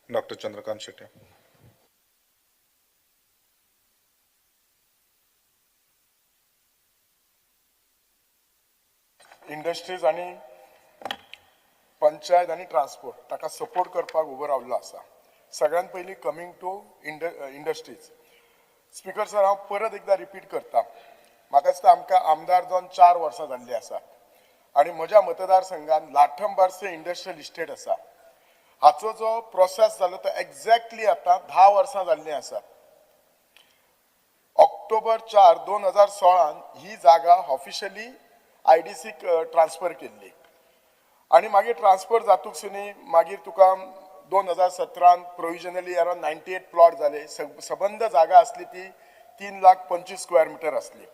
Doctor Chandrakant Shetye. Industries आनी पंचायत आनी transport ताका सपोर्ट करपाक उबो रावल्लो आसा. सगळ्यात पयलीं coming to industries. Speaker sir, हांव परत एकदां रिपीट करता, म्हाका दिसता आमकां आमदार जावन 4 वर्सां जाल्लीं आसात आनी म्हज्या मतदारसंघात लाठंबार्से इंडस्ट्रियल इस्टेट आसा. हाचो जो प्रोसेस जालो तो एक्झॅक्टली आतां 10 वर्सां जाल्लीं आसात. ऑक्टोबर 4 2016 ही जागा ऑफिशियली आयडीसीक ट्रान्सफर केल्ली आनी मागीर ट्रान्सफर जातूक सुनी मागीर तुका 2017 प्रोविजनली अरावंड 98 प्लॉट जाले. सबंद जागा आसली ती 3,25,000 स्क्वेअर मिटर आसली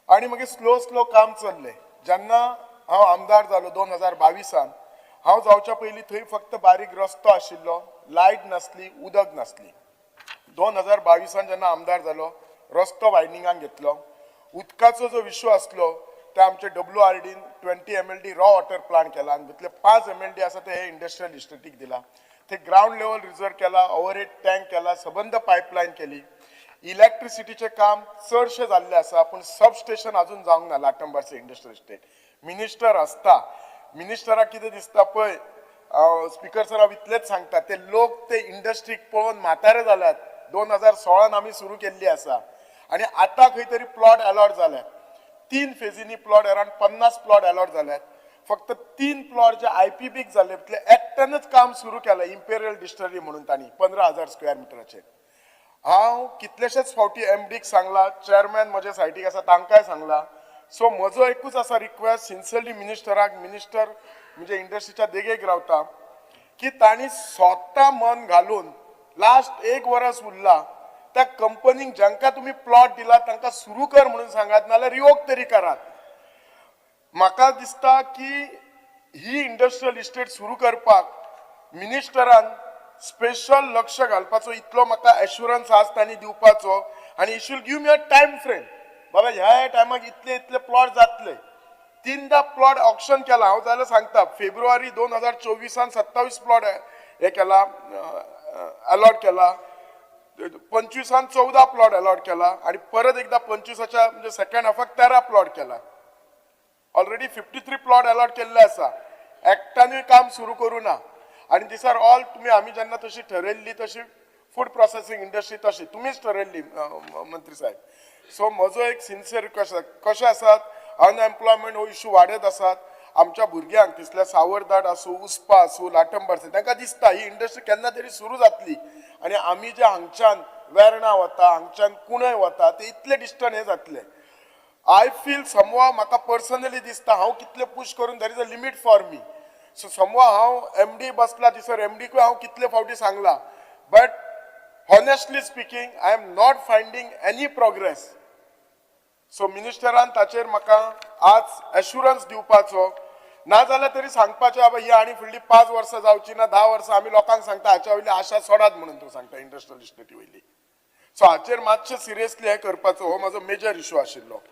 आनी मागीर स्लो स्लो काम चल्लें. जेन्ना हांव आमदार जालो 2022 हांव जावच्या पयलीं थंय फक्त बारीक रस्तो आशिल्लो, लायट नासली, उदक नासली. 2022 जेन्ना आमदार जालो रस्तो वायडनिंगाक घेतलो. उदकाचो जो इशू आसलो ते आमचे WRDन 20 MLD raw water plant केला आनी भितरले 5 MLD आसा ते हे इंडस्ट्रियल इस्टेटीक दिला. ते ग्रावंड लेवल रिजर्व केला, ओवरहेड टँक केला, सबंद पायपलायन केली. इलेक्ट्रिसिटीचें काम चडशें जाल्लें आसा, पूण सब स्टेशन अजून जावंक ना लाटंबारसे इंडस्ट्रियल इस्टेट. मिनिस्टर आसता, मिनिस्टराक कितें दिसता पळय, स्पिकर सर हांव इतलेंच सांगता, ते लोक ते इंडस्ट्रीक पळोवन म्हातारे जाल्यात. 2016 आमी सुरू केल्ली आसा आनी आतां खंय तरी प्लॉट अलॉट जाल्यात. 3 फेजींनी प्लॉट अरावंड 50 प्लॉट अलॉट जाल्यात. फक्त 3 प्लॉट जे आयपीबीक जाले तितले एकट्यानच काम सुरू केलें, इम्पेरियल डिस्टलरी म्हणून तांणी 15,000 स्क्वेअर मिटराचेर. हांव कितलेशेच फावटी एमडीक सांगला, चेअरमॅन म्हजे सायटीक आसा तांकांय सांगला. सो म्हजो एकूच आसा रिक्वेस्ट सिन्सियरली मिनिस्टराक, मिनिस्टर म्हणजे इंडस्ट्रीच्या देगेक रावता, की तांणी स्वता मन घालून लास्ट 1 वरस उरला त्या कंपनीक जांकां तुमी प्लॉट दिला तांकां सुरू कर म्हणून सांगात, नाल्यार रिवोक तरी करात. म्हाका दिसता की ही इंडस्ट्रियल इस्टेट सुरू करपाक मिनिस्टरान स्पेशल लक्ष घालपाचो, इतलो म्हाका एश्युरन्स आज तांणी दिवपाचो. आनी he should give me a time frame, बाबा ह्या टायमाक इतले इतले प्लॉट जातले. 3दा प्लॉट ऑक्शन केला हांव जाल्यार सांगता, फेब्रुवारी 2024 27 प्लॉट हे केला, अलॉट केला. 25 14 प्लॉट अलॉट केला आनी परत एकदा 25 म्हणजे सेकंड हाफाक 13 प्लॉट केला. ऑलरेडी 53 प्लॉट अलॉट केल्ले आसा. एकट्यानूय काम सुरू करूं ना. आनी these are all तुमी आमी जेन्ना तशी ठरयल्ली तशी फूड प्रोसेसींग इंडस्ट्री तशी तुमीच ठरयल्ली मंत्री साहेब. सो म्हजो एक सिन्सियर रिक्वेस्ट आसा, कशें आसात अनएम्प्लॉयमेंट हो इशू वाडत आसात. आमच्या भुरग्यांक तिसल्या सावरदाट आसूं, उस्पा आसूं, लाटंबार आसूं, तांकां दिसता ही इंडस्ट्री केन्ना तरी सुरू जातली आनी आमी जे हांगच्यान वेर्णा वता, हांगच्यान कुणय वता, ते इतले डिस्टन्स हे जातले. I feel समवा म्हाका पर्सनली दिसता हांव कितले पूश करून there is a limit for me. So समवा हांव एमडी बसला दिसर एमडीकूय हांव कितले फावटी सांगला, but honestly speaking I am not finding any progress. So मिनिस्टरान ताचेर म्हाका आज एश्युरन्स दिवपाचो, नाजाल्यार तरी सांगपाचें बाबा ही आनी फुडली 5 वर्सां जावची ना, 10 वर्सां आमी लोकांक सांगता हाच्या वयली आशा सोडात म्हणून तूं सांगता इंडस्ट्रियल इस्टेटी वयली. सो हाचेर मातशें सिरियसली हें करपाचो हो म्हजो मेजर इशू आशिल्लो.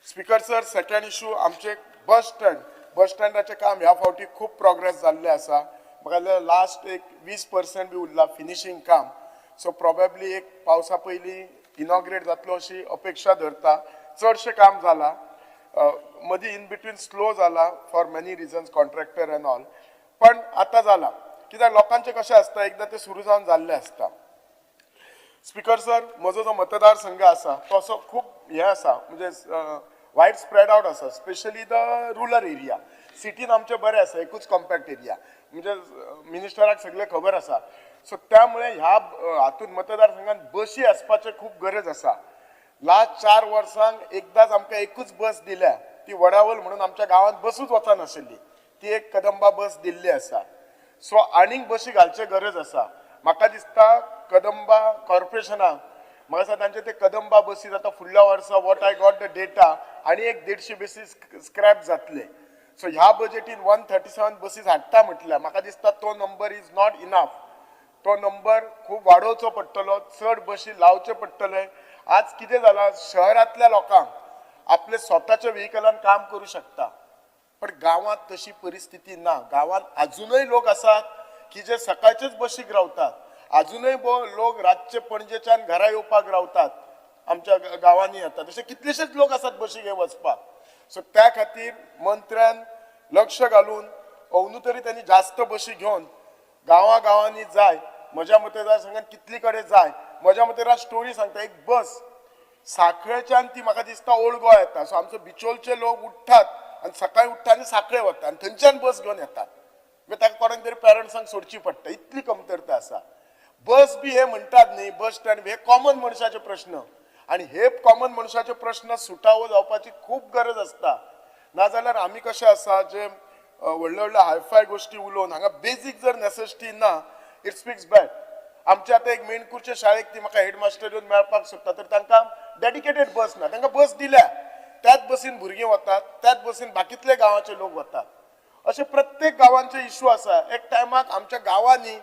स्पिकर सर, सेकंड इशू आमचे बस स्टँड. बस स्टँडाचें काम ह्या फावटी खूब प्रोग्रेस जाल्लें आसा. म्हाका लास्ट एक 20% बी उरला फिनिशींग काम. सो प्रोबेबली एक पावसा पयलीं इनॉग्रेट जातलो अशी अपेक्षा धरता. चडशें काम जालां, मदीं इन बिटवीन स्लो जाला for many reasons, contractor and all, पण आतां जाला. कित्याक लोकांचें कशें आसता, एकदां तें सुरू जावन जाल्लें आसता. स्पिकर सर, म्हजो जो मतदारसंघ आसा तो असो खूब हें आसा, म्हणजे वायड स्प्रेड आवट आसा, स्पेशली the rural area. सिटीन आमचें बरें आसा, एकूच कॉम्पॅक्ट एरिया, म्हणजे मिनिस्टराक सगळें खबर आसा. सो त्यामुळे ह्या हातून मतदारसंघात बशी आसपाचें खूब गरज आसा. लास्ट 4 वर्सांक एकदांच आमकां एकूच बस दिल्या, ती वडावल म्हणून आमच्या गांवांत बसूच वचनाशिल्ली, ती एक कदंबा बस दिल्ली आसा. सो आनीक बशी घालचे गरज आसा. म्हाका दिसता कदंबा कॉर्पोरेशनाक म्हाका दिसता तांचे ते कदंबा बसी आतां फुडल्या वर्सा what I got the data आनी एक 150 बसी स्क्रॅप जातले. सो ह्या बजेटीन 137 बसीस हाडटा म्हटल्या, म्हाका दिसता तो नंबर is not enough. तो नंबर खूब वाडोवचो पडटलो, चड बशी लावचे पडटले. आज कितें जालां, शहरांतल्या लोकांक आपले स्वताच्या व्हेकलान काम करूं शकता, पण गांवांत तशी परिस्थिती ना. गांवांत अजूनय लोक आसात की जे सकाळचेच बशीक रावतात. अजूनय लोक रातचे पणजेच्यान घरा येवपाक रावतात, आमच्या गांवांनी येतात. अशे कितलेशेच लोक आसात बशीक हे वचपाक. सो त्या खातीर मंत्र्यान लक्ष घालून अंदू तरी त्यांनी जास्त बशी घेवन गांवा गांवांनी जाय. म्हज्या मते जाय सांगात कितली कडेन जाय. म्हज्या मते स्टोरी सांगता, एक बस साखळेच्यान ती म्हाका दिसता ओल्ड गोवा येता. सो आमचो बिचोलचे लोक उठ्ठात आनी सकाळी उठ्ठा आनी साखळे वता आनी थंयच्यान बस घेवन येतात. मागीर ताका कोणाक तरी पेरंट्सांक सोडची पडटा, इतली कमतरता आसा. बस बी हे म्हणटात न्ही, बस स्टँड हे कॉमन मनशाचे प्रश्न आनी हे कॉमन मनशाचे प्रश्न सुटावो जावपाची खूब गरज आसता. नाजाल्यार आमी कशें आसा जे व्हडले व्हडले हायफाय गोश्टी उलोवन हांगा बेजीक जर नेसेसिटी ना, it speaks bad. आमच्या आतां एक मेणकूरच्या शाळेक ती म्हाका हेडमास्टर येवन मेळपाक सोदता, तर तांकां डेडिकेटेड बस ना. तांकां बस दिल्या, त्याच बसीन भुरगीं वतात, त्याच बसीन बाकीतले गांवाचे लोक वतात. अशे प्रत्येक गांवांचे इशू आसा. एक टायमाक आमच्या गांवांनी,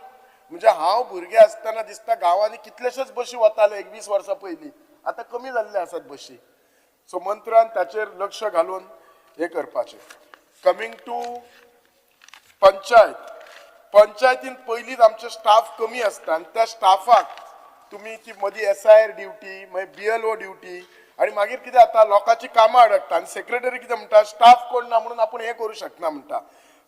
म्हणजे हांव भुरगें आसतना दिसता गांवांनी कितलेशेच बशी वताले एक 20 वर्सां पयलीं. आतां कमी जाल्ले आसात बशी. सो मंत्र्यान ताचेर लक्ष घालून हे करपाचें. कमींग टू पंचायत, पंचायतीन पयलींच आमचे स्टाफ कमी आसता आनी त्या स्टाफाक तुमी ती मदीं एसआयआर ड्युटी, मागीर बीएलओ ड्युटी आनी मागीर कितें जाता, लोकांची कामां अडकता आनी सेक्रेटरी कितें म्हणटा, स्टाफ कोण ना म्हणून आपूण हें करूं शकना म्हणटा.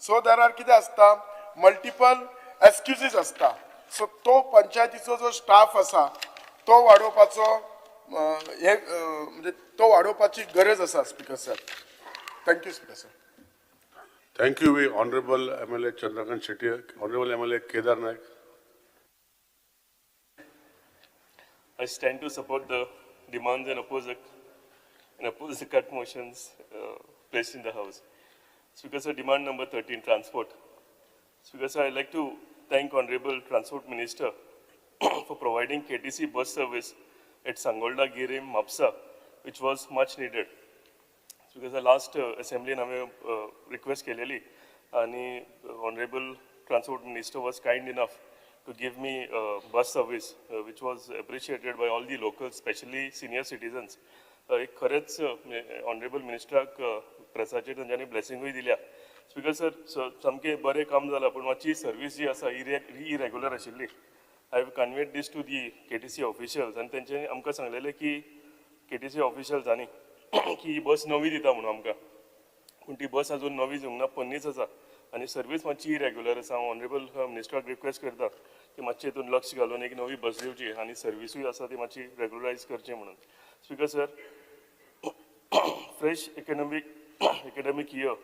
सो there are कितें आसता, मल्टिपल एक्सक्युजीस आसता. सो तो पंचायतीचो जो स्टाफ आसा तो वाडोवपाचो हे म्हणजे तो वाडोवपाची गरज आसा, Speaker sir. Thank you, Speaker sir. Thank you, Honorable MLA Chandrakant Shetty, Honorable MLA Kedar Naik. I stand to support the demands and oppose the cut motions placed in the House. Speaker sir, demand number 13, transport. Speaker sir, I'd like to thank Honorable Transport Minister for providing KTC bus service at Sangolda, Guirim, Mapsa, which was much needed. Because the last assembly हांवें request केलेली आनी Honorable Transport Minister was kind enough to give me bus service, which was appreciated by all the locals, specially senior citizens. एक खरेंच honourable मिनिस्टराक प्रेसाचेर तांच्यांनी ब्लेसिंगूय दिल्या. Speaker sir, सामकें बरें काम जालां, पूण मातशी सर्वीस जी आसा इरेग्युलर आशिल्ली. I have conveyed this to the KTC officials आनी तेंच्यांनी आमकां सांगलेलें की केटीसी ऑफिशियल्सांनी की ही बस नवी दिता म्हणून आमकां, पूण ती बस अजून नवी येवंक ना, पोन्नीच आसा आनी सर्वीस मातशी इरेग्युलर आसा. हांव ऑनरेबल मिनिस्टराक रिक्वेस्ट करता की मातशें हितून लक्ष घालून एक नवी बस दिवची आनी सर्विसूय आसा ती मातशी रेगुलरायज करची म्हणून. Speaker sir, fresh academic year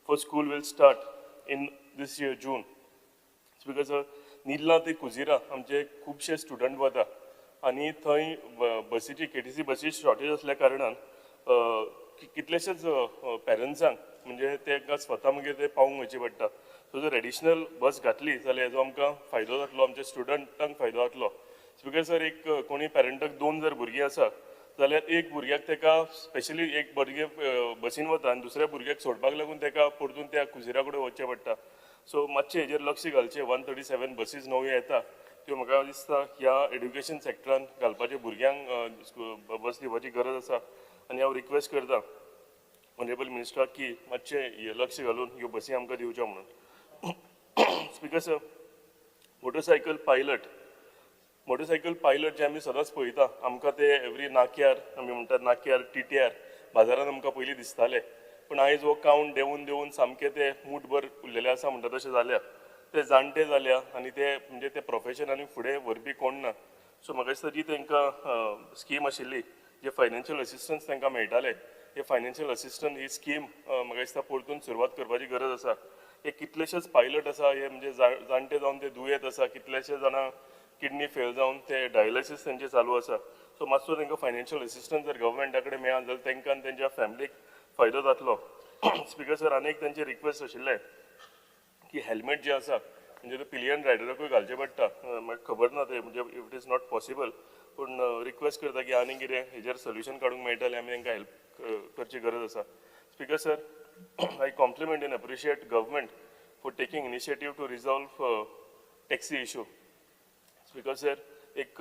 for school will start in this year June. Speaker sir, Nirla ते कुजिरा आमचे खुबशे स्टुडंट वता आनी थंय बसीची, केटीसी बसीची शॉर्टेज असल्या कारणान कितलेशेच पेरंट्सांक म्हणजे तांकां स्वता मागीर ते पावूंक वयचे पडटा. सो जर एडिशनल बस घातली जाल्यार हेजो आमकां फायदो जातलो, आमच्या स्टुडंटांक फायदो जातलो. स्पीकर सर, एक कोणी पेरंटाक दोन जर भुरगीं आसा जाल्यार एक भुरग्याक ताका स्पेशली एक भुरगें बसीन वता आनी दुसऱ्या भुरग्याक सोडपाक लागून ताका परतून त्या कुजिरा कडेन वचचें पडटा. सो मातशें हेजेर लक्ष घालचें. 137 बसीस नव्यो येता त्यो म्हाका दिसता ह्या एड्युकेशन सेक्टरान घालपाचे, भुरग्यांक बस दिवपाची गरज आसा आनी हांव रिक्वेस्ट करता ऑनरेबल मिनिस्टराक की मातशें हे लक्ष घालून ह्यो बसी आमकां दिवच्यो म्हणून. Speaker sir, motorcycle pilot जे आमी सदांच पळयता, आमकां ते एवरी नाक्यार, आमी म्हणटात नाक्यार, टिट्यार, बाजारान आमकां पयलीं दिसताले, पूण आयज हो कावंट देंवून देंवून सामके ते मूठभर उरलेले आसा म्हणटा तशें जाल्या. ते जाणटे जाल्या आनी ते म्हणजे ते प्रोफेशन आनी फुडें व्हरपी कोण ना. सो म्हाका दिसता जी तांकां स्कीम आशिल्ली, जे फायनान्शियल असिस्टन्स तांकां मेळटाले, हे फायनान्शियल असिस्टन्स ही स्कीम म्हाका दिसता परतून सुरवात करपाची गरज आसा. हे कितलेशेच पायलट आसा, हे म्हणजे जाणटे जावन ते दुयेंत आसा, कितलेशे जाणां किडनी फेल जावन ते डायलिसीस तेंचे चालू आसा. सो मातसो तांकां फायनान्शियल असिस्टन्स जर गव्हर्मेंटा कडेन मेळत जाल्यार तांकां आनी तेंच्या फॅमिलीक फायदो जातलो. स्पीकर सर, आनी एक तेंचे रिक्वेस्ट आशिल्लें की हेल्मेट जे आसा, म्हणजे ते पिलियन रायडराकूय घालचें पडटा. म्हाका खबर ना ते म्हणजे if it is not possible, पूण रिक्वेस्ट करता की आनी कितें हेजेर सोल्युशन काडूंक मेळटलें, आमी तांकां हेल्प करची गरज आसा. Speaker sir, I compliment and appreciate government for taking initiative to resolve taxi issue. Speaker sir, एक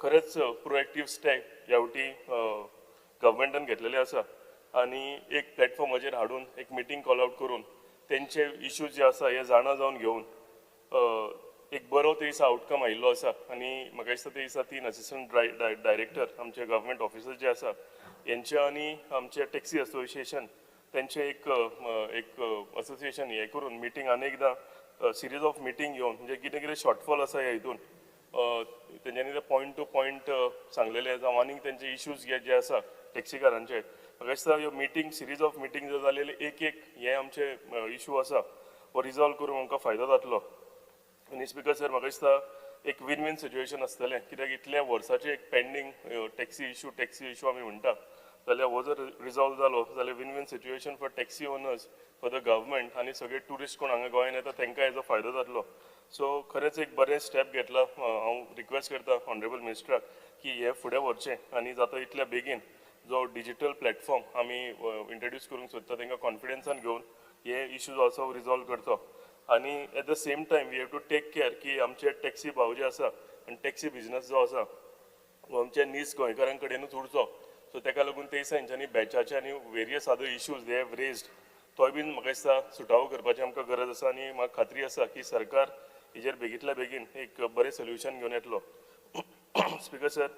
खरेंच प्रोएक्टीव स्टेप ह्या फावटी गव्हर्मेंटान घेतलेले आसा आनी एक प्लॅटफॉर्माचेर हाडून एक मिटींग कॉल आवट करून तेंचे इश्यूज जे आसा हे जाणा जावन घेवन एक बरो ते दिसा आवटकम आयिल्लो आसा. आनी म्हाका दिसता ते दिसा तीन असिस्टंट डायरेक्टर आमचे गव्हर्मेंट ऑफिसर्स जे आसा हेंच्या आनी आमचे टॅक्सी असोसिएशन तेंचे एक एक असोसिएशन हे करून मिटींग आनी एकदां सिरीज ऑफ मिटींग घेवन म्हणजे कितें कितें शॉर्टफॉल आसा ह्या हितून तेंच्यांनी ते पॉयंट टू पॉयंट सांगलेले, जावं आनीक तेंचे इश्यूज जे आसा टॅक्सीकारांचे. म्हाका दिसता ह्यो मिटींग, सिरीज ऑफ मिटींग जर जालेले, एक एक हे आमचे इशू आसा हो रिजॉल्व करून आमकां फायदो जातलो. आनी स्पिकर सर, म्हाका दिसता एक वीन वीन सिच्युएशन आसतलें, कित्याक इतल्या वर्साचे एक pending taxi issue आमी म्हणटा जाल्यार हो जर रिजॉल्व जालो जाल्यार win win situation for taxi owners, for the government आनी सगळे ट्युरिस्ट कोण हांगा गोंयान येता तांकां हेजो फायदो जातलो. सो खरेंच एक बरें स्टेप घेतला. हांव रिक्वेस्ट करता ऑनरेबल मिनिस्टराक की हे फुडें व्हरचें आनी जाता इतल्या बेगीन जो डिजिटल प्लॅटफॉर्म आमी इंट्रोड्यूस करूंक सोदता तांकां कॉन्फिडन्सान घेवन हे इशू जो आसा रिजॉल्व करचो. आनी at the same time we have to take care की आमचे टॅक्सी भाव जे आसा आनी टॅक्सी बिजनस जो आसा हो आमच्या नीज गोंयकारां कडेनूच उरचो. सो ताका लागून ते दिसा हेंच्यांनी बॅचाचे आनी various other issues they have raised, तोय बीन म्हाका दिसता सुटावो करपाची आमकां गरज आसा. आनी म्हाका खात्री आसा की सरकार हेजेर बेगींतल्या बेगीन एक बरें सोल्युशन घेवन येतलो. Speaker sir,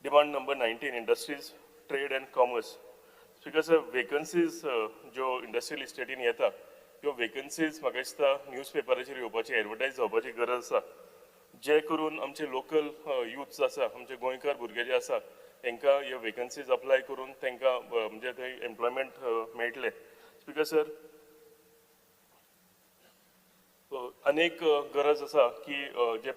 demand number 19, Industries, Trade and Commerce. Speaker sir, vacancies ज्यो इंडस्ट्रियल इस्टेटीन येता त्यो वेकन्सीज म्हाका दिसता न्यूज पेपराचेर येवपाची, एडवर्टायज जावपाची गरज आसा, जे करून आमचे लोकल युथ्स आसा, आमचे गोंयकार भुरगे जे आसा तांकां ह्यो वेकन्सीज अप्लाय करून तांकां म्हणजे थंय एम्प्लॉयमेंट मेळटलें. स्पिकर सर, अनेक गरज आसा की जे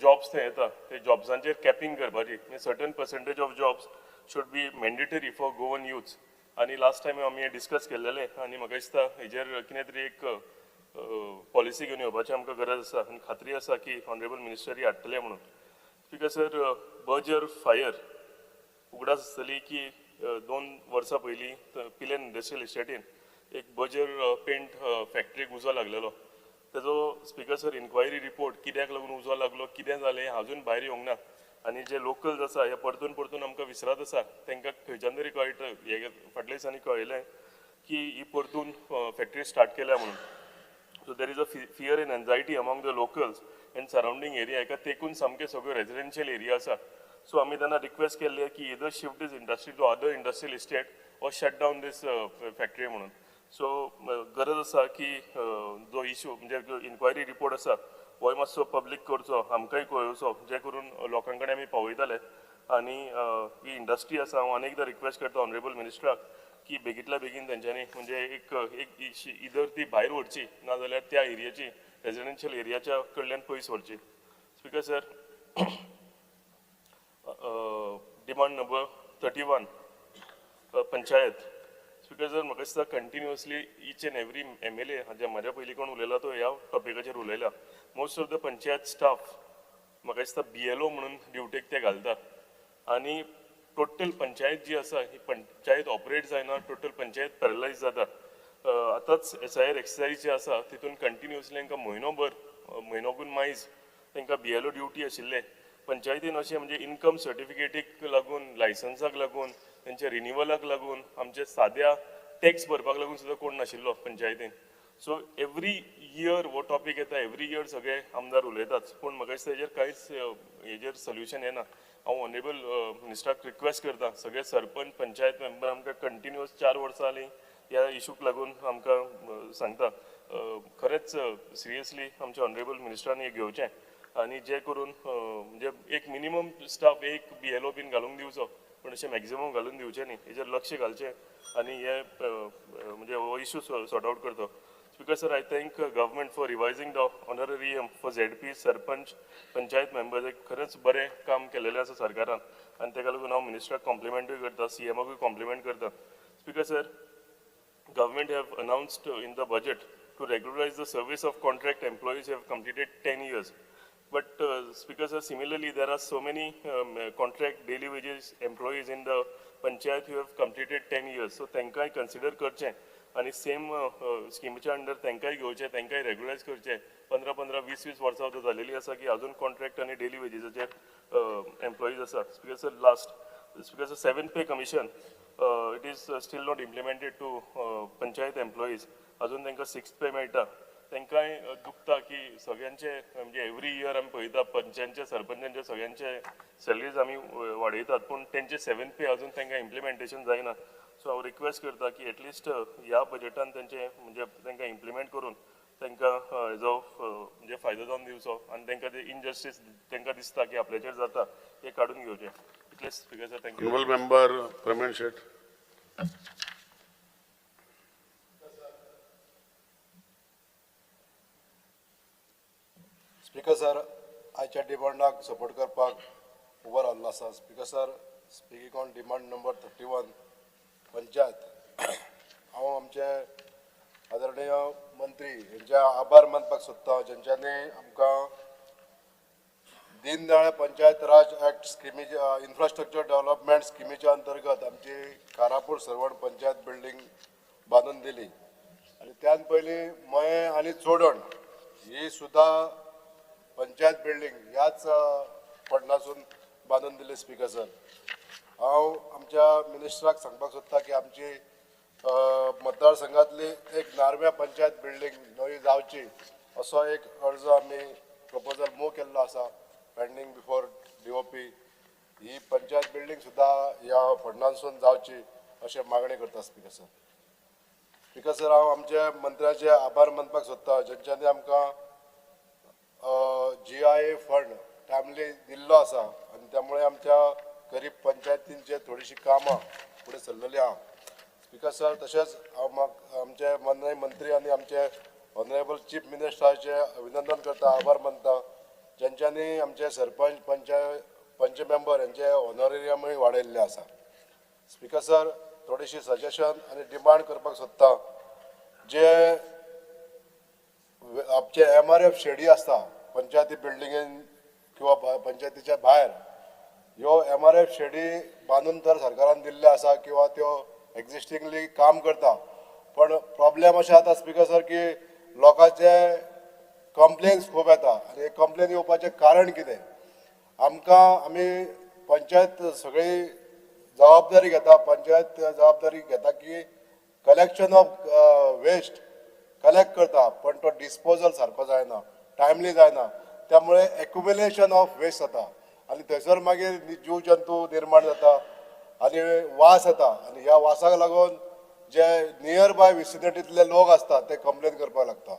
जॉब्स थंय येता ते जॉब्सांचेर कॅपिंग करपाची. Certain percentage of jobs should be mandatory for Goan youths. आनी लास्ट टायम आमी हें डिस्कस केल्लेलें आनी म्हाका दिसता हेजेर कितें तरी एक पॉलिसी घेवन येवपाची आमकां गरज आसा आनी खात्री आसा की ऑनरेबल मिनिस्टर ही हाडटले म्हणून. स्पिकर सर, बर्जर फायर, उगडास आसतली की 2 वर्सां पयलीं पिलेन इंडस्ट्रियल इस्टेटीन एक बर्जर पेंट फॅक्टरीक उजो लागलेलो. तेजो, स्पिकर सर, इन्क्वायरी रिपोर्ट, कित्याक लागून उजो लागलो, कितें जालें, अजून भायर येवंक ना. आनी जे लोकल्स आसा हे परतून परतून आमकां विसरत आसा. तांकां खंयच्यान तरी कळटा, हे फाटल्या दिसांनी कळयलें की ही परतून फॅक्टरी स्टार्ट केल्या म्हणून. So there is a fear and anxiety among the locals and surrounding area. हेका तेकून सामके सगळ्यो रेजिडेन्शियल एरिया आसा. सो आमी तेन्ना रिक्वेस्ट केल्ली की either shift this industry to other industrial estate or shut down this factory म्हणून. सो गरज आसा की जो इशू म्हणजे इन्क्वायरी रिपोर्ट आसा होय मातसो पब्लीक करचो, आमकांय कळोवचो, जे करून लोकां कडेन आमी पावयतले. आनी ही इंडस्ट्री आसा, हांव आनी एकदां रिक्वेस्ट करता ऑनरेबल मिनिस्टराक की बेगींतल्या बेगीन तेंच्यांनी म्हणजे एक एक इदर ती भायर व्हरची, ना जाल्यार त्या एरियाची, रेजिडेन्शियल एरियाच्या कडल्यान पयस व्हरची. Speaker sir, demand number 31, panchayat. Speaker sir, म्हाका दिसता continuously each and every MLA जे म्हाज्या पयलीं कोण उलयला तो ह्या टॉपिकाचेर उलयला. Most of the panchayat staff म्हाका दिसता बीएलओ म्हणून ड्युटेक ते घालता आनी टोटल पंचायत जी आसा ही पंचायत ऑपरेट जायना, टोटल पंचायत पॅरलायज जाता. आतांच एसआयआर एक्सरसाइज जी आसा तितून कंटिन्युअसली तांकां म्हयनोभर, म्हयनोकून मायज तांकां बीएलओ ड्युटी आशिल्ले. पंचायतीन अशें म्हणजे इन्कम सर्टिफिकेटीक लागून, लायसन्साक लागून, तेंच्या रिनिवलाक लागून, आमचे साद्या टॅक्स भरपाक लागून सुद्दां कोण नाशिल्लो पंचायतीन. सो एवरी इयर हो टॉपीक येता, एवरी इयर सगळे आमदार उलयतात, पूण म्हाका दिसता हेजेर कांयच हेजेर सोल्युशन येना. हांव ऑनरेबल मिनिस्टराक रिक्वेस्ट करता, सगळे सरपंच, पंचायत मेंबर आमकां कंटिन्युअस 4 वर्सां जालीं ह्या इशूक लागून आमकां सांगता. खरेंच सिरियसली आमच्या ऑनरेबल मिनिस्टरान हें घेवचें आनी जे करून म्हणजे एक मिनिमम स्टाफ, एक बीएलओ बीन घालूंक दिवचो, पूण अशें मॅक्झिमम घालून दिवचें न्ही. हेजेर लक्ष घालचें आनी हे म्हणजे हो इशू सॉर्ट आउट करचो. Speaker sir, I thank government for revising the honorarium for ZP, sarpanch, panchayat members. एक खरेंच बरें काम केलेलें आसा सरकारान आनी ताका लागून हांव मिनिस्टराक कॉम्प्लिमेंटूय करता, सीएमाकूय कॉम्प्लिमेंट करता. Speaker sir, government have announced in the budget to regularize the service of contract employees who have completed 10 years. But Speaker sir, similarly, there are so many contract daily wages employees in the panchayat who have completed 10 years. So तांकांय consider करचें आनी same स्किमीच्या under तांकांय घेवचें, तांकांय रेगुलरायज करचें. 15 15, 20 20 वर्सां आतां जालेली आसा की अजून कॉन्ट्रॅक्ट आनी डेली वेजीसाचेर एम्प्लॉईज आसा. Speaker sir, last, Speaker sir, seven pay commission, it is still not implemented to panchayat employees. अजून तांकां सिक्स पे मेळटा. तांकांय दुखता की सगळ्यांचे म्हणजे एवरी इयर आमी पळयता पंचांचे सरपंचांचे सगळ्यांचे सॅलरीज आमी वाडयतात, पूण तेंचे सेवन पे अजून तांकां इम्प्लिमेंटेशन जायना. सो हांव रिक्वेस्ट करता की एटलिस्ट ह्या बजेटान तेंचे म्हणजे तांकां इम्प्लिमेंट करून तांकां हेजो म्हणजे फायदो जावन दिवचो आनी तांकां ते इनजस्टीस तांकां दिसता की आपल्याचेर जाता ते काडून घेवचें. इतलेंच speaker sir, thank you. Honourable member Pravin Shet. Speaker sir, आयच्या डिमांडाक सपोर्ट करपाक उबो रावल्लो आसा. Speaker sir, speaking on demand number 31 panchayat, हांव आमचे आदरणीय मंत्री हेंचे आभार मानपाक सोदता, जेंच्यांनी आमकां दीनदयाळ पंचायत राज ऍक्ट स्किमीच्या इन्फ्रास्ट्रक्चर डेव्हलपमेंट स्किमीच्या अंतर्गत आमची कारापूर सर्वण पंचायत बिल्डींग बांदून दिली. आनी त्यान पयलीं मयें आनी चोडण ही सुद्दां पंचायत बिल्डींग ह्याच फंडासून बांदून दिली. स्पीकर सर, हांव आमच्या मिनिस्टराक सांगपाक सोदता की आमची मतदारसंघातली एक नार्व्या पंचायत बिल्डींग नवी जावची असो एक अर्ज आमी प्रपोजल मूव केल्लो आसा, पेंडींग बिफोर DOP. ही पंचायत बिल्डींग सुद्दां ह्या फंडांसून जावची अशें मागणी करता. स्पीकर सर, स्पीकर सर, हांव आमच्या मंत्र्याचे आभार मानपाक सोदता, जेंच्यांनी आमकां GIA fund timely दिल्लो आसा आनी त्यामुळे आमच्या गरीब पंचायतींचे थोडीशी कामां फुडें सरलेली आहा. स्पीकर सर, तशेंच हांव आमचे माननीय मंत्री आनी आमचे ऑनरेबल चीफ मिनिस्टराचे अभिनंदन करता, आभार मानता, जेंच्यांनी आमचे सरपंच पंच मेंबर हेंचे ऑनरेरियमूय वाडयल्ले आसा. स्पीकर सर, थोडीशी सजेशन आनी डिमांड करपाक सोदता. जे आमचे MRF शेडी आसता पंचायती बिल्डिंगेन किंवा पंचायतीच्या भायर, ह्यो MRF शेडी बांदून तर सरकारान दिल्ल्यो आसा किंवा त्यो एक्झिस्टिंगली काम करता, पण प्रॉब्लेम अशें जाता स्पीकर सर की लोकांचे कंप्लेन्स खूब येता आनी हे कंप्लेन येवपाचें कारण कितें, आमकां आमी पंचायत सगळी जबाबदारी घेता, पंचायत जबाबदारी घेता की कलेक्शन ऑफ वेस्ट कलेक्ट करता, पण तो डिस्पोजल सारको जायना, टायमली जायना, त्यामुळे एक्युम्युलेशन ऑफ वेस्ट जाता आनी थंयसर मागीर जीव जंतू निर्माण जाता आनी वास येता आनी ह्या वासाक लागून जे नियर बाय विसिनिटींतले लोक आसता ते कंप्लेन करपाक लागता.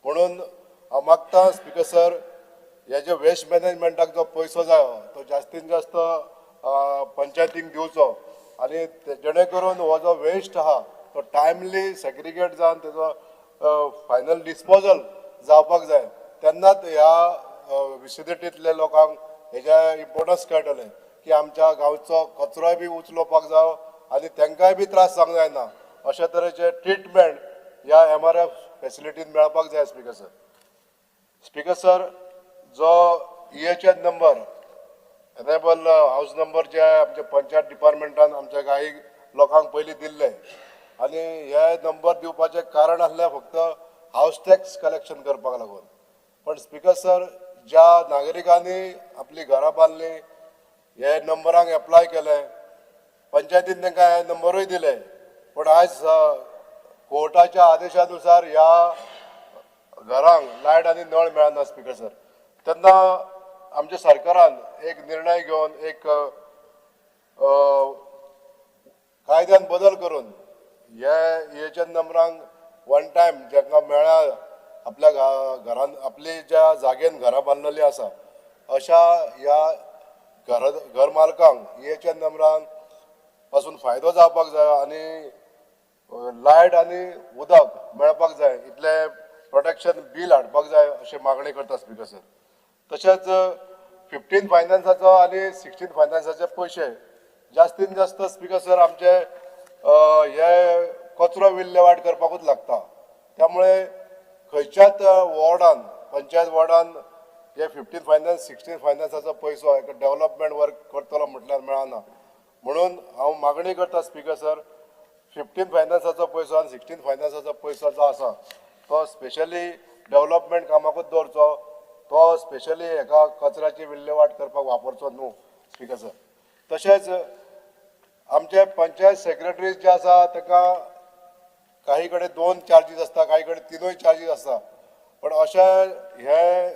म्हणून हांव मागता स्पीकर सर, हे जे वेस्ट मॅनेजमेंटाक जो पयसो जायो तो जास्तीन जास्त पंचायतींक दिवचो आनी जेणे करून हो जो वेस्ट आहा तो टायमली सेग्रिगेट जावन तेजो फायनल डिस्पोजल जावपाक जाय, तेन्नाच ह्या विसिनिटींतल्या लोकांक हेजें इम्पोर्टन्स कळटलें की आमच्या गांवचो कचरोय बी उचलोवपाक जावो आनी तांकांय बी त्रास जावंक जायना, अशे तरेचे ट्रिटमेंट ह्या MRF फॅसिलिटीन मेळपाक जाय. स्पीकर सर, स्पीकर सर, जो EHN number enable house number जे आमच्या पंचायत डिपार्टमेंटान आमच्या काही लोकांक पयलीं दिल्ले आनी हे नंबर दिवपाचें कारण आसलें फक्त हावस टॅक्स कलेक्शन करपाक लागून, पण स्पीकर सर, ज्या नागरिकांनी आपली घरां बांदली हे नंबरांक एप्लाय केले, पंचायतीन तांकां हे नंबरूय दिले, पूण आयज कोर्टाच्या आदेशानुसार ह्या घरांक लायट आनी नळ मेळना. स्पीकर सर, तेन्ना आमच्या सरकारान एक निर्णय घेवन एक कायद्यान बदल करून हे EHN नंबरांक वन टायम जांकां मेळ्ळा आपल्या घरान आपली ज्या जागेन घरां बांदलेली आसा अशा ह्या घर मालकांक EHN नंबरांक पासून फायदो जावपाक जाय आनी लायट आनी उदक मेळपाक जाय, इतलें प्रोटेक्शन बील हाडपाक जाय अशें मागणी करता. स्पीकर सर, तशेंच 15 फायनान्साचो आनी 16 फायनान्साचे पयशे जास्तीन जास्त स्पीकर सर आमचे हे कचरो विल्हेवाट करपाकूच लागता, त्यामुळे खंयच्याच वॉर्डान पंचायत वॉर्डान हे 15 फायनान्स 16 फायनान्साचो पयसो एक डेव्हलपमेंट वर्क करतलो म्हटल्यार मेळना. म्हणून हांव मागणी करता स्पीकर सर, 15 फायनान्साचो पयसो आनी 16 फायनान्साचो पयसो जो आसा तो स्पेशली डेव्हलपमेंट कामाकूच दवरचो, तो स्पेशली हेका कचऱ्याची विल्हेवाट करपाक वापरचो न्हू. स्पीकर सर, तशेंच आमचे पंचायत सेक्रेटरीज जे आसा ताका काही कडेन 2 चार्जीस आसता, काही कडेन 3 चार्जीस आसता. पण अशें हें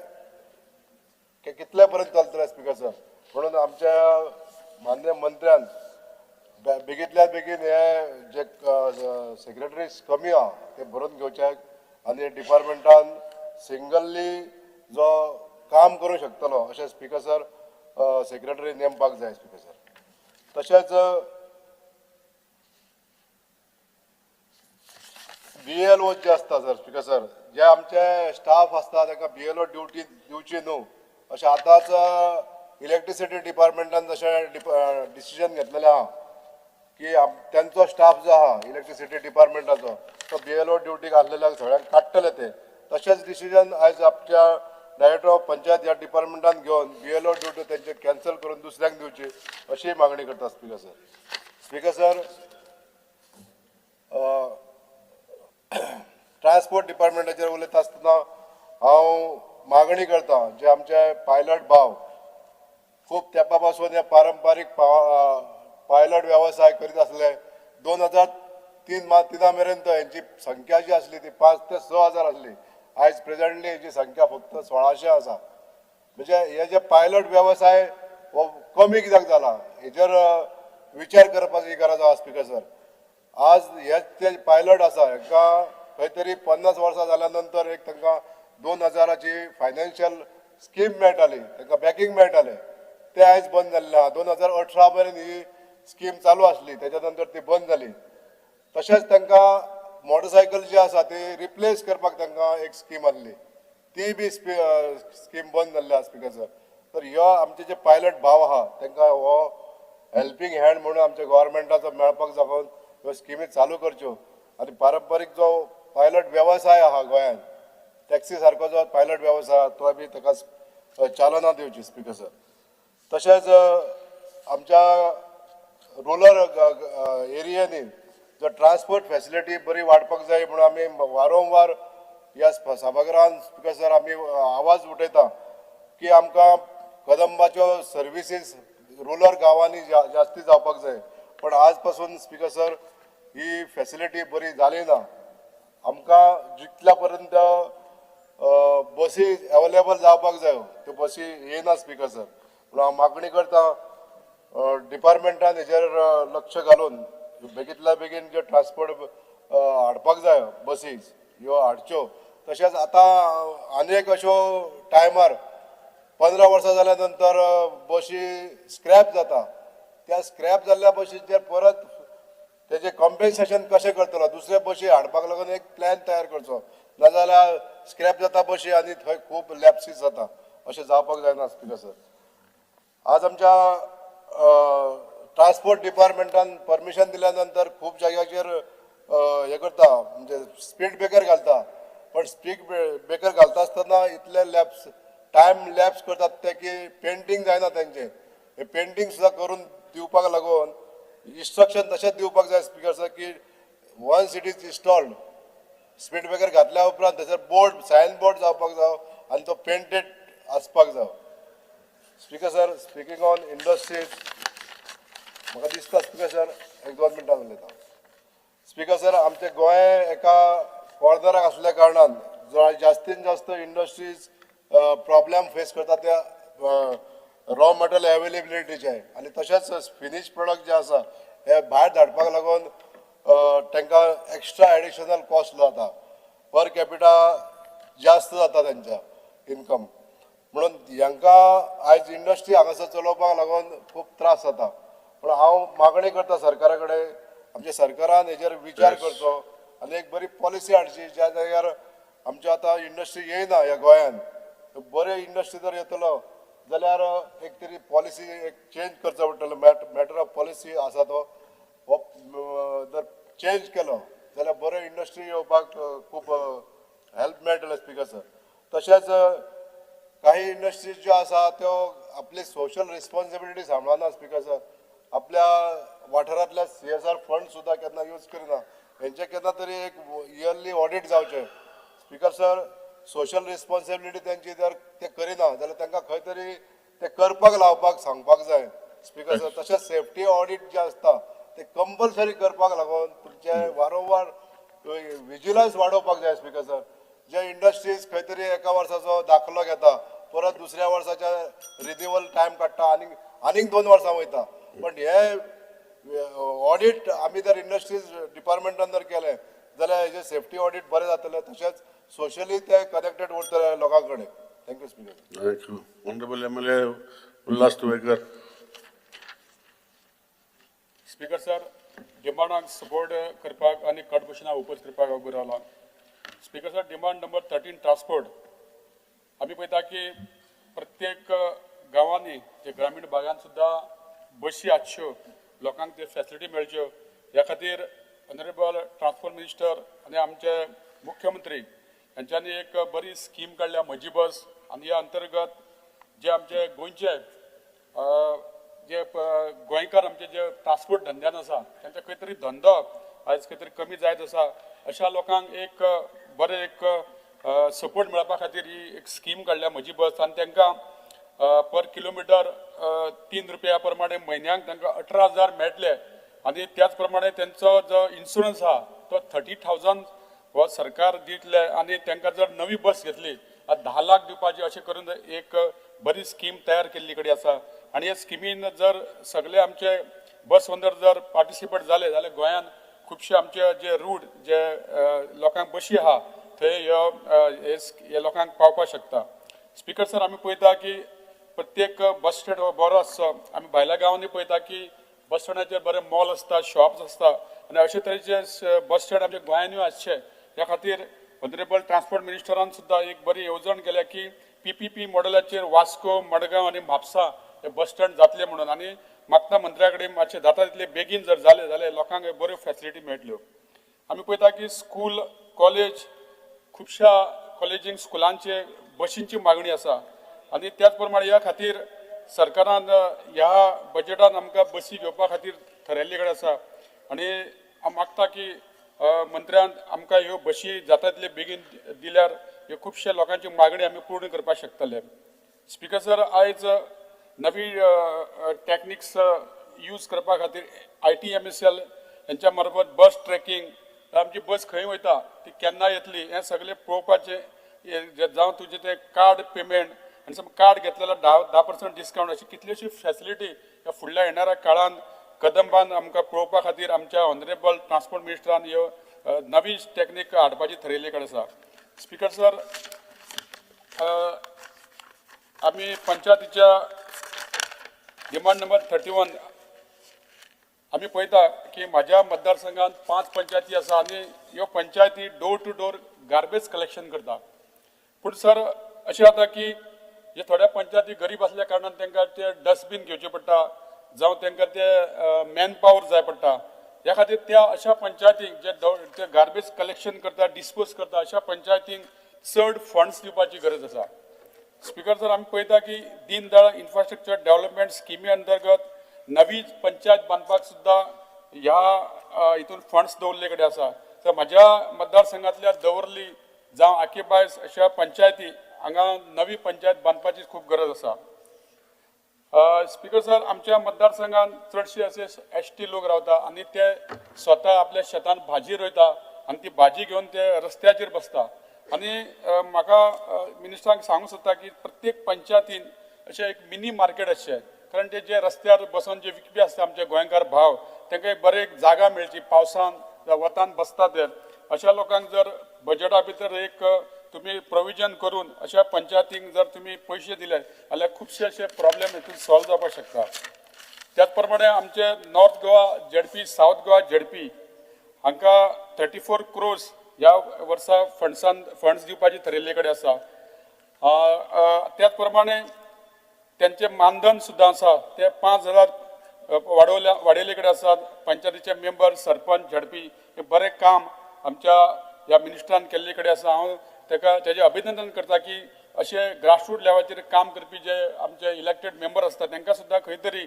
कितले पर्यंत चलतलें स्पिकर सर? म्हणून आमच्या मान्य मंत्र्यान बेगींतल्या बेगीन हे जे सेक्रेटरीज कमी आहा ते भरून घेवचे आनी डिपार्टमेंटान सिंगल्ली जो काम करूं शकतलो अशें स्पिकर सर सेक्रेटरी नेमपाक जाय स्पिकर सर. तशेंच BLO जे आसता सर स्पिकर सर, जे आमचे स्टाफ आसता तांकां BLO duty दिवची न्हू अशें आतांच इलेक्ट्रिसिटी डिपार्टमेंटान जशें डिसिजन घेतलेलें आहा की तांचो स्टाफ जो आहा इलेक्ट्रिसिटी डिपार्टमेंटाचो तो BLO ड्युटीक आसलेल्या सगळ्यांक काडटले ते. तशेंच डिसिजन आयज आमच्या डायरेक्टर ऑफ पंचायत ह्या डिपार्टमेंटान घेवन BLO duty तेंचे कॅन्सल करून दुसऱ्यांक दिवची अशी मागणी करता speaker sir. Speaker sir, transport डिपार्टमेंटाचेर उलयता आसतना हांव मागणी करता जे आमचे पायलट भाव खूब तेंपा पासून हे पारंपारीक पायलट वेवसाय करीत आसले. 2003 मेरेन तर हेंची संख्या जी आसली ती 5 ते 6 हजार आसली. आयज प्रेझेंटली हेची संख्या फक्त 1600 आसा. म्हणजे हे जे पायलट वेवसाय हो कमी कित्याक जाला हेजेर विचार करपाची गरज आसा स्पिकर सर. आज हे ते पायलट आसा हेंकां खंय तरी 50 वर्सां जाल्या नंतर एक तांकां 2000ची फायनान्शियल स्कीम मेळटाली, तांकां बॅकींग मेळटालें, तें आयज बंद जाल्लें आहा. 2018 मेरेन ही स्कीम चालू आसली, तेच्या नंतर ती बंद जाली. तशेंच तांकां मोटरसायकल जी आसा ती रिप्लेस करपाक तांकां एक स्कीम आसली, ती बी स्कीम बंद जाल्ली आसा स्पिकर सर. तर ह्यो आमचे जे पायलट भाव आहा तांकां हो हेल्पींग हँड म्हणून आमच्या गव्हर्मेंटाचो मेळपाक जावन ह्यो स्किमी चालू करच्यो आनी पारंपारीक जो पायलट वेवसाय आहा गोंयांत टॅक्सी सारको जो पायलट वेवसाय आहा तो बी ताका चालना दिवची स्पिकर सर. तशेंच आमच्या रुरल एरियांनी जो ट्रान्सपोर्ट फेसिलिटी बरी वाडपाक जाय म्हणून आमी वारंवार ह्या सभागृहान स्पिकर सर आमी आवाज उठयता की आमकां कदंबाच्यो सर्विसीस रुरल गांवांनी जास्ती जावपाक जाय. पण आज पासून स्पिकर सर ही फेसिलिटी बरी जाली ना. आमकां जितल्या पर्यंत बसी अवेलेबल जावपाक जायो त्यो बसी येना स्पिकर सर. म्हणून हांव मागणी करता डिपार्टमेंटान हेजेर लक्ष घालून बेगींतल्या बेगीन ज्यो ट्रान्सपोर्ट हाडपाक जायो बसीस ह्यो हाडच्यो. तशेंच आतां आनी एक अश्यो टायमार 15 वर्सां जाल्या नंतर बशी स्क्रॅप जाता, त्या स्क्रॅप जाल्ल्या बशीचेर परत तेजें कॉम्पेन्सेशन कशें करतलो, दुसरे बशी हाडपाक लागून एक प्लॅन तयार करचो, नाजाल्यार स्क्रॅप जाता बशी आनी थंय खूब लॅप्सीस जाता, अशें जावपाक जायना स्पिकर सर. आज आमच्या ट्रान्सपोर्ट डिपार्टमेंटान परमिशन दिल्या नंतर खूब जाग्याचेर हें करता, म्हणजे स्पीड ब्रेकर घालता, पण स्पीड ब्रेकर घालता आसतना इतले लॅप्स टायम लॅप्स करतात ते की पेंटींग जायना तेंचें. हे पेंटींग सुद्दां करून दिवपाक लागून इन्स्ट्रक्शन तशेंच दिवपाक जाय स्पिकर सर की once it is installed speed breaker घातल्या उपरांत थंयसर बोर्ड सायन बोर्ड जावपाक जायो आनी तो पेंटेड आसपाक जायो. Speaker sir, speaking on industries म्हाका दिसता स्पिकर सर एक दोन मिनटां उलयता. स्पिकर सर, आमचें गोंय एका कॉर्नराक आसल्या कारणान जो जास्तीन जास्त इंडस्ट्रीज प्रॉब्लेम फेस करता त्या रॉ मटेरियल एवेलेबिलिटीचे आनी तशेंच फिनीश प्रोडक्ट जे आसा हे भायर धाडपाक लागून तांकां एक्स्ट्रा एडिशनल कॉस्ट जाता, पर कॅपिटा जास्त जाता तेंच्या इनकम. म्हणून हांकां आयज इंडस्ट्री हांगासर चलोवपाक लागून खूब त्रास जाता. पूण हांव मागणी करता सरकारा कडेन, आमच्या सरकारान हेजेर विचार करचो आनी एक बरी पॉलिसी हाडची ज्या जाग्यार आमच्या आतां इंडस्ट्री येयना ह्या गोंयान, बरे इंडस्ट्री जर येतलो जाल्यार एक तरी पॉलिसी एक चेंज करचो पडटलो. मॅटर ऑफ पॉलिसी आसा तो हो जर चेंज केलो जाल्यार बरो इंडस्ट्री येवपाक खूब हेल्प मेळटलें स्पिकर सर. तशेंच काही इंडस्ट्रीज ज्यो आसा त्यो आपली सोशल रिस्पॉन्सिबिलिटी सांबाळना स्पिकर सर. आपल्या वाठारांतल्या CSR fund सुद्दां केन्ना यूज करिना, हेंचे केन्ना तरी एक इयरली ऑडीट जावचें स्पिकर सर. सोशल रिस्पॉन्सिबिलिटी तेंची जर ते करिना जाल्यार तांकां खंय तरी ते करपाक लावपाक सांगपाक जाय स्पिकर सर. तशेंच सेफ्टी ऑडीट जे आसता ते कंपल्सरी करपाक लागून तुमचे वारंवार विजिलन्स वाडोवपाक जाय स्पिकर सर. जे इंडस्ट्रीज खंय तरी एका वर्साचो दाखलो घेता, परत दुसऱ्या वर्साच्या रिन्युअल टायम काडटा आनीक आनीक 2 वर्सां वयता. पण हे ऑडिट आमी जर इंडस्ट्रीज डिपार्टमेंटान जर केलें जाल्यार हेजे सेफ्टी ऑडिट बरें जातलें, तशेंच सोशली ते कनेक्टेड उरतले लोकां कडेन. Thank you, Speaker. Thank you. Honorable MLA Ulhas Tuvenkar. Speaker sir, डिमांडाक support करपाक आनी कट मोशनाक ओपोज करपाक उबो रावला. Speaker sir, demand number 13, transport. आमी पळयता की प्रत्येक गांवांनी जे ग्रामीण भागान सुद्दां बशी आसच्यो, लोकांक ते फॅसिलिटी मेळच्यो, ह्या खातीर ऑनरेबल ट्रान्सपोर्ट मिनिस्टर आनी आमचे मुख्यमंत्री यांच्यांनी एक बरी स्कीम काडल्या, म्हजी बस. आनी ह्या अंतर्गत जे आमचे गोंयचे जे गोंयकार आमचे जे ट्रान्सपोर्ट धंद्यान आसा, तांचा खंय तरी धंदो आयज खंय तरी कमी जायत आसा, अशा लोकांक एक बरें एक सपोर्ट मेळपा खातीर ही एक स्कीम काडल्या, म्हजी बस. आनी तांकां पर किलोमिटर 3 रुपया प्रमाणे म्हयन्याक तांकां 18,000 मेळटले. आनी त्याच प्रमाणे तेंचो जो इन्शुरन्स आहा तो 30,000 हो सरकार दितले. आनी तांकां जर नवी बस घेतली 10 लाख दिवपाची, अशें करून एक बरी स्कीम तयार केल्ली कडेन आसा. आनी ह्या स्किमीन जर सगळे आमचे बस ओनर जर पार्टिसिपेट जाले जाल्यार गोंयान खुबशे आमचे जे रूट जे लोकांक बशी आहा थंय ह्यो हे लोकांक पावपाक शकता. स्पिकर सर, आमी पळयता की प्रत्येक बस स्टँड हो बरो आसचो. आमी भायल्या गांवांनी पळयता की बस स्टँडाचेर बरे मॉल आसता, शॉप्स आसता आनी अशे तरेचे बस स्टँड आमच्या गोंयांनूय आसचे. ह्या खातीर ऑनरेबल ट्रान्सपोर्ट मिनिस्टरान सुद्दां एक बरी येवजण केल्या की पीपीपी मॉडेलाचेर वास्को, मडगांव आनी म्हापसा हे बस स्टँड जातले म्हणून. आनी मागता मंत्र्या कडेन, मातशें जाता तितले बेगीन जर जाले जाल्यार लोकांक बऱ्यो फॅसिलिटी मेळटल्यो. आमी पळयता की स्कूल, कॉलेज, खुबश्या कॉलेजींक, स्कुलांचे बशींची मागणी आसा. आनी त्याच प्रमाणे ह्या खातीर सरकारान ह्या बजेटान आमकां बसी घेवपा खातीर थरयल्ले कडेन आसा. आनी हांव मागता की मंत्र्यान आमकां ह्यो बशी जाता तितले बेगीन दिल्यार ह्यो खुबश्या लोकांची मागणी आमी पूर्ण करपाक शकतले. स्पिकर सर, आयज नवी टॅक्निक्स यूज करपा खातीर आयटीएमएसएल हेंच्या मार्फत बस ट्रॅकिंग, आमची बस खंय वयता, ती केन्ना येतली हें सगळें पळोवपाचें हें जावं तुजें तें कार्ड पेमेंट आनी समज कार्ड घेतलें जाल्यार 10% डिस्कावंट, अशी कितल्योश्यो फॅसिलिटी ह्या फुडल्या येणाऱ्या काळान कदंबान आमकां पळोवपा खातीर आमच्या ऑनरेबल ट्रान्सपोर्ट मिनिस्टरान ह्यो नवी टॅक्नीक हाडपाची थरयल्ली कडेन आसा. स्पिकर सर, आमी पंचायतीच्या डिमांड नंबर 31, आमी पळयता की म्हाज्या मतदारसंघात पांच पंचायती आसा आनी ह्यो पंचायती door to door garbage collection करता. पूण सर, अशें जाता की हे थोड्या पंचायती गरीब आसल्या कारणान तांकां ते डस्टबीन घेवचे पडटा जावं तांकां ते मॅन पावर जाय पडटा. ह्या खातीर त्या अशा पंचायतींक जे ते गार्बेज कलेक्शन करता, डिस्पोज करता, अशा पंचायतींक चड फंड्स दिवपाची गरज आसा. स्पिकर सर, आमी पळयता की दीनदयाळ इन्फ्रास्ट्रक्चर डेव्हलपमेंट स्किमी अंतर्गत नवी पंचायत बांदपाक सुद्दां ह्या हितून फंड्स दवरले कडेन आसा. तर म्हाज्या मतदारसंघातल्या दवर्ली जावं आकेबायस अशा पंचायती हांगा नवी पंचायत बांदपाची खूब गरज आसा. स्पिकर सर, आमच्या मतदारसंघात चडशे असे एसटी लोक रावता आनी ते स्वता आपल्या शेतान भाजी रोयता आनी ती भाजी घेवन ते रस्त्याचेर बसता. आनी म्हाका मिनिस्टरांक सांगूंक सोदता की प्रत्येक पंचायतीन अशें एक मिनी मार्केट आसचें, कारण ते जे रस्त्यार बसून जे विकपी आसता आमचे गोंयकार भाव, तांकां एक बरें एक जागा मेळची. पावसान जावं वतान बसता ते, अशा लोकांक जर बजेटा भितर एक तुमी प्रोविजन करून अशा पंचायतींक जर तुमी पयशे दिले जाल्यार खुबशे अशे प्रॉब्लेम हितून सॉल्व जावपाक शकता. त्याच प्रमाणे आमचे north Goa ZP, south Goa ZP हांकां 34 क्रोर्स ह्या वर्सा फंड्सान फंड्स दिवपाची थरयल्ले कडेन आसा. त्याच प्रमाणे त्यांचे मानधन सुद्दां आसा ते 5,000 वाडोवल्या, वाडयल्ले कडेन आसात. पंचायतीचे मेंबर, सरपंच, झेडपी हे बरें काम आमच्या ह्या मिनिस्टरान केल्ले कडेन आसा. हांव ताका तेजें अभिनंदन करता की अशे ग्रासरूट लेवलाचेर काम करपी जे आमचे इलेक्टेड मेंबर आसता तांकां सुद्दां खंय तरी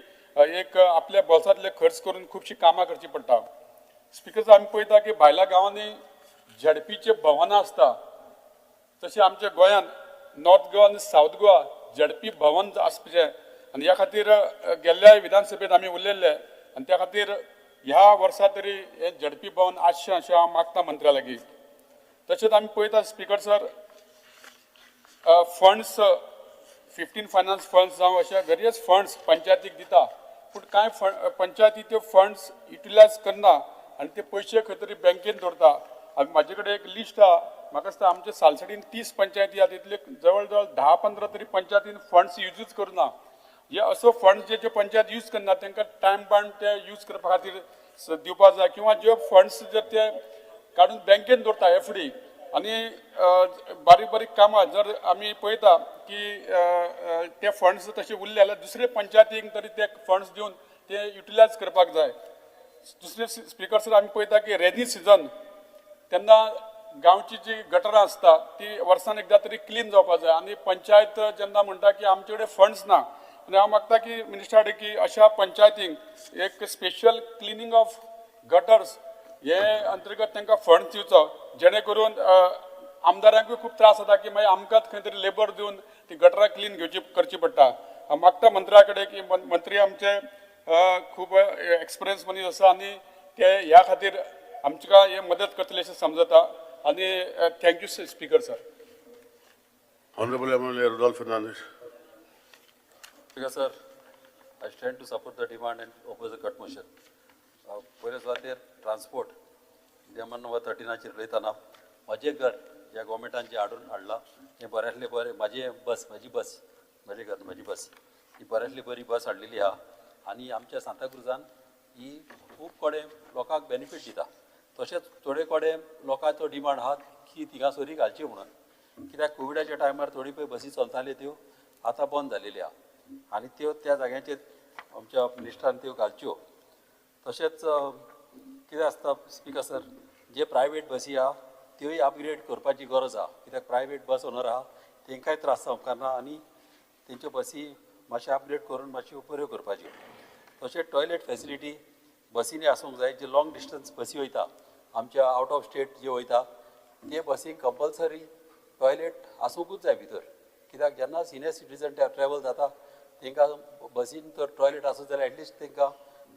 एक आपल्या बोल्सांतले खर्च करून खुबशीं कामां करचीं पडटा. स्पिकर, आमी पळयता की भायल्या गांवांनी झेडपीचे भवनां आसता, तशें आमच्या गोंयांत नॉर्थ गोवा आनी सावथ गोवा झेडपी भवन आसचें. आनी ह्या खातीर गेल्ल्या विधानसभेत आमी उलयल्ले आनी त्या खातीर ह्या वर्सा तरी हें झेडपी भवन आसचें अशें हांव मागता मंत्र्या लागीं. तशेंच आमी पळयता speaker sir, funds 15 finance funds जावं अशे वेरियस फंड्स पंचायतीक दिता, पूण कांय पंचायती त्यो फंड्स युटिलायज करना आनी ते पयशे खंय तरी बँकेन दवरता. आनी म्हाजे कडेन एक लिस्ट आहा, म्हाका दिसता आमच्या सालसेटीन 30 पंचायती आहा, तितले जवळ जवळ 10-15 तरी पंचायतीन फंड्स युजूच करना. हे असो फंड जे पंचायत यूज करना तांकां टायम बाउंड ते यूज करपा खातीर दिवपा जाय, किंवा ज्यो फंड्स जर ते काडून बँकेन दवरता एफडी आनी बारीक बारीक कामां जर आमी पळयता की ते फंड्स तशे उरले जाल्यार दुसरे पंचायतीक तरी ते फंड्स दिवन ते युटिलायज करपाक जाय. दुसरे स्पिकर सर, आमी पळयता की रेनी सिजन तेन्ना गांवची जी गटरां आसता ती वर्सान एकदां तरी क्लीन जावपा जाय आनी पंचायत जेन्ना म्हणटा की आमचे कडेन फंड्स ना, आनी हांव मागता की मिनिस्टरा कडेन की अशा पंचायतींक एक स्पेशल क्लिनींग ऑफ गटर्स हे अंतर्गत तांकां फंड्स दिवचो, जेणे करून आमदारांकूय खूब त्रास जाता की मागीर आमकांच खंय तरी लेबर दिवन ती गटरां क्लीन घेवची करची पडटा. हांव मागता मंत्र्या कडेन की मंत्री आमचे खूब एक्सपिरियन्स मनीस आसा आनी ते ह्या खातीर आमकां हे मदत करतले अशें समजता. आनी thank you speaker sir. Honourable MLA Rudolf Fernandes. Speaker sir, I stand to support the demand and oppose the cut motion. पयले सुवातेर ट्रान्सपोर्ट डिमांड नंबर 13 उलयतना म्हजें घर ज्या गोवोरमेंटान जें हाडून हाडलां हें बऱ्यांतलें बरें, म्हाजें बस, म्हजी बस, म्हजें घर म्हजी बस ही बऱ्यांतली बरी बस हाडलेली आहा आनी आमच्या सांताक्रुजान ही खूब कडेन लोकांक बेनिफीट दिता. तशेंच थोडे कडेन लोकांचो डिमांड आहा की थिंगासरी घालची म्हणून, कित्याक कोविडाच्या टायमार थोडी पळय बसी चलताल्यो त्यो आतां बंद जालेल्यो आहा आनी त्यो त्या जाग्यांचेर आमच्या मिनिस्टरान त्यो घालच्यो. तशेंच कितें आसता स्पिकर सर, जे प्रायवेट बसी आहा त्योय अपग्रेड करपाची गरज आहा, कित्याक प्रायवेट बस ओनर आहा तेंकांय त्रास जावंक ना आनी तेंच्यो बसी मातशें अपग्रेड करून मातश्यो बऱ्यो करपाच्यो. तशेंच टॉयलेट फेसिलिटी बसींनी आसूंक जाय, जे लॉंग डिस्टन्स बसी वयता आमच्या आवट ऑफ स्टेट जे वयता ते बसींक कंपल्सरी टॉयलेट आसूंकूच जाय भितर, कित्याक जेन्ना सिनियर सिटीजन ट्रॅवल जाता तेंकां बसीन तर टॉयलेट आसत जाल्यार एटलिस्ट तेंकां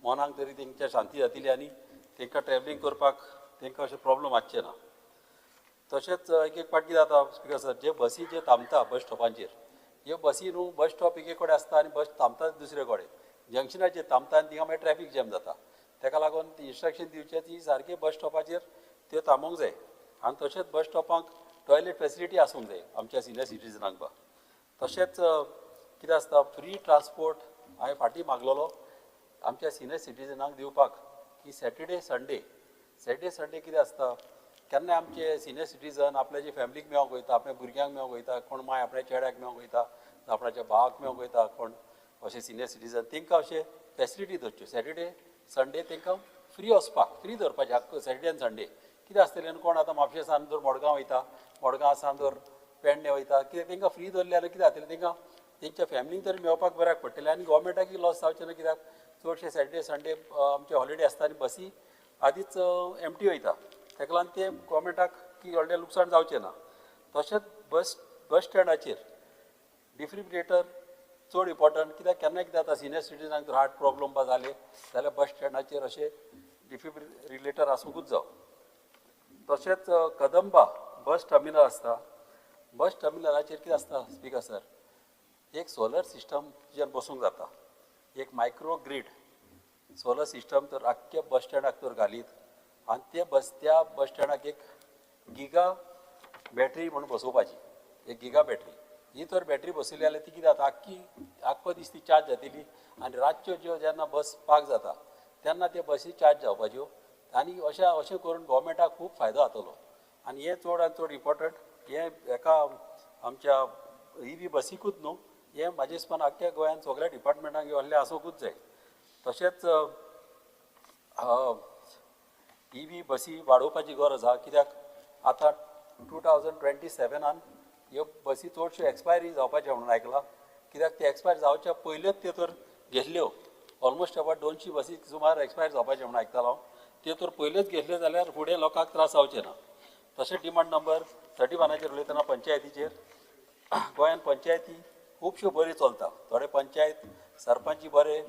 मनाक तरी तेंच्या शांती जातली आनी तेंकां ट्रॅवलींग करपाक तेंकां अशें प्रॉब्लम आसचें ना. तशेंच एक एक पाटी जाता स्पिकर सर, जे बसी जे थांबता बस स्टॉपांचेर, ह्यो बसी न्हू बस स्टॉप एके कडेन आसता आनी बस थांबता दुसरे कडेन, जंक्शनाचेर थांबता आनी थिंगा मागीर ट्रॅफीक जॅम जाता. तेका लागून ती इन्स्ट्रक्शन दिवचें ती सारकी बस स्टॉपाचेर त्यो थांबोवंक जाय आनी तशेंच बस स्टॉपांक टॉयलेट फेसिलिटी आसूंक जाय आमच्या सिनियर सिटीजनांक बा. तशेंच कितें आसता फ्री ट्रान्सपोर्ट हांवें फाटीं मागलेलो आमच्या सिनियर सिटीजनांक दिवपाक की सॅटर्डे संडे, सॅटर्डे संडे कितें आसता केन्ना आमचे सिनियर सिटीजन आपल्याचे फॅमिलीक मेळोंक वयता, आपल्या भुरग्यांक मेळोंक वयता, कोण माय आपल्या चेड्याक मेळोंक वयता, आपणाच्या भावाक मेळोंक वयता, कोण अशे सिनियर सिटीजन तेंकां अशें फेसिलिटी दवरच्यो सॅटर्डे संडे तेंकां फ्री वचपाक, फ्री दवरपाचें आख्खो सॅटर्डे आनी संडे. कितें आसतलें न्हू कोण आतां म्हापशे सान जर मडगांव वयता, मडगांव सान जर पेडणे वयता, कित्याक तेंकां फ्री दवरलें जाल्यार कितें जातलें तेंकां तेंच्या फॅमिलीक तरी मेळपाक बऱ्याक पडटलें आनी गोवोरमेंटाकूय लॉस जावचें ना, कित्याक चडशे सॅटर्डे संडे आमचे हॉलिडे आसता आनी बसी आदींच एमटी वयता, तेका लागून ते गोवोरमेंटाक की व्हडलें लुकसाण जावचें ना. तशेंच बस बस स्टँडाचेर डिफ्रिबरेटर चड इम्पोर्टंट, कित्याक केन्ना कितें जाता सिनियर सिटीजनांक जर हार्ट प्रॉब्लम बा जाले जाल्यार बस स्टँडाचेर अशें डिफिब्रिलेटर आसूंकूच जाव. तशेंच कदंबा बस टर्मिनल आसता, बस टर्मिनलाचेर कितें आसता स्पिकर सर, एक सोलर सिस्टम तुज्यान बसूंक जाता, एक मायक्रो ग्रीड सोलर सिस्टम तर आख्ख्या बस स्टँडाक तर घालीत आनी ते बस त्या बस स्टँडाक एक गिगा बॅटरी म्हणून बसोवपाची, एक गिगा बॅटरी ही तर बॅटरी बसयली जाल्यार ती कितें जाता आख्खी आख्खो दीस ती चार्ज जातली आनी रातच्यो ज्यो जेन्ना बस पार्क जाता तेन्ना त्यो बसी चार्ज जावपाच्यो आनी अशें अशें करून गोवोरमेंटाक खूब फायदो जातलो. आनी हें चड आनी चड इम्पोर्टंट हें हेका आमच्या ही बी बसीकूच न्हू, हें म्हाजे हिसपान आख्ख्या गोंयांत सगळ्या डिपार्टमेंटांक असलें आसूंकूच जाय. तशेंच ही बी बसी वाडोवपाची गरज आहा, कित्याक आतां 2027 ह्यो बसी चडश्यो एक्सपायरी जावपाच्यो म्हणून आयकलां, कित्याक ते एक्सपायर जावच्या पयल्योच त्यो तर घेतल्यो, ऑलमोस्ट अबावट 200 बसी सुमार एक्सपायर जावपाच्यो म्हणून आयकतालो हांव, त्यो तर पयल्योच घेतल्यो जाल्यार फुडें लोकांक त्रास जावचे ना. तशें डिमांड नंबर 31 उलयतना पंचायतीचेर, गोंयांत पंचायती खुबश्यो बऱ्यो चलता, थोडे पंचायत सरपंच बरे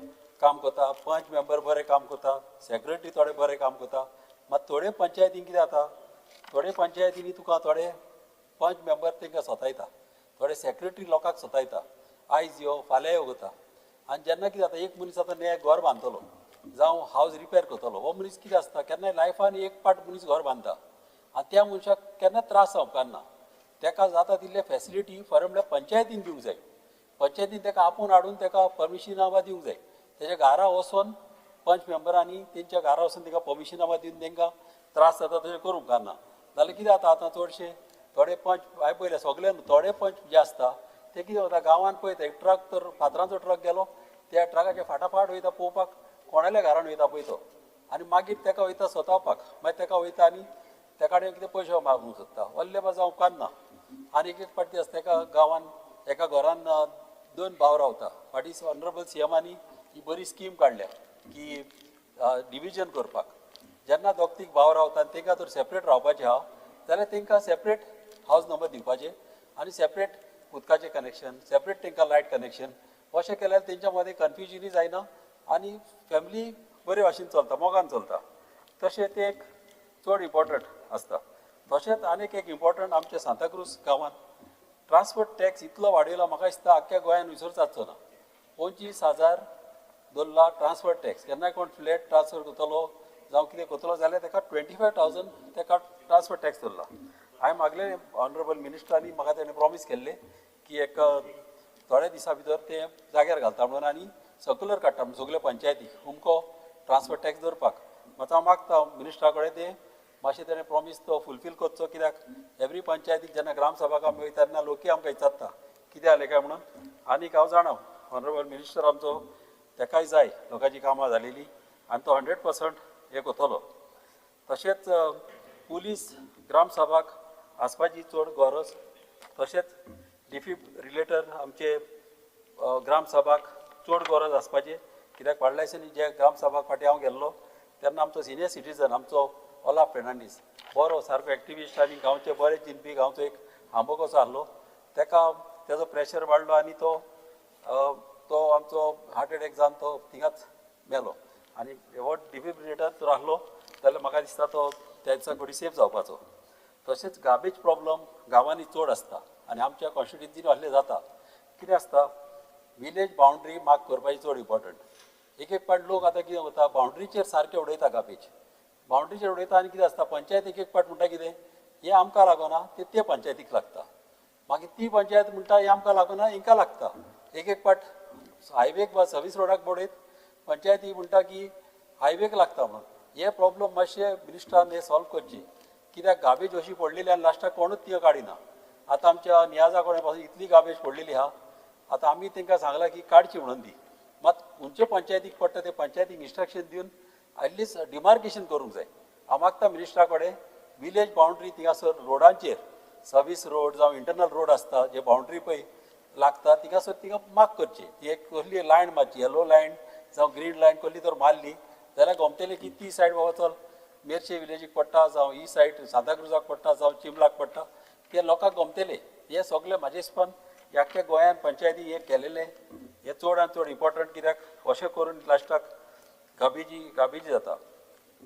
काम करता, पंच मेंबर बरे काम करता, सेक्रेटरी थोडे बरे काम करता, मात थोडे पंचायतींक कितें जाता थोडे पंचायतींनी तुका थोडे पंच मेंबर तांकां सतायता, थोडे सेक्रेटरी लोकांक सतायता, आयज यो फाल्यां यो करता. आनी जेन्ना कितें जाता, एक मनीस आतां नये घर बांदतलो जावं हावज रिपेर करतलो, हो मनीस कितें आसता केन्नाय लायफान एक पाट मनीस घर बांदता आनी त्या मनशाक केन्ना त्रास जावपाना. ताका जाता तितले फेसिलिटी फॉर म्हणल्यार पंचायतीन दिवंक जाय. पंचायतीन ताका आपोवन हाडून ताका परमिशनामा दिवंक जाय. तेच्या घरा वचोन पंच मेंबरांनी तेंच्या घरा वचून तांकां परमिशनामा दिवन तांकां त्रास जाता तशें करूंक उपकारना. जाल्यार कितें जाता आतां चडशे थोडे पंच हांवें पळयले सगळे न्हू, थोडे पंच जे आसता ते कितें जाता गांवांत पळयता एक ट्रक तर फातरांचो ट्रक गेलो, त्या ट्रकाच्या फाटाफाट वयता पळोवपाक कोणाल्या घरान वयता पळय तो, आनी मागीर ताका वयता सतावपाक, मागीर ताका वयता आनी ताका कडेन कितें पयशे मागूंक सोदता. व्हडले बा जावं उपकारना. आनी एक एक पाटी आसता एका गांवान एका घरान दोन भाव रावता. फाटीं ऑनरेबल सीएमांनी ही बरी स्कीम काडल्या की डिविजन करपाक. जेन्ना दोग तीग भाव रावता आनी तांकां जर सेपरेट रावपाचें आहा जाल्यार तांकां सेपरेट हावज नंबर दिवपाचें आनी सेपरेट उदकाचें कनेक्शन, सेपरेट तांकां लायट कनेक्शन. अशें केल्यार तेंच्या मदें कन्फ्युजनूय जायना आनी फॅमिली बरे भाशेन चलता, मोगान चलता. तशें तें एक चड इम्पॉर्टंट आसता. तशेंच आनीक एक इम्पॉर्टंट आमच्या सांताक्रूज गांवांत ट्रान्सपोर्ट टॅक्स इतलो वाडयला, म्हाका दिसता आख्ख्या गोंयान विसर जातचो ना. 25,000 दवरला ट्रान्सपोर्ट टॅक्स. केन्नाय कोण फ्लॅट ट्रान्सफर करतलो जावं कितें करतलो जाल्यार ताका 25,000 ताका ट्रान्सफर टॅक्स दवरला. हांवें मागले ऑनरेबल मिनिस्टरांनी म्हाका तेणें प्रॉमीस केल्लें की एक थोड्या दिसां भितर ते जाग्यार घालता म्हणून आनी सर्कुलर काडटा म्हणून सगळ्यो पंचायती अमको ट्रान्सफर टॅक्स दवरपाक. मात हांव मागता मिनिस्टरा कडेन ते मातशें तेणें प्रॉमीस तो फुलफील करचो, कित्याक एवरी पंचायतीक जेन्ना ग्रामसभा आमी वयता तेन्ना लोकूय आमकां विचारता कितें जालें काय म्हणून. आनीक हांव जाणा ऑनरेबल मिनिस्टर आमचो ताकाय जाय लोकांची कामां जालेली आनी तो 100% हें करतलो. तशेंच पुलीस ग्रामसभाक आसपाची चड गरज. तशेंच डिफिब्रिलेटर आमचे ग्रामसभाक चड गरज आसपाची, कित्याक फाटल्या दिसांनी जे ग्रामसभाक फाटीं हांव गेल्लो तेन्ना आमचो सिनियर सिटीजन आमचो ओलाफ फेर्नांडीस बरो सारको एक्टिविस्ट आनी गांवचे बरे चिंतपी, गांवचो एक आंबो कसो आहलो, ताका तेजो प्रेशर वाडलो आनी तो तो आमचो हार्ट एटॅक जावन तो थिंगाच मेलो. आनी हो डिफिब्रिलेटर जर आहलो जाल्यार म्हाका दिसता तो त्या दिसा घडी सेफ जावपाचो. तशेंच गार्बेज प्रॉब्लम गांवांनी चड आसता आनी आमच्या कॉन्स्टिट्युएन्सीन असलें जाता. कितें आसता विलेज बावंड्री मार्क करपाची चड इम्पॉर्टंट. एक एक पाट लोक आतां कितें वता बावंड्रीचेर सारकें उडयता गार्बेज, बावंड्रीचेर उडयता आनी कितें आसता पंचायत एक एक पाट म्हणटा कितें हें आमकां लागना तें ते पंचायतीक लागता, मागीर ती पंचायत म्हणटा हें आमकां लागना हिंकां लागता. एक एक पाट हायवेक वा सर्वीस रोडाक बडयत पंचायती म्हणटा की हायवेक लागता म्हणून. हे प्रॉब्लम मातशे मिनिस्टरान हे सॉल्व करचे, कित्याक गार्बेज अशी पडलेली आनी लास्टाक कोणूच ती काडिना. आतां आमच्या नियाजा कडेन पासून इतली गार्बेज पडलेली आहा, आतां आमी तांकां सांगलां की काडची म्हणून ती, मात खंयचे पंचायतीक पडटा ते पंचायतीक इन्स्ट्रक्शन दिवन एटलिस्ट डिमार्केशन करूंक जाय. हांव मागता मिनिस्टरा कडेन विलेज बावंड्री थिंगासर रोडांचेर सर्वीस रोड जावं इंटरनल रोड आसता जे बावंड्री पळय लागता थिंगासर थिंगा मार्क करची, ती एक कसली लायन मारची, येलो लायन जावं ग्रीन लायन कसली तर मारली जाल्यार गमतलें की ती सायड बाबा चल मेरशे विलेजीक पडटा जावं ही सायड सांताक्रुजाक पडटा जावं चिंबलाक पडटा, ते लोकांक गमतले. हे सगळे म्हाजे हिसपान आख्ख्या गोंयान पंचायती हें केलेलें हें चड आनी चड इम्पॉर्टंट, कित्याक अशें करून लास्टाक गाबेजी गाबेजी जाता.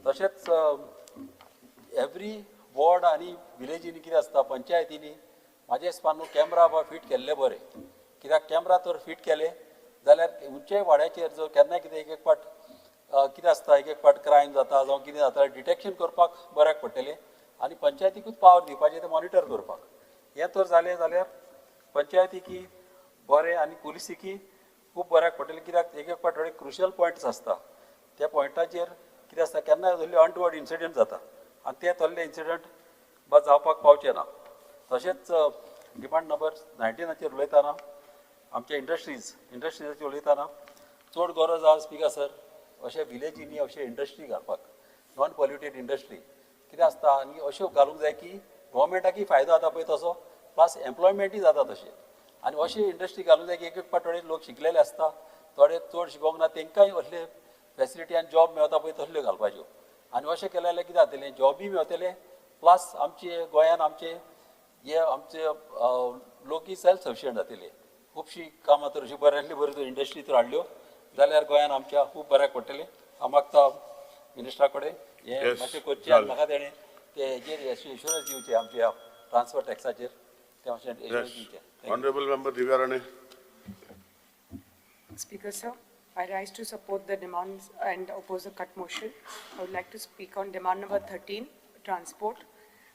तशेंच एवरी वॉर्ड आनी विलेजींनी कितें आसता पंचायतींनी म्हाजे हिसपान न्हू कॅमरा बा फिट केल्ले बरें, कित्याक कॅमरा तर फिट केले जाल्यार खंयच्याय वाड्याचेर जर केन्नाय कितें एक एक फावट कितें आसता एक एक फावट क्रायम जाता जावं कितें जाता डिटेक्शन करपाक बऱ्याक पडटलें आनी पंचायतीकूच पावर दिवपाचें तें मॉनिटर करपाक. हें तर जालें जाल्यार पंचायतीकी बरें आनी पुलिसीकी खूब बऱ्याक पडटलें, कित्याक एक एक फावट थोडे क्रुशियल पॉयंट्स आसता त्या पॉयंटाचेर कितें आसता केन्नाय असले अनटुवर्ड इन्सिडंट जाता आनी ते तसले इन्सिडंट बा जावपाक पावचे ना. तशेंच डिमांड नंबर 19 उलयतना आमच्या इंडस्ट्रीजाचेर उलयतना चड गरज आसा स्पिकर सर अशे विलेजींनी अशे इंडस्ट्री घालपाक, नॉन पॉल्युटेड इंडस्ट्री कितें आसता आनी अश्यो घालूंक जाय की गोवोरमेंटाकय फायदो जाता पळय तसो प्लस एम्प्लॉयमेंटूय जाता तशें. आनी अशी इंडस्ट्री घालूंक जाय की एक एक फावट थोडे लोक शिकलेले आसता थोडे चड शिकोंक ना तांकांय असले फेसिलिटी आनी जॉब मेळता पळय तसल्यो घालपाच्यो. आनी अशें केलें जाल्यार कितें जातलें जॉबूय मेळटले प्लस आमचे गोंयान आमचे हे आमचे लोकूय सेल्फ सफिशियंट जातले. खुबशीं कामां तर अशी बऱ्यांतली बरी जर इंडस्ट्री तर हाडल्यो जाल्यार गोंयान आमच्या खूब बऱ्याक पडटलें. हांव मागता मिनिस्टरा कडेन हें मातशें करचें आनी म्हाका तेणें ते हेजेर एश्युरन्स दिवचे आमच्या ट्रान्सपोर्ट टॅक्साचेर ते मातशें एश्युरन्स दिवचे. Honourable member Divya Rane. Speaker, sir, I rise to support the demands and oppose the cut motion. I would like to speak on demand number 13, transport.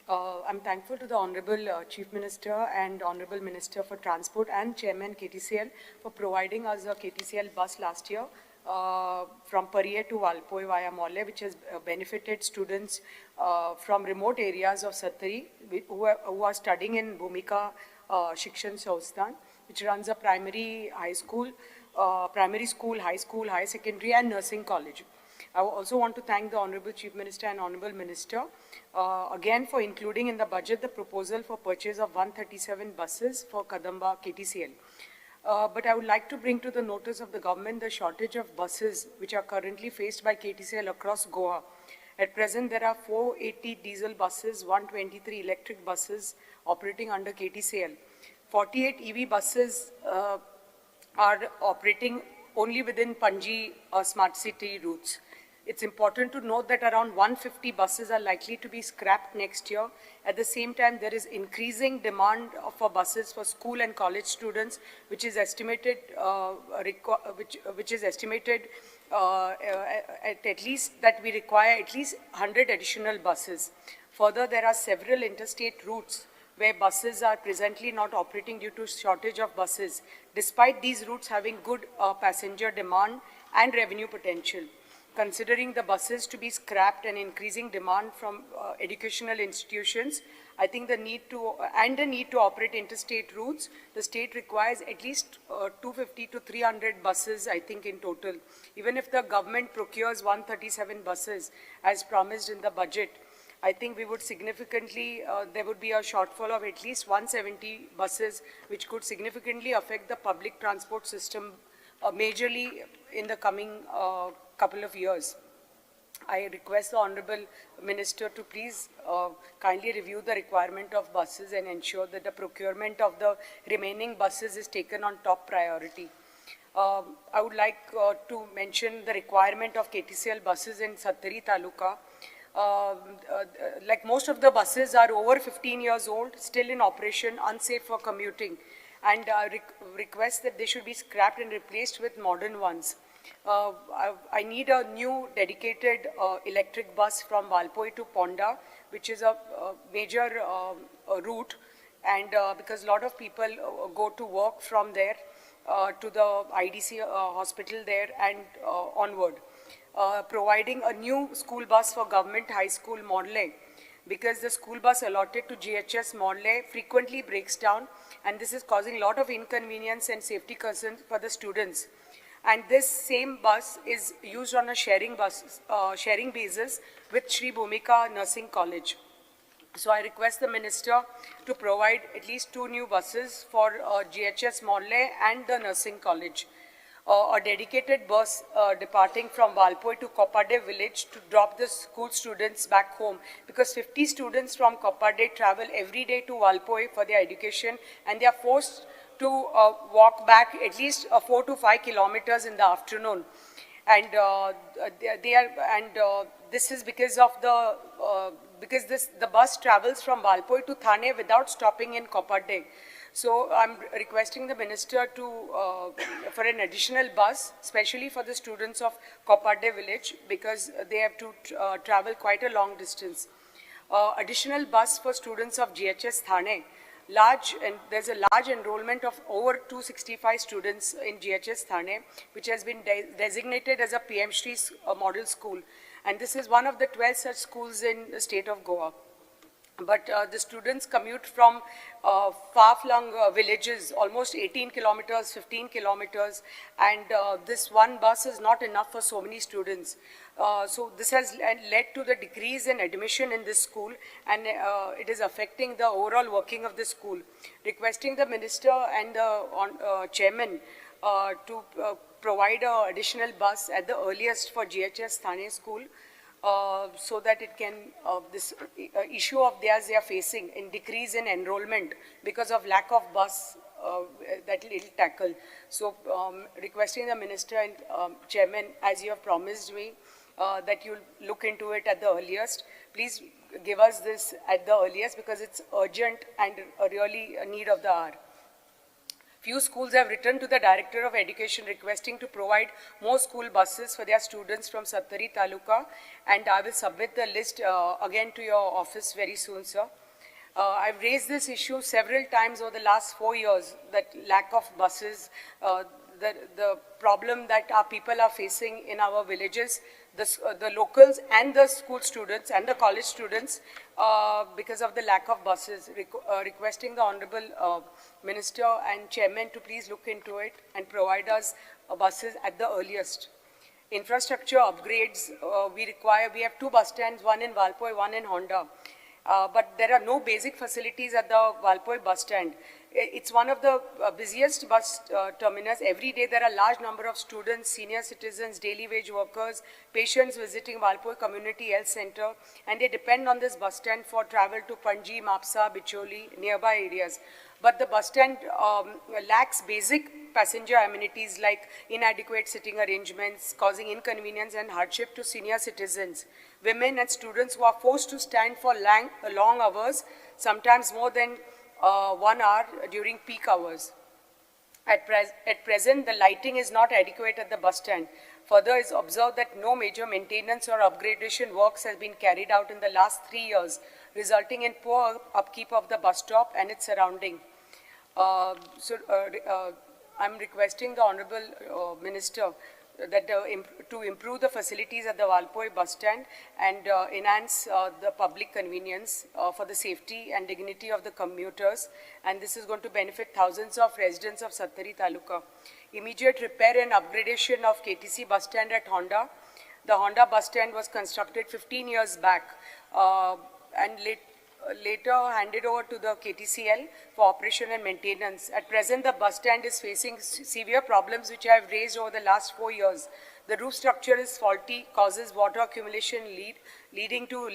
I'm thankful to the Honorable Chief Minister and Honorable Minister for Transport and Chairman KTCL for providing us a KTCL bus last year from Pariye to Valpoi via Molle, which has benefited students from remote areas of Sattari who are studying in Bhumika Shikshan Sansthan, which runs a primary high school, primary school, high school, high secondary and nursing college. I also want to thank the Honorable Chief Minister and Honorable Minister again for including in the budget the proposal for purchase of 137 buses for Kadamba KTCL. But I would like to bring to the notice of the government the shortage of buses which are currently faced by KTCL across Goa. At present, there are 480 diesel buses, 123 electric buses operating under KTCL. 48 EV buses are operating only within Panji smart city routes. It's important to note that around 150 buses are likely to be scrapped next year. At the same time, there is increasing demand for buses for school and college students, which is estimated, at least that we require at least 100 additional buses. Further, there are several interstate routes where buses are presently not operating due to shortage of buses, despite these routes having good passenger demand and revenue potential. Considering the buses to be scrapped and increasing demand from educational institutions, I think the need to, and the need to operate interstate routes, the state requires at least 250 to 300 buses, I think, in total. Even if the government procures 137 buses as promised in the budget, I think we would significantly, there would be a shortfall of at least 170 buses, which could significantly affect the public transport system majorly in the coming couple of years. I request the Honorable Minister to please kindly review the requirement of buses and ensure that the procurement of the remaining buses is taken on top priority. I would like to mention the requirement of KTCL buses in Sattari Taluka. Like most of the buses are over 15 years old, still in operation, unsafe for commuting, and I request that they should be scrapped and replaced with modern ones. I need a new dedicated electric bus from Valpoi to Ponda, which is a major route, and because a lot of people go to work from there to the IDC hospital there and onward. Providing a new school bus for Government High School Morley, because the school bus allotted to GHS Morley frequently breaks down, and this is causing a lot of inconvenience and safety concerns for the students. And this same bus is used on a sharing basis with Sri Bhumika Nursing College. So I request the minister to provide at least 2 new buses for GHS Morley and the nursing college. A dedicated bus departing from Valpoi to Koparde village to drop the school students back home, because 50 students from Koparde travel every day to Valpoi for their education, and they are forced to walk back at least 4 to 5 kilometers in the afternoon. And this is because of the the bus travels from Valpoi to Thane without stopping in Koparde. So I'm requesting the minister to for an additional bus, especially for the students of Koparde village, because they have to travel quite a long distance. Additional bus for students of GHS Thane. There's a large enrollment of over 265 students in GHS Thane, which has been designated as a PM Shri model school. And this is one of the 12 such schools in the state of Goa. But the students commute from far-flung villages, almost 18 kilometers, 15 kilometers, and this one bus is not enough for so many students. So this has led to the decrease in admission in this school, and it is affecting the overall working of the school. Requesting the minister and the chairman to provide an additional bus at the earliest for GHS Thane school, so that it can, this issue of theirs they are facing in decrease in enrollment because of lack of bus that it will tackle. So requesting the minister and chairman, as you have promised me, that you'll look into it at the earliest. Please give us this at the earliest because it's urgent and really a need of the hour. Few schools have written to the Director of Education requesting to provide more school buses for their students from Sattari Taluka, and I will submit the list again to your office very soon, sir. I've raised this issue several times over the last 4 years, that lack of buses, the problem that our people are facing in our villages, the locals and the school students and the college students, because of the lack of buses, requesting the Honorable Minister and Chairman to please look into it and provide us buses at the earliest. Infrastructure upgrades we require. We have 2 bus stands, one in Valpoi, one in Honda. But there are no basic facilities at the Valpoi bus stand. It's one of the busiest bus terminus. Every day there are large number of students, senior citizens, daily wage workers, patients visiting Valpoi Community Health Center, and they depend on this bus stand for travel to Panji, Mapsa, Bicholi, nearby areas. But the bus stand lacks basic passenger amenities like inadequate sitting arrangements, causing inconvenience and hardship to senior citizens, women and students who are forced to stand for long hours, sometimes more than 1 hour during peak hours. At present, the lighting is not adequate at the bus stand. Further, it's observed that no major maintenance or upgradation works has been carried out in the last 3 years, resulting in poor upkeep of the bus stop and its surrounding. I'm requesting the Honorable Minister that to improve the facilities at the Valpoi bus stand and enhance the public convenience for the safety and dignity of the commuters, and this is going to benefit thousands of residents of Sattari Taluka. Immediate repair and upgradation of KTC bus stand at Honda. The Honda bus stand was constructed 15 years back and later handed over to the KTCL for operation and maintenance. At present, the bus stand is facing severe problems which I have raised over the last 4 years. The roof structure is faulty, causes water accumulation leading to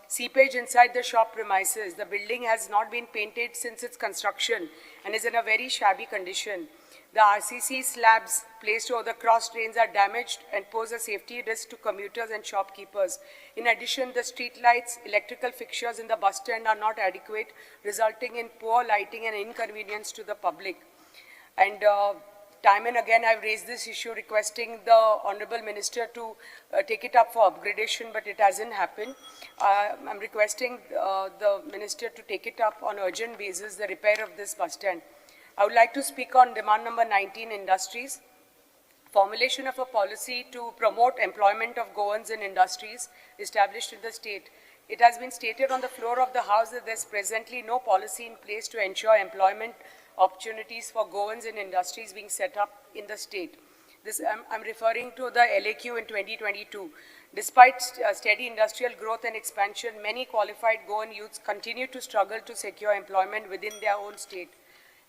seepage inside the shop premises. The building has not been painted since its construction and is in a very shabby condition. The RCC slabs placed over the cross drains are damaged and pose a safety risk to commuters and shopkeepers. In addition, the street lights, electrical fixtures in the bus stand are not adequate, resulting in poor lighting and inconvenience to the public. And time and again, I've raised this issue requesting the Honorable Minister to take it up for upgradation, but it hasn't happened. I'm requesting the Minister to take it up on urgent basis, the repair of this bus stand. I would like to speak on demand number 19, industries. Formulation of a policy to promote employment of Goans in industries established in the state. It has been stated on the floor of the House that there's presently no policy in place to ensure employment opportunities for Goans in industries being set up in the state. This, I'm referring to the LAQ in 2022. Despite steady industrial growth and expansion, many qualified Goan youths continue to struggle to secure employment within their own state.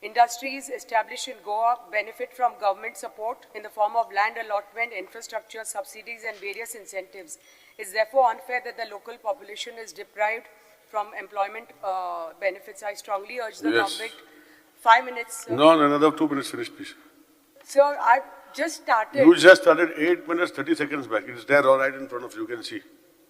Industries established in Goa benefit from government support in the form of land allotment, infrastructure, subsidies, and various incentives. It's therefore unfair that the local population is deprived from employment benefits. I strongly urge the government. 5 minutes, sir. No, another 2 minutes finish, please. Sir, I've just started. You just started 8 minutes, 30 seconds back. It's there all right in front of you, you can see.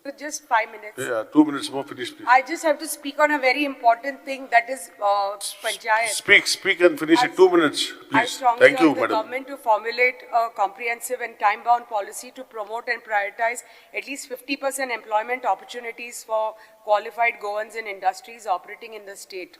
So just 5 minutes. Yeah, 2 minutes more, finish, please. I just have to speak on a very important thing, that is panchayat. Speak and finish it. 2 minutes, please. I strongly Thank you, urge the madam. government to formulate a comprehensive and time-bound policy to promote and prioritize at least 50% employment opportunities for qualified Goans in industries operating in the state.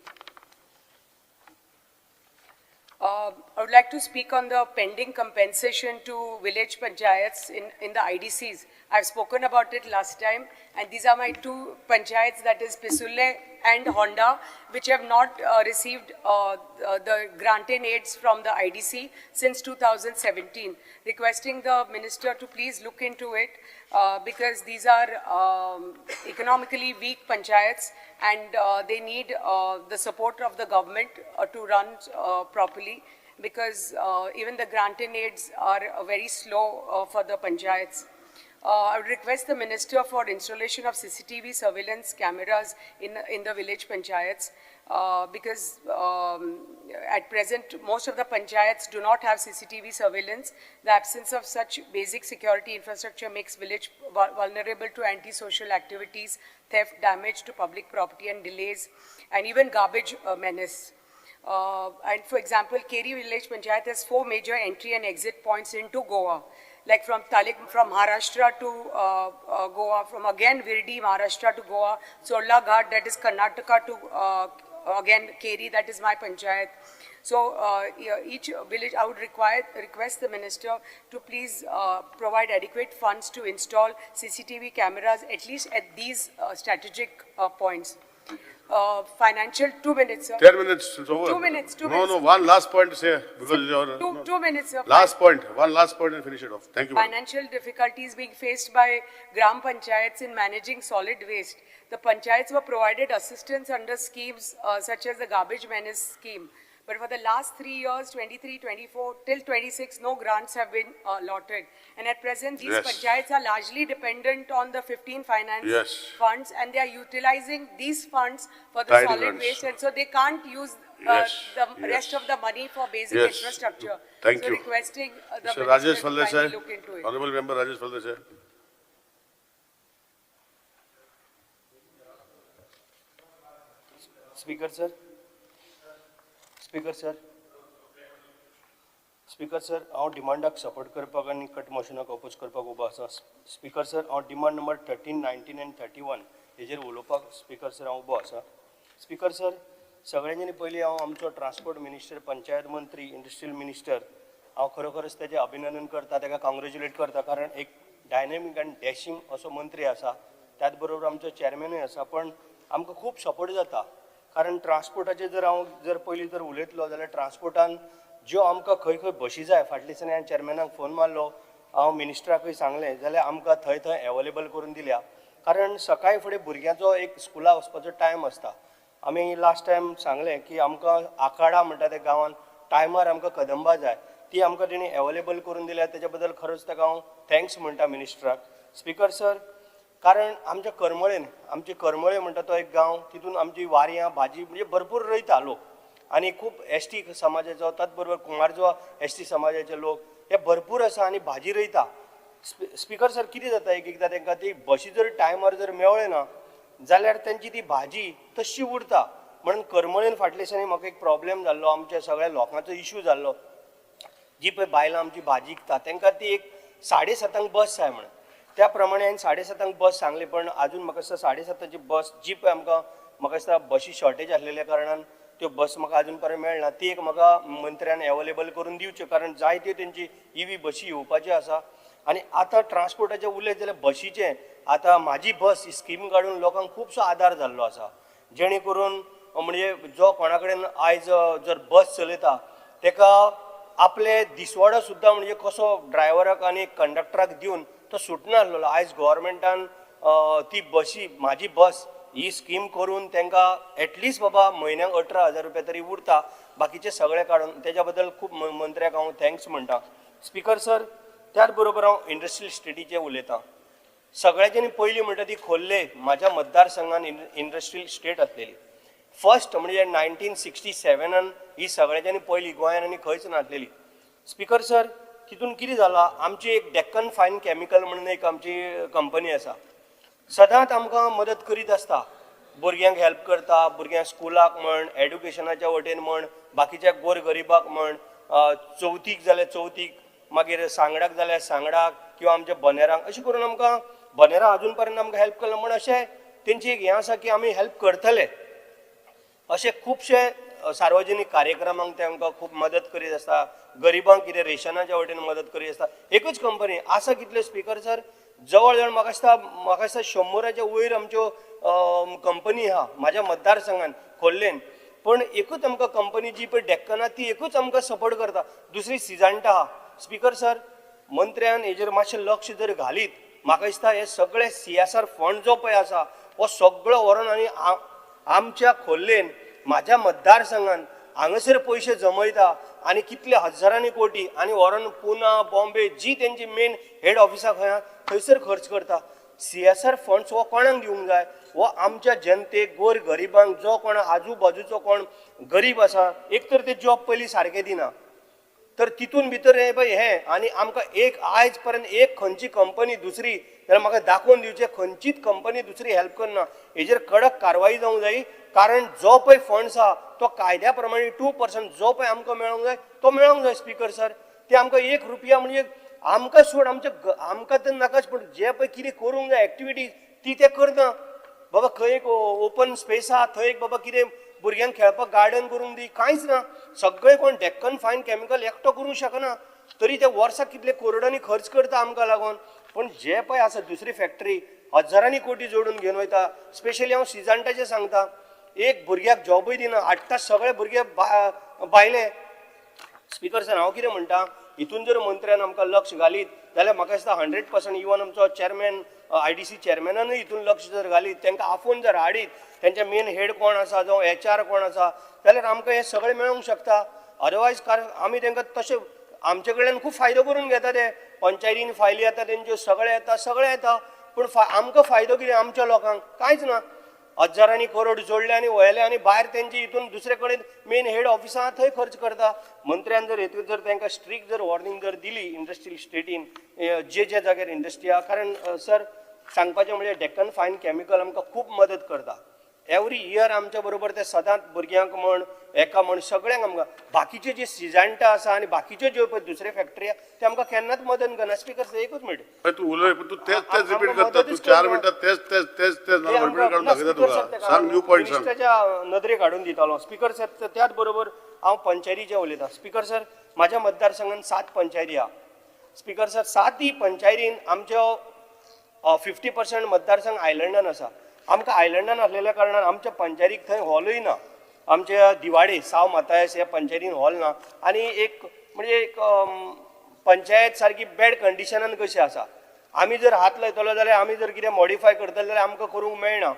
I would like to speak on the pending compensation to village panchayats in the IDCs. I've spoken about it last time, and these are my 2 panchayats, that is Pisule and Honda, which have not received the grant-in aids from the IDC since 2017. Requesting the minister to please look into it, because these are economically weak panchayats, and they need the support of the government to run properly, because even the grant-in aids are very slow for the panchayats. I would request the minister for installation of CCTV surveillance cameras in the village panchayats. Because at present, most of the panchayats do not have CCTV surveillance. The absence of such basic security infrastructure makes village vulnerable to antisocial activities, theft, damage to public property and delays, and even garbage menace. And for example, Keri village panchayat has 4 major entry and exit points into Goa, like from Talik, from Maharashtra to Goa, from again Virdi, Maharashtra to Goa, Chorla Ghat, that is Karnataka to again Keri, that is my panchayat. So each village, I would request the minister to please provide adequate funds to install CCTV cameras at least at these strategic points. Financial, 2 minutes, sir. 10 minutes, it's over. 2 minutes, 2 No, minutes. no, one last point, say, because you're... 2 minutes, sir. Last point, one last point and finish it off. Thank you, madam. Financial difficulties being faced by Gram Panchayats in managing solid waste. The panchayats were provided assistance under schemes such as the garbage menace scheme. But for the last 3 years, 23, 24, till 26, no grants have been allotted. And at present, these Yes. panchayats are largely dependent on the 15 finance Yes. funds, and they are utilizing these funds for the Tidy solid grants. waste. And so they can't use Yes. the Yes. rest of the money for basic Yes. infrastructure. Thank so you. requesting the Mr. minister Rajesh to kindly Faldesai, look into it. Honorable Member Rajesh Faldesai. Speaker sir, Speaker sir, Speaker sir, हांव डिमांडाक support करपाक आनी cut मोशनाक oppose करपाक उबो आसा. Speaker sir, हांव demand number 13, 19 आनी 31 हेजेर उलोवपाक स्पीकर सर हांव उबो आसा. स्पीकर सर, सगळ्यांनी पयलीं हांव आमचो ट्रान्सपोर्ट मिनिस्टर, पंचायत मंत्री, इंडस्ट्रियल मिनिस्टर, हांव खरोखरच तेजें अभिनंदन करता, ताका काँग्रेच्युलेट करता, कारण एक डायनेमीक आनी डॅशींग असो मंत्री आसा. त्याच बरोबर आमचो चॅरमॅनूय आसा. पण आमकां खूब सपोर्ट जाता, कारण ट्रान्सपोर्टाचेर जर हांव जर पयलीं जर उलयतलो जाल्यार ट्रान्सपोर्टान ज्यो आमकां खंय खंय बशी जाय, फाटल्या दिसांनी हांवें चॅरमॅनाक फोन मारलो, हांव मिनिस्टराकूय सांगलें, जाल्यार आमकां थंय थंय एवेलेबल करून दिल्या. कारण सकाळी फुडें भुरग्यांचो एक स्कुला वचपाचो टायम आसता. आमी लास्ट टायम सांगलें की आमकां आखाडा म्हणटा त्या गांवान टायमार आमकां कदंबा जाय, ती आमकां तेणी एवेलेबल करून दिल्या. तेच्या बद्दल खरोच ताका हांव thanks म्हणटा मिनिस्टराक. स्पीकर सर, कारण आमच्या करमळेन, आमचे करमळे म्हणटा तो एक गांव, तितून आमची वारयां भाजी म्हणजे भरपूर रोयता लोक, आनी खूब एस टी समाजाचो, त्याच बरोबर कुमारजुवा एस टी समाजाचे लोक हे भरपूर आसा आनी भाजी रोयता. स्पीकर सर, कितें जाता एक एकदां तांकां ती बशी जर टायमार जर मेळ्ळें ना जाल्यार तेंची ती भाजी तशी उरता. म्हणून करमळेन फाटल्या दिसांनी म्हाका एक प्रॉब्लेम जाल्लो, आमच्या सगळ्या लोकांचो इशू जाल्लो. जी पळय बायलां आमची भाजी विकता तांकां ती एक 7:30 बस जाय म्हणून, त्या प्रमाणे हांवें 7:30 बस सांगली, पण आजून म्हाका दिसता 7:30 बस जी पळय आमकां, म्हाका दिसता बशी शॉर्टेज आसलेल्या कारणान त्यो बस म्हाका आजून पर्यंत मेळना. ती एक म्हाका मंत्र्यान एवेलेबल करून दिवच्यो, कारण जायत्यो तेंची इवी बशी येवपाच्यो आसा. आनी आतां ट्रान्सपोर्टाचें उलयत जाल्यार बशीचें आतां म्हाजी बस ही स्कीम काडून लोकांक खुबसो आदार जाल्लो आसा, जेणे करून म्हणजे जो कोणा कडेन आयज जर बस चलयता तेका आपले दिसवाडो सुद्दां म्हणजे कसो ड्रायव्हराक आनी कंडक्टराक दिवन तो सुटना आसलेलो. आयज गव्हर्मेंटान ती बशी म्हाजी बस ही स्कीम करून तांकां एटलिस्ट बाबा म्हयन्याक 18,000 रुपया तरी उरता, बाकीचे सगळे काडून. तेज्या बद्दल खूब मंत्र्याक हांव thanks म्हणटा. स्पीकर सर, त्याच बरोबर हांव इंडस्ट्रियल स्टेटीचें उलयतां. सगळ्याच्यानी पयलीं म्हणटा ती खोल्ले म्हाज्या मतदारसंघान इंडस्ट्रियल स्टेट आसलेली फर्स्ट, म्हणजे 1967 ही सगळ्याच्यानी पयली गोंयान आनी खंयच नासलेली. स्पीकर सर, तितून कितें जालां, आमची एक डेक्कन फायन केमिकल म्हणून एक आमची कंपनी आसा, सदांच आमकां मदत करीत आसता, भुरग्यांक हेल्प करता, भुरग्यांक स्कुलाक म्हण, एड्युकेशनाच्या वटेन म्हण, बाकीच्या गोर गरिबाक म्हण, चवथीक जाल्यार चवथीक, मागीर सांगडाक जाल्यार सांगडाक, किंवा आमच्या बनेरांक, अशें करून आमकां बनेरां अजून पर्यंत आमकां हेल्प केला म्हण अशें तेंची एक हें आसा की आमी हेल्प करतले. अशे खुबशे सार्वजनीक कार्यक्रमांक ते आमकां खूब मदत करीत आसता, गरिबांक कितें रेशनाच्या वटेन मदत करीत आसता. एकूच कंपनी आसा कितले स्पीकर सर, जवळ जवळ म्हाका दिसता 100 वयर आमच्यो कंपनी आहा म्हाज्या मतदारसंघान खोल्लेन, पण एकूच आमकां कंपनी जी पळय डेक्कना ती एकूच आमकां सपोर्ट करता, दुसरी सिजांटा आहा. स्पीकर सर, मंत्र्यान हेजेर मातशें लक्ष जर घालीत म्हाका दिसता हे सगळे CSR fund जो पळय आसा हो सगळो व्हरोन आनी आमच्या खोल्लेन म्हाज्या मतदारसंघान हांगासर पयशे जमयता आनी कितले हजारांनी कोटी आनी व्हरोन पुना, बॉम्बे जी तेंची मेन हेड ऑफिसां खंय आहा थंयसर खर्च करता. CSR फंड्स हो कोणाक दिवंक जाय? हो आमच्या जनतेक, गोर गरिबांक, जो कोण आजू बाजूचो कोण गरीब आसा, एक तर ते जॉब पयलीं सारके दिना, तर तितून भितर हे पळय हें. आनी आमकां एक आयज पर्यंत एक खंयची कंपनी दुसरी जाल्यार म्हाका दाखोवन दिवचें, खंयचीच कंपनी दुसरी हेल्प करना. हेजेर कडक कारवाई जावंक जाय, कारण जो पळय फंड्स आहा तो कायद्या प्रमाणे 2% जो पळय आमकां मेळोंक जाय तो मेळोंक जाय. स्पीकर सर, ते आमकां 1 रुपया म्हणजे आमकां सोड, आमच्या आमकां तर नाकाच, पूण जे पळय कितें करूंक जाय एक्टिविटीज ती ते करना. बाबा खंय एक ओपन स्पेस आहा थंय एक बाबा कितें भुरग्यांक खेळपाक गार्डन करूंक दी, कांयच ना. सगळें कोण डेक्कन फायन केमिकल एकटो करूंक शकना, तरी ते वर्साक कितले करोडांनी खर्च करता आमकां लागून. पूण जे पळय आसा दुसरी फॅक्टरी हजारांनी कोटी जोडून घेवन वयता. स्पेशली हांव सिजंटाचें सांगता, एक भुरग्याक जॉबूय दिना, हाडटा सगळे भुरगे भायले. स्पीकर सर, हांव कितें म्हणटा, हितून जर मंत्र्यान आमकां लक्ष घालीत जाल्यार म्हाका दिसता 100% इवन आमचो चेअरमॅन IDC चेअरमॅनानूय हितून लक्ष जर घालीत, तांकां आफोवन जर हाडीत, तेंचे मेन हेड कोण आसा, जावं HR कोण आसा, जाल्यार आमकां हें सगळें मेळोंक शकता. अदरवायज कारण आमी तांकां तशें आमचे कडल्यान खूब फायदो करून घेता ते, पंचायतीन फायली येता तेंच्यो, सगळें येता, सगळें येता, पूण आमकां फायदो कितें आमच्या लोकांक? कांयच ना. हजारांनी करोड जोडले आनी व्हेले आनी भायर तेंचे हितून दुसरे कडेन मेन हेड ऑफिसां थंय खर्च करता. मंत्र्यान जर हेतून जर तांकां स्ट्रीक जर वॉर्निंग जर दिली इंडस्ट्रियल स्टेटीन जे जे जाग्यार इंडस्ट्री आहा, कारण सर सांगपाचें म्हणजे डेक्कन फायन केमिकल आमकां खूब मदत करता. एवरी इयर आमच्या बरोबर ते सदांच भुरग्यांक म्हण एका म्हण सगळ्यांक आमकां, बाकीचे जे सिजंटा आसा आनी बाकीच्यो ज्यो पळय दुसरे फॅक्टरी आहा ते आमकां केन्नाच मदत करना. स्पीकर सर, एकूच मिनट, तूं उलय, पण तूं तेच तेच रिपीट करता. तूं 4 मिनटां तेच तेच तेच तेच रिपीट काडून दाखयता तुका. सांग, न्यू पॉयंट सांग. मिनिस्टराच्या नदरेक हाडून दितालो. स्पीकर सर, त्याच बरोबर हांव पंचायतीचें उलयतां. स्पीकर सर, म्हाज्या मतदारसंघान 7 पंचायती आहा. स्पीकर सर, 7 पंचायतीन आमच्यो 50% मतदारसंघ आयलंडान आसा. आमकां आयलंडान आसलेल्या कारणान आमच्या पंचायतीक थंय हॉलूय ना. आमच्या दिवाडे साव मातायस ह्या पंचायतीन हॉल ना, आनी एक म्हणजे एक पंचायत सारकी बॅड कंडिशनान कशी आसा. आमी जर हात लायतलो जाल्यार, आमी जर कितें मॉडिफाय करतले जाल्यार आमकां करूंक मेळना.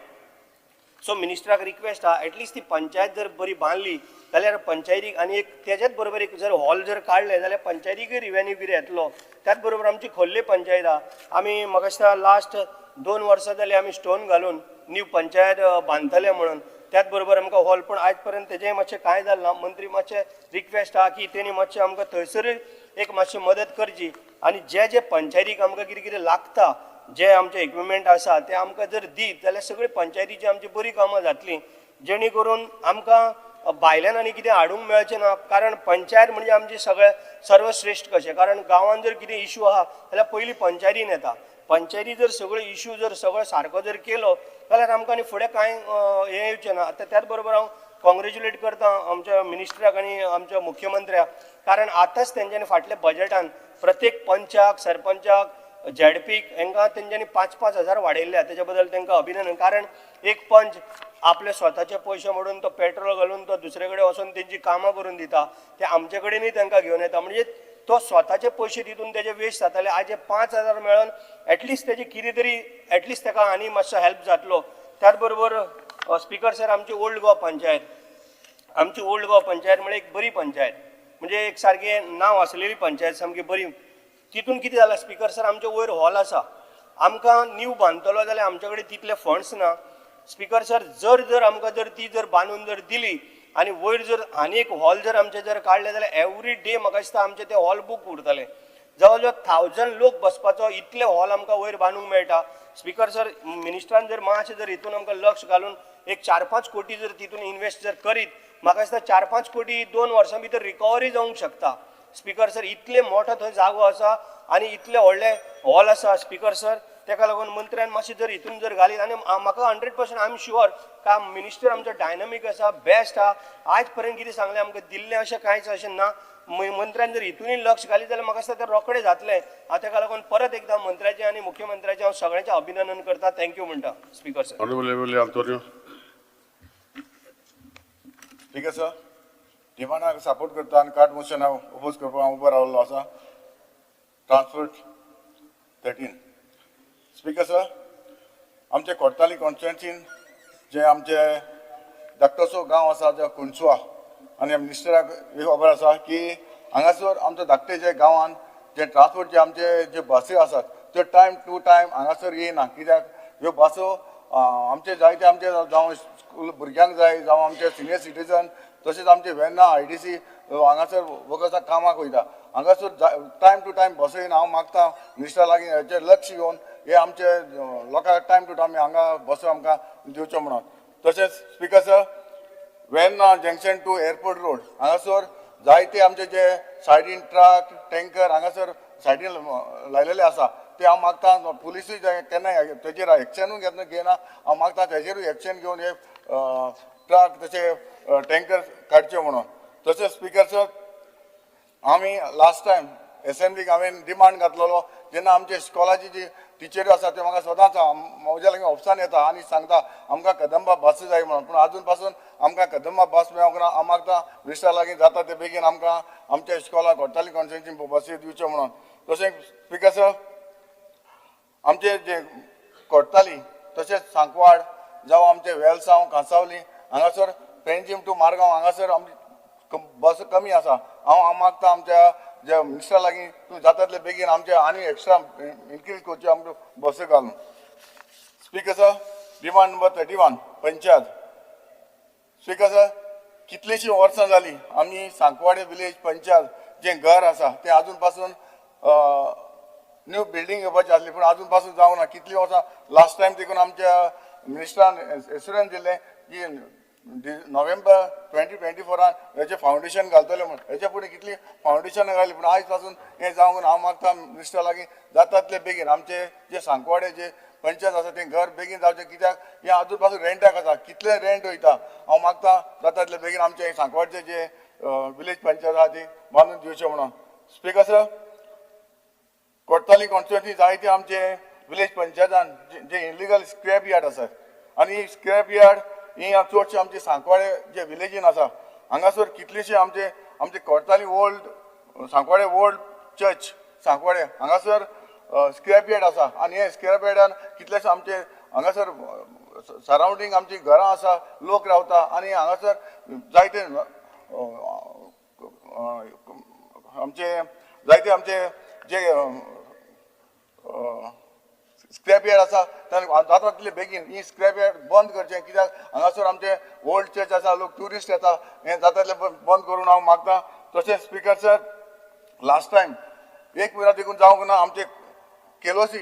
सो मिनिस्टराक रिक्वेस्ट आहा, एटलिस्ट ती पंचायत जर बरी बांदली जाल्यार पंचायतीक आनी एक तेज्याच बरोबर एक जर हॉल जर काडलें जाल्यार पंचायतीकय रिवेन्यू कितें येतलो. त्याच बरोबर आमची खोल्ले पंचायत आहा, आमी म्हाका दिसता लास्ट 2 वर्सां जालीं आमी स्टोन घालून न्यू पंचायत बांदतले म्हणून, त्याच बरोबर आमकां हॉल, पूण आयज पर्यंत तेजें मातशें कांय जालें ना. मंत्री मातशें रिक्वेस्ट आहा की तेणी मातशें आमकां थंयसरूय एक मातशी मदत करची, आनी जे जे पंचायतीक आमकां कितें कितें लागता, जे आमचे इक्विपमेंट आसा ते आमकां जर दीत जाल्यार सगळी पंचायतीची आमची बरी कामां जातलीं, जेणे करून आमकां भायल्यान आनी कितें हाडूंक मेळचें ना. कारण पंचायत म्हणजे आमची सगळें सर्वश्रेश्ठ कशें, कारण गांवांत जर कितें इशू आहा जाल्यार पयलीं पंचायतीन येता. पंचायती जर सगळो इशू जर सगळो सारको जर केलो जाल्यार आमकां आनी फुडें कांय हें येवचें ना. आतां त्याच बरोबर हांव कॉंग्रेच्युलेट करता आमच्या मिनिस्टराक आनी आमच्या मुख्यमंत्र्याक, कारण आतांच तेंच्यांनी फाटल्या बजेटान प्रत्येक पंचाक, सरपंचाक, झेडपीक हेंकां तेंच्यांनी 5-5 हजार वाडयल्ले, तेच्या बद्दल तेंकां अभिनंदन. कारण एक पंच आपले स्वताचे पयशे म्हणून तो पेट्रोल घालून तो दुसरे कडेन वचून तेंची कामां करून दिता, ते आमचे कडेनूय तेंकां घेवन येता, म्हणजे तो स्वताचे पयशे तितून तेजे वेस्ट जाताले. आज हे 5,000 मेळोन एटलिस्ट तेजी कितें तरी एटलिस्ट तेका आनी मातसो हेल्प जातलो. त्याच बरोबर स्पीकर सर, आमची ओल्ड गोवा पंचायत, आमची ओल्ड गोवा पंचायत म्हळ्यार एक बरी पंचायत, म्हणजे एक सारकें नांव आसलेली पंचायत, सामकी बरी. तितून कितें जालां स्पीकर सर, आमचे वयर हॉल आसा, आमकां न्यू बांदतलो जाल्यार आमचे कडेन तितले फंड्स ना. स्पीकर सर, जर जर आमकां जर ती जर बांदून जर दिली आनी वयर जर आनी एक हॉल जर आमचे जर काडले जाल्यार एवरी डे म्हाका दिसता आमचे ते हॉल बूक उरतले. जवळ जवळ 1000 लोक बसपाचो इतले हॉल आमकां वयर बांदूंक मेळटा. स्पीकर सर, मिनिस्टरान जर मातशें जर हितून आमकां लक्ष घालून एक 4-5 कोटी जर तितून इन्वेस्ट जर करीत, म्हाका दिसता 4-5 कोटी 2 वर्सां भितर रिकवरी जावंक शकता. स्पीकर सर, इतले मोठो थंय जागो आसा आनी इतले व्हडले हॉल आसा स्पीकर सर, तेका लागून मंत्र्यान मातशें जर हितून जर घालीत आनी म्हाका 100% I am sure का मिनिस्टर आमचो डायनामीक आसा, बेस्ट आहा. आयज पर्यंत कितें सांगलें आमकां दिल्लें अशें कांयच अशें ना. मंत्र्यान जर हितूनय लक्ष घालीत जाल्यार म्हाका दिसता तें रोखडें जातलें. हांव तेका लागून परत एकदां मंत्र्याचें आनी मुख्यमंत्र्याचें हांव सगळ्यांचें अभिनंदन करता. Thank you म्हणटा स्पीकर सर. ऑनरेबल ठीक आसा, डिमांडाक सपोर्ट करता आनी कार्ट मोशन हांव ओपोज करपाक हांव उबो रावल्लो आसा. ट्रान्सपोर्ट 13. स्पीकर सर, आमचे कोडताली कॉन्स्टिट्युएन्सीन जे आमचे धाकटोसो गांव आसा जो कुणसुआ, आनी मिनिस्टराक एक खबर आसा की हांगासर आमच्या धाकटे जे गांवान जे ट्रान्सपोर्ट जे आमचे जे बसी आसात त्यो टायम टू टायम हांगासर येयना कित्याक ह्यो बसो आमचे जायते आमचे जावं स्कूल भुरग्यांक जाय जावं आमचे सिनियर सिटीजन तशेंच आमचे वेर्ना IDC हांगासर वगत कामाक वयता हांगासर टायम टू टायम बसो येयना. हांव मागता मिनिस्टरा लागीं हेचेर लक्ष घेवन हे आमचे लोकांक टायम टू टायम हांगा बसो आमकां दिवच्यो म्हणून. तशेंच speaker sir, Verna junction to airport road हांगासर जायते आमचे जे सायडीन ट्रक टँकर हांगासर सायडीन लायलेले आसा ते हांव मागता पुलिसूय केन्नाय तेजेर एक्शनूय घेना. हांव मागता तेजेरूय एक्शन घेवन हे ट्रक तशे टँकर काडचे म्हणून. तशेंच स्पीकर सर, आमी लास्ट टायम एसेंब्लीक हांवें डिमांड घातलेलो जेन्ना आमचे इस्कॉलाची जी टिचरी आसा त्यो म्हाका सदांच म्हज्या लागीं ऑफिसान येता आनी सांगता आमकां कदंबा बस जाय म्हणून, पूण आजून पासून आमकां कदंबा बस मेळोंक ना. हांव मागता मिनिस्टरा लागीं जाता ते बेगीन आमकां आमच्या इस्कॉलाक घोटाली कॉन्स्टिट्युएन्सी बसी दिवच्यो म्हणून. तशें स्पीकर सर, आमचे जे कोडताली तशेंच सांकवाड जावं आमचे वेलसांव कांसावली हांगासर पेंजीम टू मारगांव हांगासर आमची बस कमी आसा. हांव मागता आमच्या जे मिनिस्टरा लागीं तूं जाता तितले बेगीन आमचे आनी एक्स्ट्रा इन्क्रीज करच्यो आमच्यो बसी घालून. Speaker sir, demand number 31 panchayat. Speaker sir, कितलींशीं वर्सां जालीं आमी सांकवाडे विलेज पंचायत जें घर आसा तें आजून पासून न्यू बिल्डींग येवपाची आसली पूण आजून पासून जावंक ना. कितलीं वर्सां लास्ट टायम देखून आमच्या मिनिस्टरान एश्युरन्स दिल्लें की नोव्हेंबर 2024 हेचें फावंडेशन घालतले म्हूण. हेच्या फुडें कितली फावंडेशनां घाली पूण आयज पासून हें जावंक ना. हांव मागता मिनिस्टरा लागीं जाता तितले बेगीन आमचे जे सांकवाडे जे पंचायत आसा तें घर बेगीन जावचें कित्याक हें आजून पासून रेंटाक आसा, कितलें रेंट वयता. हांव मागता जाता तितले बेगीन आमचे सांकवाडचे जे विलेज पंचायत आसा ती बांदून दिवचें म्हणून. स्पीकर सर, कोडताली कॉन्स्टिट्युएन्सी जायते आमचे विलेज पंचायतान जे इलिगल स्क्रॅप यार्ड आसा आनी स्क्रॅप यार्ड ही चडशे आमचे सांकवाडे जे विलेजीन आसा हांगासर कितलेशे आमचे आमचे Cortalim old Sankwalem old church Sankwalem हांगासर स्क्रॅप यार्ड आसा आनी हे स्क्रॅप यार्डान कितलेशे आमचे हांगासर सरावंडींग आमची घरां आसा, लोक रावता आनी हांगासर जायते आमचे जायते आमचे जे स्क्रॅप यार्ड आसा जाता तितले बेगीन ही स्क्रॅप यार्ड बंद करचें कित्याक हांगासर आमचे ओल्ड चर्च आसा, लोक ट्युरिस्ट येता, हें जाता तितलें बंद करून हांव मागता. तशेंच स्पीकर सर, लास्ट टायम एक म्हयनो देखून जावंक ना आमचे केलोसी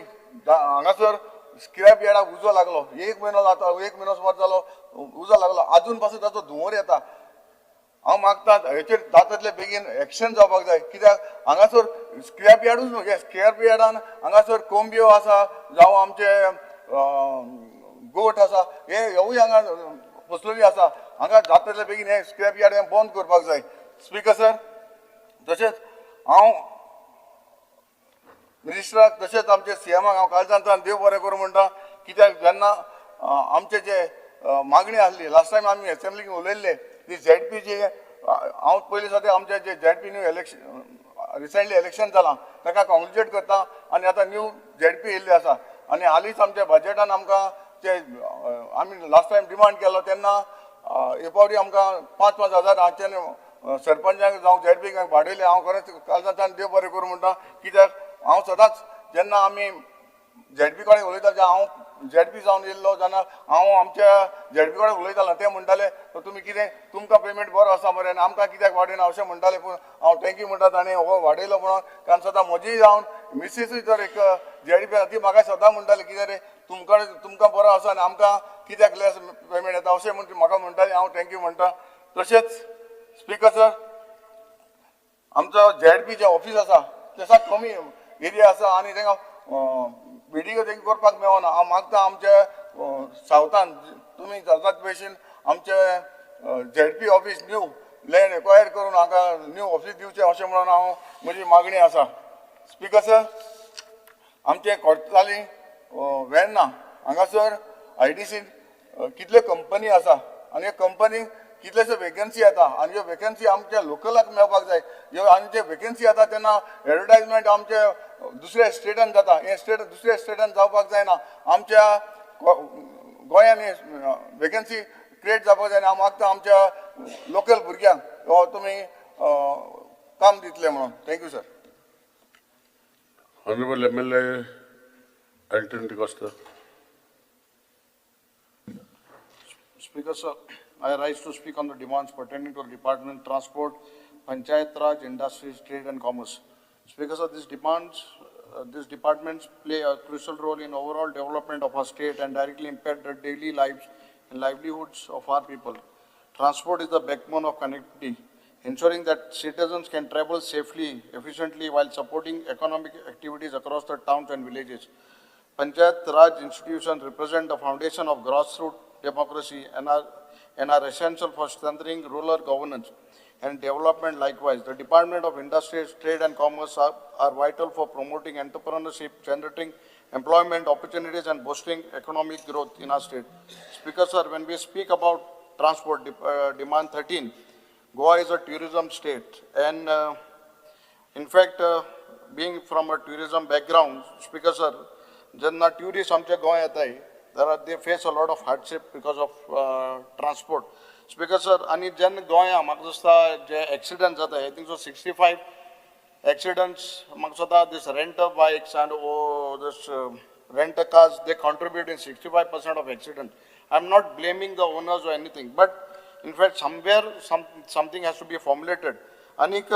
हांगासर स्क्रॅप यार्डाक उजो लागलो. एक म्हयनो जाता, एक म्हयनो सुमार जालो उजो लागलो, आजून पासून ताचो धुंवर येता. हांव मागता हेचेर जाता तितले बेगीन एक्शन जावपाक जाय कित्याक हांगासर स्क्रॅप यार्डूच न्हू, हे स्क्रॅप यार्डान हांगासर कोंबयो आसा जावं आमचे गोठ आसा हे हेवूय हांगा पसरलेली आसा. हांगा जाता तितले बेगीन हे स्क्रॅप यार्ड हें बंद करपाक जाय. स्पीकर सर, तशेंच हांव मिनिस्टराक तशेंच आमचे CMाक हांव काळजांतल्यान देव बरें करूं म्हणटा कित्याक जेन्ना आमचे जे मागणी आसली लास्ट टायम आमी एसेंब्लीक उलयल्ले ती ZP जे हांव पयलीं सद्या आमचे जे ZP new election recently election जालां ताका कॉंग्रेच्युलेट करता आनी आतां न्यू ZP येयल्ली आसा आनी हालींच आमच्या बजेटान आमकां जे आमी लास्ट टायम डिमांड केलो तेन्ना एक फावटी आमकां 5-5 हजार हांच्यानी सरपंचांक जावं ZP वाडयले. हांव खरेंच काळजांतल्यान देव बरें करूं म्हणटा कित्याक हांव सदांच जेन्ना आमी ZP कडेन उलयता, हांव ZP जावन येयल्लो जेन्ना हांव आमच्या ZP कडेन उलयतालो ते म्हणटाले तुमी कितें तुमकां पेमेंट बरो आसा मरे आनी आमकां कित्याक वाडयना अशें म्हणटाले. पूण हांव thank you म्हणटा ताणें हो वाडयलो म्हणून, कारण सदां म्हजी जावन मिसीसूय जर एक ZP आसा ती म्हाका सदां म्हणटाली कितें रे तुमकां तुमकां बरो आसा आनी आमकां कित्याक लेस पेमेंट येता अशें म्हण ती म्हाका म्हणटाली. हांव thank you म्हणटा. तशेंच स्पीकर सर, आमचो ZP जें ऑफीस आसा तें कमी एरिया आसा आनी तांकां बिल्डिंगो तेंकां करपाक मेळना. हांव मागता आमच्या सावथान तुमी जाता भशेन आमचे ZP office new land acquire करून हांगा न्यू ऑफीस दिवचें अशें म्हणून हांव म्हजी मागणी आसा. स्पीकर सर, आमचे कोडताली वेर्ना हांगासर IDC कितल्यो कंपनी आसा आनी ह्यो कंपनी कितलेशे वेकन्सी येता आनी ह्यो वेकन्सी आमच्या लोकलाक मेळपाक जाय. ह्यो आनी जे वेकन्सी येता तेन्ना एडवर्टायजमेंट आमचे दुसऱ्या स्टेटान जाता, हें स्टेट दुसऱ्या स्टेटान जावपाक जायना. आमच्या गोंयान वेकन्सी क्रिएट जावपाक जाय आनी हांव मागता आमच्या लोकल भुरग्यांक हो तुमी काम दितले म्हणून. Thank you sir. Honourable MLA Elton D'Costa. Speaker, sir, I rise to speak on the demands pertaining to the Department Transport, Panchayat Raj, Industries, Trade and Commerce. Speaker, sir, these departments play a crucial role in overall development of our state and directly impact the daily lives and livelihoods of our people. Transport is the backbone of connectivity, ensuring that citizens can travel safely, efficiently while supporting economic activities across the towns and villages. Panchayat Raj institutions represent the foundation of grassroots democracy and are essential for strengthening rural governance and development likewise. The Department of Industries, Trade and Commerce are vital for promoting entrepreneurship, generating employment opportunities and boosting economic growth in our state. Speaker, sir, when we speak about transport, demand 13, Goa is a tourism state, and in fact, being from a tourism background, Speaker sir, जेन्ना tourist आमच्या गोंय येताय, there are they face a lot of hardship because of transport. Speaker sir, आनी जेन्ना गोंया म्हाका दिसता जे accident जाता, I think so 65 accidents म्हाका दिसता this rent bikes and this rent cars, they contribute in 65% of accidents. I'm not blaming the owners or anything, but in fact, somewhere something has to be formulated. Anik,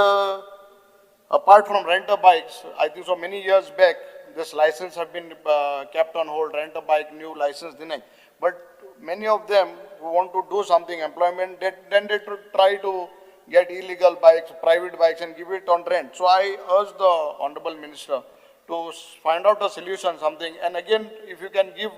apart from rent-a bikes, I think so many years back, this license have been kept on hold, rent a bike, new license denied. But many of them who want to do something, employment, then they try to get illegal bikes, private bikes and give it on rent. So I urge the Honorable Minister to find out a solution, something. And again, if you can give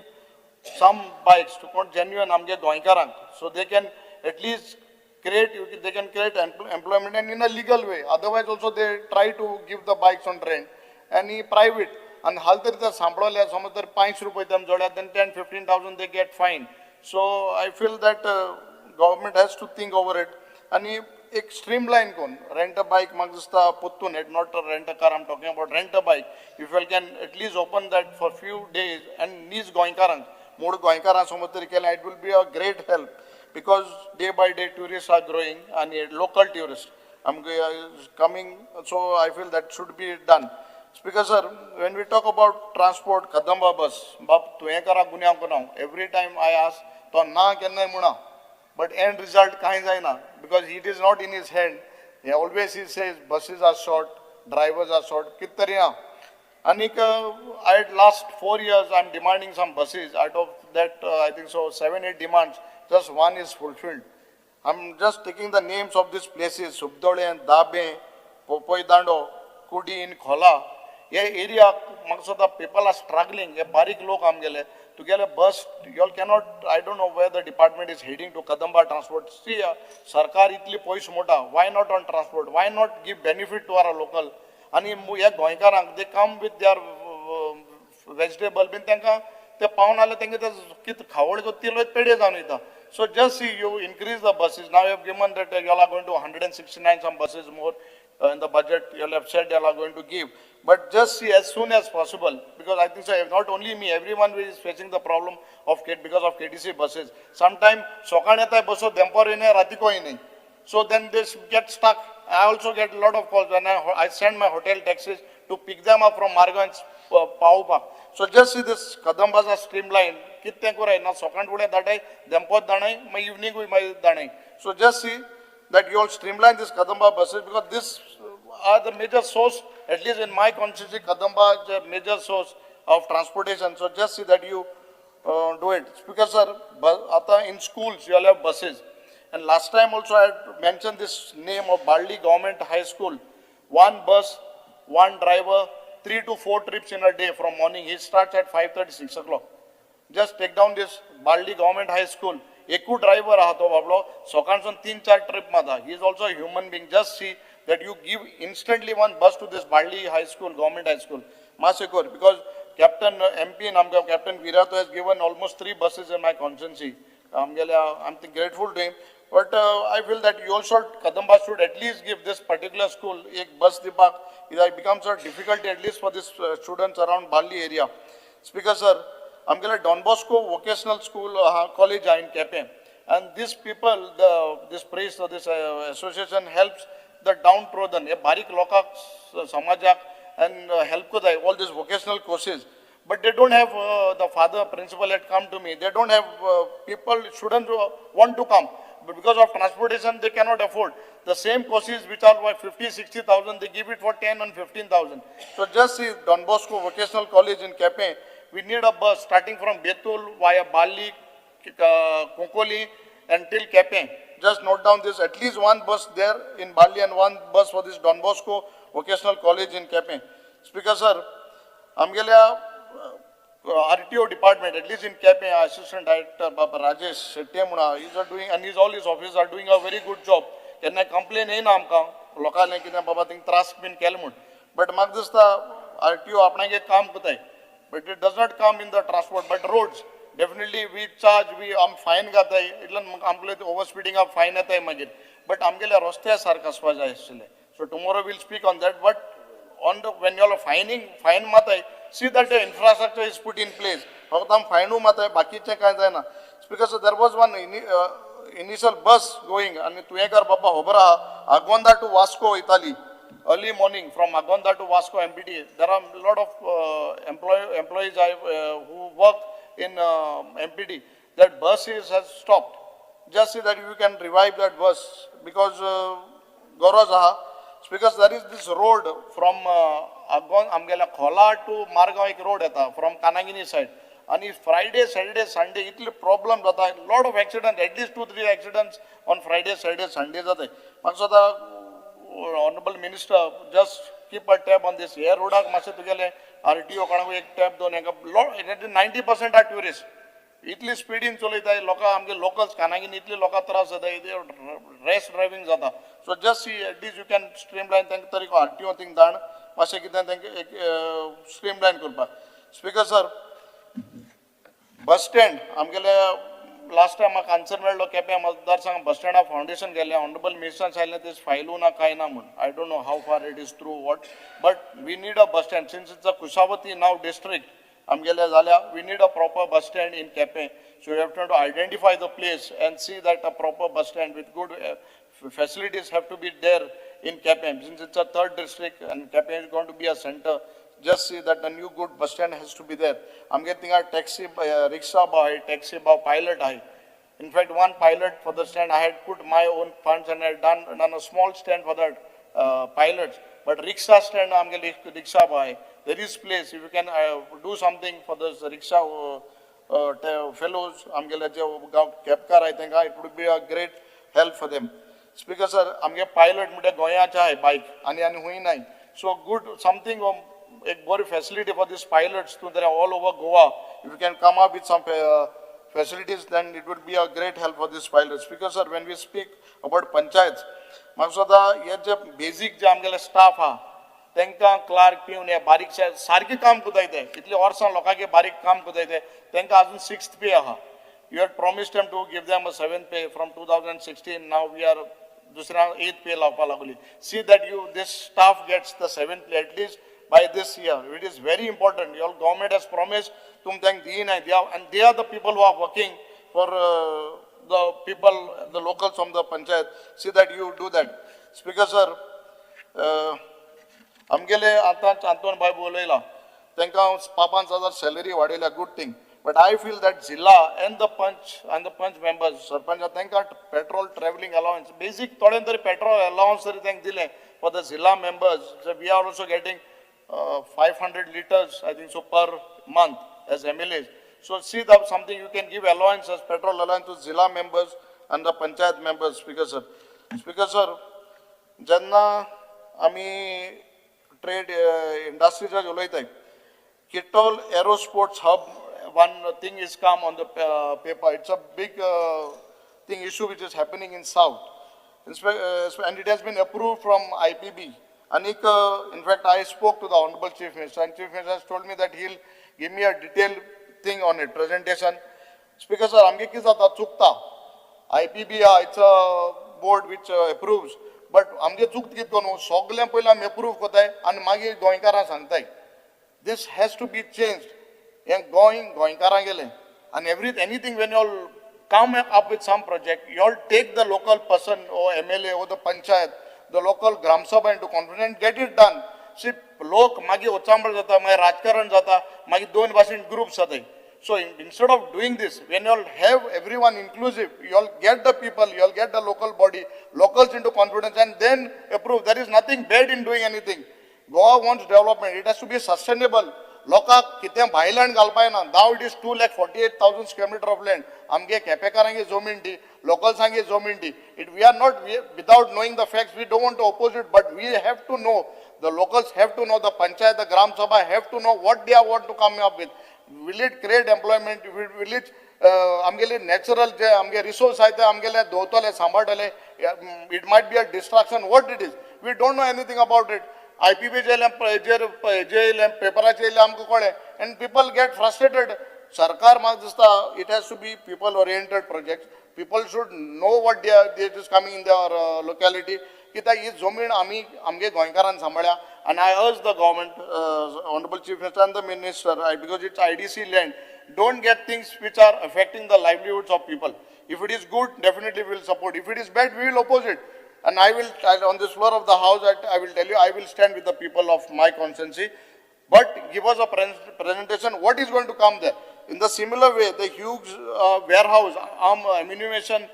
some bikes to कोण genuine आमगे गोंयकारांक, so they can at least create, they can create employment and in a legal way. Otherwise also they try to give the bikes on rent and private. आनी हाल तरी तर सांपडले समज तर पांच रुपये तेम जोड्यात, then 10 15,000 they get fine. So I feel that government has to think over it आनी एक स्ट्रीमलायन करून रेंट अ बायक म्हाका दिसता पोत्तून, not rent a car, I'm talking about rent a bike. If you can at least open that for few days and नीज गोंयकारांक, मूळ गोंयकारां समज तरी केलें, it will be a great help because day by day tourist are growing आनी local tourist आमगे coming, so I feel that should be done. Speaker sir, when we talk about transport, Kadamba bus, बाब तुवें करा गुन्यांव करा, every time I ask तो ना केन्नाय म्हणा, but end result कांय जायना because it is not in his hand. Always he says buses are short, drivers are short, कित तरी ना. आनीक I last 4 years I am demanding some buses. Out of that, I think so seven eight demands, just one is fulfilled. I am just taking the names of these places: Subdole, Dabe, Popoi Dando, Kudi in Khola. हे area म्हाका दिसता people are struggling. हे बारीक लोक आमगेले तुगेले बस you'll cannot, I don't know where the department is heading to. Kadamba transport, सी सरकार इतली पयस मोडा, why not on transport? Why not give benefit to our local? आनी ह्या गोंयकारांक, they come with their vegetable बीन, तांकां ते पावन आले तेंगे ते कितें खावड तिलो पेडे जावन वयता. So just see you increase the buses. Now you have given that you are going to 169 some buses more in the budget you have said you are going to give. But just see as soon as possible, because I think so, not only me, everyone is facing the problem of K, because of KTC buses. Sometime सकाळ येता बसो देंपोर येयना, रातीको येयना. So then they get stuck. I also get a lot of calls when I send my hotel taxis to pick them up from Margao and पावोवपाक. So just see this Kadambas are streamlined. कितें कराय ना सकाळ फुडें धाडाय, देंपोत धाडाय, मागीर इवनिंगूय मागीर धाडाय. So just see that you all streamline this Kadamba buses because this are the major source, at least in my constituency, Kadamba is a major source of transportation. So just see that you do it. Because sir, आता in schools you all have buses. And last time also I had mentioned this name of Balli Government High School. One bus, one driver, 3 to 4 trips in a day from morning. He starts at 5:30, 6 o'clock. Just take down this Balli Government High School. एकू driver आहा तो बाबलो, सकाळसून तीन चार trip मारता. He is also human being. Just see that you give instantly one bus to this Balli High School, Government High School. मातशें कर because Captain MP आमकां Captain Virato has given almost three buses in my constituency. आमगेल्या, I am grateful to him. But I feel that you also, Kadamba should at least give this particular school एक बस दिवपाक. It becomes a difficulty at least for this students around Balli area. Speaker sir, आमगेले Don Bosco vocational school college आहा in Quepem, and this people, the this priest, this association helps the downtrodden, हे बारीक लोकांक, समाजाक, and help करताय all this vocational courses. But they don't have the father principal had come to me. They don't have people, students who want to come. But because of transportation, they cannot afford. The same courses which are worth 50, 60,000, they give it for 10 and 15,000. So just see Don Bosco Vocational College in Quepem, we need a bus starting from Betul via Bali, Cuncolim until Quepem. Just note down this, at least one bus there in Bali and one bus for this Don Bosco Vocational College in Quepem. Speaker sir, आमगेल्या RTO department, at least in Quepem, Assistant Director Baba Rajesh Shetty म्हणून is doing and his all his officers are doing a very good job. केन्ना complain येयना आमकां लोकांनी कितें बाबा thing त्रास बीन केले म्हूण, बट म्हाका दिसता RTO आपणागे काम करताय, but it does not come in the transport. But roads definitely we charge, we आम फायन घाताय, इतल्यान आमकां ओवर स्पिडींगाक फायन येताय मागीर, बट आमगेल्या रस्त्या सारकें आसपा जाय आशिल्लें. So tomorrow we'll speak on that, but on the when you are fining, fine माताय, see that the infrastructure is put in place. फक्त आम फायनू माताय, बाकीचें कांय जायना. Because there was one initial bus going आनी तुयेंकार बाबा खबर आहा, आगोंदा टू वास्को वयताली early morning from Agonda to Vasco MPT. There are a lot of employees who work in MPT. That bus has stopped. Just see that you can revive that bus because गरज आहा. Because there is this road from Agon, आमगेल्या खोला to Margao एक road येता from Kanangini side. आनी Friday, Saturday, Sunday इतले problem जाता, lot of accident, at least 2-3 accidents on Friday, Saturday, Sunday जाता. म्हाका दिसता honourable minister just keep a tab on this. ह्या रोडाक मातशें तुगेलें RTO कोणाकूय एक टॅब दोन हेका, 90% are tourist. इतली स्पिडीन चलयताय लोकां, आमगे लोकल्स कानागीन इतले लोकां त्रास जाता, रॅश ड्रायव्हींग जाता. So just see at least you can streamline तांकां तरी RTO थिंग धाड मातशें कितें तांकां एक स्ट्रीमलायन करपाक. स्पिकर सर, बस स्टँड आमगेले लास्ट टायम म्हाका आन्सर मेळ्ळो केप्यां मतदारसंघ बस स्टँडा फावंडेशन गेल्लें, ऑनरेबल मिनिस्टरान सांगलें ते फायलू ना कांय ना म्हूण. I don't know how far it is true what, but we need a bus stand since it's a Kushavati now district आमगेले जाल्यार we need a proper bus stand in Quepem. So you have to identify the place and see that a proper bus stand with good facilities have to be there in Quepem. Since it's a third district and Quepem is going to be a center, just see that a new good bus stand has to be there. I'm getting a taxi, rickshaw boy, taxi boy, pilot high. In fact, one pilot for the stand, I had put my own funds and I had done a small stand for that pilots. But rickshaw stand, I'm getting rickshaw boy. There is place, if you can do something for those rickshaw fellows, I'm getting Kepkar, I think it would be a great help for them. Speaker sir, I'm getting pilot, मुझे गोया चाहे bike, ani ani hui nahi. So good something, एक बरी facility for these pilots to there all over Goa. If you can come up with some facilities, then it would be a great help for these pilots. Because sir, when we speak about panchayats, म्हाका सुद्दां हे जे basic जे आमगेले staff आहा तांकां clerk पिवन हे बारीक सारकें काम करताय ते, इतले वर्सां लोकांक बारीक काम करताय ते, तांकां आजून 6th pay आहा. You had promised them to give them a 7th pay from 2016. Now we are दुसऱ्या 8th pay लावपा लागली. See that you this staff gets the 7th pay at least by this year. It is very important. Your government has promised tum thank they are, and they are the people who are working for the people, the locals from the panchayat. See that you do that. Speaker sir, आमगेले आतां आंतोन भाई उलयला तांकां 5,000 salary वाडयल्या, good thing. But I feel that zilla and the panch members, sarpanch तांकां petrol travelling allowance basic थोडें तरी petrol allowance तरी तांकां दिलें for the zilla members. We are also getting 500 liters, I think so, per month as MLAs. So see that something you can give allowance as petrol allowance to zilla members and the panchayat members. Speaker sir, Speaker sir, जेन्ना आमी trade इंडस्ट्रीचेर उलयताय, Kitol Aerosports Hub, one thing is come on the paper. It's a big thing issue which is happening in South, and it has been approved from IPB. Anik, in fact, I spoke to the Honorable Chief Minister, and Chief Minister has told me that he'll give me a detailed thing on it, presentation. Speaker sir, आमगे कितें जाता चुकता. IPB, it's a board which approves, but आमगे चुकता कितें करून सगळें पयलीं आमी अप्रूव करताय आनी मागीर गोंयकारां सांगताय. This has to be changed. हें गोंय गोंयकारां गेलें आनी anything when you all come up with some project, you all take the local person or MLA or the panchayat, the local Gram Sabha into confidence and get it done. See, लोक मागीर उचांबळ जाता, मागीर राजकारण जाता, मागीर दोन भाशेन groups जाता. So instead of doing this, when you all have everyone inclusive, you all get the people, you all get the local body, locals into confidence and then approve. There is nothing bad in doing anything. Goa wants development, it has to be sustainable. लोकांक कितें भायल्यान घालपा ना. Now it is 2,48,000 square meter of land. आमगे केपेकारांगे जमीन ती, लोकल्सांगे जमीन ती. It we are not, without knowing the facts, we don't want to oppose it, but we have to know, the locals have to know, the panchayat, the gram sabha have to know what they want to come up with. Will it create employment? Will it आमगेले natural जे आमगे resource आहाय ते आमगेले दवरतले, सांबाळटले? It might be a distraction. What it is, we don't know anything about it. IPB जे येयलें, पेपराचेर येयलें, आमकां कळ्ळें, and people get frustrated. सरकार म्हाका दिसता it has to be people oriented project. People should know what they it is coming in their locality. कित्याक ही जमीन आमी आमगे गोंयकारान सांबाळ्या. आनी I urge the government, honourable chief minister and the minister, because it's IDC land, don't get things which are affecting the livelihoods of people. If it is good, definitely we will support. If it is bad, we will oppose it. And I will, on this floor of the house, I will tell you, I will stand with the people of my constituency. But give us a presentation, what is going to come there. In the similar way, the huge warehouse, arm ammunition,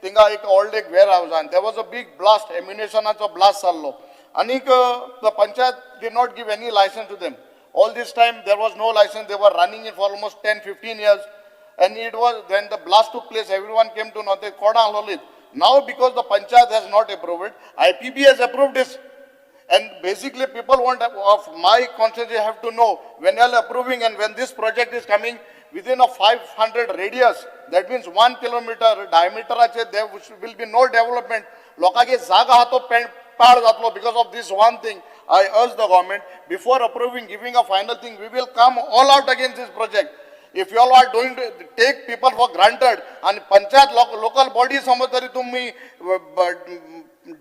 tinga ek old ek warehouse, and there was a big blast, ammunition blast sallo. Anik the panchayat did not give any license to them. All this time, there was no license. They were running it for almost 10-15 years. And it was, when the blast took place, everyone came to know, they caught on it. Now, because the panchayat has not approved it, IPB has approved this. And basically, people want, of my constituency have to know, when you are approving and when this project is coming, within a 500 radius, that means 1 kilometer diameter, there will be no development. Lokage zaga hato paad jatlo because of this one thing. I urge the government, before approving, giving a final thing, we will come all out against this project. If you all are doing to take people for granted, and panchayat local body समज तरी तुम्ही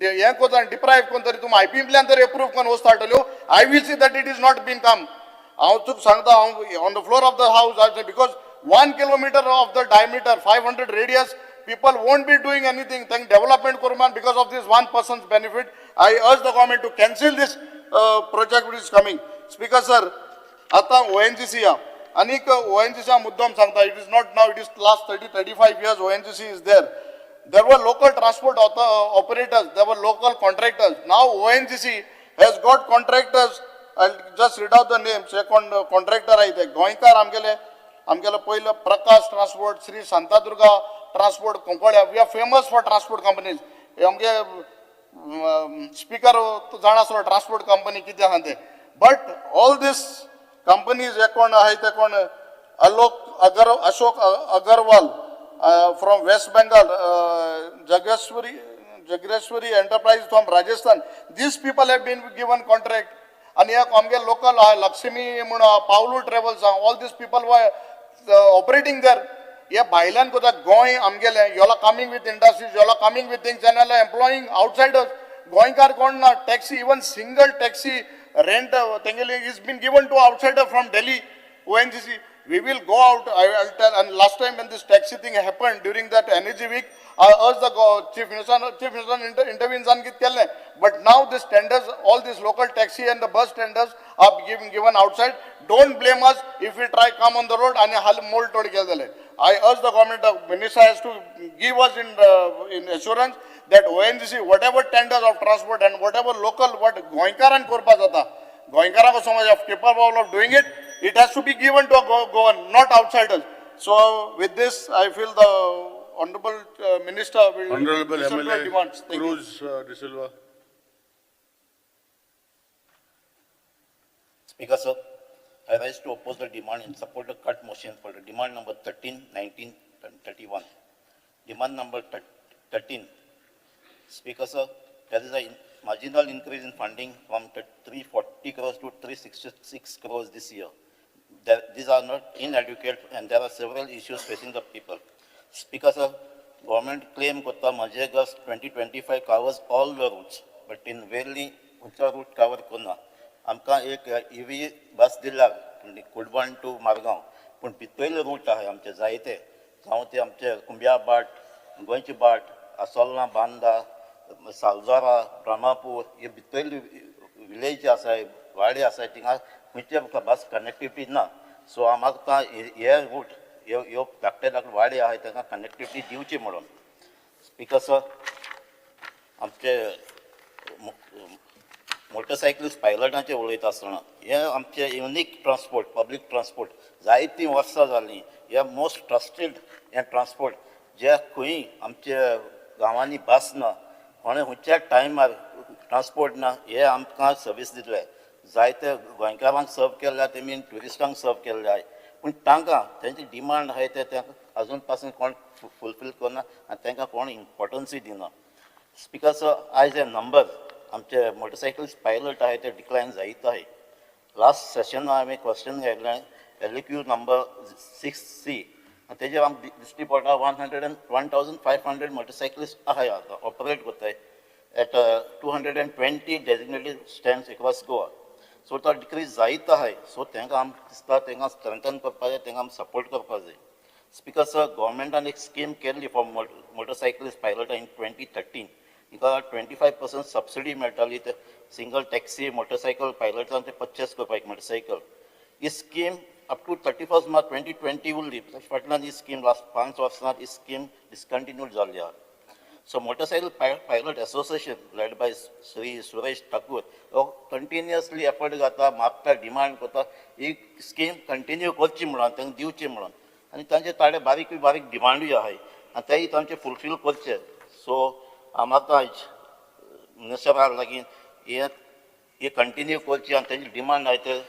हें करता डिप्रायव करून तरी तुमी आयपीएंतल्यान तरी approve करून वस्तू हाडटल्यो, I will see that it is not been come. हांव तुका सांगता, हांव on the floor of the house, because 1 kilometer of the diameter, 500 radius, people won't be doing anything. Then development kurman because of this one person's benefit. I urge the government to cancel this project which is coming. Speaker sir, आता ONGC या अनेक ONGC मुद्दाम सांगता, it is not now, it is last 30-35 years ONGC is there. There were local transport operators, there were local contractors. Now ONGC has got contractors. I'll just read out the names. Contractor आहे ते गोंयकार आमगेले, आमगेले पयलो Prakash transport, Shri Shantadurga transport, Cuncolim. We are famous for transport companies. आमगे speaker जाणा आसलो transport company कितें आहा ते. बट ऑल these companies हे कोण आहाय ते कोण, Alok Ashok Agarwal from West Bengal, Jagreshwari enterprise from Rajasthan. These people have been given contract. आनी एक आमगे लोकल आहा लक्ष्मी म्हूण, पावलू ट्रेवल्स आहा, all these people were operating there. हे भायल्यान कोता गोंय आमगेलें, you all are coming with industries, you all are coming with things and you all are employing outsiders. गोंयकार कोण ना, taxi, even single taxi rent तेंगेली is been given to outsider from Delhi, ONGC. We will go out, I will tell, and last time when this taxi thing happened during that energy week, I urged the Chief Minister intervenes on कित केल्लें. But now these tenders, all these local taxi and the bus tenders are given outside. Don't blame us if we try come on the road and hal mold tod केले. I urge the government, the minister has to give us in assurance that ONGC, whatever tenders of transport and whatever local, what गोंयकारान करपा जाता, गोंयकारांक समज of capable of doing it, it has to be given to a Goan, not outsiders. So with this, I feel the Honorable Minister will Honorable listen to our MLA demands. Thank you. Cruz D'Silva. Speaker sir, I rise to oppose the demand and support the cut motion for the demand number 13, 19, and 31. Demand number 13. Speaker sir, there is a marginal increase in funding from 340 crores to 366 crores this year. These are not inadequate and there are several issues facing the people. Speaker sir, government claim kota Mhaje Ghar 2025 covers all the routes, but in Verli खंयचो route cover करना. आमकां एक EV बस दिला कुडबण two Margao, पूण भितरले route आहाय आमचे जायते, जावं ते आमचे कुंब्या बाट, गोंयची बाट, आसोल्ला, बांदा, सालजोरा, ब्रह्मापूर, हे भितरले विलेज आसाय, वाडे आसाय, थिंगा खंयचे बस कनेक्टिविटी ना. सो आमकां हे रूट ह्यो ह्यो धाकटे धाकटे वाडे आहाय तांकां कनेक्टिविटी दिवची म्हणून. स्पिकर सर, आमचे मोटरसायकलीस्ट पायलटांचे उलयता आसतना हे आमचे युनीक ट्रान्सपोर्ट, पब्लीक ट्रान्सपोर्ट जायतीं वर्सां जालीं हे मोस्ट ट्रस्टेड हें ट्रान्सपोर्ट. जे खंय आमच्या गांवांनी बस ना, कोणें खंयच्या टायमार ट्रान्सपोर्ट ना, हे आमकां सर्वीस दितले. जायते गोंयकारांक सर्व केल्ले आहा, तेमी ट्युरिस्टांक सर्व केल्ले आहाय, पूण तांकां तेंची डिमांड आहाय ते तांकां अजून पासून कोण फुलफील करना आनी तांकां कोण इम्पोर्टन्सूय दिना. स्पिकर सर, आयज हे नंबर आमचे मोटरसायकल पायलट आहाय ते डिक्लायन जायत आहाय. लास्ट सेशना हांवें क्वेश्चन घातलें LAQ number 6C आनी तेजेर आमकां दिश्टी पडटा 101,500 motorcyclist आहाय आतां ऑपरेट करताय at 220 designated stands across Goa. So तो डिक्रीज जायत आहाय. सो तांकां आमकां दिसता तांकां स्ट्रेंथन करपा जाय, तांकां आमी सपोर्ट करपा जाय. स्पिकर सर, गोवोरमेंटान एक स्कीम केल्ली for motorcyclist pilot in 2013. हिका 25% सबसिडी मेळटाली ते सिंगल टॅक्सी मोटरसायकल पायलटान ते परचेस करपाक एक motorcycle. He scheme up to 31 March 2020 उरली. ताचे फाटल्यान ही स्कीम लास्ट 5 वर्सां ही स्कीम डिसकंटिन्यूड जाल्ली आहा. So motorcycle pilot association led by Shri Suresh Thakur हो कंटिन्युअसली एफर्ट घाता, मागता, डिमांड करता ही स्कीम कंटिन्यू करची म्हणून, तांकां दिवची म्हणून. आनी तांचे ताडे बारीक बारीक डिमांडूय आहाय आनी तेय तांचे फुलफील करचे. सो म्हाका आयज मिनिस्टरा लागीं हे हे कंटिन्यू करची आनी तेंची डिमांड आहाय ते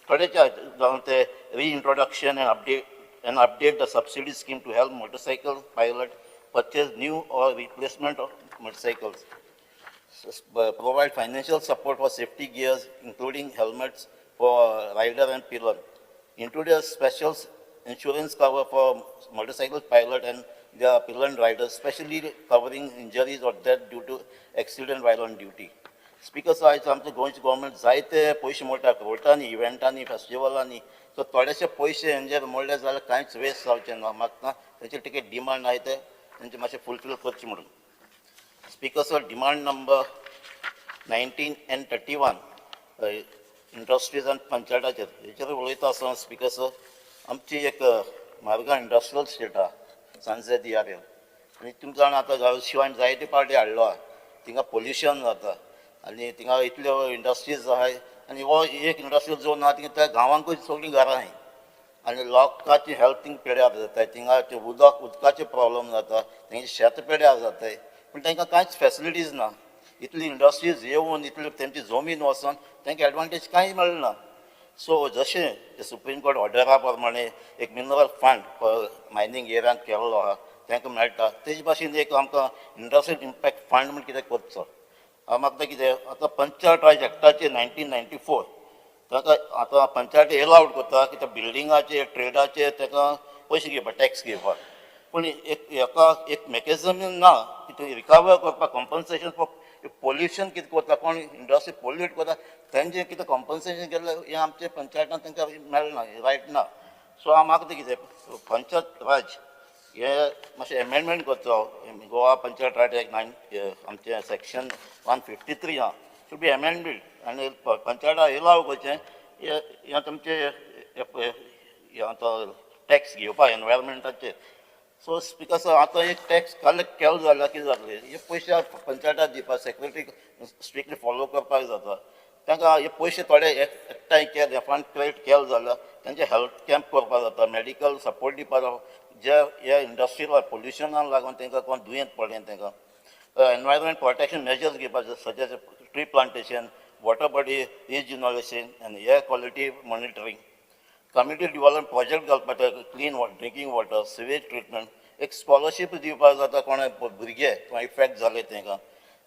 थोडेचे जावन ते reintroduction and update the subsidy scheme to help motorcycle pilot purchase new or replacement of motorcycles, provide financial support for safety gears, including helmets for rider and pillion, introduce special insurance cover for motorcycle pilot and their pillion riders, especially covering injuries or death due to accident while on duty. Speaker sir, आयज आमचे गोंयचे government जायते पयशे मोडटा कोर्टांनी, इव्हेंटांनी, फेस्टिवलांनी. So थोडेशे पयशे हेंजेर मोडले जाल्यार कांयच वेस्ट जावचें ना. म्हाका तेंचे टिकेट डिमांड आहाय ते तेंचे मातशें फुलफील करचें म्हणून. Speaker sir, demand number 19 and 31, industries आनी पंचायताचेर हेचेर उलयता आसतना स्पिकर सर, आमची एक मार्गा इंडस्ट्रियल स्टेट आहा सांजे दियारेल आनी तुमकां जाणा आतां शिवाय जायते पार्टी हाडलो आहा. थिंगा पोल्युशन जाता आनी थिंगा इतल्यो इंडस्ट्रीज आहाय आनी हो एक इंडस्ट्रियल झोन आहा. थिंगा त्या गांवांकूय सगळीं घरां आहाय आनी लोकांची हेल्थ थिंग पेड्यार जाताय. थिंगा ते उदक उदकाचे प्रॉब्लम जाता, तेंचे शेत पेड्यार जाताय, पूण तांकां कांयच फेसिलिटीज ना. इतली इंडस्ट्रीज येवन इतली तेंची जमीन वचोन तांकां एडवांटेज कांय मेळना. सो जशें सुप्रीम कोर्ट ऑर्डरा प्रमाणे एक मिनरल फंड फॉर मायनींग एरियान केल्लो आहा, तांकां मेळटा, तेजे भाशेन एक आमकां इंडस्ट्रियल इम्पॅक्ट फंड म्हण कितें करचो. म्हाका कितें आतां पंचायत राज एक्टाचे 1994 ताका आतां पंचायत एलावड करता की त्या बिल्डिंगाचे, ट्रेडाचे ताका पयशे घेवपाक, टॅक्स घेवपाक, पूण एक हेका एक मेकॅनिजम ना की ते रिकवर करपाक. कॉम्पन्सेशन फॉर पोल्युशन कितें करता, कोण इंडस्ट्री पोल्यूट करता तेंचें कितें कॉम्पन्सेशन केल्लें हें आमचे पंचायतान तांकां मेळना, रायट ना. सो हांव मागता कितें, पंचायत राज हे मातशें एमेंडमेंट करचो. गोवा पंचायत राज एक्ट नायन आमचें सेक्शन 153 आहा, should be amended आनी पंचायता एलाव करचें हे हें तुमचें हें आतां टॅक्स घेवपाक एनवायरमेंटाचेर. सो स्पिकर सर, आतां एक टॅक्स कलेक्ट केलो जाल्यार कितें जातलें? हे पयशे पंचायताक दिवपाक सेक्रेटरी स्ट्रिक्टली फॉलो करपाक जाता. तांकां हे पयशे थोडे एकठांय केले, फंड क्रिएट केले जाल्यार तेंचे हेल्थ कॅम्प करपाक जाता, मेडिकल सपोर्ट दिवपाक जाता. जे हे इंडस्ट्रियल पोल्युशनाक लागून तांकां कोण दुयेंत पडलें तांकां एनवायरमेंट प्रोटेक्शन मेजर्स घेवपाक जाय, such as tree plantation, water body regeneration and air quality monitoring. Community development project घालपाक, clean drinking water, sewage treatment. एक स्कॉलरशीप दिवपाक जाता कोणा भुरगे कोण इफेक्ट जाले तांकां.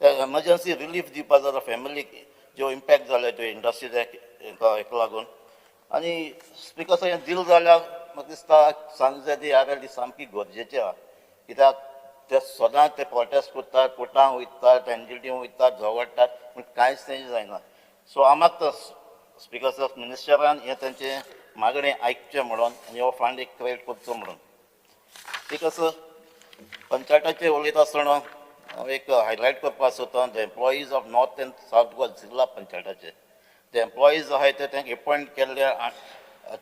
एमर्जन्सी रिलीफ दिवपाक जाता फॅमिलीक ज्यो इम्पॅक्ट जाले त्यो इंडस्ट्रीज हेका लागून. आनी स्पिकर सर, हें दिलें जाल्यार म्हाका दिसता सांजे दी आर एल सामकी गरजेची आहा, कित्याक ते सदांच ते प्रोटेस्ट करतात, कोर्टान वयतात, एनजीटी वयतात, झगडटात, पूण कांयच तेंचें जायना. सो हांव मागता स्पिकर सर, मिनिस्टरान हें तेंचें मागणें आयकचें म्हणून आनी हो फंड एक क्रिएट करचो म्हणून. स्पिकर सर, पंचायताचेर उलयता आसतना हांव एक हायलायट करपाक सोदता the employees of North and South Goa जिल्हा पंचायताचे the employees आहाय ते तांकां एपॉयंट केल्ले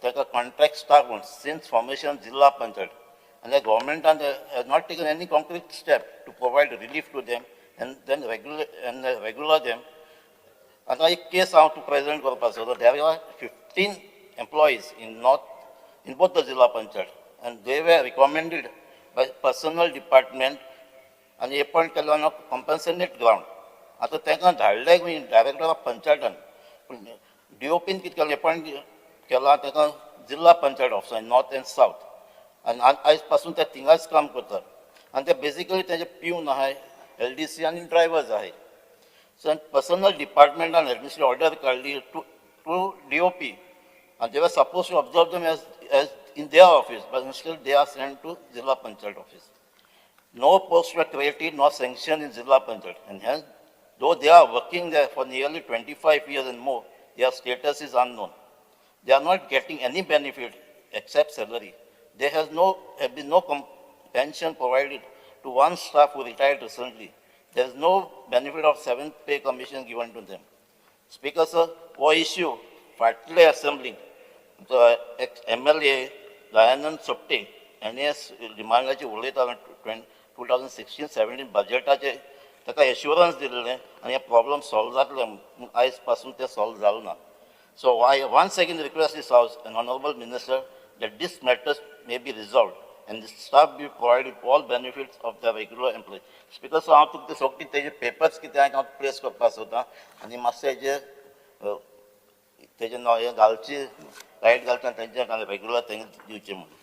ताका कॉन्ट्रॅक्ट स्टाफ म्हूण सिन्स फॉर्मेशन जिल्हा पंचायत आनी गव्हर्मेंटान has not taken any concrete step to provide relief to them and then regular and regular them. आतां एक केस हांव तुका प्रेजेंट करपाक सोदता. There are 15 employees in north in both the Zilla Panchayat and they were recommended by personnel department आनी appoint केलो on कॉम्पन्सेटेड ground. आतां तांकां धाडले डायरेक्टर ऑफ पंचायतान, पूण डीओपीन कितें केलें, एपॉयंट केला तांकां जिल्हा पंचायत ऑफिसान नॉर्थ एंड सावथ आनी आयज पासून ते थिंगाच काम करतात आनी ते बेजिकली तेजे प्यून आहाय, एलडीसी आनी ड्रायवर्स आहाय. सो पर्सनल डिपार्टमेंटान एडमिनिस्ट्रेटिव ऑर्डर काडली to DOP and they were supposed to observe them as in their office, but instead they are sent to Zilla Panchayat office. No posts were created, nor sanctioned in Zilla Panchayat, and hence, though they are working there for nearly 25 years and more, their status is unknown. They are not getting any benefit except salary. There has no have been no pension provided to one staff who retired recently. There is no benefit of seventh pay commission given to them. Speaker sir, हो issue फाटले असेंब्लीक MLA Dayanand Sopte हांणी डिमांडाचेर उलयतालो 2016-17 बजेटाचे, ताका assurance दिल्लें आनी हे problem solve जातले म्हूण. आयज पासून ते सॉल्व जालो ना. So I once again request this house and honourable minister that this matters may be resolved and the staff be provided all benefits of the regular employee. Speaker sir, हांव तुका सगळी तेजे पेपर्स कितें आहा हांव place करपाक सोदता आनी मातशें हेजे तेजें नांव हें घालची, लायट घालता तेंच्या रेगुलर तेंकां दिवचें म्हणून.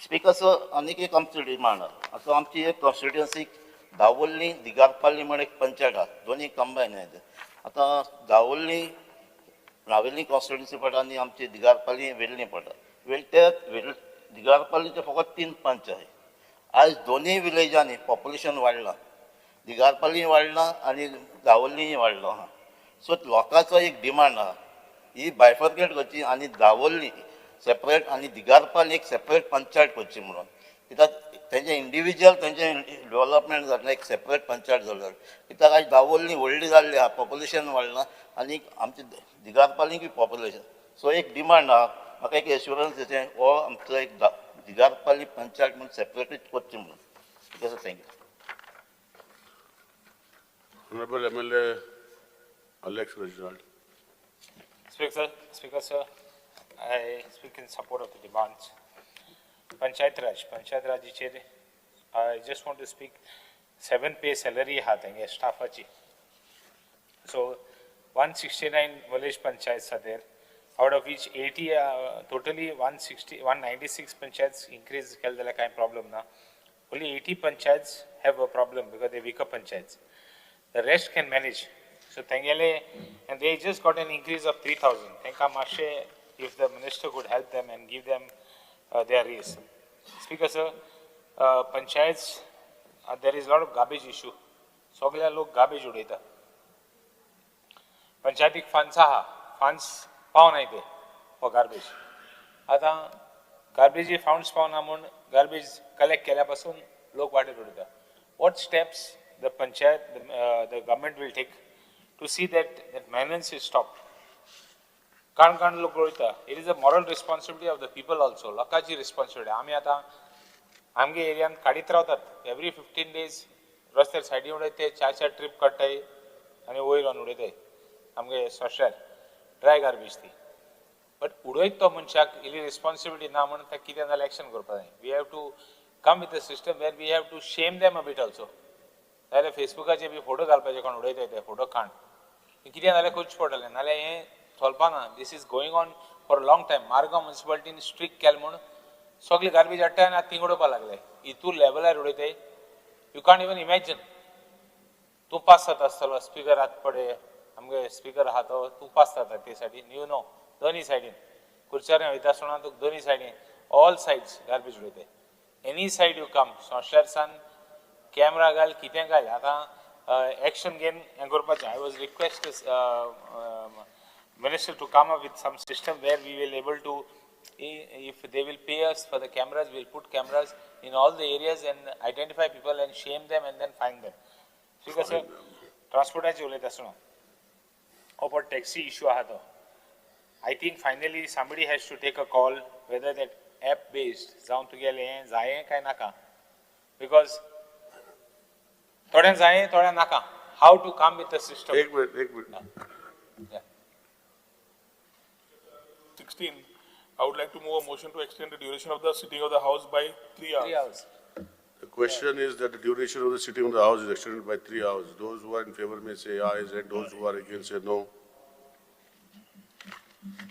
स्पीकर सर, आनीक एक आमचो डिमांड आहा. आतां आमची एक कॉन्स्टिट्युएन्सीक दावोल्ली दिगारपाली म्हण एक पंचायत आहा, दोनी कंबायन आहा. आतां दावोल्ली नावेली कॉन्स्टिट्युएन्सी पडटा आनी आमची दिगारपाली वेर्ली पडटा. ते दिगारपालीचे फकत 3 पंच आहाय. आयज दोनूय विलेजांनी पॉप्युलेशन वाडलां, दिगारपाली वाडलां आनी दावोल्लीय वाडलो आहा. सो लोकांचो एक डिमांड आहा ही बायफर्केट करची आनी दावोल्ली सेपरेट आनी दिगारपाली एक सेपरेट पंचायत करची म्हणून, कित्याक तेंचे इंडिविज्युअल तेंचे डेवलपमेंट जातलें एक सेपरेट पंचायत जाल्यार. कित्याक आयज दावोल्ली व्हडली जाल्ली आहा, पॉप्युलेशन वाडलां आनी आमचे दिगारपालीकूय पॉप्युलेशन. सो एक डिमांड आहा, म्हाका एक एश्युरन्स दिवचें हो आमचो एक दिगारपाली पंचायत म्हणून सेपरेटूच करची म्हणून. Okay sir, thank you. Honourable MLA Alex Reginald. Speaker sir, I speak in support of the demands. Panchayat Raj, Panchayat Rajचेर I just want to speak 7 pay salary आहा तेंगे स्टाफाची. So 169 village panchayats are there, out of which 80 totally 196 panchayats increase केले जाल्यार कांय problem ना. Only 80 panchayats have a problem because they weaker panchayats. The rest can manage. So तेंगेले and they just got an increase of 3,000. तेंकां मातशें if the minister could help them and give them their raise. Speaker sir, panchayats, there is a lot of garbage issue. सगळे लोक garbage उडयता. पंचायतीक funds आहा, funds पावनाय ते for garbage. आतां गार्बेजी funds पावना म्हूण गार्बेज कलेक्ट केल्या पासून लोक वाटेर उडयता. What steps the panchayat, the government will take to see that that menace is stopped? काण काण लोक वयता. It is a moral responsibility of the people also. लोकांची रिस्पॉन्सिबिलिटी. आमी आतां आमगे एरियान काडीत रावतात. एवरी 15 डेज रस्त्यार सायडीन उडयता ते 4-4 ट्रीप काडटाय आनी वयर व्हरून उडयताय आमगे सोश्यार ड्राय गार्बेज ती. बट उडयत तो मनशाक इल्ली रिस्पॉन्सिबिलिटी ना म्हणून ताका कितें जाल्यार एक्शन करपाक जाय. We have to come with a system where we have to shame them a bit also. नाजाल्यार फेसबुकाचेर बी फोटो घालपाचे कोण उडयताय ते फोटो काण कितें जाल्यार करचें पडटलें, नाजाल्यार हें चलपाना. This is going on for a long time. Margao मुन्सिपालिटीन स्ट्रिक्ट केलें म्हूण सगळे गार्बेज हाडटाय आनी आतां थिंग उडोवपाक लागले. हितूर लेवलार उडयताय, you can't even imagine. तूं पास जाता आसतलो स्पिकर आतां पळय आमगे स्पिकर आहा तो तूं पास जाता ते सायडीन, you know दोनी सायडीन कुर्चारे वयता आसतना तुका दोनी सायडीन ऑल सायड्स गार्बेज उडयताय. एनी सायड you come, सोंश्यार सान कॅमरा घाल कितें घाल आतां एक्शन घेवन हें करपाचें. I was request minister to come up with some system where we will able to, if they will pay us for the cameras, we will put cameras in all the areas and identify people and shame them and then find them. Speaker sir, ट्रान्सपोर्टाचेर उलयता आसतना हो पळय taxi issue आहा तो, I think finally somebody has to take a call whether that app based जावं तुगेलें हें जायें काय नाका, because थोड्यांक जायें थोड्यांक नाका. How to come with the system? एक मिनिट, एक minute. 16, I would like to move a motion to extend the duration of the sitting of the House by 3 hours. 3 hours. The question is that the duration of the sitting of the House is extended by 3 hours. Those who are in favor may say ayes and those who are against say no.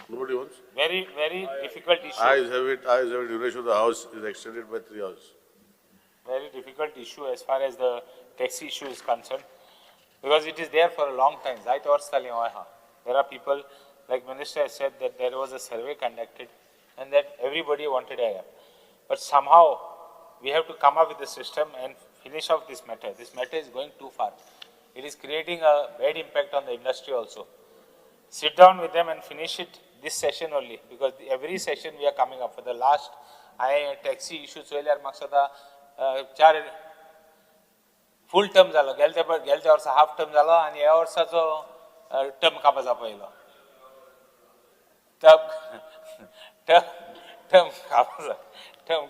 Nobody wants? Very, very difficult issue. Ayes have it, ayes have it. Duration of the House is extended by 3 hours. Very difficult issue as far as the taxi issue is concerned, because it is there for a long time. There are people, like Minister has said, that there was a survey conducted and that everybody wanted a app. But somehow we have to come up with a system and finish off this matter. This matter is going too far. It is creating a bad impact on the industry also. Sit down with them and finish it this session only, because every session we are coming up for the last I taxi issue चोयल्यार म्हाका सदां चार फूल term जालो, गेलते वर्सा half term जालो आनी ह्या वर्साचो टर्म कापा जावपा येयलो. टर्म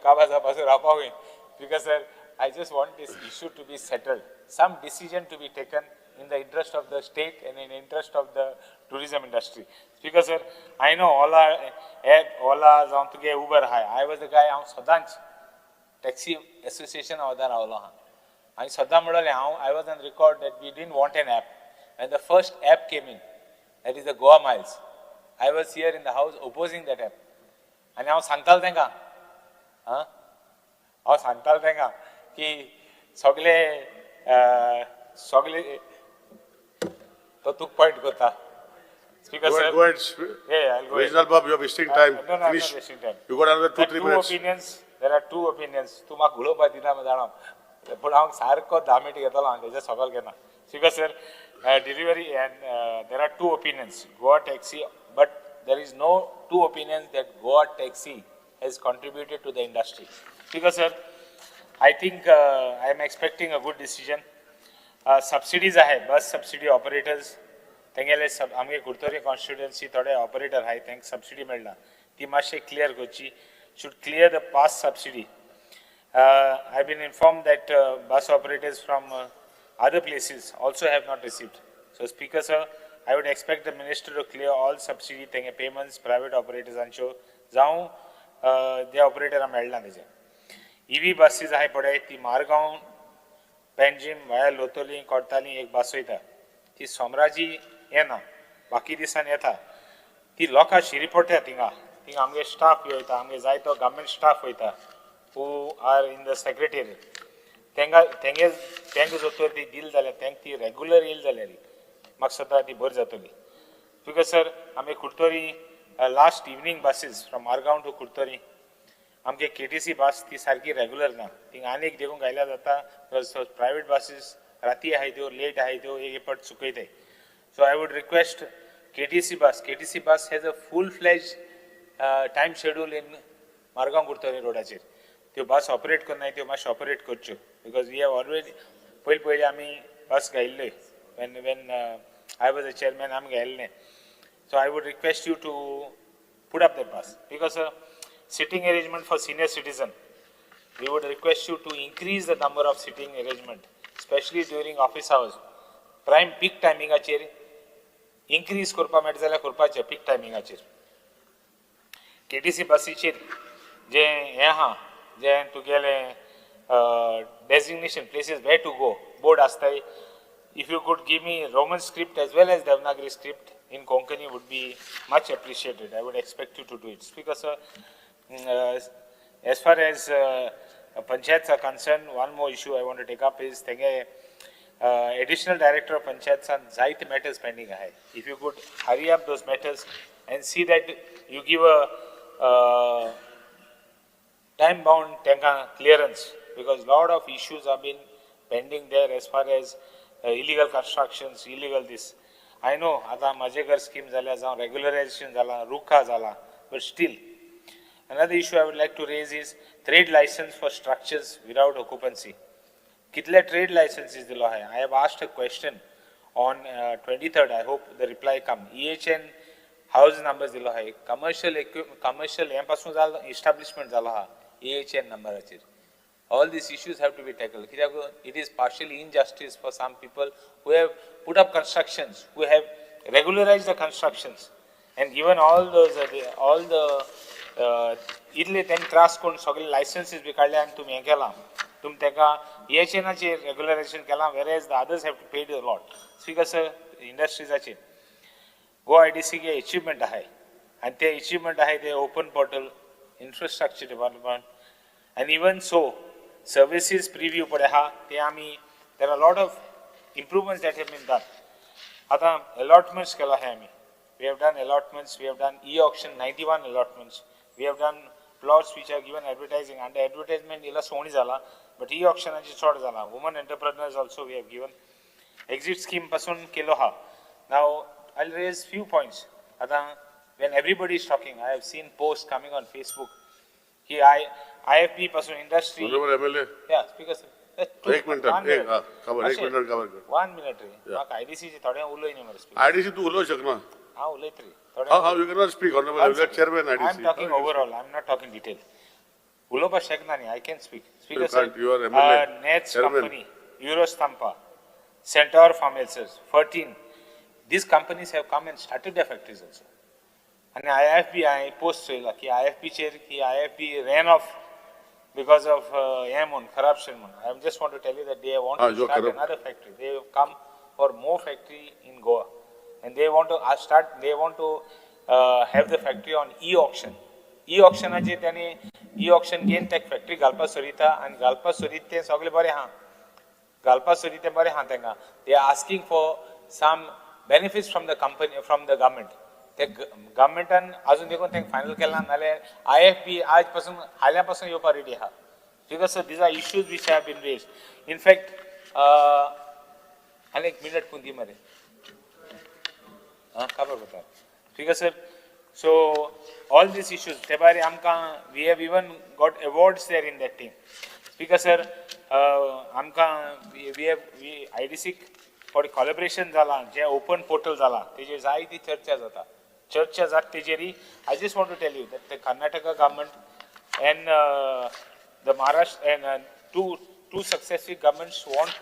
कापा जावपाचो रावपा वय. Because sir, I just want this issue to be settled, some decision to be taken in the interest of the state and in the interest of the tourism industry. Because sir, I know Ola app, Ola जावं तुगे Uber आहाय. I was the guy, हांव सदांच taxi association वदार रावलो आहा आनी सदां म्हणलें हांव, I was on record that we didn't want an app. When the first app came in, that is the Goa Miles, I was here in the house opposing that app. आनी हांव सांगतालो तेंकां, हांव सांगतालो तेंकां की सगळे सगळे तो तुक पॉयंट करता. Speaker sir, go ahead. Yeah, I'll go ahead. Reginald Bob, you are wasting time. No, no, I'm Finish. not wasting time. You got another 2-3 minutes. Opinions. There are two opinions. तूं म्हाका उलोवपाक दिना जाणा, पूण हांव सारको 10 minute घेतलो हांव तेजे सकयल घेना. Speaker sir, delivery and there are two opinions. Goa taxi, but there is no two opinions that Goa taxi has contributed to the industry. Speaker sir, I think I am expecting a good decision. Subsidies आहाय, बस subsidy operators तेंगेले आमगे Curtorim constituency थोडे operator आहाय, तेंकां subsidy मेळना, ती मातशें clear करची. Should clear the past subsidy. I have been informed that bus operators from other places also have not received. So Speaker sir, I would expect the minister to clear all subsidy तेंगे payments private operators आंच्यो जावं ते ऑपरेटरां मेळना तेजे. EV buses आहाय पळय, ती मारगांव पेंजीम वाया लोतोली कोडताली एक बस वयता, ती सोमराजी येना, बाकी दिसान येता. ती लोकां शिरी पडटा थिंगा, थिंगा आमगे स्टाफ वयता, आमगे जायतो गव्हर्मेंट स्टाफ वयता who are in the secretariat. तेंगा तेंगे तेंका जर तर ती दिली जाल्यार तेंका ती रेगुलर येयली जाल्यार म्हाका सदां ती बरी जातली. Because sir, आमी Curtorim last evening buses from Margao to Curtorim आमगे KTC बस ती सारकी रेगुलर ना, थिंगा आनीक देखून घायल्यार जाता. प्रायवेट बसीस राती आहाय त्यो, लेट आहाय त्यो, एक एक चुकयताय. So I would request KTC bus. KTC bus has a full fledge time schedule in Margao Curtorim रोडाचेर. त्यो बस ऑपरेट करनाय, त्यो मातशें ऑपरेट करच्यो, because we have already पयलीं पयलीं आमी बस घायिल्ल्यो when I was a chairman आमी घायिल्लें. So I would request you to put up that bus, because sitting arrangement for senior citizen, we would request you to increase the number of sitting arrangement, especially during office hours. Prime peak टायमिंगाचेर increase करपाक मेळटा जाल्यार करपाचें पीक टायमिंगाचेर. KTC बसीचेर जें हें आहा, जें तुगेलें designation places where to go board आसताय, if you could give me Roman script as well as Devanagari script in Konkani would be much appreciated. I would expect you to do it. Speaker sir, as far as panchayats are concerned, one more issue I want to take up is tenge additional director of panchayats on जायते matters pending आहाय. If you could hurry up those matters and see that you give a time bound tenka clearance, because lot of issues have been pending there as far as illegal constructions, illegal this. I know आता मजेकर scheme जाल्या, जावं regularization जाला, रुखा जाला, but still. Another issue I would like to raise is trade license for structures without occupancy. कितले trade लायसन्सीस दिलो आहाय. I have asked a question on 23rd. I hope the reply come. EHN house numbers दिलो आहाय. Commercial commercial हें पासून जालो, establishment जालो आहा EHN नंबराचेर. All these issues have to be tackled. कित्याक it is partially injustice for some people who have put up constructions, who have regularized the constructions and given all those all the इतले तेंकां त्रास करून सगळे लायसन्सीस बी काडले आनी तुमी हें केलां, तुमी तेका EHN-आचेर रेगुलरायझेशन केलां, whereas the others have to pay the lot. Speaker sir, इंडस्ट्रीजाचेर Goa IDC achievement आहाय आनी ते एचिवमेंट आहाय ते open portal, infrastructure development and even so services preview पळय आहा ते आमी, there are lot of improvements that have been done. आतां अलॉटमेंट्स केला आहाय आमी. We have done allotments, we have done e auction 91 allotments, we have done plots which are given advertising. Under advertisement इल्लो सोणी जाला, बट ई ऑक्शनाचे चड जाला. Woman entrepreneurs also we have given. Exit scheme पासून केलो आहा. Now I raise few points. आतां when everybody is talking, I have seen post coming on Facebook की IFB पासून इंडस्ट्री. Honorable MLA. या स्पीकर सर. एक मिनिट, एक हा, खबर एक मिनिट खबर कर. वन मिनिट रे, म्हाका IDC थोडें उलय न्ही मरे स्पीकर. IDC तूं उलोवंक शकना. हांव उलयत रे. How you cannot speak, Honorable MLA, chairman I am IDC. Talking overall, I am not talking detail. उलोवपाक शकना न्ही, I can speak. Speaker You sir, can't, you are MLA, Nets chairman. Company, Eurostampa, Centaur Farmelsers, 14. These companies have come and started their factories also. आनी IFB हांवें post चोयला की IFB चेर की IFB ran off because of हें म्हूण, corruption म्हूण. I just want to tell you that they want to you are start corrupt. Another factory. They have come for more factory in Goa and they want to start, they want to have the factory on e auction. E ऑक्शनाचेर तांणी e auction घेवन ते factory घालपाक सोदिता आनी घालपाक सोदीत तें सगळें बरें आहा, घालपाक सोदीत तें बरें आहा तांकां. They are asking for some benefits from the company, from the government. ते गव्हर्मेंटान अजून देखून तांकां फायनल केलां, नाल्यार IFB आज पासून हाल्या पासून येवपाक रेडी आहा. Because sir, these are issues which have been raised. In fact आनी एक मिनट पूण दी मरे. आं, काबर करता speaker sir. So all these issues ते भायर आमकां we have even got awards there in that team. Speaker sir, आमकां we have we IDC for collaboration जालां, जें ओपन पोर्टल जालां तेजेर जायती चर्चा जाता, चर्चा जाता तेजेरय. I just want to tell you that the Karnataka government and the Maharashtra and two successive governments want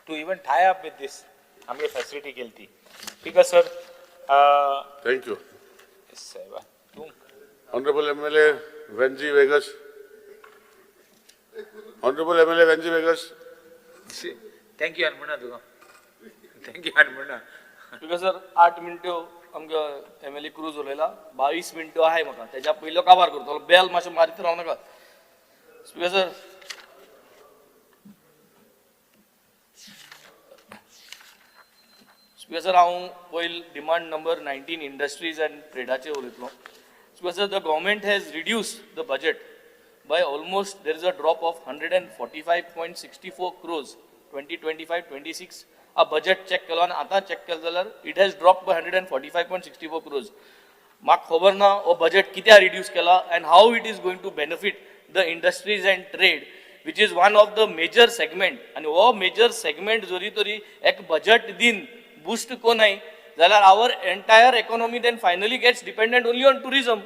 to even tie up with this आमगे फॅसिलिटी केली ती. Speaker sir, Thank you. साहेबा तूं. Honorable MLA Venzy Vegas. Honorable MLA Venzy Vegas. Thank you आनी म्हणा तुका, thank you आनी म्हणा. स्पीकर सर, 8 मिनट्यो आमकां MLA cruise उलयला, 22 मिनट्यो आहाय म्हाका. तेज्या पयलो काबार करतलो. बेल मातशें मारीत राव नाका. स्पीकर सर, स्पीकर सर, हांव पयल demand number 19 industries and ट्रेडाचेर उलयतलो. Speaker sir, the government has reduce the budget by almost, there is a drop of 145.64 crores 2025-26. A budget check केलो आनी आतां चॅक केलो जाल्यार it has drop by 145.64 crores. म्हाका खबर ना हो बजेट कित्याक रिड्यूस केला and how it is going to benefit the industries and trade, which is one of the major segment. आनी हो मेजर सेगमेंट जरी तरी एक बजेट दिन बुस्ट कोनाय जाल्यार our entire economy then finally gets dependent only on tourism.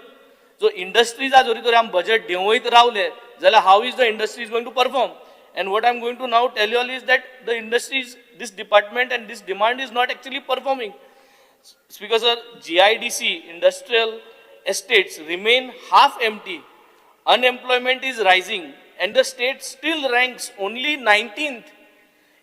So इंडस्ट्रीजा जरी तरी आमी बजेट देंवयत रावले जाल्यार how is the industries going to perform? And what I am going to now tell you all is that the industries, this department and this demand is not actually performing. Speaker sir, GIDC industrial estates remain half empty. Unemployment is rising and the state still ranks only 19th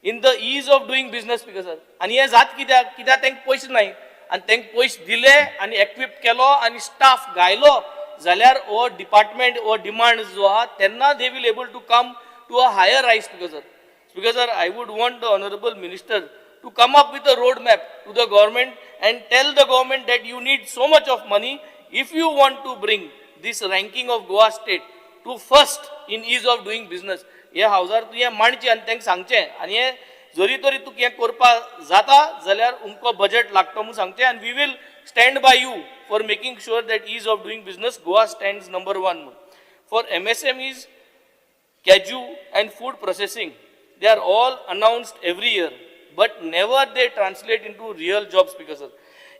in the ease of doing business. Speaker sir, आनी हें जात कित्याक? कित्याक तांकां पयशे नाय आनी तांकां पयशे दिले आनी एक्विप केलो आनी स्टाफ घायलो जाल्यार हो डिपार्टमेंट हो डिमांड जो आहा तेन्ना they will able to come to a higher rise. Speaker sir, Speaker sir, I would want the honourable minister to come up with a road map to the government and tell the government that you need so much of money if you want to bring this ranking of Goa state to first in ease of doing business. हे हावजार तुवें मांडचें आनी तांकां सांगचें आनी हें जरी तरी तुका हें करपाक जाता जाल्यार उमको बजेट लागता म्हूण सांगचें आनी we will stand by you for making sure that ease of doing business Goa stands number 1 म्हूण. For MSMEs, cashew and food processing, They are all announced every year, but never they translate into real jobs, Speaker sir.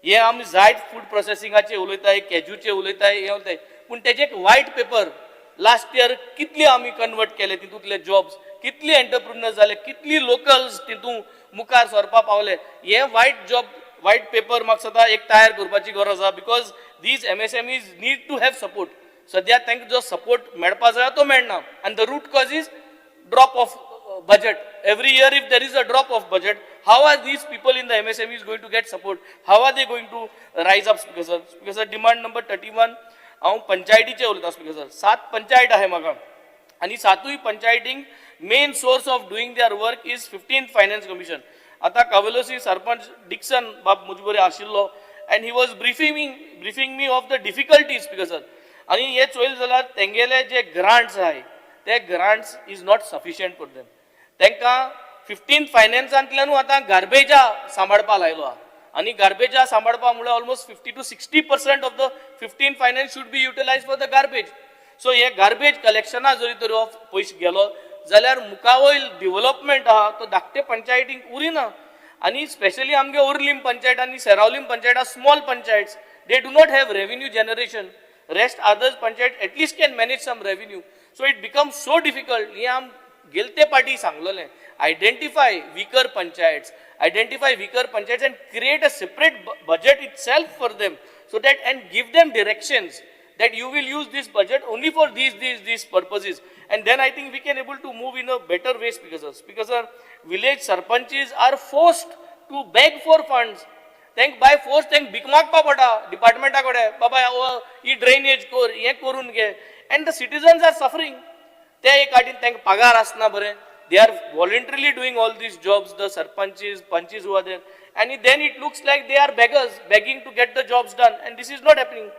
हे आमी जायत food प्रोसेसिंगाचे उलयताय, कॅज्यूचे उलयताय, हे उलयताय, पूण तेजे एक वायट paper last year कितले आमी कन्वर्ट केले, तितूंतले जॉब्स कितले एंटरप्रिनर जाले, कितली लोकल्स तितूंत मुखार सरपा पावले, हे वायट जॉब वायट पेपर म्हाका सदां एक तयार करपाची गरज आसा, because these MSMEs need to have support. सद्या तांकां जो सपोर्ट मेळपा जाय तो मेळना, आनी the root cause is drop of budget. Every year if there is a drop of budget, how are these people in the MSMEs going to get support? How are they going to rise up, Speaker sir? Speaker sir, demand number 31, हांव पंचायतीचे उलयता speaker sir. सात पंचायत आहे म्हाका आनी सातूय पंचायतींक main source of doing their work is 15th Finance Commission. आतां कावेलोसी sarpanch Dixon बाब म्हजे बरोबर आशिल्लो and he was briefing me of the difficulties, Speaker sir. आनी हे चोयलें जाल्यार तेंगेले जे ग्रांट्स आहाय ते grants is not sufficient for them. तांकां फिफ्टीन फायनान्सांतल्यानूय आतां गार्बेजा सांबाळपा लायलो आहा आनी गार्बेजा सांबाळपा म्हळ्यार almost 50 to 60% of the 15 Finance should be utilize for the garbage. So हे गार्बेज कलेक्शना जरी तर हो पयशे गेलो जाल्यार मुखावयल डिवलपमेंट आहा तो धाकटे पंचायतींक उरिना. आनी स्पेशली आमगे ओर्लीम पंचायत आनी Seraulim panchayat are small panchayats. They do not have revenue generation. Rest others panchayat at least can manage some revenue, so it become so difficult. हें आम गेलते पाटी सांगलेलें, identify weaker panchayats, identify weaker panchayats and create a separate budget itself for them, so that and give them directions that you will use this budget only for these purposes, and then I think we can able to move in a better way, Speaker sir. Speaker sir, village sarpanches are forced to beg for funds. तांकां by force तांकां भीक मागपा पडटा डिपार्टमेंटा कडेन, बाबा हो ही drainage कर, हें करून घे, and the citizens are suffering. ते एक हाटीन तांकां पगार आसना बरें. They are voluntarily doing all these jobs, the sarpanches, panches who are there, and then it looks like they are beggars, begging to get the jobs done, and this is not happening.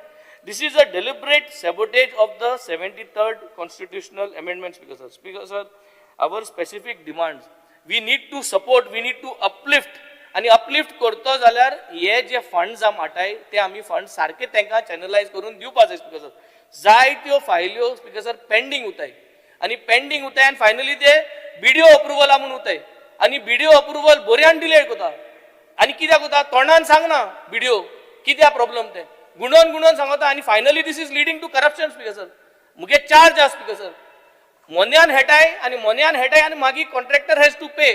This is a deliberate sabotage of the 73rd constitutional amendment, Speaker sir. Speaker sir, our specific demands, we need to support, we need to uplift. आनी uplift करतो जाल्यार हे जे funds आम हाडटाय ते आमी fund सारके तांकां चॅनलायज करून दिवपा जाय. स्पीकर सर, जायत्यो फायल्यो स्पीकर सर पेंडींग उरताय आनी पेंडींग उरताय आनी फायनली ते बीडीओ अप्रुवला म्हूण उरताय आनी बीडीओ अप्रुवल बऱ्यान डिले करता. आनी कित्याक उरता, तोंडान सांगना बीडीओ कित्याक प्रॉब्लम ते गुणोन गुणोन सांगता आनी finally this is leading to corruption, Speaker sir. मुगे चार्ज आसा स्पीकर सर, मोन्यान हेटाय आनी मोन्यान हेटाय आनी मागीर कॉन्ट्रॅक्टर हॅज टू पे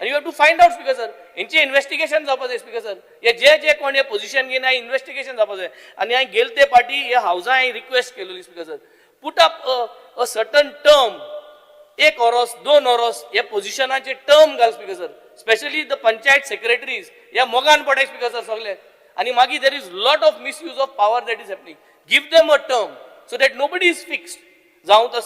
आनी you have to find out, Speaker sir. हेंचे इन्वेस्टिगेशन जावपा जाय स्पीकर सर. हे जे जे कोण हे पोझिशन घेवन इन्वेस्टिगेशन जावपा जाय. आनी हांवें गेले ते पाटी हे हावजा हांवें रिक्वेस्ट केलेली, Speaker sir, put up a certain term, एक वरोस दोन वरोस हे पोझिशनाचे टर्म घाल, Speaker sir. Specially the panchayat secretaries हे मोगान पडाय स्पीकर सर सगळे. आनी मागीर there is lot of misuse of power that is happening. Give them a term so that nobody is fixed. जावं तो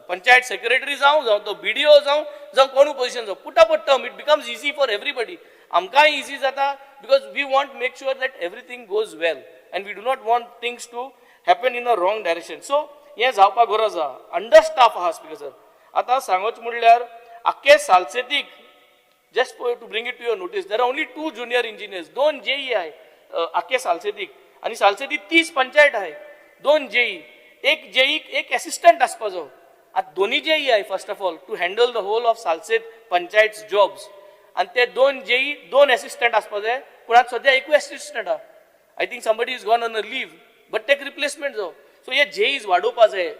पंचायत सेक्रेटरी जावं, जावं तो बीडीओ जावं, जावं कोणूय पोझिशन जावं, put up a term. It becomes easy for everybody. आमकांय इजी जाता, because we want make sure that everything goes well and we do not want things to happen in a wrong direction. So हें जावपाक गरज आहा. Under staff आहा speaker sir. आतां सांगच म्हणल्यार आख्खे सालसेतीक, just to bring it to your notice, there are only two junior engineers. दोन JEE आहे आख्खे सालसेतीक आनी सालसेती 30 पंचायत आहे. दोन जेई, एक जेई एक एसिस्टंट आसपाचो. आतां दोन्ही जेई आहे, first of all, to handle the whole of Salcete panchayat jobs, आनी ते दोन जेई दोन एसिस्टंट आसपा जाय, पूण आतां सद्या एकूय एसिस्टंट आहा. I think somebody is gone on a leave, but take replacement जावं. सो हे जेईज वाडोवपा जाय.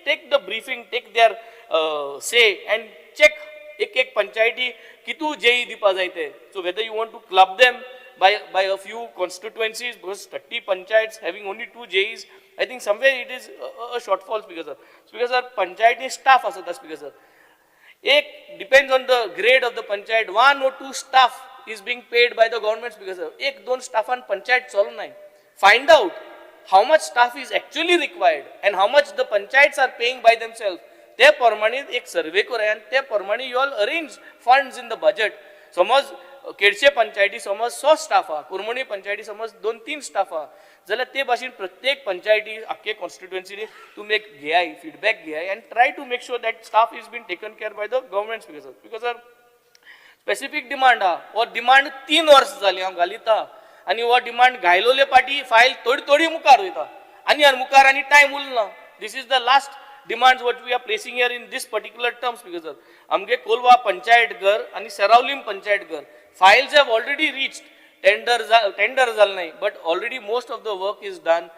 Take the briefing, take their say and check एक एक पंचायती कितू जेई दिवपा जाय ते. So whether you want to club them by a few constituencies, because 30 panchayats having only two JEs, I think somewhere it is a shortfall, Speaker sir. Speaker sir, panchayati staff आसता, Speaker sir. एक depends on the grade of the panchayat, one or two staff is being paid by the government, Speaker sir. एक दोन Staffan panchayat चलू नाही. Find out how much staff is actually required and how much the panchayats are paying by themselves. ते प्रमाणे एक survey करा आनी ते प्रमाणे you all arrange funds in the budget. समज केडशे पंचायती समज 100 स्टाफ आहा, कुरमणी पंचायती समज दोन तीन स्टाफ आहा, जाल्यार ते भाशेन प्रत्येक पंचायती आख्खे कॉन्स्टिट्युएन्सीनी तुमी एक घेयाय, feedback घेयाय and try to make sure that staff is been taken care by the government, Speaker sir. Because sir, specific demand आहा. हो डिमांड 3 वर्स जाली हांव घालिता आनी हो डिमांड घायलोले पाटी फायल थोडी थोडी मुखार वयता आनी आनी मुखार आनी टायम उरना. This is the last demands what we are placing here in this particular term, Speaker sir. आमगे कोलवा पंचायत घर आनी सेरावलीम पंचायत घर files have already reached tender. Tender जाल नाही, but already most of the work is done.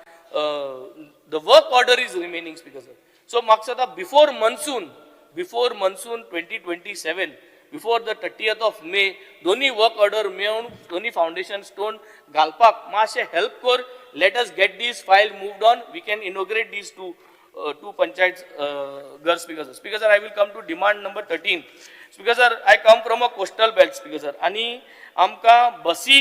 The work order is remaining, Speaker sir. So म्हाका दिसता before monsoon 2027, before the 30th of May, दोन्ही work order मेळून दोन्ही foundation stone घालपाक मातशें help कर. Let us get this file moved on. We can inaugurate these two panchayat ghar, Speaker sir. Speaker sir, I will come to demand number 13. Speaker sir, I come from a coastal belt, Speaker sir, आनी आमकां बसी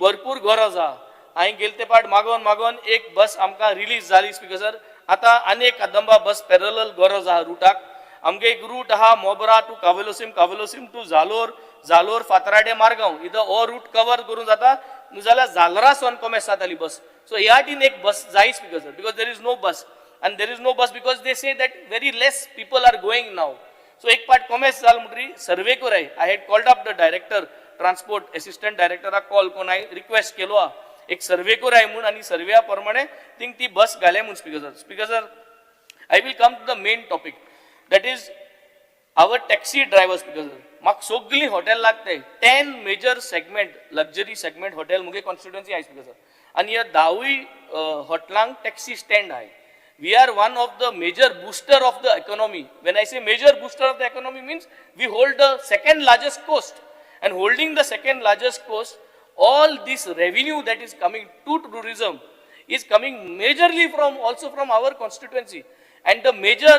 भरपूर गरज आहा. हांवें गेले ते पाट मागोन मागोन एक बस आमकां रिलीज जाली, स्पीकर सर. आतां आनी एक कदंबा बस पॅरलल गरज आहा रुटाक. आमगे एक रूट आहा मोबरा टू कावेलोसीम, कावेलोसीम टू जालोर, जालोर फातराडे मारगांव. इथं हो रूट कवर करून जाता जाल्यार जालरा सोन कोमेस जाताली बस. सो ह्या हातीन एक बस जाय, Speaker sir, because there is no bus, and there is no bus because they say that very less people are going now. So एक पाट कोमेस जाल म्हणटरी सर्वे कराय. I had called up the director transport, assistant डायरेक्टराक call करून हांवें request केलो आहा एक सर्वे कराय म्हूण आनी सर्व्या प्रमाणे थिंग ती बस घाले म्हूण, Speaker sir. Speaker sir, I will come to the main topic, that is our taxi drivers. Because म्हाका सगळीं हॉटेल लागताय. 10 major segment, luxury segment hotel मुगे कॉन्स्टिट्युएन्सी आहाय, स्पीकर सर, आनी ह्या धावूय हॉटेलांक टॅक्सी स्टँड आहाय. We are one of the major booster of the economy. When I say major booster of the economy, means we hold the second largest coast, and holding the second largest coast, all this revenue that is coming to tourism is coming majorly from also from our constituency. And the major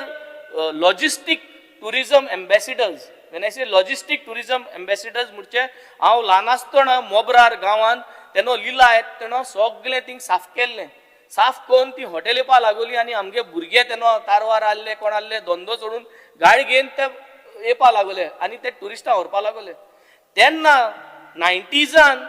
logistic tourism ambassadors, when I say logistic tourism ambassadors म्हणजे हांव ल्हान आसतना मोबरार गांवांत तेन्ना लिला येता तेन्ना सगळें thing साफ केल्लें. साफ करून ती हॉटेल येवपा लागली आनी आमगे भुरगे तेन्ना तारवार आहले, कोण आहले, धंदो सोडून गाडी घेवन ते येवपा लागले आनी ते ट्युरिस्टां व्हरपा लागले. तेन्ना नायन्टीजान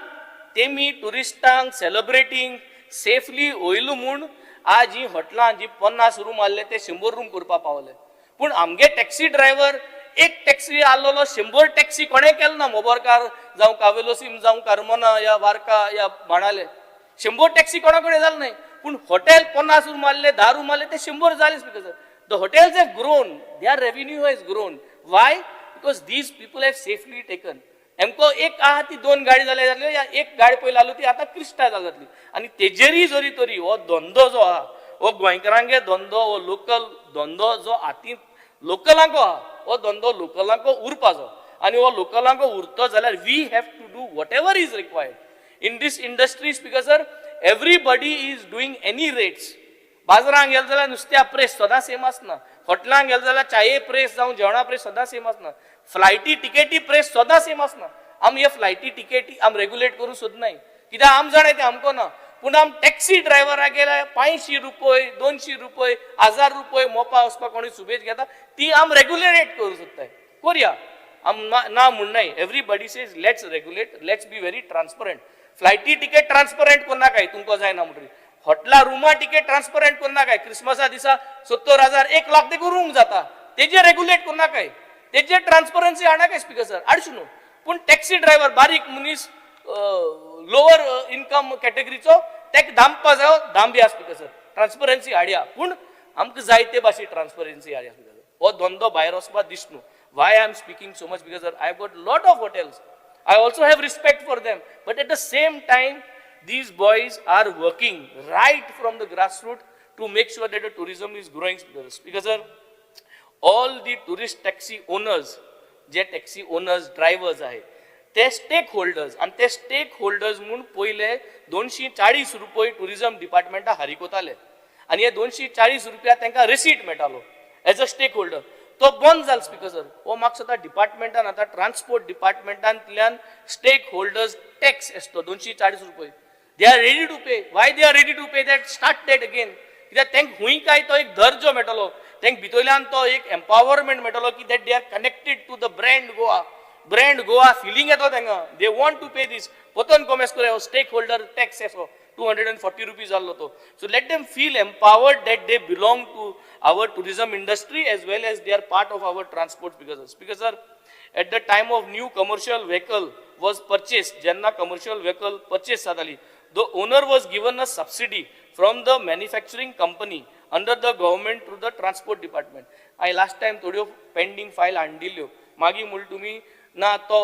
तेमी ट्युरिस्टांक सेलिब्रेटींग सेफली वयलो म्हूण आज ही हॉटेलां जी 50 रूम आहले ते 100 रूम करपाक पावले. पूण आमगे टॅक्सी ड्रायव्हर एक टॅक्सी आहलोलो, 100 टॅक्सी कोणें केलो ना. मोबोरकार जावं कावेलोसीम जावं कार्मोना या वार्का या बाणाले 100 टॅक्सी कोणा कडेन जालें न्हय. पूण हॉटेल 50 रूम आहले, 10 रूम आहले, ते 100 जाले. Because the hotels have grown, their revenue has grown. Why? Because these people have safely taken. हेमको एक आहा ती दोन गाडी जाल्या जाल्यो या एक गाडी पयली आसलो ती आतां क्रिस्टा जातली. आनी तेजेरीय जरी तरी हो धंदो जो आहा, हो गोंयकारांगे धंदो, हो लोकल धंदो जो हातींत लोकलांको आहा, हो धंदो लोकलांको उरपाचो. आनी हो लोकलांको उरतो जाल्यार we have to do whatever is required in this industries, because sir, everybody is doing any rates. बाजारांत गेले जाल्यार नुस्त्या प्रेस सदां सेम आसना. हॉटेलांत गेले जाल्यार चाये प्रेस जावं जेवणा प्रेस सदां सेम आसना. फ्लायटी टिकेटी प्रेस सदां सेम आसना. आमी हे फ्लायटी टिकेटी आम रेगुलेट करूंक सोदनाय कित्याक आम जाणाय तें आमकां ना. पूण आम टॅक्सी ड्रायव्हराक गेल्यार 500 रुपये, 200 रुपये, 1000 रुपये मोपा वचपाक कोणी सुबेज घेता, ती आम रेगुलेट करूंक सोदताय. करया आम, ना ना म्हणनाय. Everybody says let's regulate, let's be very transparent. फ्लायटी ticket transparent करनाकाय तुमकां जायना म्हणटरी. हॉटेला रुमा टिकेट ट्रान्सपरंट करनाकाय. क्रिसमसा दिसा 70,000, 1 लाख देखून रूम जाता, तेजेर रेगुलेट करनाकाय, तेजेर ट्रान्सपरन्सी हाडनाकाय, स्पीकर सर, हाडचें न्हू. पूण टॅक्सी ड्रायव्हर बारीक मनीस, लोअर इनकम कॅटेगरीचो, तेका दामपा जायो, दामया. स्पीकर सर, ट्रान्सपरन्सी हाडया, पूण आमकां जाय ते भाशेन ट्रान्सपरन्सी हाडया. स्पीकर सर, हो धंदो भायर वचपा दीस न्हू. Why I am speaking so much? Because I got lot of hotels. I also have respect for them. But at the same time, these boys are working right from the grassroots to make sure that the tourism is growing. Because sir, all the tourist taxi owners, J taxi owners, drivers आहे, ते stake holders. आनी ते stake holders म्हूण पयले 240 रुपये tourism डिपार्टमेंटा हारीक वताले आनी हे 240 रुपया तांकां रिसीट मेळटालो एज अ स्टेक होल्डर. तो बंद जालो, स्पीकर सर. हो म्हाका दिसता डिपार्टमेंटान आतां ट्रान्सपोर्ट डिपार्टमेंटांतल्यान स्टेक होल्डर्स टॅक्स आसतो 240 रुपये, they are ready to pay. Why they are ready to pay that? Start that again. कित्याक तांकां खूंय काय तो एक दर्जो मेळटलो, तांकां भितरल्यान तो एक एम्पावरमेंट मेळटलो की that they are connected to the brand Goa. Brand Goa feeling येतो तांकां. They want to pay this. पोतोन कोमेस कर स्टेक होल्डर टॅक्स असो 240 रुपीज जाल्लो तो. So let them feel empowered that they belong to our tourism industry as well as they are part of our transport. Because sir, at the time of new commercial vehicle was purchased, जेन्ना commercial vehicle purchase जाताली, the owner was given a subsidy from the manufacturing company. under the government through the transport department. हांवें last time थोड्यो pending file हाडिल्ल्यो, मागीर म्हणलें तुमी ना तो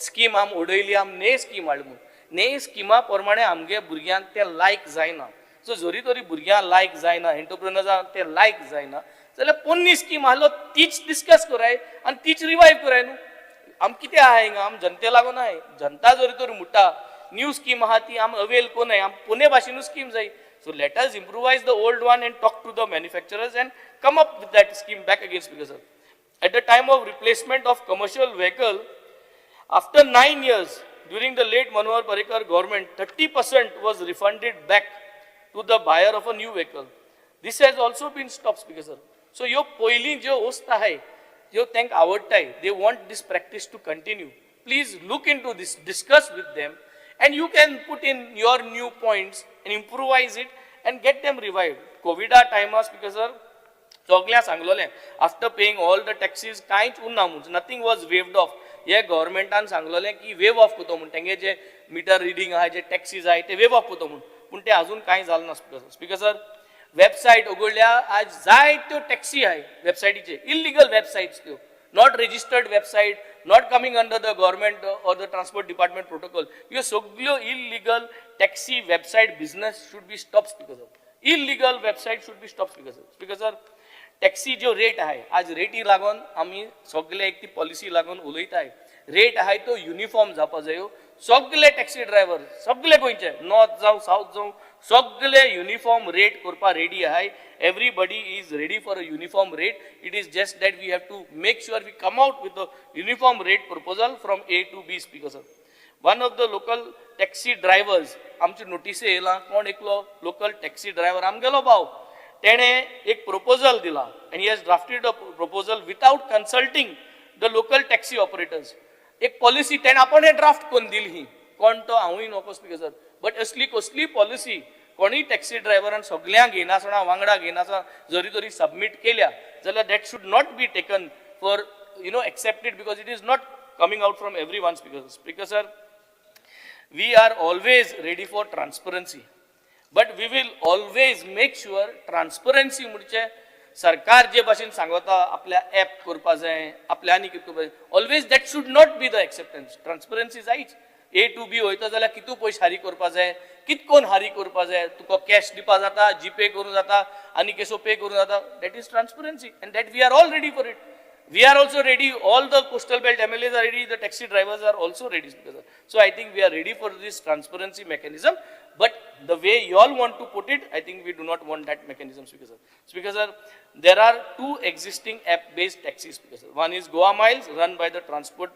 scheme आम उडयली, आम ने स्कीम हाडली म्हूण. ने स्किमा प्रमाणे आमगे भुरग्यांक तें लायक जायना. सो जरी तरी भुरग्यांक लायक जायना, एंटरप्रिनर्सांक तें लायक जायना जाल्यार पोन्नी स्कीम आहलो तीच डिस्कस कराय आनी तीच रिवायव कराय न्हू. आम कितें आहा हिंगा, आम जनते लागून आहाय. जनता जरी तर म्हणटा न्यू स्कीम आहा ती आम अवेल कोनाय, आम पोने भाशेनूच स्कीम जाय. So let us improvise the old one and talk to the manufacturers and come up with that scheme back again. Speaker sir, at the time of replacement of commercial vehicle after 9 years during the late Manohar Parrikar government, 30% was refunded back to the buyer of a new vehicle. This has also been stopped, Speaker sir. So ह्यो पयलीं ज्यो वस्त आहाय ज्यो तांकां आवडटाय, they want this practice to continue. Please look into this, discuss with them, and you can put in your new points and improvise it and get them revived. कोविडा टायमार speaker sir सगळ्यांक सांगलोलें after paying all the taxes कांयच उरना म्हूण, nothing was waived of. हे गव्हर्मेंटान सांगलोलें की वेव of करतो म्हूण, तेंगे जे मिटर रिडींग आहा, जे टॅक्सीज आहाय ते वेव ऑफ करतो म्हूण, पूण ते अजून कांय जालें ना. स्पीकर सर, वेबसायट उगडल्या, आज जायत्यो टॅक्सी आहाय वेबसायटीचे, इल्लिगल वेबसायट्स त्यो, not registered website, not coming under the government or the transport department protocol. ह्यो सगल्यो illegal taxi website business should be stop. Speaker sir, illegal website should be stop. Speaker sir, speaker sir, taxi ज्यो rate आहाय आज रेटी लागून आमी सगले एक ती पॉलिसी लागून उलयताय. रेट आहाय तो युनिफॉर्म जावपा जायो. सगले टॅक्सी ड्रायव्हर सगले गोंयचे, नॉर्थ जावं सावथ जावं, सगले युनिफॉर्म रेट करपा रेडी आहाय. Everybody is ready for a uniform rate. It is just that we have to make sure we come out with a uniform rate proposal from A to B. Speaker sir, one of the local taxi drivers, आमची notice येयला, कोण एकलो local taxi driver आमगेलो भाव, तेणें एक proposal दिला and he has drafted a proposal without consulting the local taxi operators. एक पॉलिसी तेणें आपणें ड्राफ्ट करून दिली ही, कोण तो हांवूय नको स्पीकर सर, बट असली कसली पॉलिसी कोणीय टॅक्सी ड्रायव्हरान सगल्यांक घेयनासतना, वांगडा घेयनासतना जरी तरी सबमीट केल्या जाल्यार that should not be taken for accepted, because it is not coming out from every one. Speaker, speaker sir, we are always ready for transparency, but we will always make sure transparency म्हणजे सरकार जे भाशेन सांगता आपल्या app करपा जाय, आपल्या आनी कितें करपा जाय, always that should not be the acceptance. Transparency जायच. ए टू बी वयता जाल्यार कितू पयशे हारी करपा जाय, कितकोन हारी करपा जाय, तुका कॅश दिवपा जाता, जीपे करूं जाता, आनी केसो पे करूं जाता. That is transparency and that we are all ready for it. We are also ready, all the coastal belt MLAs are ready, the taxi drivers are also ready. So I think we are ready for this transparency mechanism, but the way you all want to put it, I think we do not want that mechanism, Speaker sir. Speaker sir, there are two existing app-based taxis, Speaker sir. One is Goa Miles, run by the transport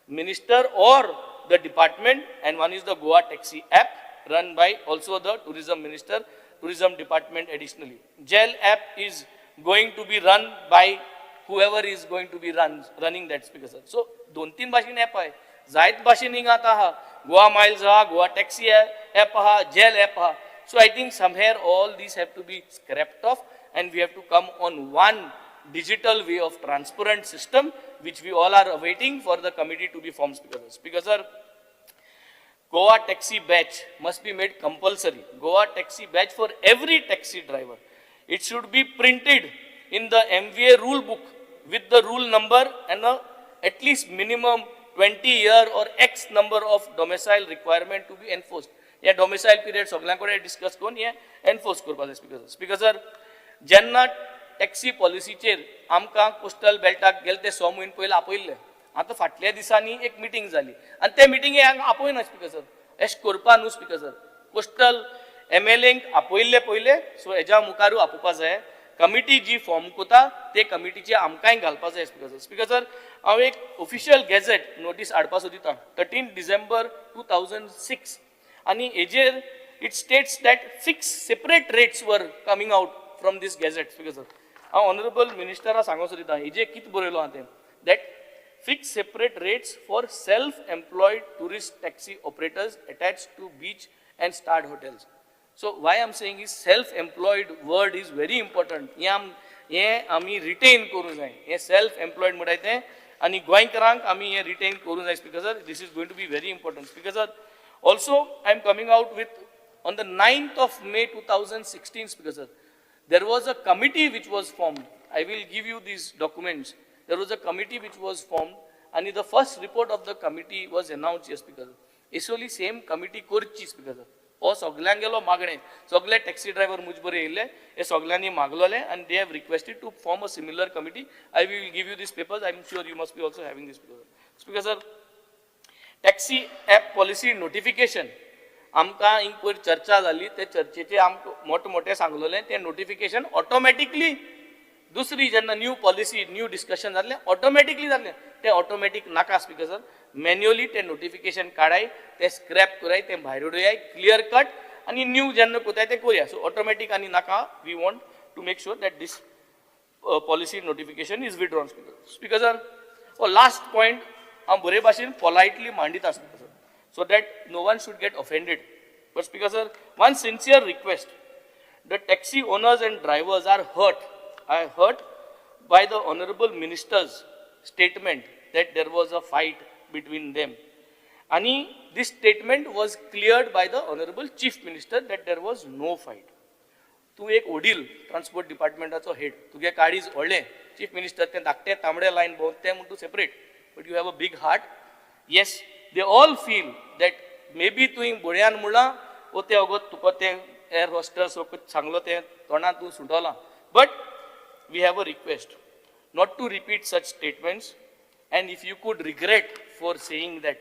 minister or the department, and one is the Goa Taxi app, run by also the tourism minister, tourism department additionally. Gel app is going to be run by whoever is going to be running that, Speaker sir. So दोन तीन भाशेन app आहे, जायत भाशेन हिंगा आतां आहा, Goa Miles आहा, गोवा टॅक्सी ॲप आहा, जेल ॲप आहा. So I think somewhere all these have to be scrapped off and we have to come on one digital way of transparent system, which we all are awaiting for the committee to be formed, Speaker sir. Speaker sir, Goa taxi badge must be made compulsory. Goa taxi badge for every taxi driver. It should be printed in the MVA rule book with the rule number and a at least minimum 20 year or X number of domicile requirement to be enforced. हे डोमिसायल period सगळ्यां कडेन discuss करून हे enforce करपाक जाय. Speaker sir, speaker sir, जेन्ना taxi पॉलिसीचेर आमकां coastal बेल्टाक गेले ते 6 म्हयने पयलीं आपयल्ले, आतां फाटल्या दिसांनी एक मिटींग जाली आनी ते मिटिंगे आपयना. स्पीकर सर, अशें करपा न्हू. स्पीकर सर, कोस्टल एमएलएंक आपयल्ले पयले, सो हेज्या मुखारूय आपोवपा जाय. कमिटी जी फॉर्म करता ते कमिटीचे आमकांय घालपा जाय. स्पीकर सर, स्पीकर सर, हांव एक ऑफिशियल गॅझेट नोटीस हाडपा सोदिता, 13 December 2006, आनी हेजेर it states that 6 separate rates were coming out from this gazette. Speaker sir, हांव ऑनरेबल मिनिस्टरा सांगूंक सोदिता, हेजेर कितें बरयलो आहा तें, that fix separate rates for self employed tourist taxi operators attach to beach and starred hotels. So why I am saying is self employed word is very important. हें आमी retain करूंक जाय, हें सेल्फ एम्प्लॉयड म्हणटाय तें, आनी गोंयकारांक आमी हें रिटेन करूंक जाय. Speaker sir, this is going to be very important. Speaker sir, also I am coming out with on the 9th of May 2016, Speaker sir, There was a committee which was formed. I will give you these documents. There was a committee which was formed आनी the first report of the committee was announced. Yes, Speaker. Actually same committee करची, speaker sir. हो सगल्यांगेलो मागणें, सगळे taxi driver मुज बरे येयल्ले, हे सगल्यांनी मागलोले आनी they have requested to form a similar committee. I will give you this papers. I am sure you must be also having this paper. Speaker sir, taxi app policy notification आमकां हिंग पयर चर्चा जाली, ते चर्चेचे आमकां मोठे मोठे सांगलोले, ते नोटिफिकेशन ऑटोमॅटिकली दुसरी जेन्ना न्यू पॉलिसी न्यू डिस्कशन जातलें, ऑटोमॅटिकली जातलें. तें ऑटोमॅटीक नाका, स्पीकर सर. मॅन्युअली तें नोटिफिकेशन काडाय, तें स्क्रॅप कराय, तें भायर उडयाय क्लियर कट आनी न्यू जेन्ना कोताय तें करुया. सो ऑटोमॅटीक आनी नाका. We want to make sure that this policy notification is withdrawn. Speaker sir, हो लास्ट पॉयंट हांव बरे भाशेन पोलायटली मांडीत आसता, sir, so that no one should get offended. But Speaker sir, one sincere request. The taxi owners and drivers are hurt. I hurt by the honorable minister's statement that there was a fight between them. And this statement was cleared by the honorable chief minister that there was no fight. तूं एक वडील transport डिपार्टमेंटाचो head, तुगे काळीज व्हडलें. Chief minister तें धाकटें तांबडें line भोंवत तें म्हूण तूं separate, but you have a big heart. Yes, they all feel that maybe तुवें बळयान म्हणलां वो तें अगोत तुका तें एअर हॉस्टस सांगलो तें तोंडान तूं सुटोलां, but we have a request not to repeat such statements, and if you could regret for saying that.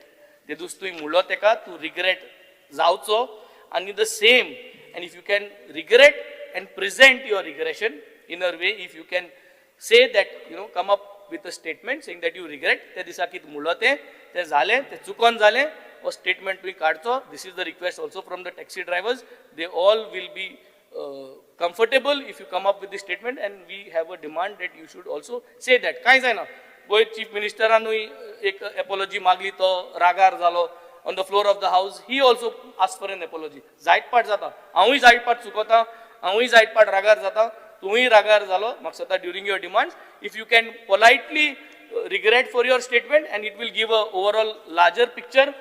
ते दीस तुवें म्हणलो तेका तूं रिग्रेट जावचो आनी the same, and if you can regret and present your regression in a way, if you can say that, come up with a statement saying that you regret ते दिसा कितें म्हणलो तें, तें जालें, तें चुकोन जालें, हो स्टेटमेंट तुवें काडचो. This is the request also from the taxi drivers. They all will be comfortable if you come up with this statement, and we have a demand that you should also say that. कांय जायना, पयर chief मिनिस्टरानूय एक apiology मागली, तो रागार जालो. On the floor of the house he also ask for an apology. जायत पाट जाता, हांवूय जायत पाट चुकोता, हांवूय जायत पाट रागार जाता, तुवूय रागार जालो. म्हाका दिसता during your demands, if you can politely regret for your statement, and it will give a overall larger picture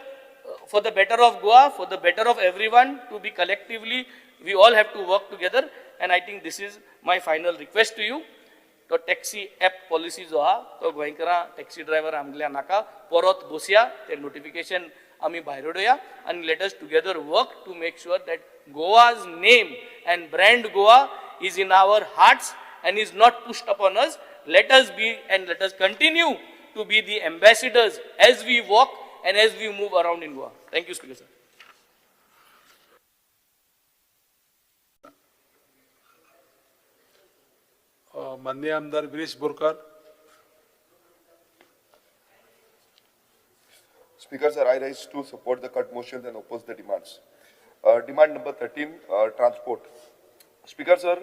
for the better of Goa, for the better of everyone to be collectively, we all have to work together, and I think this is my final request to you. तो taxi app policy जो आहा तो गोंयकारां taxi driver आमगेल्या नाका, परत बसया, ते नोटिफिकेशन आमी भायर उडोवया आनी let us together work to make sure that Goa's name and brand Goa is in our hearts and is not pushed upon us. Let us be and let us continue to be the ambassadors as we walk and as we move around in Goa. Thank you, Speaker sir. माननीय आमदार Viresh Borkar. Speaker sir, I rise to support the cut motions and oppose the demands. Demand number 13, transport. Speaker sir,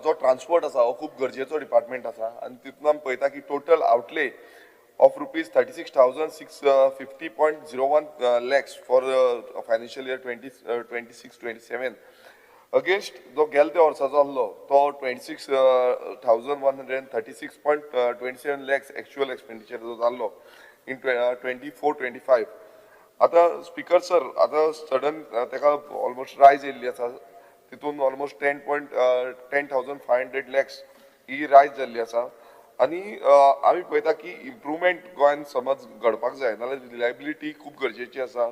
जो transport आसा हो खूब गरजेचो department आसा आनी तितून आमी पळयता की total outlay of rupees 36,650.01 lakhs for financial year 2026-27 against जो गेल त्या वर्साचो आसलो तो 26,136.27 lakhs actual expenditure जो जाल्लो इन 24-25. आतां स्पीकर सर, आतां सडन ताका ऑलमोस्ट रायज येयल्ली आसा, तितून ऑलमोस्ट 10,500 lakhs ही रायज जाल्ली आसा आनी आमी पळयता की इम्प्रुवमेंट गोंयान समज घडपाक जाय नाल्यार रिलायबिलिटी खूब गरजेची आसा,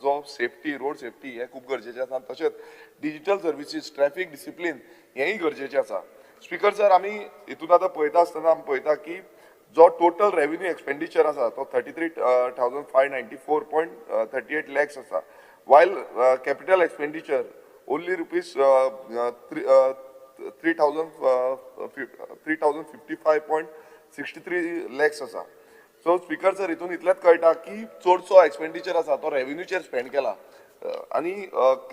जो सेफ्टी, रोड सेफ्टी हें खूब गरजेचें आसा, तशेंच डिजीटल सर्विसीस, ट्रॅफीक डिसिप्लीन हेंय गरजेचें आसा. स्पीकर सर, आमी हितून आतां पळयता आसतना आमी पळयता की जो टोटल रेवेन्यू एक्सपेंडिचर आसा तो 33,594.38 lakhs आसा, while capital expenditure only rupees 3,055.63 lakhs आसा. सो स्पीकर सर, हितून इतलेंच कळटा की चडसो एक्सपेंडिचर आसा तो रेवेन्यूचेर स्पेंड केला आनी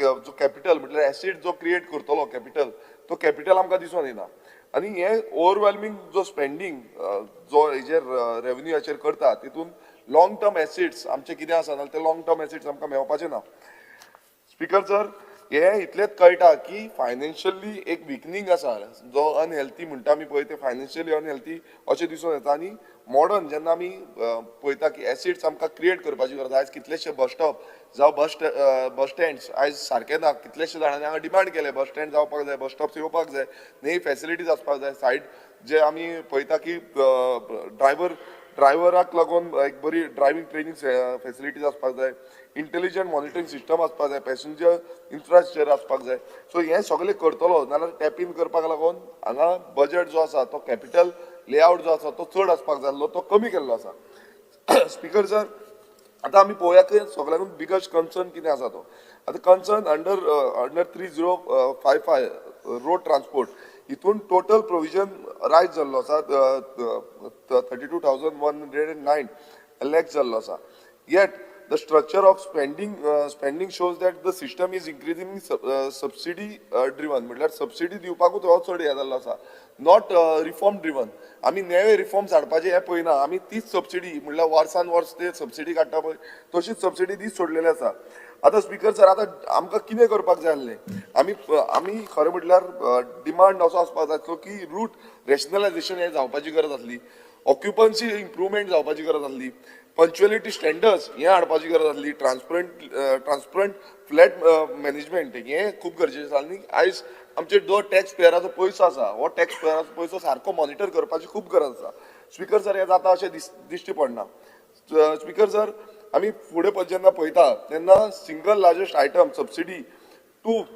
जो कॅपिटल म्हटल्यार एसिड जो क्रिएट करतलो कॅपिटल, तो कॅपिटल आमकां दिसून येना आनी हें ओवरवेल्मिंग जो स्पेंडींग जो हेजेर रेवेन्यूचेर करता तितून लॉंग टर्म एसिड्स आमचे कितें आसा नाल्यार ते लॉंग टर्म एसिड्स आमकां मेळपाचे ना. Speaker sir, हे इतलेंच कळटा की फायनान्शियली एक विकनींग आसा, जो अनहेल्थी म्हणटा आमी पळय, ते फायनान्शियली अनहेल्थी अशें दिसून येता. आनी मॉडर्न जेन्ना आमी पळयता की एसिड्स आमकां क्रिएट करपाची गरज. आयज कितलेशे बस स्टॉप जावं बस स्टँड्स आयज सारके ना. कितलेशे जाणांनी हांगा डिमांड केले बस स्टँड जावपाक जाय, बस स्टॉप्स येवपाक जाय, न्ही फॅसिलिटीज आसपाक जाय. सायड जे आमी पळयता की ड्रायव्हराक लागून एक बरी ड्रायव्हिंग ट्रेनींग फॅसिलिटीज आसपाक जाय, इंटेलिजंट मॉनिटरींग सिस्टम आसपाक जाय, पॅसेंजर इन्फ्रास्ट्रक्चर आसपाक जाय. सो हें सगळें करतलो नाल्यार टॅप इन करपाक लागून हांगा बजट जो आसा तो कॅपिटल लेआवट जो आसा तो चड आसपाक जाय आसलो, तो कमी केल्लो आसा. स्पिकर सर, आतां आमी पळोवया की सगळ्यांकून बिगस्ट कन्सर्न कितें आसा तो. आतां concern under 3055 road transport, हितून टोटल प्रोविजन रायज जाल्लो आसा 32,109 lakhs जाल्लो आसा. Yet the structure of spending shows that the system is increasingly subsidy driven. म्हटल्यार सबसिडी दिवपाकूच हो चड हें जाल्लो आसा, not reform driven. आमी नवे रिफॉर्म्स हाडपाचे हें पळयना, आमी तीच सबसिडी म्हटल्यार वर्सान वर्स ते सबसिडी काडटा पळय तशीच सबसिडी दीत सोडलेली आसा. आतां स्पिकर सर, आतां आमकां कितें करपाक जाय आसलें, आमी खरें म्हटल्यार डिमांड असो आसपाक जाय आसलो की रूट रॅशनलायजेशन हें जावपाची गरज आसली, ऑक्युपन्सी इम्प्रुवमेंट जावपाची गरज आसली, पंक्च्युअलिटी स्टँडर्ड्स हें हाडपाची गरज आसली, ट्रान्सपरंट फ्लॅट मॅनेजमेंट हें खूब गरजेचें आसा. आनी आयज आमचे जो टॅक्स पेयराचो पयसो आसा हो टॅक्स पेयराचो पयसो सारको मॉनिटर करपाची खूब गरज आसा. स्पिकर सर, हें जाता अशें दिश्टी पडना. स्पिकर सर, आमी फुडें जेन्ना पळयता तेन्ना single largest item subsidy to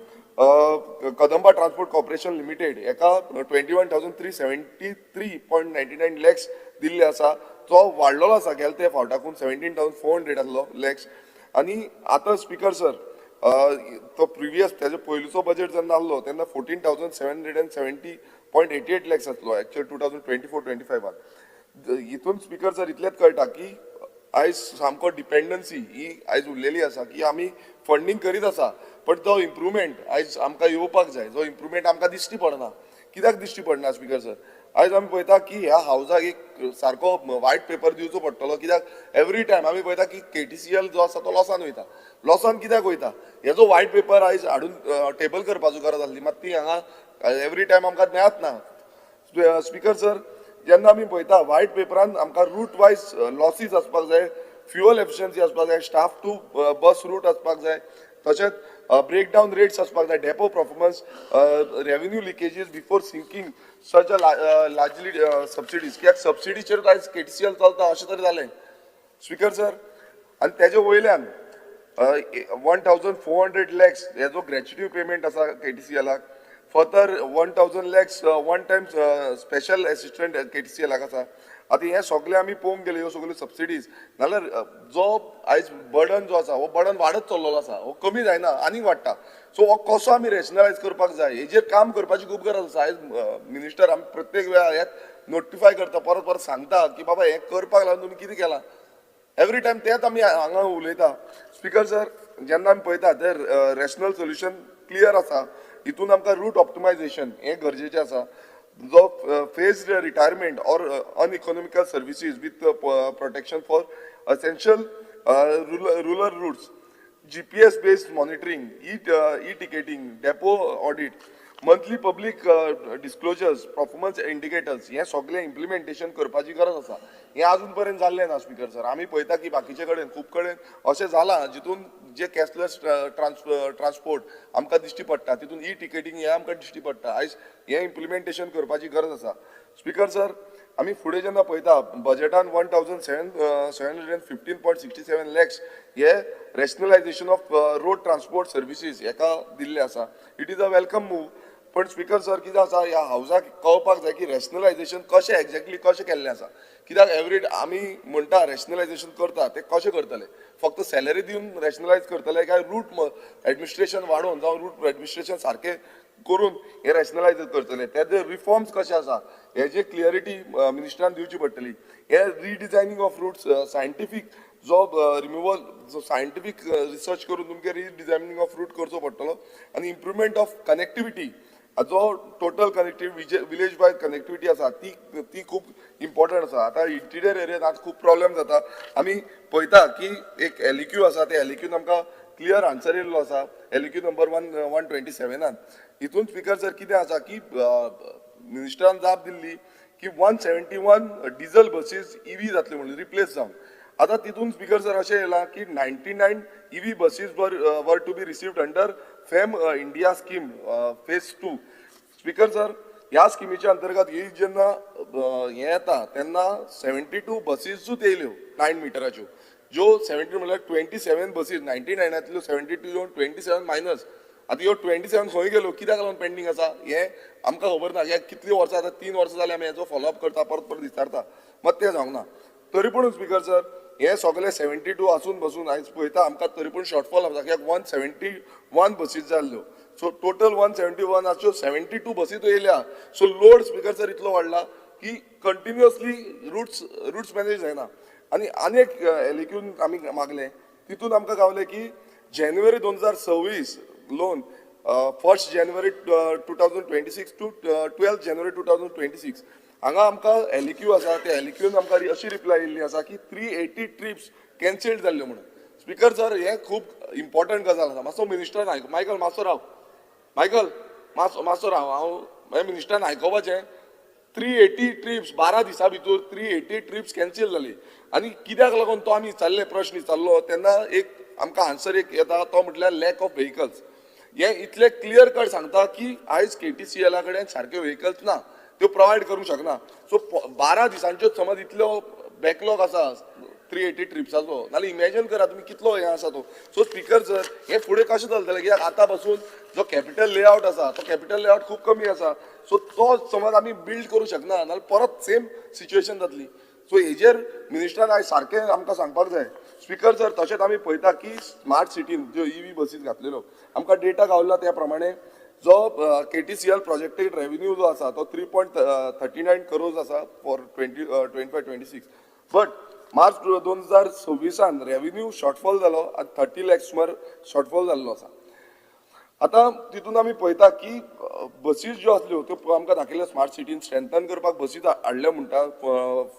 Kadamba Transport Corporation Limited हेका 21,373.99 lakhs दिल्ले आसा, जो वाडलेलो आसा गेले ते फावटाकून 17,400 आसलो लॅक्स. आनी आतां स्पिकर सर, तो प्रिवियस तेजो पयलींचो बजेट जेन्ना आसलो तेन्ना 14,770.88 lakhs आसलो एक्चुअल 2024-25. हितून स्पिकर सर इतलेंच कळटा की आयज सामको डिपेंडन्सी ही आयज उरलेली आसा की आमी फंडींग करीत आसा, बट तो इम्प्रुवमेंट आयज आमकां येवपाक जाय, जो इम्प्रुवमेंट आमकां दिश्टी पडना. कित्याक दिश्टी पडना स्पिकर सर? आयज आमी पळयता की ह्या हावजाक एक सारको वायट पेपर दिवचो पडटलो, कित्याक एवरी टायम आमी पळयता की KTCL जो आसा तो लॉसान वयता. लॉसान कित्याक वयता हेजो वायट पेपर आयज हाडून टेबल करपाचो गरज आसली, मात ती हांगा एवरी टायम आमकां मेळत ना. स्पिकर सर, जेन्ना आमी पळयता वायट पेपरान आमकां रूट वायज लॉसीस आसपाक जाय, फ्युअल एफिशियन्सी आसपाक जाय, स्टाफ टू बस रूट आसपाक जाय, तशेंच ब्रेकडावन रेट्स आसपाक जाय, depot performance, revenue leakages before sinking such a largely subsidies. कित्याक सबसिडीचेर आयज KTCL चलता अशें तरी जालें स्पिकर सर. आनी तेजे वयल्यान 1,400 lakhs हेजो ग्रॅच्युटी पेमेंट आसा KTCLाक, further 1,000 lakhs one time special assistant KTCLाक आसा. आतां हें सगळें आमी पळोवंक गेले ह्यो सगळ्यो सबसिडीज नाल्यार जो आयज बर्डन जो आसा हो बर्डन वाडत चल्लेलो आसा, हो कमी जायना आनीक वाडटा. सो हो कसो आमी रॅशनलायज करपाक जाय हेजेर काम करपाची खूब गरज आसा. आयज मिनिस्टर आमी प्रत्येक वेळार हें नोटिफाय करता, परत परत सांगता की बाबा हें करपाक लागून तुमी कितें केलां, एवरी टायम तेंच आमी हांगा उलयता. स्पिकर सर, जेन्ना आमी पळयता ते रॅशनल सोल्युशन क्लियर आसा, हितून आमकां रूट ऑप्टिमायझेशन हें गरजेचें आसा, जो phase retirement or uneconomical services with protection for essential rural routes, GPS based monitoring, e ticketing, depot audit, monthly public disclosures, performance indicators, हें सगळें इम्प्लिमेंटेशन करपाची गरज आसा. हें आजून पर्यंत जाल्लें ना स्पिकर सर. आमी पळयता की बाकीचे कडेन खूब कडेन अशें जालां जितून जे कॅशलेस ट्रान्सपोर्ट आमकां दिश्टी पडटा, तितून ई टिकेटींग हें आमकां दिश्टी पडटा. आयज हें इम्प्लिमेंटेशन करपाची गरज आसा. स्पिकर सर, आमी फुडें जेन्ना पळयता बजेटान 1,715.67 lakhs hey rationalisation of road transport services हेका दिल्लें आसा. It is a welcome move. पण स्पिकर सर कितें आसा, ह्या हावजाक कळपाक जाय की रॅशनलायजेशन कशें एक्झॅक्टली कशें केल्लें आसा. कित्याक एवरी आमी म्हणटा रॅशनलायजेशन करता ते कशें करतले, फक्त सॅलरी दिवन रॅशनलायज करतले काय रूट एडमिनिस्ट्रेशन वाडोवन जावं रूट एडमिनिस्ट्रेशन सारकें करून हे रॅशनलायज करतले, तेजे रिफॉर्म्स कशे आसा हेजे क्लियरिटी मिनिस्टरान दिवची पडटली. हे रिडिजायनींग ऑफ रूट्स सायंटिफीक जो रिमुवल जो सायंटिफीक रिसर्च करून तुमकां रिडिजायनींग ऑफ रूट करचो पडटलो आनी इम्प्रुवमेंट ऑफ कनेक्टिविटी जो total connectivity village wise connectivity आसा ती ती खूब इम्पॉर्टंट आसा. आतां इंटिरियर एरियान आतां खूब प्रॉब्लेम जाता. आमी पळयता की एक एलइक्यू आसा, ते एलइक्यून आमकां क्लियर आन्सर येयल्लो आसा LAQ number 1 127. हितून स्पीकर सर कितें आसा की मिनिस्टरान जाप दिल्ली की 171 diesel buses EV जातले म्हणून रिप्लेस जावन. आतां तितून स्पीकर सर अशें येयलां की 99 EV buses were to be received under FAME India scheme phase 2. Speaker sir, ह्या स्किमीच्या अंतर्गत ही जेन्ना हें येता तेन्ना 72 बसीसूच येयल्यो 9 मिटराच्यो, ज्यो 70 म्हणल्यार 27 बसीस. 99 तल्यो 72 येवन 27 मायनस. आतां ह्यो 27 खंय गेल्यो, कित्याक लागून पेंडींग आसा, हें आमकां खबर ना. हे कितलीं वर्सां, आतां 3 वर्सां जालीं आमी हेजो फॉलोअप करता, परत परत विचारता, मात तें जावंक ना. तरी पूण स्पीकर सर, हे सगळे 72 आसून बसून आयज पळयता आमकां तरी पूण शॉर्टफॉल आसा, कित्याक 171 बसीस जाल्ल्यो. सो टोटल 171 आसच्यो, 72 बसी येयल्या. सो लोड स्पीकर सर इतलो वाडला की कंटिन्युअसली रुट्स मॅनेज जायना. आनी आनी एक एलएक्यून आमी मागले, तितून आमकां गावलें की जानेवारी 2026 loan 1 January 2026 to 12 January 2026 हांगा आमकां एलएक्यू आसा. त्या एलएक्यून आमकां अशी रिप्लाय येयल्ली आसा की 380 ट्रिप्स कॅन्सल्ड जाल्ल्यो म्हणून. स्पीकर सर, हें खूब इम्पॉर्टंट गजाल आसा. मातसो मिनिस्टरान आयक. मायकल, मातसो राव. मायकल, मातसो मातसो राव. हांव हें मिनिस्टरान आयकोपाचें. 380 ट्रिप्स, 12 दिसां भितर 380 ट्रिप्स कॅन्सील जाली आनी कित्याक लागून तो आमी विचारले, प्रश्न विचारलो तेन्ना एक आमकां आन्सर एक येता, तो म्हटल्यार लॅक ऑफ व्हेकल्स. हें इतलें क्लियर कट सांगता की आयज केटीसीएला कडेन सारक्यो व्हेकल्स ना, त्यो प्रोवायड करूंक शकना. सो 12 दिसांच्यो समज इतल्यो बॅकलॉग आसा 380 ट्रिप्साचो, नाल्यार इमॅजन करा तुमी कितलो हें आसा तो. सो स्पीकर सर, हें फुडें कशें चलतलें? कित्याक आतां पासून जो कॅपिटल लेआउट आसा तो कॅपिटल लेआउट खूब कमी आसा. सो तो समज आमी बिल्ड करूंक शकना नाल्यार परत सेम सिच्युएशन जातली. सो हेजेर मिनिस्टरान आयज सारकें आमकां सांगपाक जाय. स्पीकर सर, तशेंच आमी पळयता की स्मार्ट सिटीन ज्यो इवी बसीस घातलेल्यो, आमकां डेटा गावला त्या प्रमाणे जो केटीसीएल प्रोजेक्टेड रेव्हेन्यू जो आसा तो 3.39 crores आसा for 2025-26, but March 2026 revenue shortfall जालो आनी 30 लॅक्स सुमार शॉर्टफॉल जाल्लो आसा. आतां तितून आमी पळयता की बसीस ज्यो आसल्यो त्यो आमकां दाखयल्यो, स्मार्ट सिटीन स्ट्रेंथन करपाक बसीस हाडल्यो म्हणटा,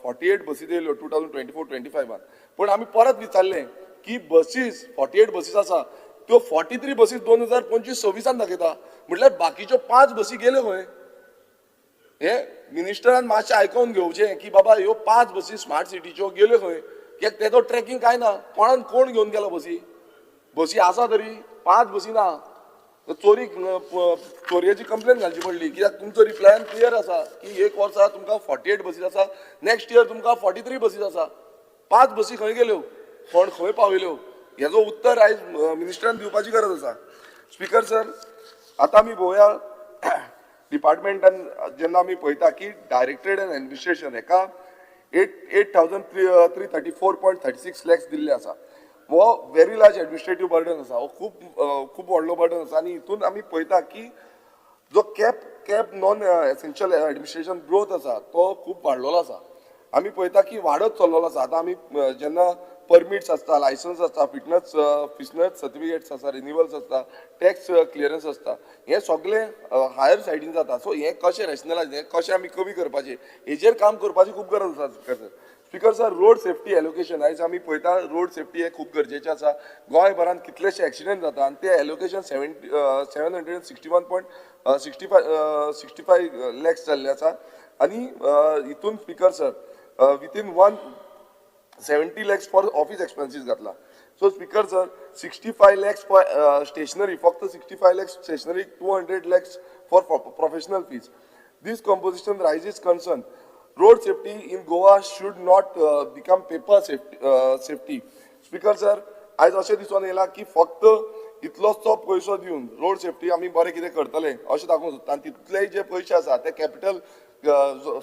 48 बसीस येयल्यो 2024-25. पूण आमी परत विचारलें की बसीस 48 बसीस आसा, त्यो 43 बसीस 2025-26 दाखयता, म्हटल्यार बाकीच्यो पांच बसी गेल्यो खंय? हे मिनिस्टरान मातशें आयकोन घेवचें की बाबा ह्यो पांच बसी स्मार्ट सिटीच्यो गेल्यो खंय? कित्याक तेजो ट्रॅकिंग कांय ना. कोणान कोण घेवन गेलो बसी? बसी आसा तरी पांच बसी ना. चोरीक चोरयेची कंप्लेन घालची पडली, कित्याक तुमचो रिप्लायान क्लियर आसा की एक वर्सा तुमकां 48 बसीस आसा, नेक्स्ट इयर तुमकां 43 बसीस आसा. पांच बसी खंय गेल्यो, कोण खंय पावयल्यो, हेजो उत्तर आयज मिनिस्टरान दिवपाची गरज आसा. स्पीकर सर, आतां आमी पळोवया डिपार्टमेंटान जेन्ना आमी पळयता की डायरेक्टरेट एंड एडमिनिस्ट्रेशन हेका 8,334.36 lakhs दिल्ले आसा. हो व्हेरी लार्ज एडमिनिस्ट्रेटीव बर्डन आसा. हो खूब खूब व्हडलो बर्डन आसा आनी हितून आमी पळयता की जो cap non essential administration growth आसा तो खूब वाडलेलो आसा. आमी पळयता की वाडत चल्लेलो आसा. आतां आमी जेन्ना परमिट्स आसता, लायसन्स आसता, फिटनस सर्टिफिकेट्स आसता, रिन्युअल्स आसता, टॅक्स क्लियरन्स आसता, हें सगळें हायर सायडीन जाता. सो हें कशें रॅशनलायज, हें कशें आमी कमी करपाचें, हेजेर काम करपाची खूब गरज आसा. Speaker sir, road safety allocation आयज आमी पळयता, रोड सेफ्टी हें खूब गरजेचें आसा. गोंयभरान कितलेशे एक्सिडंट जाता आनी ते allocation 761.65 lakhs जाल्ले आसा. आनी हितून speaker sir, within 170 lakhs for office expenses घातला. So speaker sir, 65 lakhs for stationery, फक्त 65 lakhs stationery, 200 lakhs for professional fees. This composition raises concern. Road safety in Goa should not become paper safety. Speaker sir, आयज अशें दिसून येयलां की फक्त इतलोचो पयसो दिवन रोड सेफ्टी आमी बरें कितें करतले अशें दाखोवंक सोदता आनी तितलेय जे पयशे आसा ते कॅपिटल,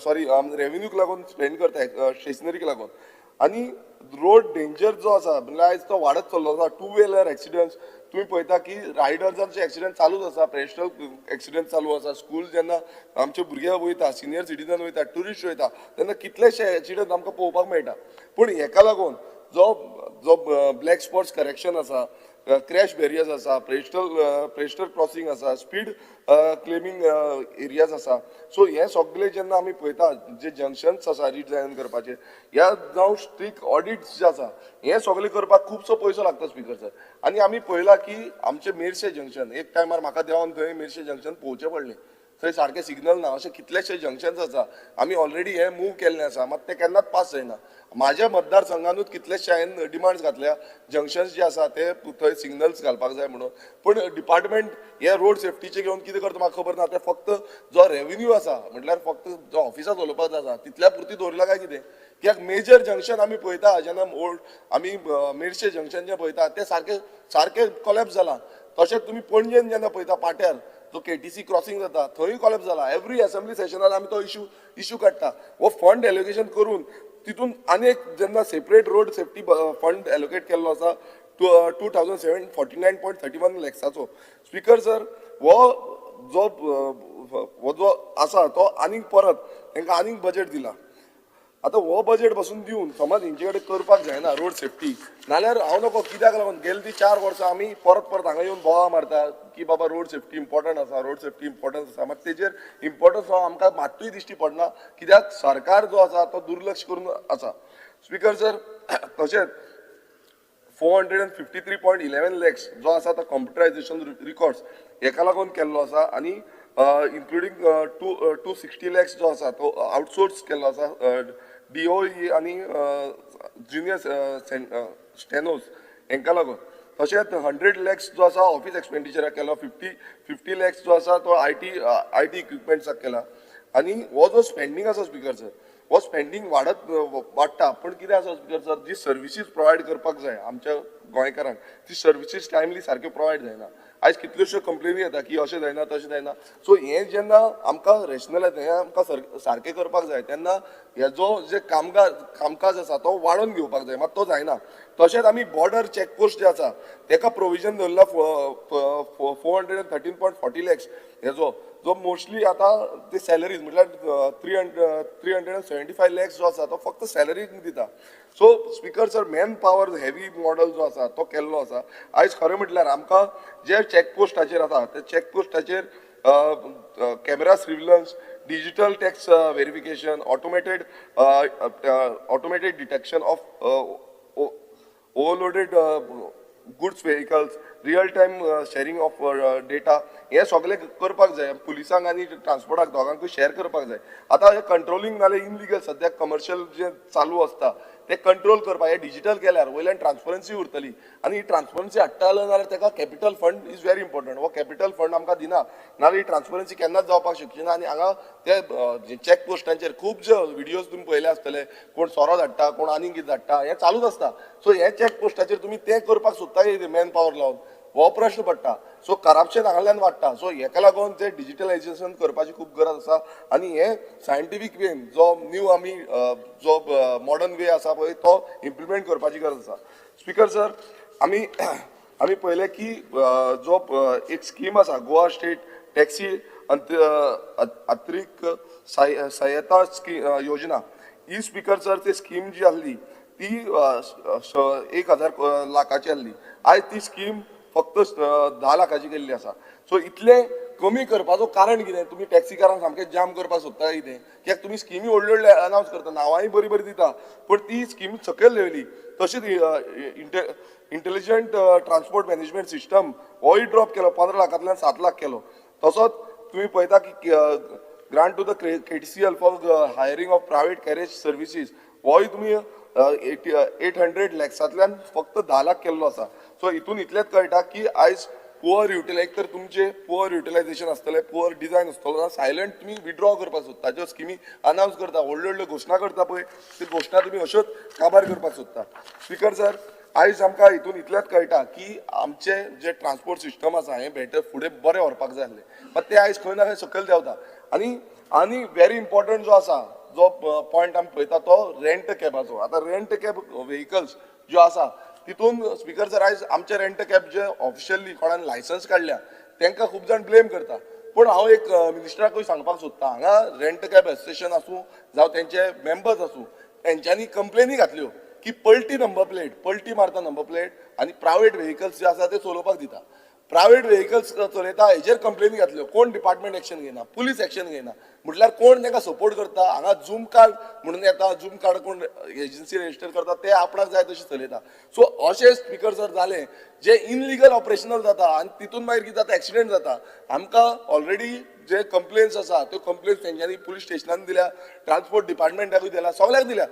सॉरी, रेव्हेन्यूक लागून स्पेंड करता, स्टेशनरीक लागून. आनी रोड डेंजर जो आसा म्हणल्यार आयज तो वाडत चल्लो आसा. टू व्हिलर एक्सिडंट्स तुमी पळयता की रायडर्सांचे एक्सिडंट चालूच आसा, पेडेस्ट्रियन एक्सिडंट चालू आसा. स्कूल जेन्ना आमचे भुरगे वयता, सिनियर सिटीजन वयता, ट्युरिस्ट वयता, तेन्ना कितलेशे एक्सिडंट आमकां पळोवपाक मेळटा. पूण हेका लागून जो जो ब्लॅक स्पॉट्स करेक्शन आसा, क्रॅश बॅरियर्स आसा, प्रेस्टल क्रॉसिंग आसा, स्पीड क्लेमिंग एरियाज आसा. सो हे सगळे जेन्ना आमी पळयता जे जंक्शन्स आसा रिडिजायन करपाचे, ह्या जावं स्ट्रिक्ट ऑडिट्स जे आसा, हे सगळे करपाक खुबसो पयसो लागता स्पीकर सर. आनी आमी पळयला की आमचे मेरशे जंक्शन एक टायमार म्हाका देंवन थंय मेरशे जंक्शन पळोवचें पडलें, थंय सारकें सिग्नल ना. अशे कितलेशे जंक्शन्स आसा, आमी ऑलरेडी हे मूव केल्ले आसा, मात ते केन्नाच पास जायना. म्हाज्या मतदारसंघानूच कितलेशे हांवें डिमांड्स घातल्या, जंक्शन्स जे आसा ते थंय सिग्नल्स घालपाक जाय म्हणून. पूण डिपार्टमेंट हे रोड सेफ्टीचे घेवन कितें करता म्हाका खबर ना. ते फक्त जो रेवेन्यू आसा म्हटल्यार फक्त जो ऑफिसां चलोवपाक आसा तितल्या पुरती दवरला काय कितें. कित्याक मेजर जंक्शन आमी पळयता जेन्ना ओल्ड आमी मेरशे जंक्शन जे पळयता ते सारकें सारकें कोलॅप्स जालां. तशेंच तुमी पणजेन जेन्ना पळयता पाट्यार जो केटीसी क्रॉसिंग जाता थंय कोलॅप्स जाला. एवरी असेंब्ली सेशनान आमी तो इशू काडटा. हो फंड एलोकेशन करून तितून आनी एक जेन्ना separate road safety fund allocate केल्लो आसा 2749.31 लॅक्साचो. स्पीकर सर हो जो आसा तो आनीक परत तांकां आनीक बजेट दिला. आतां हो बजेट पासून दिवन समज हेंचे कडेन करपाक जायना रोड सेफ्टी, नाल्यार हांव नको कित्याक लागून गेले ती 4 वर्सां आमी परत परत हांगा येवन बोवाळ मारता की बाबा रोड सेफ्टी इम्पॉर्टंट आसा, रोड सेफ्टी इम्पॉर्टंट आसा. मात तेजेर इम्पॉर्टन्स हो आमकां मात्तूय दिश्टी पडना, कित्याक सरकार जो आसा तो दुर्लक्ष करून आसा. स्पीकर सर तशेंच 453.11 लॅक्स जो आसा तो कंप्युटरायजेशन रिकॉर्ड्स हेका लागून केल्लो आसा आनी इन्क्लुडींग 260 लॅक्स जो आसा तो आउटसोर्स केल्लो आसा डीओई आनी ज्युनियर स्टेनोज हेंकां लागून. तशेंच 100 लॅक्स जो आसा ऑफिस एक्सपेंडिचराक केलो, 50 लॅक्स जो आसा तो I T इक्विपमेंट्साक केला. आनी हो जो स्पेंडींग आसा स्पीकर सर, हो स्पेंडींग वाडटा. पूण कितें आसा स्पीकर सर, जी सर्विसीस प्रोवायड करपाक जाय आमच्या गोंयकारांक ती सर्विसीस टायमली सारक्यो प्रोवायड जायना. आयज कितल्योश्यो कंप्लेनी येता की अशें जायना तशें जायना. सो हें जेन्ना आमकां रॅशनलायज हें आमकां सारकें करपाक जाय तेन्ना हेजो जे कामकाज आसा तो वाडोवन घेवपाक जाय, मात तो जायना. तशेंच आमी बॉर्डर चॅकपोस्ट जे आसा तेका प्रोविजन दवरला 413.40 लॅक्स हेजो, जो मोस्टली आतां ते सॅलरीज म्हटल्यार 375 लॅक्स जो आसा तो फक्त सॅलरीज दिता. So speaker sir man power heavy model जो आसा तो केल्लो आसा. आयज खरें म्हटल्यार आमकां जे चॅकपोस्टाचेर आसा ते चॅकपोस्टाचेर camera surveillance, digital tax verification, automated detection of overloaded goods vehicles, real time sharing of data, हे सगळें करपाक जाय. पुलिसांक आनी ट्रान्सपोर्टाक दोगांकूय शेअर करपाक जाय. आतां हे कंट्रोलिंग नाल्यार इनलिगल सद्याक कमर्शियल जे चालू आसता ते कंट्रोल करपाक हे डिजिटल केल्यार वयल्यान ट्रान्सपरन्सी उरतली. आनी ही ट्रान्सपरन्सी हाडटा जाल्यार ताका capital fund is very important. हो कॅपिटल फंड आमकां दिना नाल्यार ही ट्रान्सपरन्सी केन्नाच जावपाक शकची ना. आनी हांगा ते चॅक पोस्टांचेर खूब जे व्हिडियोज तुमी पळयले आसतले, कोण सोरो धाडटा, कोण आनीक कितें धाडटा, हें चालूच आसता. सो हे चॅक पोस्टाचेर तुमी तें करपाक सोदता कितें मॅन पावर लावन, हो प्रश्न पडटा. सो करप्शन हांगाल्यान वाडटा. सो हेका लागून ते डिजिटलायजेशन करपाची खूब गरज आसा. आनी हे सायंटिफीक वेन जो न्यू आमी जो मॉडर्न वे आसा पळय तो इम्प्लिमेंट करपाची गरज आसा. स्पीकर सर आमी आमी पळयलें की जो एक स्कीम आसा गोवा स्टेट टॅक्सी अतिरिक्त सहायता योजना, ही स्पीकर सर ती स्कीम जी आसली ती 1000 लाखाची आसली. आयज ती स्कीम फक्त 10 लाखाची केल्ली आसा. सो इतलें कमी करपाचो कारण कितें, तुमी टॅक्सीकारांक सामकें जाम करपाक सोदता कितें? कित्याक तुमी स्किमी व्हडल्यो व्हडल्यो अनावन्स करता, नांवांय बरी बरी दिता, पूण ती स्कीम सकयल देंवली. तशीच इंटेलिजंट ट्रान्सपोर्ट मॅनेजमेंट सिस्टम होय ड्रॉप केलो, 15 लाखांतल्यान 7 लाख केलो. तसोच तुमी पळयता की grant to the KTCL for hiring of private carriage services होय तुमी 800 लॅक्सांतल्यान फक्त 10 लाख केल्लो आसा. सो हितून इतलेंच कळटा की आयज पुअर युटिलायज तर तुमचें पुअर युटिलायजेशन आसतलें, पुअर डिजायन आसतलो, सायलंट तुमी विड्रॉ करपाक सोदता. ज्यो स्किमी अनावन्स करता, व्हडल्यो व्हडल्यो घोशणा करता पळय, त्यो घोशणा तुमी अश्योच काबार करपाक सोदता. स्पीकर सर आयज आमकां हितून इतलेंच कळटा की आमचें जें ट्रान्सपोर्ट सिस्टम आसा हें बेटर फुडें बरें व्हरपाक जाय आसलें, मात तें आयज खंय ना खंय सकयल देंवता. आनी आनी वेरी इम्पॉर्टंट जो आसा जो पॉयंट आमी पळयता तो रेंट कॅबाचो. आतां रेंट कॅब व्हेकल्स ज्यो आसा तितून स्पीकर सर आयज आमचे रेंट कॅब जे ऑफिशियली कोणान लायसन्स काडल्या तांकां खूब जाण ब्लेम करता. पूण हांव एक मिनिस्टराकूय सांगपाक सोदता, हांगा रेंट कॅब एसोसिएशन आसूं जावं तेंचे मेंबर्स आसूं, तेंच्यांनी कंप्लेनी घातल्यो की पलटी नंबर प्लेट, पलटी मारता नंबर प्लेट आनी प्रायवेट व्हेकल्स जे आसा ते चलोवपाक दिता. प्रायवेट व्हेकल्स चलयता हेजेर कंप्लेनी घातल्यो, कोण डिपार्टमेंट एक्शन घेयना, पुलीस एक्शन घेयना, म्हटल्यार कोण तांकां सपोर्ट करता. हांगा झूम कार्ड म्हणून येता, झूम कार्ड कोण एजन्सी रजिस्टर करता, ते आपणाक जाय तशें चलयता. सो अशें स्पिकर सर जालें जे इनलिगल ऑपरेशनल जाता आनी तितून मागीर कितें जाता, एक्सिडेंट जाता. आमकां ऑलरेडी जे कंप्लेन्स आसा त्यो कंप्लेन्स तेंच्यांनी पुलीस स्टेशनान दिल्या, ट्रान्सपोर्ट डिपार्टमेंटाकूय दिल्या, सगळ्याक दिल्या,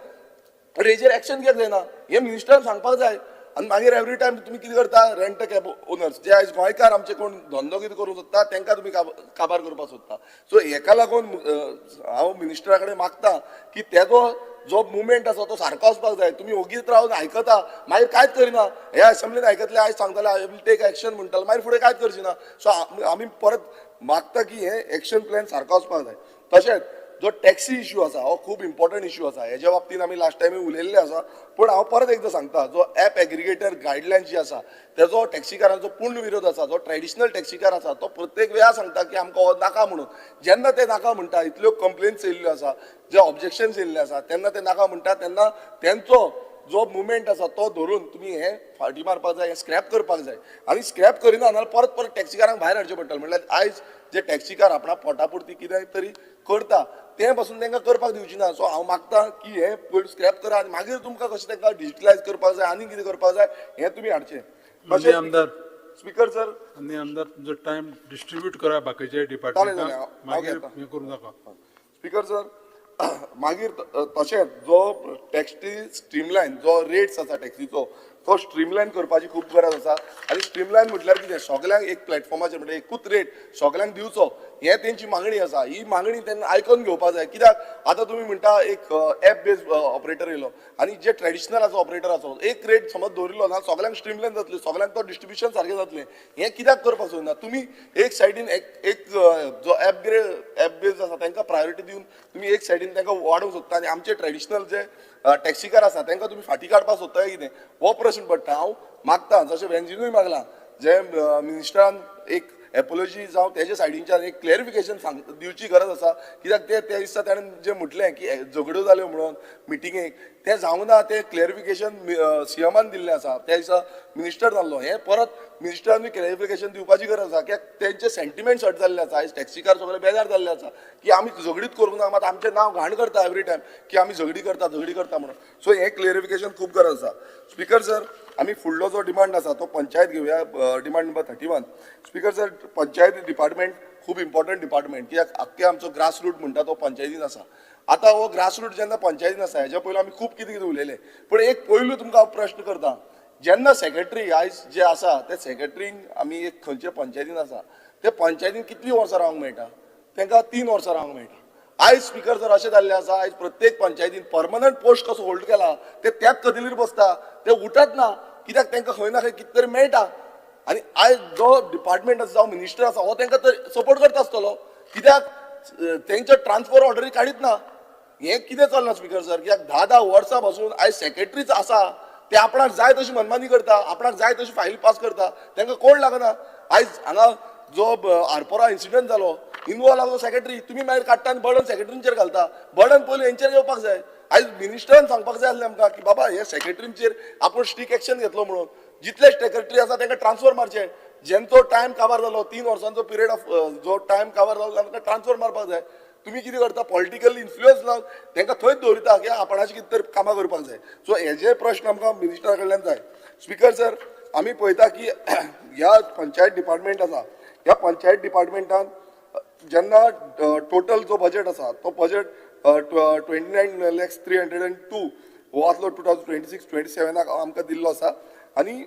बट हेजेर एक्शन कित्याक जायना हें मिनिस्टरान सांगपाक जाय. आनी मागीर एवरी टायम तुमी कितें करता, रेंट कॅब ओनर्स जे आयज गोंयकार आमचे कोण धंदो कितें करूंक सोदता तांकां तुमी काबार करपाक सोदता. सो हेका लागून हांव मिनिस्टरा कडेन मागता की तेजो जो मुवमेंट आसा तो सारको वचपाक जाय. तुमी ओगीच रावन आयकता मागीर कांयच करिना, हे असेंब्लीन आयकतले आयज सांगतले I will take action म्हणटले, मागीर फुडें कांयच करची ना. सो आमी परत मागता की हे एक्शन प्लॅन सारको वचपाक जाय. तशेंच जो टॅक्सी इश्यू आसा हो खूब इम्पॉर्टंट इश्यू आसा, हेज्या बाबतीन आमी लास्ट टायमूय उलयल्ले आसा, पूण हांव परत एकदां सांगता, जो एप एग्रिगेटर गायडलायन जी आसा तेजो टॅक्सीकारांचो पूर्ण विरोध आसा. जो ट्रेडिशनल टॅक्सीकार आसा तो प्रत्येक वेळा सांगता की आमकां हो नाका म्हणून. जेन्ना ते नाका म्हणटा, इतल्यो कंप्लेन्स येयल्ल्यो आसा, जे ऑब्जेक्शन्स येयल्ले आसा, तेन्ना ते नाका म्हणटा, तेन्ना तेंचो जो मुवमेंट आसा तो धरून तुमी हें फाटी मारपाक जाय, हें स्क्रॅप करपाक जाय. आनी स्क्रॅप करिना जाल्यार परत परत टॅक्सीकारांक भायर हाडचें पडटलें. म्हणल्यार आयज जे टॅक्सीकार आपणा पोटा पुरती कितें तरी करता तें पासून तांकां करपाक दिवची ना. सो हांव मागता की हें पयलीं स्क्रॅप करा आनी मागीर तुमकां कशें तांकां डिजिटलायज करपाक जाय आनी कितें करपाक जाय हें तुमी हाडचें. माननीय आमदार, स्पिकर सर, माननीय आमदार, तुमचो टायम डिस्ट्रिब्यूट करा बाकीच्या डिपार्टमेंटाक, मागीर हें करूं नाका. स्पिकर सर, मागीर तशेंच जो टॅक्सी स्ट्रीमलायन जो रेट्स आसा टॅक्सीचो तो स्ट्रीमलायन करपाची खूब गरज आसा. आनी स्ट्रीमलायन म्हटल्यार कितें, सगल्यांक एक प्लॅटफॉर्माचेर म्हणजे एकूच रेट सगल्यांक दिवचो हें तेंची मागणी आसा. ही मागणी तेन्ना आयकून घेवपाक जाय. कित्याक आतां तुमी म्हणटा एक एप बेज ऑपरेटर येयलो आनी जे ट्रेडिशनल आसा ऑपरेटर आसा एक रेट समज दवरिल्लो ना सगल्यांक स्ट्रीमलायन जातलें, सगल्यांक तो डिस्ट्रिब्युशन सारकें जातलें. हें कित्याक करपाक सोदना तुमी? एक सायडीन एक जो एप बेज आसा तांकां प्रायोरिटी दिवन तुमी एक सायडीन तांकां वाडोवंक सोदता आनी आमचे ट्रेडिशनल जे टॅक्सीकार आसा तांकां तुमी फाटीं काडपाक सोदता कितें, हो प्रश्न पडटा. हांव मागता जशें वेंजीनूय मागलां, जे मिनिस्टरान एक एपोलॉजी जावं तेजे सायडीनच्यान एक क्लॅरिफिकेशन सांग दिवची गरज आसा. कित्याक ते त्या दिसा ताणें जें म्हटलें की झगड्यो जाल्यो म्हणून मिटिंगेक, तें जावंक ना. तें क्लॅरिफिकेशन सीएमान दिल्लें आसा, त्या दिसा मिनिस्टर जाल्लो. हें परत मिनिस्टरानूय क्लॅरिफिकेशन दिवपाची गरज आसा, कित्याक तेंचे सेंटिमेंट्स हर्ट जाल्ले आसा. आयज टॅक्सीकार सगळे बेजार जाल्ले आसा की आमी झगडीत करूंक ना, मात आमचें नांव घाण करता एवरी टायम की आमी झगडी करता झगडी करता म्हणून. सो हें क्लॅरिफिकेशन खूब गरज आसा. स्पिकर सर, आमी फुडलो जो डिमांड आसा तो पंचायत घेवया, demand number 31. Speaker sir, panchayat department खूब इम्पॉर्टंट डिपार्टमेंट, कित्याक आख्खे आमचो ग्रासरूट म्हणटा तो पंचायतीन आसा. आतां हो ग्रासरूट जेन्ना पंचायतीन आसा हेज्या पयलू आमी खूब कितें कितें उलयले, पूण एक पयलू तुमकां हांव प्रश्न करता, जेन्ना सेक्रेटरी आयज जे आसा ते सेक्रेटरींक आमी एक खंयचे पंचायतीन आसा ते पंचायतीन कितलीं वर्सां रावंक मेळटा, तांकां 3 वर्सां रावंक मेळटा. आयज स्पिकर जर अशें जाल्लें आसा, आयज प्रत्येक पंचायतीन परमनंट पोस्ट कसो होल्ड केला, ते त्याच कदेलीर बसता, ते उठत ना, कित्याक तांकां खंय ना खंय कितें तरी मेळटा. आनी आयज जो डिपार्टमेंट आसा जावं मिनिस्टर आसा हो तांकां तर सपोर्ट करता आसतलो, कित्याक तेंचे ट्रान्सफर ऑर्डरी काडीत ना. हें कितें चल्लां स्पिकर सर, कित्याक 10-10 वर्सां पासून आयज सेक्रेटरीच आसा ते आपणाक जाय तशी मनमानी करता, आपणाक जाय तशी फायल पास करता, तांकां कोण लागना. आयज हांगा जो आरपोरा इन्सिडंट जालो, इनवॉल्व आसलो सेक्रेटरी, तुमी मागीर काडटा आनी बर्डन सेक्रेटरींचेर घालता. बर्डन पयलू हेंचेर येवपाक जाय. आयज मिनिस्टरान सांगपाक जाय आसलें आमकां की बाबा हे सेक्रेटरींचेर आपूण स्ट्रीक एक्शन घेतलो म्हणून. जितले सेक्रेटरी आसा तांकां ट्रान्सफर मारचे, जेंचो टायम काबार जालो 3 वर्सांचो पिरियड ऑफ जो टायम काबार जालो तांकां ट्रान्सफर मारपाक जाय. तुमी कितें करता, पॉलिटिकल इन्फ्लुयन्स लावन तांकां थंयच दवरिता की आपणाचें कितें तरी कामां करपाक जाय. सो हेजे प्रश्न आमकां मिनिस्टरा कडल्यान जाय. स्पिकर सर, आमी पळयता की ह्या पंचायत डिपार्टमेंट आसा, ह्या पंचायत डिपार्टमेंटान जेन्ना टोटल जो बजेट आसा तो बजेट 29,03,02 हो आसलो 2026-27 आमकां दिल्लो आसा. आनी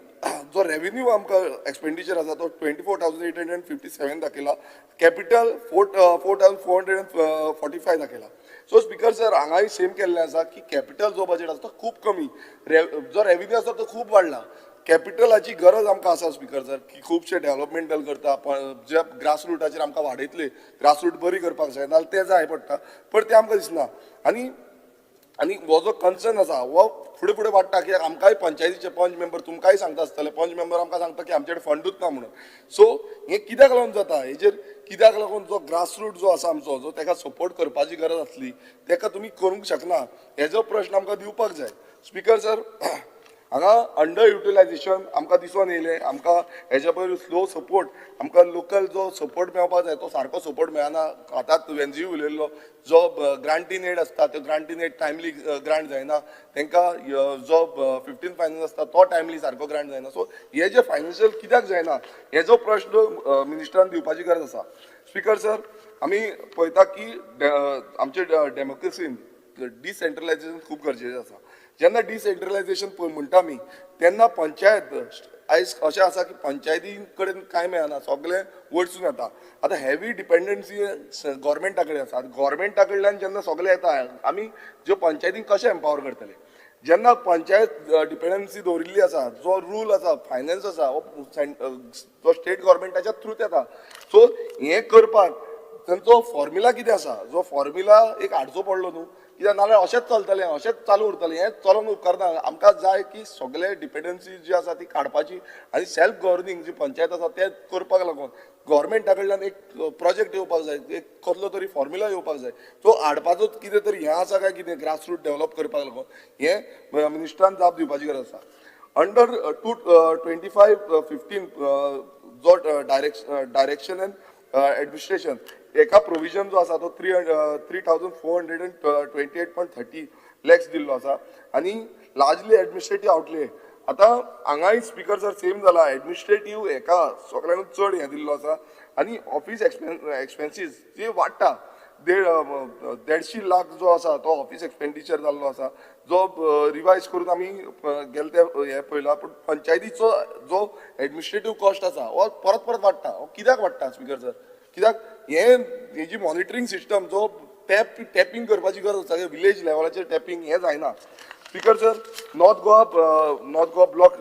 जो रेवेन्यू आमकां एक्सपेंडिचर आसा तो 24,857 दाखयला, कॅपिटल 4,445 दाखयला. सो स्पिकर सर, हांगाय सेम केल्लें आसा की कॅपिटल जो बजेट आसा तो खूब कमी, जो रेवेन्यू आसा तो खूब वाडला. कॅपिटलाची गरज आमकां आसा स्पिकर सर, की खुबशे डेवलपमेंटल करता, जे ग्रासरुटाचेर आमकां वाडयतले, ग्रासरूट बरी करपाक जाय, नाजाल्यार तें जाय पडटा, पण तें आमकां दिसना. आनी आनी हो जो कन्सर्न आसा हो फुडें फुडें वाडटा, कित्याक आमकांय पंचायतीचे पंच मेंबर तुमकांय सांगता आसतले, पंच मेंबर आमकां सांगता की आमचे कडेन फंडूच ना म्हणून. सो हें कित्याक लागून जाता, हेजेर कित्याक लागून जो ग्रासरूट जो आसा आमचो, जो ताका सपोर्ट करपाची गरज आसली ताका तुमी करूंक शकना, हेजो प्रश्न आमकां दिवपाक जाय. स्पीकर सर, हांगा अंडर युटिलायझेशन आमकां दिसून येयलें. आमकां हेज्या पयर स्लो सपोर्ट, आमकां लोकल जो सपोर्ट मेळपाक जाय तो सारको सपोर्ट मेळना. आतांच वेन्झी उलयल्लो, जो ग्रांट इन एड आसता तो grant in aid timely grant जायना तांकां, जो 15 फायनान्स आसता तो टायमली सारको ग्रांट जायना. सो हे जे फायनान्शियल कित्याक जायना हेजो प्रश्न मिनिस्टरान दिवपाची गरज आसा. स्पीकर सर, आमी पळयता की आमचे डेमोक्रेसीन डिसेंट्रलायझेशन खूब गरजेचें आसा. जेन्ना डिसेंट्रलायझेशन म्हणटा आमी तेन्ना पंचायत आयज अशें आसा की पंचायती कडेन कांय मेळना, सगळें वयरसून येता. आतां हेवी डिपेंडन्सी गव्हर्मेंटा कडेन आसा. गव्हर्मेंटा कडल्यान जेन्ना सगळें येता, आमी ज्यो पंचायतींक कशें एम्पावर करतले? जेन्ना पंचायत डिपेंडन्सी दवरिल्ली आसा, जो रूल आसा, फायनान्स आसा, हो जो स्टेट गव्हर्मेंटाच्या थ्रूत येता. सो हें करपाक तांचो फॉर्म्युला कितें आसा, जो फॉर्म्युला एक हाडचो पडलो न्हू, कित्याक नाजाल्यार अशेंच चलतलें, अशेंच चालू उरतलें. हें चलोन उपकारना. आमकां जाय की सगळे डिपेंडन्सी जी आसा ती काडपाची आनी सेल्फ गव्हर्निंग जी पंचायत आसा तें करपाक लागून गव्हर्मेंटा कडल्यान एक प्रोजेक्ट येवपाक जाय, एक कसलो तरी फॉर्म्युला येवपाक जाय. तो हाडपाचो कितें तरी हें आसा काय कितें ग्रासरूट डेव्हलप करपाक लागून हें मिनिस्टरान जाप दिवपाची गरज आसा. अंडर 2 25 15 जो डायरेक्शन एंड एडमिनिस्ट्रेशन एका प्रोविजन जो आसा तो 3,428.30 lakhs दिल्लो आसा आनी लार्जली एडमिनिस्ट्रेटीव आउटले. आतां हांगाय स्पीकर सर सेम जाला, एडमिनिस्ट्रेटीव हेका सगळ्यांकून चड हें दिल्लो आसा आनी ऑफीस एक्सपेन्सीस जे वाडटा, 150 लाख जो आसा तो ऑफीस एक्सपेंडिचर जाल्लो आसा, जो रिवायज करून आमी गेले ते हें पळयला. पूण पंचायतीचो जो एडमिनिस्ट्रेटीव कॉस्ट आसा हो परत परत वाडटा. हो कित्याक वाडटा स्पीकर सर? कित्याक हें हेजी मॉनिटरींग सिस्टम जो टॅपींग करपाची गरज आसा, विलेज लेवलाचेर टॅपींग हें जायना. Speaker sir, North Goa block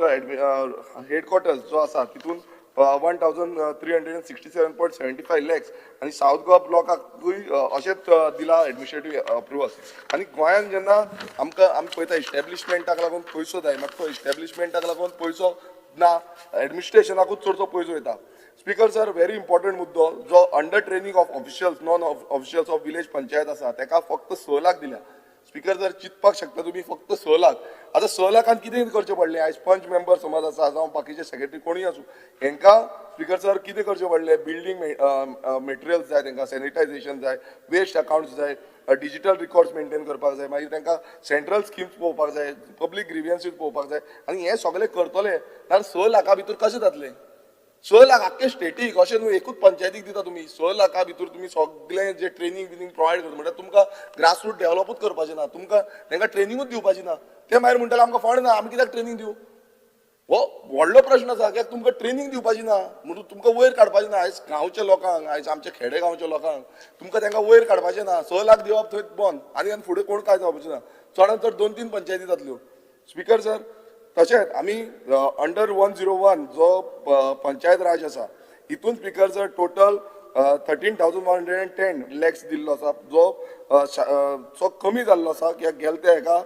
headquarters जो आसा तितून 1,367.75 lakhs आनी सावथ गोवा ब्लॉकाकूय अशेंच दिला एडमिनिस्ट्रेटीव अप्रुवल. आनी गोंयांत जेन्ना आमकां आमी पळयता इस्टॅब्लिशमेंटाक लागून पयसो जाय, मात तो इस्टॅब्लिशमेंटाक लागून पयसो ना, एडमिनिस्ट्रेशनाकूच चडसो पयसो वयता. स्पीकर सर, व्हेरी इम्पॉर्टंट मुद्दो जो under training of officials, non officials of village panchayat आसा तेका फक्त 6 लाख दिल्या. स्पीकर सर, चिंतपाक शकता तुमी, फक्त 6 लाख. आतां 6 लाखान कितें करचें पडलें? आयज पंच मेंबर समज आसा जावं बाकीचे सेक्रेटरी कोणूय आसूं, हेंकां स्पीकर सर कितें करचें पडलें? बिल्डींग मटेरियल्स जाय तेंकां, सॅनिटायझेशन जाय, वेस्ट अकावंट्स जाय, डिजिटल रिकॉर्ड्स मेंटेन करपाक जाय, मागीर तांकां सेंट्रल स्किम्स पळोवपाक जाय, पब्लीक ग्रिवियन्सीस पळोवपाक जाय आनी हें सगळें करतले जाल्यार 6 लाखा भितर कशें जातलें? 6 लाख आख्खे स्टेटीक, अशें न्हू एकूच पंचायतीक दिता तुमी. 6 लाखा भितर तुमी सगळें जे ट्रेनींग बिनींग प्रोवायड करता म्हणल्यार तुमकां ग्रासरूट डेव्हलपूच करपाचें ना, तुमकां तांकां ट्रेनिंगूच दिवपाची ना. ते मागीर म्हणटाले आमकां फंड ना, आमी कित्याक ट्रेनींग दिवं? हो व्हडलो प्रश्न आसा, कित्याक तुमकां ट्रेनींग दिवपाची ना म्हणून तुमकां वयर काडपाचें ना. आयज गांवच्या लोकांक, आयज आमच्या खेडे गांवच्या लोकांक तुमकां तांकां वयर काडपाचें ना. 6 लाख दिवप थंय बंद आनी आनी फुडें कोण कांय जावपाचें ना. चडान चड दोन तीन पंचायती जातल्यो. स्पीकर सर, तशेंच आमी अंडर 101 जो पंचायत राज आसा हितून speaker sir total 13,110 lakhs दिल्लो आसा, जो जो कमी जाल्लो आसा, कित्याक गेले ते हेका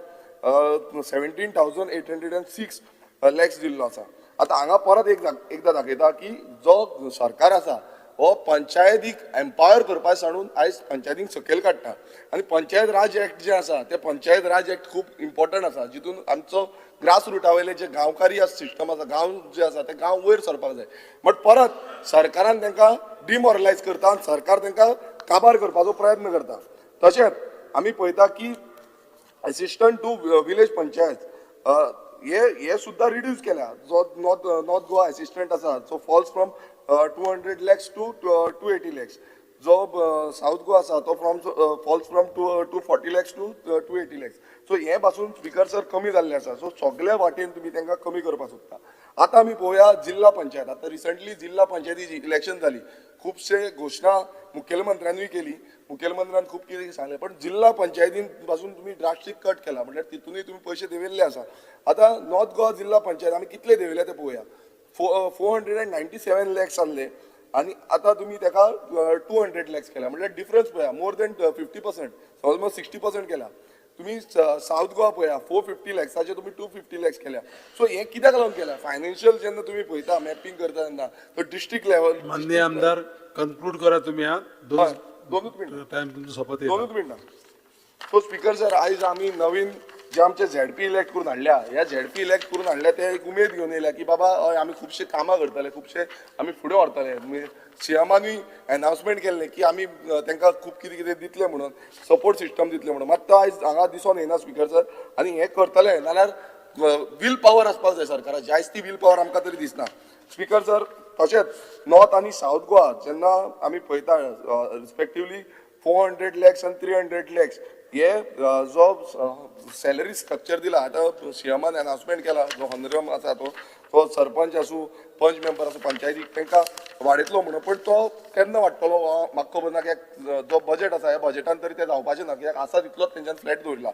17,806 lakhs दिल्लो आसा. आतां हांगा परत एक एकदां दाखयता की जो सरकार आसा हो पंचायतीक एम्पावर करपा सांडून आयज पंचायतींक सकयल काडटा. आनी पंचायत राज एक्ट जे आसा ते पंचायत राज एक्ट खूब इम्पॉर्टंट आसा, जितून आमचो ग्रास रुटा वयले जे गांवकारी सिस्टम आसा, गांव जे आसा ते गांव वयर सरपाक जाय. बट परत सरकारान तांकां डिमॉरलायज करता आनी सरकार तांकां काबार करपाचो प्रयत्न करता. तशेंच आमी पळयता की असिस्टंट टू विलेज पंचायत हे हे सुद्दां रिड्यूस केल्या. जो नॉर्थ गोवा असिस्टंट आसा जो falls from 200 lakhs to 280 lakhs, जो सावथ गोवा आसा तो from falls from 240 lakhs to 280 lakhs. So हे पासून स्पीकर सर कमी जाल्ले आसा. सो सगल्या वाटेन तुमी तांकां कमी करपाक सोदता. आतां आमी पळोवया जिल्हा पंचायत. आतां रिसंटली जिल्हा पंचायतीची इलेक्शन जाली, खुबशे घोशणा मुखेलमंत्र्यानूय केली, मुखेलमंत्र्यान खूब कितें सांगलें, पण जिल्हा पंचायतीन पासून तुमी ड्रास्टीक कट केला, म्हटल्यार तितूनय तुमी पयशे देंवयल्ले आसा. आतां नॉर्थ गोवा जिल्हा पंचायत आमी कितले देंवयले ते पळोवया. 497 lakhs आहले आनी आतां तुमी तेका 200 लॅक्स केला, म्हटल्यार डिफरन्स पळया, more than 50%, almost 60% केला तुमी. सावथ गोवा पळया, 450 लॅक्साचे तुमी 250 लॅक्स केल्या. सो हें कित्याक लागून केल्या? फायनान्शियल जेन्ना तुमी पळयता, मॅपिंग करता तेन्ना तो डिस्ट्रिक्ट लेवल. माननीय आमदार, कन्क्लूड करा तुम्ही हा. दोन हय, दोनूच मिनटां. टायम तुमचो सोंपत येयला. दोनूच मिनटां. सो स्पीकर सर, आयज आमी नवीन जे आमचे झेडपी इलेक्ट करून हाडल्या, ह्या झेडपी इलेक्ट करून हाडल्या ते एक उमेद घेवन येयल्या की बाबा हय आमी खुबशे कामां करतले, खुबशे आमी फुडें व्हरतले. सीएमानूय एनाउन्समेंट केल्लें की आमी तांकां खूब कितें कितें दितले म्हणून, सपोर्ट सिस्टम दितले म्हणून. मात तो आयज हांगा दिसोन येना स्पीकर सर. आनी हें करतले नाल्यार will power आसपाक जाय सरकाराची, आयज ती will power आमकां तरी दिसना स्पीकर सर. तशेंच नॉर्थ आनी सावथ गोवा जेन्ना आमी पळयता रिस्पेक्टिवली 400 लॅक्स आनी 300 लॅक्स हे जो सॅलरी स्ट्रक्चर दिला, आतां सीएमान अनाउन्समेंट केला जो हनरम आसा तो सरपंच आसूं पंच मेंबर आसूं पंचायतीक तांकां वाडयतलो म्हणून, पण तो केन्ना वाडटलो म्हाका खबर ना. कित्याक जो बजेट आसा ह्या बजेटान तरी तें जावपाचें ना, कित्याक आसा तितलोच तेंच्यान फ्लॅट दवरला.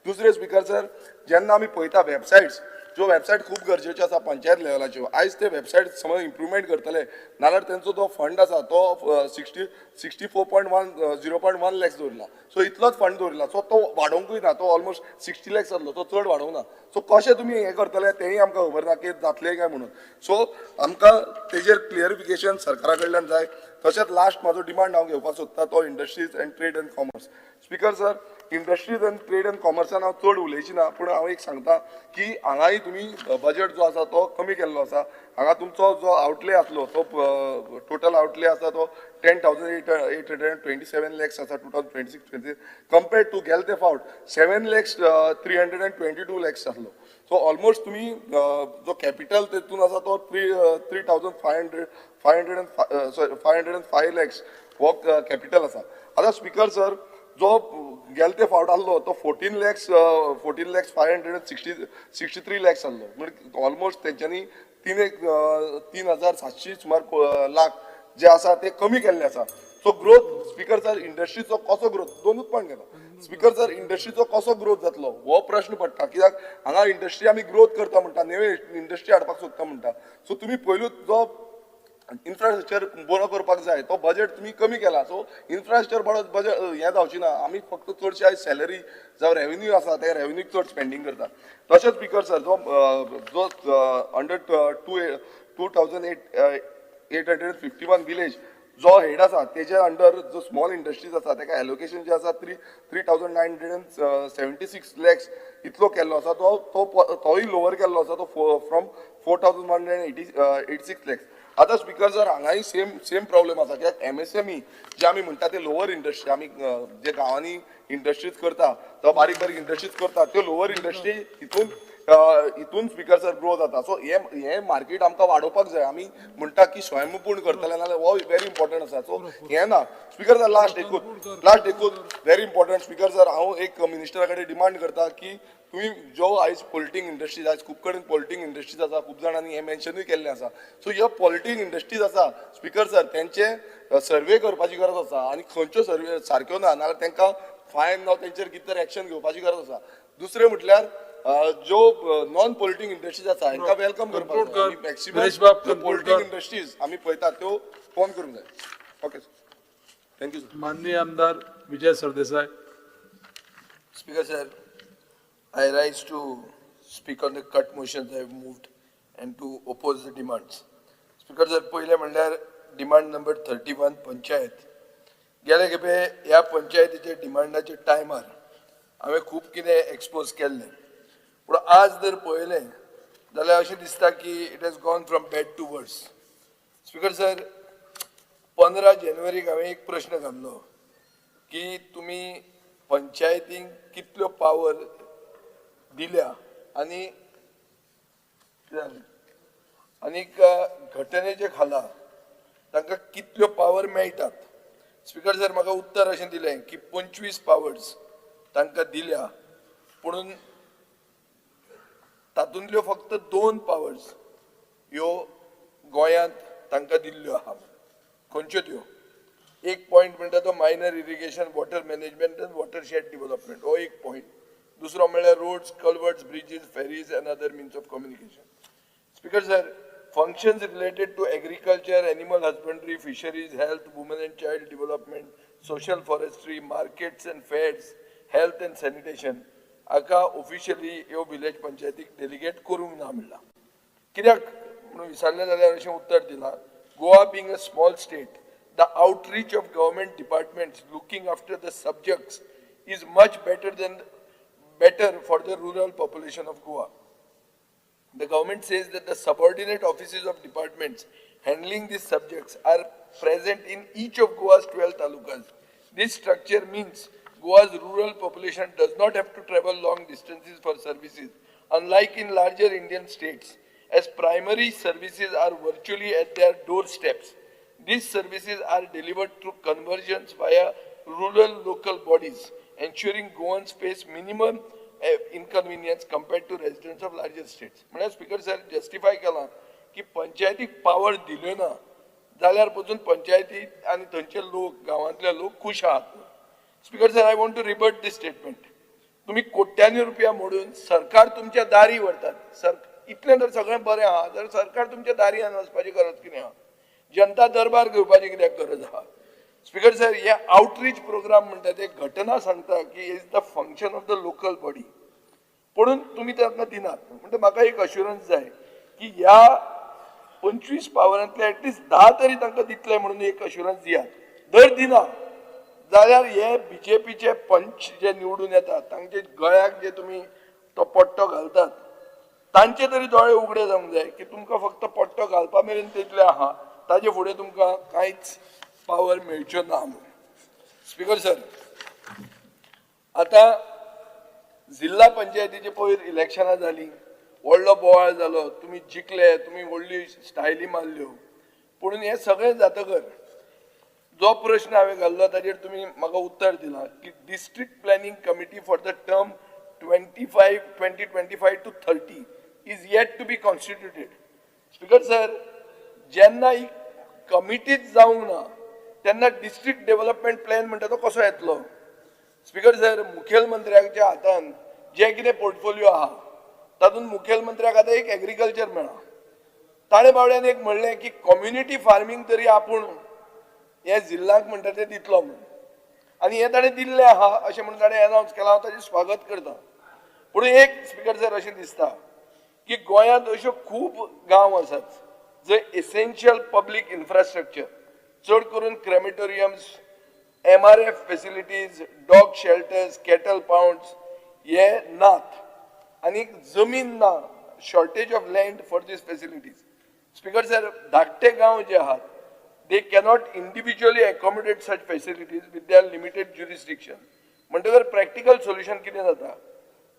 दुसरें स्पीकर सर, जेन्ना आमी पळयता वेबसायट्स, ज्यो वेबसायट खूब गरजेच्यो आसा पंचायत लेवलाच्यो, आयज ते वेबसायट समज इम्प्रुवमेंट करतले नाल्यार तेंचो जो फंड आसा तो 64.10.1 लॅक्स दवरला. सो इतलोच फंड दवरला, सो तो वाडोवंकूय ना, तो ऑलमोस्ट 60 लॅक्स जातलो, तो चड वाडोवंक ना. सो कशें तुमी हें करतले तेंय आमकां खबर ना की जातलें काय म्हणून. सो आमकां तेजेर क्लियरिफिकेशन सरकारा कडल्यान जाय. तशेंच लास्ट म्हाजो डिमांड हांव घेवपाक सोदता तो industries and trade and commerce. Speaker sir, industries and trade and कॉमर्सान हांव चड उलयची ना, पूण हांव एक सांगता की हांगाय तुमी बजेट जो आसा तो कमी केल्लो आसा. हांगा तुमचो जो आउटले आसलो तो टोटल आउटले आसा तो 10,827 लॅक्स आसा 2026-27 कंपेर्ड टू गेले ते फावट 7,322 लॅक्स आसलो. सो ऑलमोस्ट तुमी जो कॅपिटल तेतून आसा तो 3,505 लॅक्स हो कॅपिटल आसा. आतां स्पीकर सर, जो गेले ते फावट आसलो तो 14,563 लॅक्स आसलो, म्हणजे ऑलमोस्ट तेंच्यांनी 3,700 सुमार लाख जे आसा ते कमी केल्ले आसा. सो ग्रोथ स्पीकर सर, इंडस्ट्रीचो कसो ग्रोथ, दोनूच पॉयंट घेता स्पीकर सर, इंडस्ट्रीचो कसो ग्रोथ जातलो हो प्रश्न पडटा. कित्याक हांगा इंडस्ट्री आमी ग्रोथ करता म्हणटा, नवे इंडस्ट्री हाडपाक सोदता म्हणटा. सो तुमी पयलूच जो इन्फ्रास्ट्रक्चर बरो करपाक जाय तो बजेट तुमी कमी केला. सो इन्फ्रास्ट्रक्चर बरो बजेट हें जावची ना. आमी फक्त चडशे आयज सॅलरी जावं रेवेन्यू आसा ते रेवेन्यूक चड स्पेंडींग करता. तशेंच स्पीकर सर, जो जो अंडर 2,851 विलेज जो हेड आसा तेजे अंडर जो स्मॉल इंडस्ट्रीज आसा तेका एलोकेशन जे आसा 3,976 लॅक्स इतलो केल्लो आसा, तोय लोवर केल्लो आसा तो फ्रॉम 4,186 लॅक्स. आतां स्पीकर सर, हांगाय सेम प्रॉब्लेम आसा, कित्याक MSME जे आमी म्हणटा ते लोवर इंडस्ट्री, आमी जे गांवांनी इंडस्ट्रीज करता तो बारीक बारीक इंडस्ट्रीज करता त्यो लोवर इंडस्ट्री हितून स्पीकर सर ग्रो जाता. सो हें मार्केट आमकां वाडोवपाक जाय. आमी म्हणटा की स्वयंपूर्ण करतले नाल्यार हो वेरी इम्पॉर्टंट आसा. सो हें ना स्पीकर सर. लास्ट एकूच व्हेरी इम्पॉर्टंट स्पीकर सर, हांव एक मिनिस्टरा कडेन डिमांड करता की तुमी जो आयज पोलिटींग इंडस्ट्रीज, आयज खूब कडेन पोलिटींग इंडस्ट्रीज आसा, खूब जाणांनी हें मेन्शनूय केल्लें आसा. सो ह्यो पोलिटींग इंडस्ट्रीज आसा स्पीकर सर, तेंचे सर्वे करपाची गरज आसा आनी खंयच्यो सर्वे सारक्यो ना नाल्यार तांकां फायन जावं तेंचेर कितें तरी एक्शन घेवपाची गरज आसा. दुसरें म्हटल्यार जो नॉन पोलिटींग इंडस्ट्रीज आसा हांकां welcome करपाक जाय. मॅक्सिमम पोलिटींग इंडस्ट्रीज आमी पळयतात त्यो फोन करूंक जाय. Okay sir, thank you sir. माननीय आमदार Vijay Sardesai. Speaker sir, I rise to speak on the cut motions I have moved and to oppose the demands. Speaker sir, पयलें म्हणल्यार डिमांड नंबर 31 पंचायत. गेले खेपे ह्या पंचायतीच्या डिमांडाच्या टायमार हांवें खूब कितें एक्सपोज केल्लें, पूण आज जर पळयलें जाल्यार अशें दिसता की it has gone from bad to worse. Speaker sir, 15 जानेवारीक हांवें एक प्रश्न घाल्लो की तुमी पंचायतींक कितल्यो पावर दिल्या आनी आनीक घटनेच्या खाला तांकां कितल्यो पावर मेळटात. स्पीकर सर, म्हाका उत्तर अशें दिलें की 25 पावर्स तांकां दिल्या, पुणून तातूंतल्यो फक्त 2 पावर्स ह्यो गोंयांत तांकां दिल्ल्यो आहा. खंयच्यो त्यो? एक पॉयंट म्हणटा तो minor irrigation, water management and watershed development, हो एक पॉयंट. दुसरो म्हणल्यार roads, culverts, bridges, ferries and other means of communication. Speaker sir, functions related to agriculture, animal husbandry, fisheries, health, women and child development, social forestry, markets and fairs, health and sanitation हाका officially ह्यो village पंचायतीक delegate करूंक ना म्हणलां. कित्याक म्हणून विचारलें जाल्यार अशें उत्तर दिलां, Goa being a small state, the outreach of government departments looking after the subjects is much better than better for the rural population of Goa. The government says that the subordinate offices of departments handling these subjects are present in each of Goa's 12 talukas. This structure means Goa's rural population does not have to travel long distances for services, unlike in larger Indian states, as primary services are virtually at their doorsteps. These services are delivered through conversions via rural local bodies, ensuring Goans face minimum inconvenience compared to residents of larger states. म्हळ्यार speaker sir, justify केलां की पंचायतीक power दिल्यो ना जाल्यार पसून पंचायती आनी थंयचे लोक, गांवांतले लोक खूश आहात. Speaker sir, I want to rebut this statement. तुमी कोट्यांनी रुपया मोडून सरकार तुमच्या दारी व्हरतात. सर, इतलें जर सगळें बरें आहा जाल्यार सरकार तुमच्या दारी वचपाची गरज कितें आहा? जनता दरबार घेवपाची कित्याक गरज आहा? स्पीकर सर, हे आउटरीच प्रोग्राम म्हणटा ते घटना सांगता की is the function of the local body, पूण तुमी तांकां दिनात. म्हणटा म्हाका एक अश्युरन्स जाय की ह्या 25 पावरांतले एटलिस्ट 10 तरी तांकां दितले म्हणून एक अश्युरन्स दियात. जर दिना जाल्यार हे बीजेपीचे पंच जे निवडून येतात, तांचे गळ्याक जे तुमी तो पट्टो घालतात, तांचे तरी दोळे उगडे जावंक जाय की तुमकां फक्त पट्टो घालपा मेरेन तितले आहा, ताजे फुडें तुमकां कांयच पावर मेळच्यो ना म्हणून. स्पीकर सर, आतां जिल्हा पंचायतीचे पयर इलेक्शनां जालीं, व्हडलो बोवाळ जालो, तुमी जिखले, तुमी व्हडली स्टायली मारल्यो. पूण हें सगळें जातकर जो प्रश्न हांवें घाल्लो ताजेर तुमी म्हाका उत्तर दिलां की district planning committee for the term 2025 to 30 is yet to be constituted. Speaker sir, जेन्ना ही कमिटीच जावंक ना तेन्ना डिस्ट्रिक्ट डेव्हलपमेंट प्लॅन म्हणटा तो कसो येतलो? स्पीकर सर, मुखेलमंत्र्याच्या हातान जे कितें पोर्टफोलियो आहा तातूंत मुखेलमंत्र्याक आतां एक एग्रीकल्चर मेळ्ळां. ताणें बावड्यान एक म्हणलें की कम्युनिटी फार्मींग तरी आपूण हे जिल्ल्याक म्हणटा ते दितलो म्हणून, आनी हें ताणें दिल्लें आहा अशें म्हणून ताणें एनावन्स केलां. हांव ताचें स्वागत करता. पूण एक स्पीकर सर, अशें दिसता की गोंयांत अश्यो खूब गांव आसात जंय एसेन्शियल पब्लीक इन्फ्रास्ट्रक्चर, चड करून crematoriums, MRF facilities, dog shelters, cattle pounds हे नात आनी जमीन ना, shortage of land for these facilities. Speaker sir, धाकटे गांव जे आहात they cannot individually accommodate such facilities with their limited jurisdiction. म्हणटकर प्रॅक्टिकल सोल्युशन कितें जाता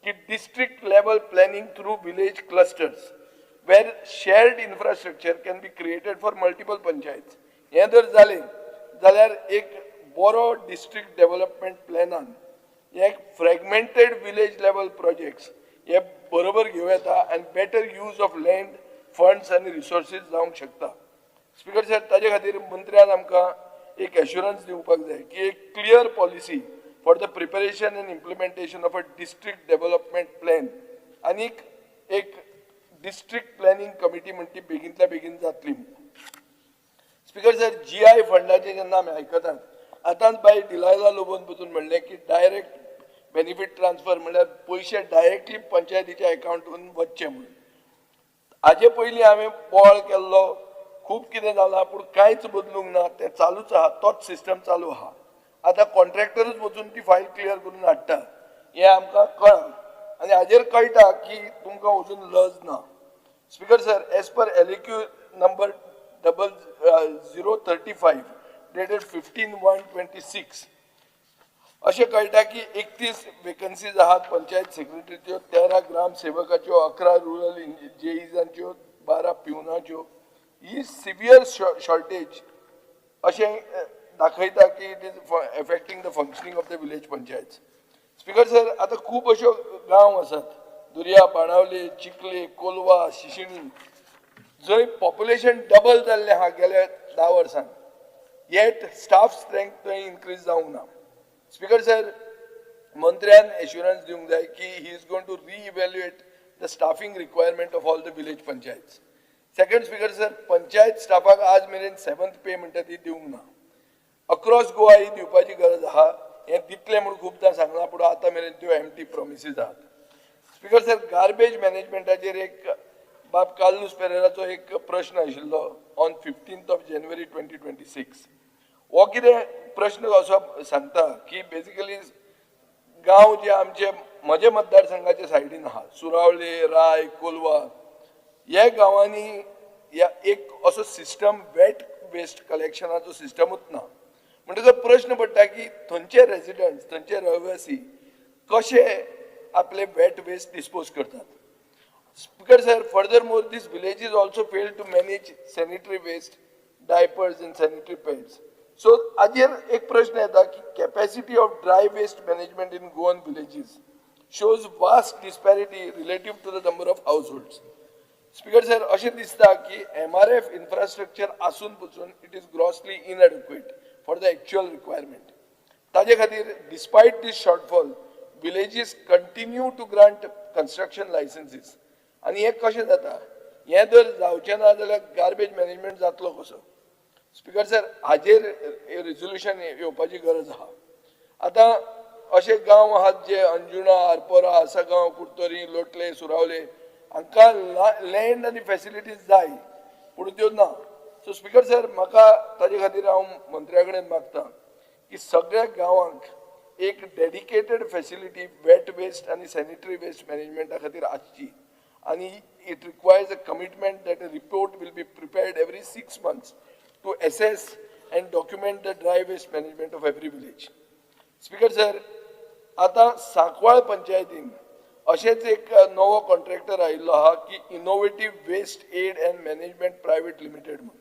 की district level planning through village clusters where shared infrastructure can be created for multiple panchayats. हें जर जालें जाल्यार एक बरो डिस्ट्रिक्ट डेव्हलपमेंट प्लॅनान एक फ्रेगमेंटेड विलेज लेवल प्रोजेक्ट्स हे बरोबर घेवं येता आनी better use of land, funds आनी रिसोर्सीस जावंक शकता. स्पीकर सर, ताजे खातीर मंत्र्यान आमकां एक एश्युरन्स दिवपाक जाय की एक clear policy for the preparation and implementation of a district development plan आनी एक डिस्ट्रिक्ट प्लॅनिंग कमिटी म्हणटी बेगीनतल्या बेगीन जातली. स्पीकर सर, जीआय फंडाचे जेन्ना आमी आयकतात, आतांच बाय डिलायला लोबोन पसून म्हणलें की डायरेक्ट बेनिफीट ट्रान्सफर म्हणल्यार पयशे डायरेक्टली पंचायतीच्या एकावंटून वचचे म्हणून. हाजे पयलीं हांवें बोवाळ केल्लो, खूब कितें जालां, पूण कांयच बदलूंक ना, तें चालूच आहा, तोच सिस्टम चालू आहा. आतां कॉन्ट्रॅक्टरूच वचून ती फायल क्लियर करून हाडटा हें आमकां कळ्ळां आनी हाजेर कळटा की तुमकां अजून लज ना. Speaker sir, as per LAQ number 0035 dated 15/1/26 अशें कळटा की 31 वेकन्सीज आहात पंचायत सेक्रेटरीच्यो, 13 ग्राम सेवकाच्यो, 11 रुरल जेईजांच्यो, 12 पिवनाच्यो. ही सिवियर शॉर्टेज अशें दाखयता की it is affecting the functioning of the village panchayat. Speaker sir, आतां खूब अश्यो गांव आसात, दुर्या, बाणावले, चिखले, कोलवा, शिशिणी, जंय पॉप्युलेशन डबल जाल्लें आहा गेल्या 10 वर्सांत, येट स्टाफ स्ट्रेंथ थंय इनक्रीज जावंक ना. स्पीकर सर, मंत्र्यान एश्युरन्स दिवंक जाय की he is going to reevaluate the staffing requirement of all the village panchayats. Second, speaker sir, panchayat स्टाफाक आज मेरेन 7th पे म्हणटा ती दिवंक ना. अक्रॉस गोवा ही दिवपाची गरज आहा, हें दितलें म्हूण खुबदां सांगलां, पूण आतां मेरेन त्यो एमटी प्रोमिसीस आहात. स्पीकर सर, गार्बेज मॅनेजमेंटाचेर एक बाब कार्लूस पेरेराचो एक प्रश्न आशिल्लो on 15th of January 2026. हो कितें प्रश्न असो सांगता की बेसिकली गांव जे आमचे म्हजे मतदारसंघाच्या सायडीन आहा, सुरावले, राय, कोलवा ह्या गांवांनी ह्या एक असो सिस्टम वेट वेस्ट कलेक्शनाचो सिस्टमूच ना. म्हणटकच प्रश्न पडटा की थंयचे रेजिडंट्स, थंयचे रहिवासी कशे आपले वेट वेस्ट डिस्पोज करतात. Speaker sir, furthermore, these villages also fail to manage sanitary waste, diapers and sanitary pads. So हाजेर एक प्रश्न येता की capacity of dry waste management in Goan villages shows vast disparity relative to the number of households. Speaker sir, अशें दिसता की MRF infrastructure आसून पसून it is grossly inadequate for the actual requirement. ताजे खातीर despite this shortfall, villages continue to grant construction licenses. आनी हें कशें जाता, हें जर जावचें ना जाल्यार गार्बेज मॅनेजमेंट जातलो कसो? स्पीकर सर, हाजेर रेजोल्युशन येवपाची गरज आहा. आतां अशे गांव आहात जे अंजुणा, आरपोरा, आसागांव, कुडतरी, लोटले, सुरावले हांकां लँड आनी फॅसिलिटीज जाय पूण त्यो ना. सो स्पीकर सर, म्हाका ताजे खातीर हांव मंत्र्या कडेन मागता की सगळ्या गांवांक एक डेडिकेटेड फॅसिलिटी वेट वेस्ट आनी सॅनिटरी वेस्ट मॅनेजमेंटा खातीर आसची आनी it requires a commitment that a report will be prepared every 6 months to assess and document the dry waste management of every village. Speaker sir, आतां सांकवाळ पंचायतीन अशेंच एक नवो contractor आयिल्लो आहा की innovative waste aid and management private limited म्हणून.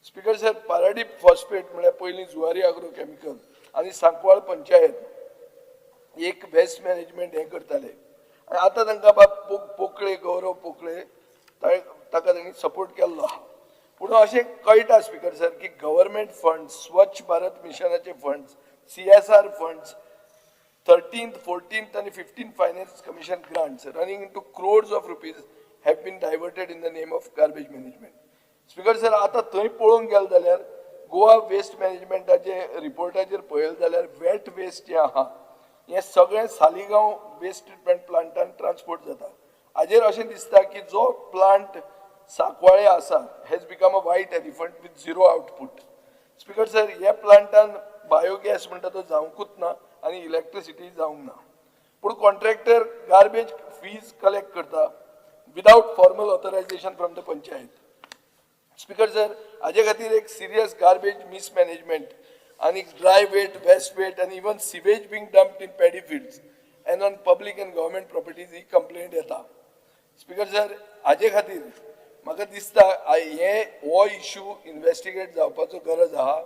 Speaker sir, Paradip phosphate म्हळ्यार पयलीं जुवारी आग्रो केमिकल आनी सांकवाळ पंचायत एक वेस्ट मॅनेजमेंट हें करताले आनी आतां तांकां बाब पोकळे, गौरव पोकळे ताका तांणी सपोर्ट केल्लो आहा. पूण अशें कळटा स्पीकर सर की गव्हर्मेंट फंड्स, स्वच्छ भारत मिशनाचे funds, CSR funds, 13th, 14th and 15th Finance Commission grants running into crores of rupees have been diverted in the name of garbage management. Speaker sir, आतां थंय पळोवंक गेले जाल्यार गोवा वेस्ट मॅनेजमेंटाचे रिपोर्टाचेर पळयलें जाल्यार wet waste जें आहा हें सगळें सालिगांव वेस्ट ट्रिटमेंट प्लांटान ट्रान्सपोर्ट जाता. हाजेर अशें दिसता की जो प्लांट सांकवाळे आसा has become a white elephant with zero output. Speaker sir, ह्या प्लांटान बायोगॅस म्हणटा तो जावंकूच ना आनी इलेक्ट्रिसिटी जावंक ना. पूण कॉन्ट्रॅक्टर गार्बेज फीज कलेक्ट करता without formal authorisation from the panchayat. Speaker sir, हाजे खातीर एक सिरियस गार्बेज मिसमॅनेजमेंट आनी ड्राय वेट, वेस्ट वेट आनी even sewage being dumped in paddy fields and on public and government properties he complaint येता. Speaker sir, हाजे खातीर म्हाका दिसता हे हो इशू इन्वेस्टिगेट जावपाचो गरज आहा.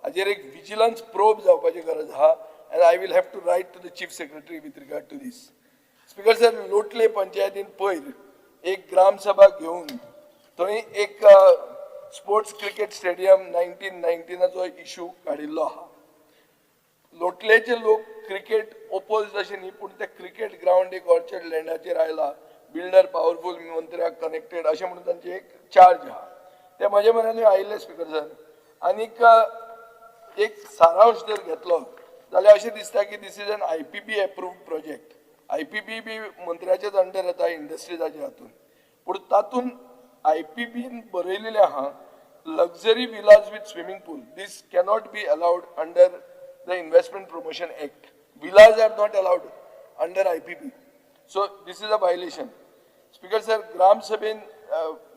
हाजेर एक विजिलन्स प्रोब जावपाची गरज आहा and I will have to write to the Chief Secretary with regard to this. Speaker sir, Lotle पंचायतीन पयर एक ग्रामसभा घेवन थंय एक स्पोर्ट्स क्रिकेट स्टेडियम 1919 इशू काडिल्लो आहा. लोटलेचे लोक क्रिकेट ओपोज अशें न्ही, पूण ते क्रिकेट ग्रावंड एक ऑर्चर्ड लँडाचेर आयला, बिल्डर पावरफूल मंत्र्याक कनेक्टेड अशें म्हणून तांचे एक चार्ज आहा. ते म्हज्या मनानूय आयिल्ले स्पीकर सर. आनीक एक सारांश जर घेतलो जाल्यार अशें दिसता की this is an IPB approved project. IPB B मंत्र्याच्याच under येता, इंडस्ट्रीजाच्या हातून. पूण तातूंत IPBन बरयलेलें आहा luxury villas with swimming pool, this cannot be allowed under the investment promotion act. Villas are not allowed under IPB, so this is a violation. Speaker sir, ग्रामसभेन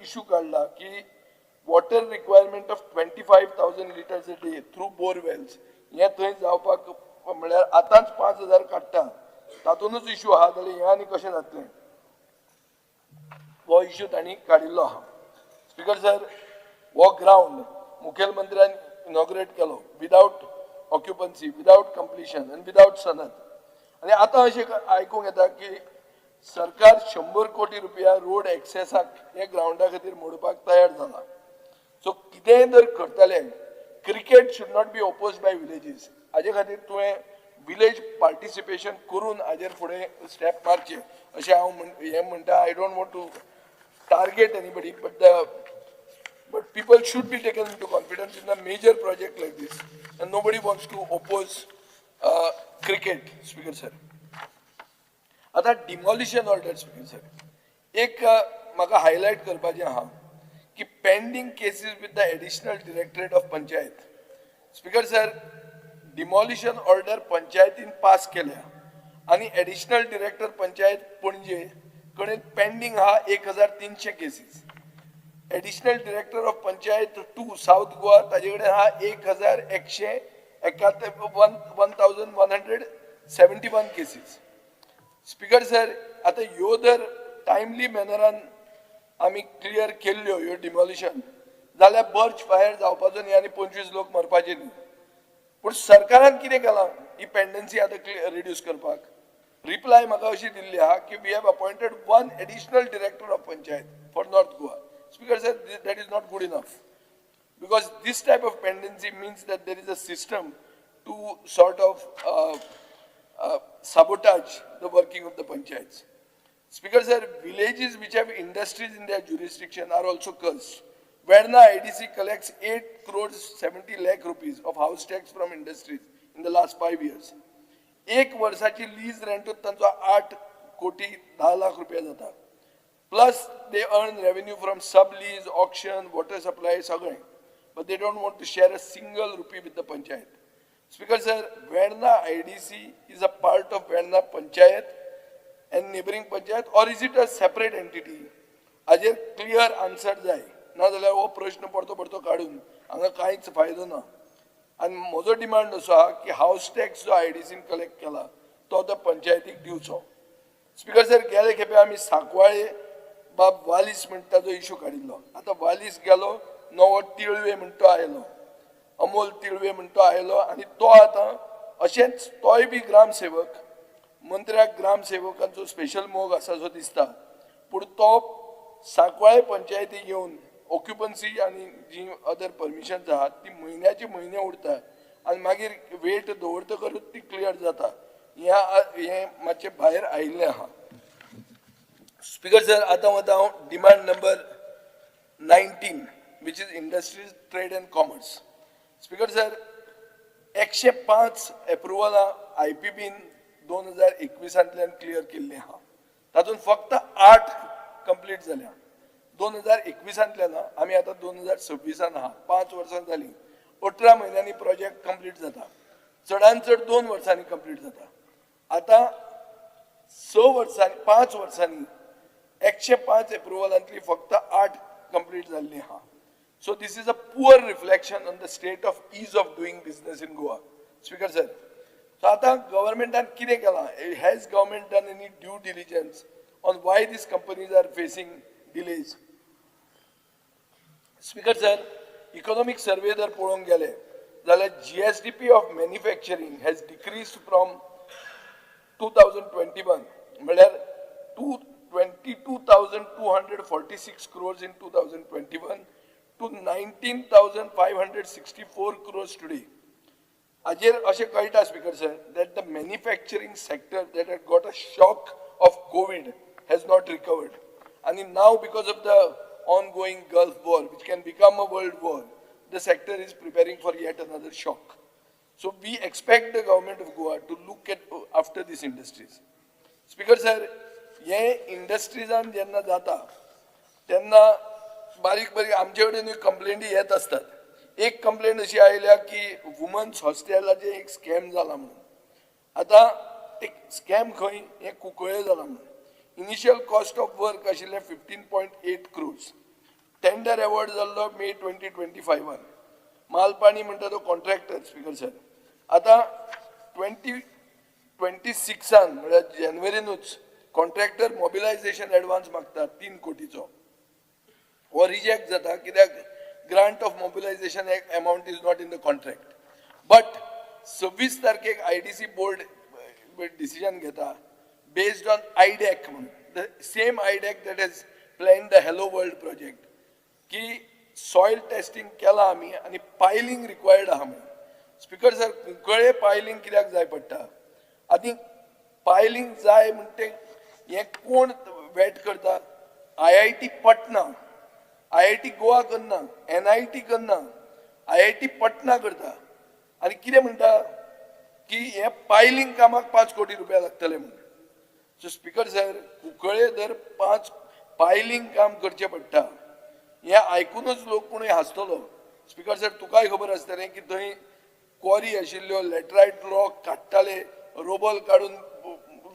issue काडला की water requirement of 25,000 litres a day through borewells हें थंय जावपाक म्हळ्यार आतांच 5,000 काडटा, तातूंतच issue आहा जाल्यार हें आनी कशें जातलें, हो इशू तांणी काडिल्लो आहा. स्पीकर सर, हो ग्रावंड मुखेलमंत्र्यान इनॉग्रेट केलो विदावट ऑक्युपन्सी, विदावट कंप्लिशन आनी विदावट सनद. आनी आतां अशें आयकूंक येता की सरकार 100 कोटी रुपया रोड एक्सेसाक हे ग्रावंडा खातीर मोडपाक तयार जाला. सो कितेंय जर करतले, cricket should not be oppose by villages. हाजे खातीर तुवें विलेज पार्टिसिपेशन करून हाजेर फुडें स्टेप मारचें अशें हांव हें म्हणटा. I don't want to target anybody, but people should be taken into confidence in a major project like this, and nobody wants to oppose cricket. Speaker sir, आता demolition order. Speaker sir, एक म्हाका highlight करपाचें आहा की pending cases with the additional directorate of panchayat. Speaker sir, demolition order पंचायतीन pass केल्या आनी additional director panchayat Panaji कडेन पेंडींग आहा 1300 cases. Additional director of panchayat 2 South Goa ताजे कडेन आहा 1171 1171 cases. Speaker sir, आतां ह्यो जर टायमली मॅनरान आमी क्लियर केल्ल्यो ह्यो डिमॉलिशन जाल्यार बर्च फायर जावपाचो न्ही आनी 25 लोक मरपाचे न्ही. पूण सरकारान कितें केलां ही पेंडन्सी आतां रिड्यूस करपाक? रिप्लाय म्हाका अशी दिल्ली आहा की we have appointed 1 additional director of panchayat for North Goa. Speaker sir, that is not good enough, because this type of pendency means that there is a system to sort of sabotage the working of the panchayats. Speaker sir, villages which have industries in their jurisdiction are also cursed. Verna IDC collects 8 crores 70 lakh rupees of house tax from industries in the last 5 years. एक वर्षाची lease रेंटूच तांचो 8 कोटी 10 लाख रुपया जाता. Plus they earn revenue from sub lease, auction, water supply सगळें, but they don't want to share a single rupee with the panchayat. Speaker sir, Verna IDC is a part of Verna panchayat and neighbouring panchayat, or is it a separate entity? हाजेर clear answer जाय, ना जाल्यार हो प्रश्न परतो परतो काडून हांगा कांयच फायदो ना. आनी म्हजो डिमांड असो आहा की हावस टॅक्स जो आयडीसीन कलेक्ट केला तो त्या पंचायतीक दिवचो. स्पीकर सर, गेले खेपे आमी सांकवाळे बाब वालीस म्हणटा तो इशू काडिल्लो. आतां वालीस गेलो, नवो तिळवे म्हणटो आयलो, अमोल तिळवे म्हणटो आयलो, आनी तो आतां अशेंच तोय बी ग्रामसेवक, मंत्र्याक ग्रामसेवकांचो स्पेशल मोग आसा सो दिसता. पूण तो सांकवाळे पंचायतीक येवन ऑक्युपन्सी आनी जी अदर परमिशन्स आहात ती म्हयन्याचे म्हयने उरता आनी मागीर वेट दवरतकरूच ती क्लियर जाता. हें मातशें भायर आयिल्लें आहा. स्पीकर सर, आतां वता हांव demand number 19, which is industries, trade and commerce. Speaker sir, 105 एप्रुवलां IPBन 2021 clear केल्लीं आहा. तातूंत फक्त 8 कंप्लीट जाल्या. 2021 ना, आमी आतां 2026 आहा, 5 वर्सां जालीं. 18 म्हयन्यांनी प्रोजेक्ट कंप्लीट जाता, चडान चड 2 वर्सांनी कंप्लीट जाता. आतां 6 वर्सांनी, 5 वर्सांनी 105 एप्रुवलांतली फक्त 8 कंप्लीट जाल्ली आहा. So this is a poor reflection on the state of ease of doing business in Goa. Speaker sir, so आतां गव्हर्मेंटान कितें केलां? Has government done any due diligence on why these companies are facing delays? Speaker sir, economic survey जर पळोवंक गेले जाल्यार GSDP of manufacturing has decreased from 2021 म्हळ्यार 22,246 crores in 2021 to 19,564 crores today. हाजेर अशें कळटा speaker sir, that the manufacturing sector that had got a shock of COVID has not recovered. आनी now because of the ongoing Gulf war, which can become a world war, the sector is preparing for yet another shock. So we expect the government of Goa to look at after these industries. Speaker sir, हे इंडस्ट्रीजान जेन्ना जाता तेन्ना बारीक बारीक आमचे कडेन कंप्लेंटी येत आसतात. एक कंप्लेंट अशी आयल्या की वुमन्स हॉस्टेलाचें एक स्कॅम जाला म्हणून. आतां एक स्कॅम खंय, हें कुंकळे जाला म्हणून. इनिशियल कॉस्ट ऑफ वर्क आशिल्लें 15.8 क्रोर्स, टेंडर एवॉर्ड जाल्लो मे 2025. मालपाणी म्हणटा तो कॉन्ट्रॅक्टर. स्पीकर सर, आतां 2026 म्हळ्यार जानेवारीनूच कॉन्ट्रॅक्टर मोबिलायझेशन एडवान्स मागता 3 कोटीचो. हो रिजेक्ट जाता कित्याक grant of mobilisation amount is not in the contract. But 26 तारखेक IDC board decision घेता बेस्ड ऑन आयडॅक म्हणून, the same IDAC that has plan the hello world project, की सॉयल टेस्टिंग केलां आमी आनी पायलिंग रिक्वायर्ड आहा म्हणून. स्पीकर सर, कुंकळे पायलिंग कित्याक जाय पडटा आनी पायलिंग जाय म्हणटे हें कोण वेट करता? IIT Patna, IIT Goa करना, NIT करना, IIT Patna करता. आनी कितें म्हणटा की हें पायलिंग कामाक 5 कोटी रुपया लागतले म्हणून. सो स्पीकर सर, कुंकळे जर 5 पायलिंग काम करचें पडटा हें आयकुनूच लोक कोणूय हांसतलो. स्पीकर सर, तुकाय खबर आसतलें की थंय क्वॉरी आशिल्ल्यो, लॅटरायट रॉक काडटाले, रोबल काडून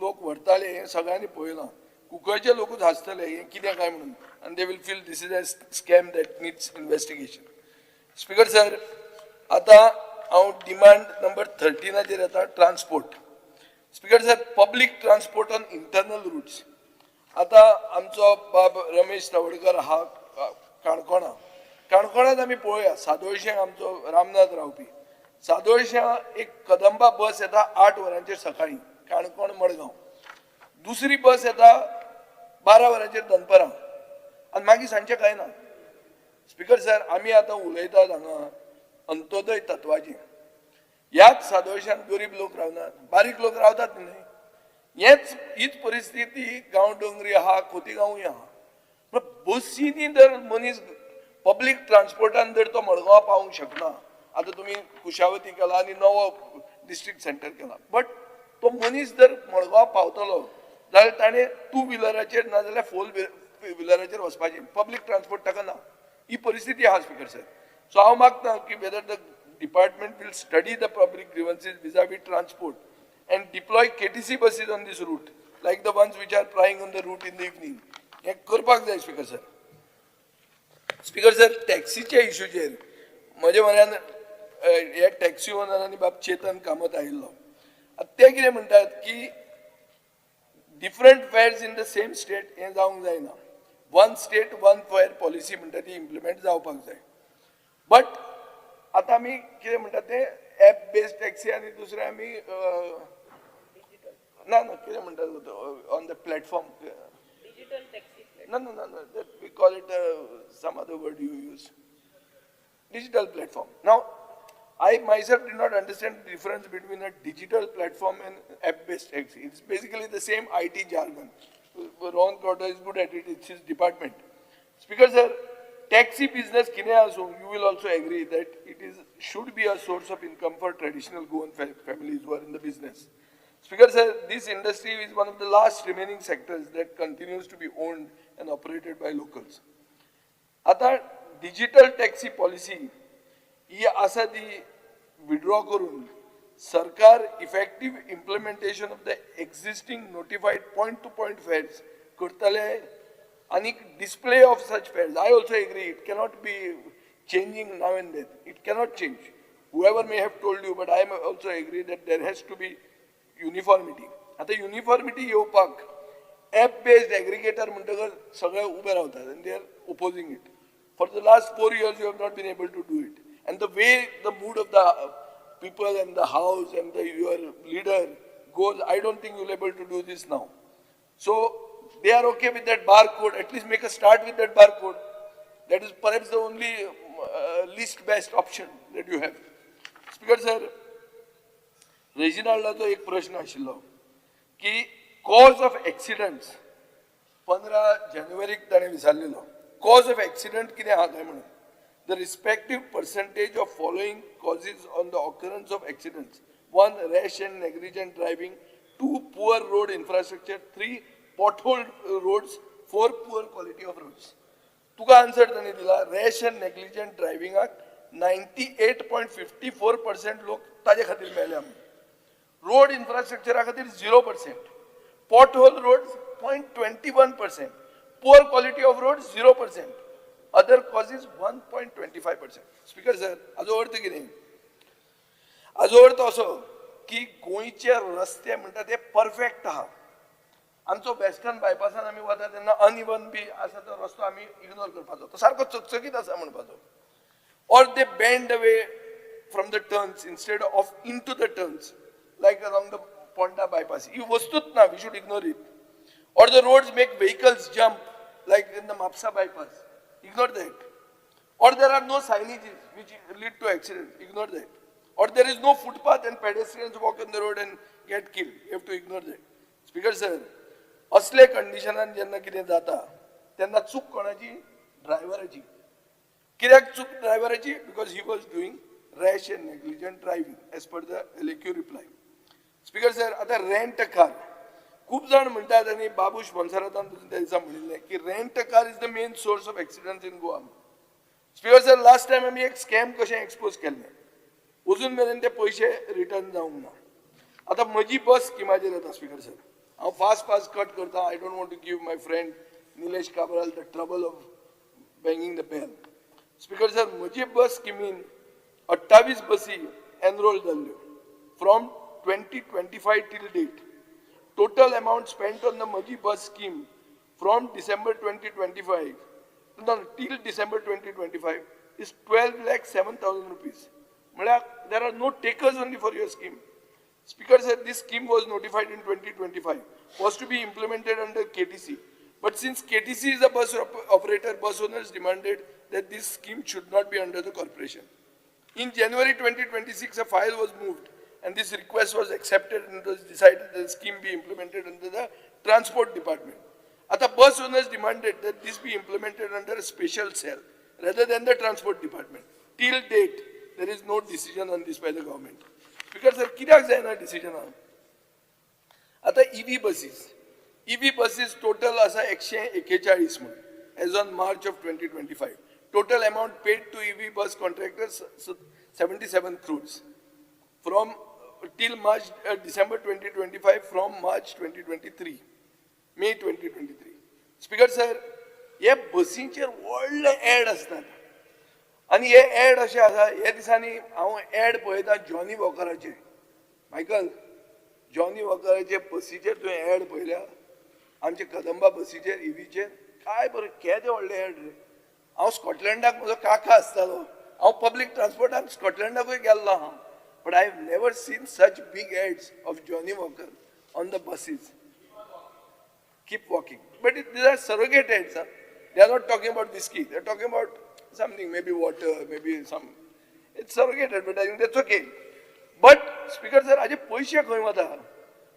लोक व्हरताले हें सगळ्यांनी पळयलां. कुंकळचे लोकूच हांसतले हें कितें काय म्हणून, आनी they will feel this is a scam that needs investigation. Speaker sir, आतां हांव डिमांड नंबर 13आचेर येता, transport. Speaker sir, public transport on internal routes. आतां आमचो बाब रमेश तवडकर आहा काणकोणा, काणकोणांत आमी पळोवया सादोळशें आमचो रामनाथ रावपी, सादोळश्यां एक कदंबा बस येता 8 वरांचेर सकाळीं काणकोण मडगांव, दुसरी बस येता 12 वरांचेर दनपरां, आनी मागीर सांजचें कांय ना. स्पीकर सर, आमी आतां उलयतात हांगा अंत्योदय तत्वाचेर. ह्याच सादोळश्यान गरीब लोक रावनात, बारीक लोक रावतात न्हय. हेच हीच परिस्थिती गांवडोंगरी आहा, खोतीगांवूय आहा. पूण बसींनी जर मनीस पब्लीक ट्रान्सपोर्टान जर तो मडगांव पावूंक शकना, आतां तुमी कुशावती केला आनी नवो डिस्ट्रिक्ट सेंटर केला, बट तो मनीस जर मडगांव पावतलो जाल्यार ताणें 2 व्हिलराचेर ना जाल्यार 4 व्हिलराचेर वचपाचें, पब्लीक ट्रान्सपोर्ट ताका ना. ही परिस्थिती आहा स्पीकर सर. सो हांव मागता की whether the department will study the public grievances vis-a-vis transport and deploy KTC buses on this route, like the ones which are plying on the route in the evening. हें करपाक जाय speaker sir. Speaker sir, टॅक्सीच्या इशूचेर म्हजे म्हऱ्यान हे taxi owner आनी बाब चेतन कामत आयिल्लो. आतां ते कितें म्हणटात की different fares in the same state हें जावंक जायना, one state one fare policy म्हणटा ती इम्प्लिमेंट जावपाक जाय. बट आतां आमी कितें म्हणटा तें एप बेस्ड टॅक्सी आनी दुसरें आमी ना ना कितें म्हणटा ऑन the platform, ना ना ना, we call it some other word you use, digital platform. Now I myself did not understand the difference between a digital platform and app-based taxi. It's basically the same IT jargon. Ron Carter is good at it, it's his department. Speaker sir, taxi business कितें आसूं, you will also agree that it is should be a source of income for traditional Goan families who are in the business. Speaker sir, this industry is one of the last remaining sectors that continues to be owned and operated by locals. आतां digital taxi policy ही आसा ती withdraw करून सरकार effective implementation of the existing notified point to point fares करतले आनी display of such fares. I also agree it cannot be changing now and then, it cannot change. Whoever may have told you, but I am also agree that there has to be uniformity. आतां uniformity येवपाक app based aggregator म्हणटकच सगळे उबे रावतात आनी they are opposing it. For the last 4 years you have not been able to do it. And the way the mood of the people and the house and your leader goes, I don't think you'll able to do this now. So they are okay with that barcode, at least make a start with that barcode. That is perhaps the only least best option that you have. Speaker sir, रेजिनाल्डाचो एक प्रश्न आशिल्लो की cause of एक्सिडंट्स 15 जानेवारीक ताणें विचारलेलो, cause of accident कितें आहा काय म्हणून. The respective percentage of following causes on the occurrence of accidents: 1. Rash and negligent driving, 2. Poor road infrastructure, 3. Pothole roads, 4. Poor quality of roads. तुका आन्सर ताणें दिला, रॅश एंड नेग्लिजंट ड्रायव्हिंगाक 98.54% लोक ताजे खातीर मेल्या. रोड इन्फ्रास्ट्रक्चरा खातीर 0%, pothole roads 0.21%, poor quality of road 0%, other causes 1.25%. Speaker sir, हाजो अर्थ कितें? हाजो अर्थ असो की गोंयचे रस्ते म्हणटा ते परफेक्ट आहा. आमचो वेस्टर्न बायपासान आमी वता तेन्ना अनइवन बी आसा तो रस्तो आमी इग्नोर करपाचो, तो सारको चकचकीत आसा म्हणपाचो. Or they bend away from the turns instead of into the turns like along the Ponda bypass. ही वस्तूच ना, we should ignore it. Or the roads make vehicles jump like in the Mapusa bypass, ignore that. Or there are no signages which lead to accidents, ignore that. Or there is no footpath and pedestrians walk on the road and get killed, you have to ignore that. Speaker sir, असले कंडिशनान जेन्ना कितें जाता तेन्ना चूक कोणाची? ड्रायव्हराची. कित्याक चूक ड्रायव्हराची? Because he was doing rash and negligent driving as per the LAQ reply. Speaker sir, आतां रेंट कार खूब जाण म्हणटात आनी बाबूश मोन्सेरातान त्या दिसा म्हणिल्लें की rent car is the main source of accidents in Goa. Speaker sir, last time आमी एक स्कॅम कशें एक्सपोज केल्लें, अजून मेरेन ते पयशे रिटर्न जावंक ना. आतां म्हजी बस स्किमाचेर येता स्पीकर सर. हांव फास्ट फास्ट कट करता. I don't want to give my friend Nilesh Cabral the trouble of banging the bell. Speaker sir, म्हजी बस स्किमीन 28 बसी एनरोल जाल्ल्यो from 2025 till date. Total amount spent on the Mhaji bus scheme from December 2025 till December 2025 is 12,07,000 rupees. म्हळ्यार there are no takers only for your scheme. Speaker sir, this scheme was notified in 2025, was to be implemented under KTC. But since KTC is a bus operator, bus owners demanded that this scheme should not be under the corporation. In January 2026, a file was moved and this request was accepted and it was decided that the scheme be implemented under the Transport Department. Ata bus owners demanded that this be implemented under a special cell rather than the Transport Department. Till date, there is no decision on this by the government. Because sir, कित्याक जायना decision आहा? आतां EV buses, EV buses total आसा 141 म्हणून as on March of 2025. Total amount paid to EV bus contractors 77 crores from till March December 2025 from March 2023, May 2023. Speaker sir, हे बसींचेर व्हडले add आसतात आनी हे एड अशें आसा. हे दिसांनी हांव एड पळयता जॉनी वॉकराचे. मायकल, जॉनी वॉकराचे बसीचेर तुवें एड पळयल्या? आमचे कदंबा बसीचेर इवीचेर काय बरें केदें व्हडलें एड रे. हांव स्कॉटलंडाक म्हजो काका आसतालो, हांव पब्लीक ट्रान्सपोर्टान स्कॉटलंडाकूय गेल्लो आहा, but I have never seen such big ads of Johnnie Walker on the buses. Keep walking. But these are surrogate ads. Huh? They are not talking about whiskey. They are talking about something, maybe water, maybe some. It's surrogate advertising. That's okay. But Speaker sir, aje paise खंय वता?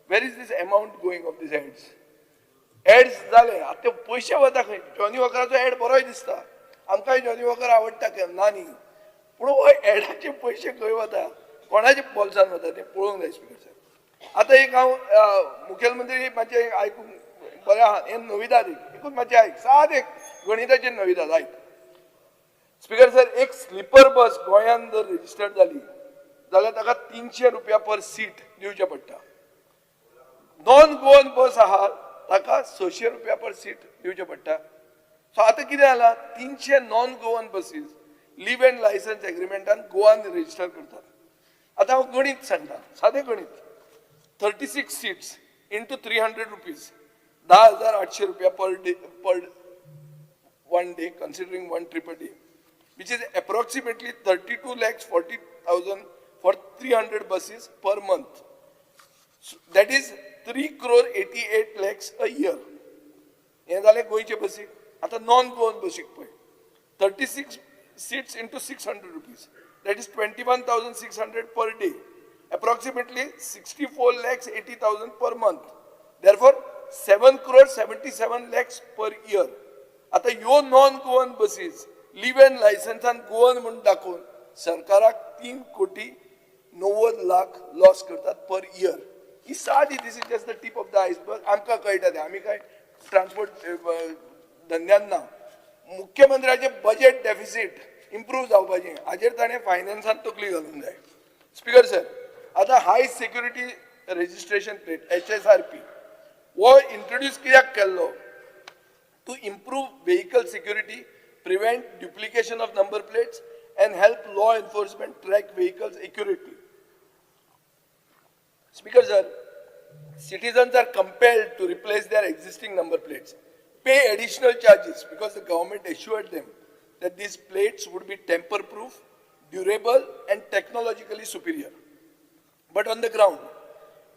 Where is this amount going of these ads? Ads जाले, आतां पयशे वता खंय? Johnny वॉकराचो add बरोय दिसता, आमकांय जॉनी वॉकर आवडटा, ना न्ही, पूण हो एडाचे पयशे खंय वता, कोणाच्या बोल्सान वता तें पळोवंक जाय स्पीकर सर. आतां एक हांव मुखेलमंत्री मातशें आयकूंक बरें आहा, हें नविदाद एकूच मातशें आयक, साद एक गणिताचें नविदाद आयक. स्पीकर सर, एक स्लिपर बस गोंयांत जर रजिस्टर्ड जाली जाल्यार ताका 300 रुपया पर सीट दिवचें पडटा. नॉन गोवन बस आहा ताका 600 रुपया पर सीट दिवचें पडटा. सो आतां कितें जालां, 300 non Goan buses leave and licence एग्रीमेंटान Goan register करतात. आतां हांव गणीत सांगता, सादें गणीत. 36 seats into 300 rupees, 10,800 रुपया per day, per one day, considering one trip a day, which is approximately 32,40,000 for 300 buses per month. So that is 3,88,00,000 a year. हें जालें गोंयचे बसीक. आतां नॉन गोवन बसीक पळय, 36 seats into 600 rupees, that is 21,600 per day, approximately 64,80,000 per month. Therefore 7,77,00,000 per year. आतां ह्यो non Goan buses leave and लायसन्सान Goan म्हूण दाखोवन सरकाराक 3,90,00,000 लॉस करतात पर इयर. ही सादी, this is just the tip of the iceberg. आमकां कळटा तें, आमी काय ट्रान्सपोर्ट धंद्यान ना. मुख्यमंत्र्याचें बजेट डेफिसीट इम्प्रूव जावपाचें हाजेर ताणें फायनान्सान तकली घालूंक जाय. स्पीकर सर, आतां high security registration plate HSRP हो इंट्रोड्यूस कित्याक केल्लो? To improve vehicle security, prevent duplication of number plates and help law enforcement track vehicles accurately. Speaker sir, citizens are compelled to replace their existing number plates, pay additional charges because the government assured them that these plates would be tamper-proof, durable and technologically superior. But on the ground,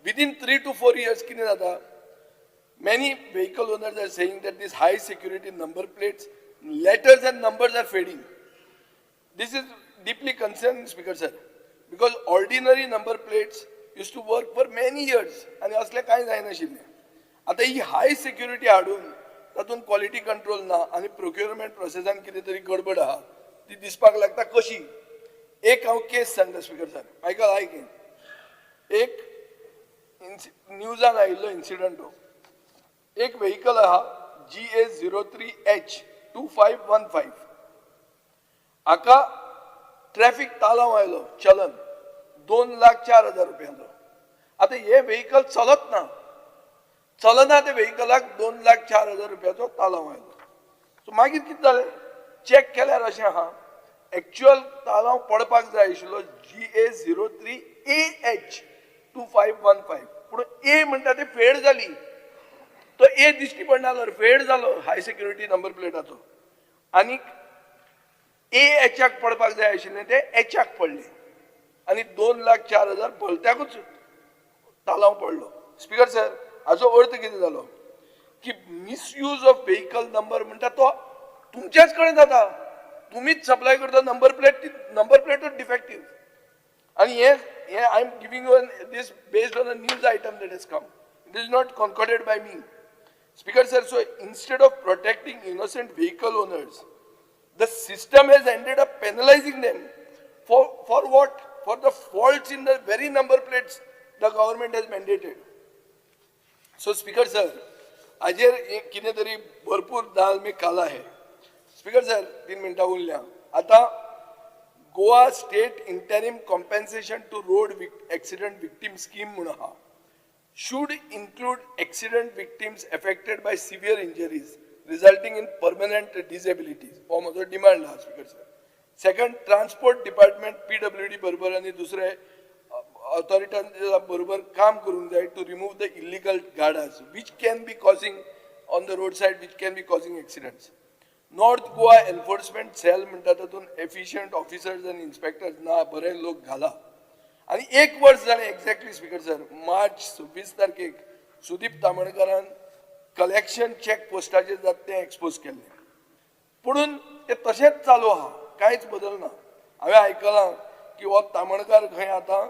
within 3 to 4 years, कितें जाता, many vehicle owners are saying that these high security number plates, letters and numbers are fading. This is deeply concerning, Speaker sir, because ordinary number plates used to work for many years आनी असलें कांय जायनाशिल्लें. आतां ही हाय security हाडून तातूंत quality control ना आनी procurement प्रोसेसान कितें तरी गडबड आहा ती दिसपाक लागता. कशी? एक हांव केस सांगता स्पीकर सर, मायकल आयक. एक न्यूजान आयिल्लो इन्सिडंट हो. एक व्हेकल आहा GA 03H 2515, हाका ट्रॅफिक तालांव आयलो चलन 2,04,000 रुपयांचो. आतां हें व्हेकल चलत ना, चलना ते व्हेकलाक 2,04,000 रुपयाचो तालांव आयलो. सो मागीर कितें जालें, चॅक केल्यार अशें आहा, एक्चुअल तालांव पडपाक जाय आशिल्लो GA 03 AH 2515, पूण ए म्हणटा ते फेड जाली, तो ए दिश्टी पडना जालो, फेड जालो हाय सेक्युरिटी नंबर प्लेटाचो, आनी ए एचाक पडपाक जाय आशिल्लें ते एचाक पडलें आनी 2,04,000 भलत्याकूच तालांव पडलो. स्पीकर सर, हाजो अर्थ कितें जालो की मिसयूज ऑफ व्हेकल नंबर म्हणटा तो तुमच्याच कडेन जाता, तुमीच सप्लाय करता नंबर प्लेट, ती नंबर प्लेटूच डिफेक्टीव. आनी हे हे I am giving you this based on a news item that has come, it is not concocted by me. Speaker sir, so instead of protecting innocent vehicle owners, the system has ended up penalizing them for what? For the faults in the very number plates the government has mandated. So speaker sir, आजेर कितें तरी भरपूर दाल में काला है. Speaker sir, 3 मिनटां उरल्या. आतां Goa state interim compensation to road accident victim scheme म्हूण आहा, should include accident victims affected by severe injuries resulting in permanent disabilities. हो म्हजो डिमांड आहा speaker sir. Second, transport department PWD बरोबर आनी दुसरे ऑथॉरिटां बरोबर काम करूंक जाय to remove the illegal गार्डास which can be causing on the road side, which can be causing accidents. North Goa enforcement cell म्हणटा तातूंत एफिशियंट ऑफिसर्स आनी इन्स्पेक्टर्स ना, बरे लोक घाला. आनी 1 वर्स जालें एक्झॅक्टली स्पीकर सर, मार्च 26 तारखेक सुदीप तामणकारान कलेक्शन चॅक पोस्टाचेर जाता तें एक्सपोज केल्लें, पुणून तें तशेंच चालू आहा, कांयच बदल ना. हांवें आयकलां की हो तामणकार खंय आतां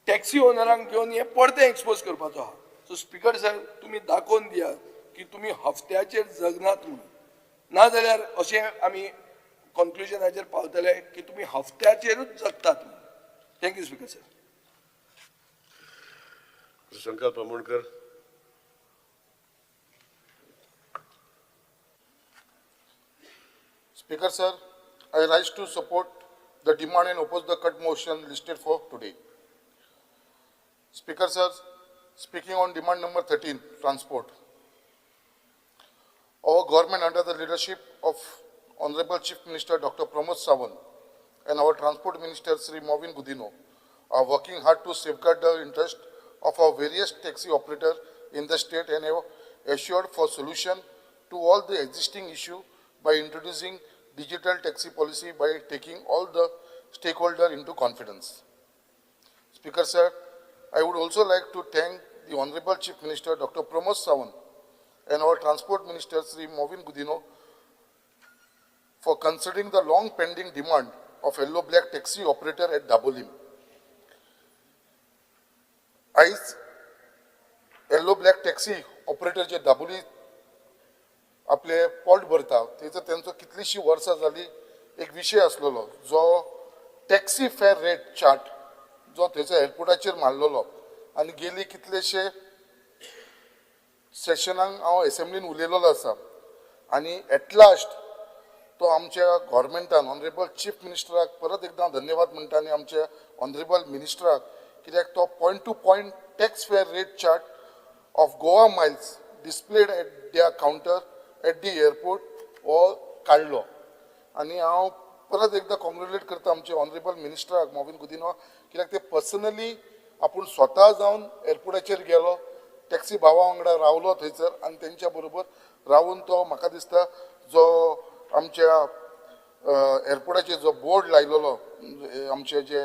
टॅक्सी ओनरांक घेवन हें परतें एक्सपोज करपाचो आहा. सो स्पीकर सर, तुमी दाखोवन दियात की तुमी हफ्त्याचेर जगनात म्हणून, नाजाल्यार अशें आमी कॉन्क्लुजनाचेर पावतले की तुमी हफ्त्याचेरूच जगतात म्हणून. Thank you speaker sir. Shankar Amonkar. Speaker sir, I rise to support the demand and oppose the cut motion listed for today. Speaker sir, speaking on demand number 13, transport. Our government under the leadership of Honorable Chief Minister Dr. Pramod Sawant and our Transport Minister Sri Mauvin Godinho are working hard to safeguard the interest of our various taxi operators in the state and have assured for solution to all the existing issue by introducing digital taxi policy by taking all the stakeholders into confidence. Speaker sir, I would also like to thank the Honorable Chief Minister Dr. Pramod Sawant and our Transport Minister Sri Mauvin Godinho for considering the long pending demand of yellow black taxi operator at Dabolim. आयज येल्लो black taxi operator जे दाबोली आपले पोट भरता तेचो तेंचो कितलीशीं वर्सां जाली एक विशय आसलेलो जो टॅक्सी फेर रेट चार्ट जो थंयसर एअरपोर्टाचेर मारलेलो आनी गेली कितलेशे सेशनाक हांव एसेंब्लीन उलयलेलो आसा आनी एट लास्ट तो आमच्या गव्हर्मेंटान ऑनरेबल चीफ मिनिस्टराक परत एकदां धन्यवाद म्हणटा आनी आमच्या ऑनरेबल मिनिस्टराक, कित्याक तो point to point tax fare rate chart of Goa miles displayed at their counter at the airport हो काडलो. आनी हांव परत एकदां कॉंग्रेट्युलेट करता आमचे ऑनरेबल मिनिस्टराक मॉविन गुदिन्हो, कित्याक ते पर्सनली आपूण स्वता जावन एअरपोर्टाचेर गेलो, टॅक्सी भावा वांगडा रावलो थंयसर आनी तेंच्या बरोबर रावून तो म्हाका दिसता जो आमच्या एअरपोर्टाचेर जो बोर्ड लायलेलो आमचे जे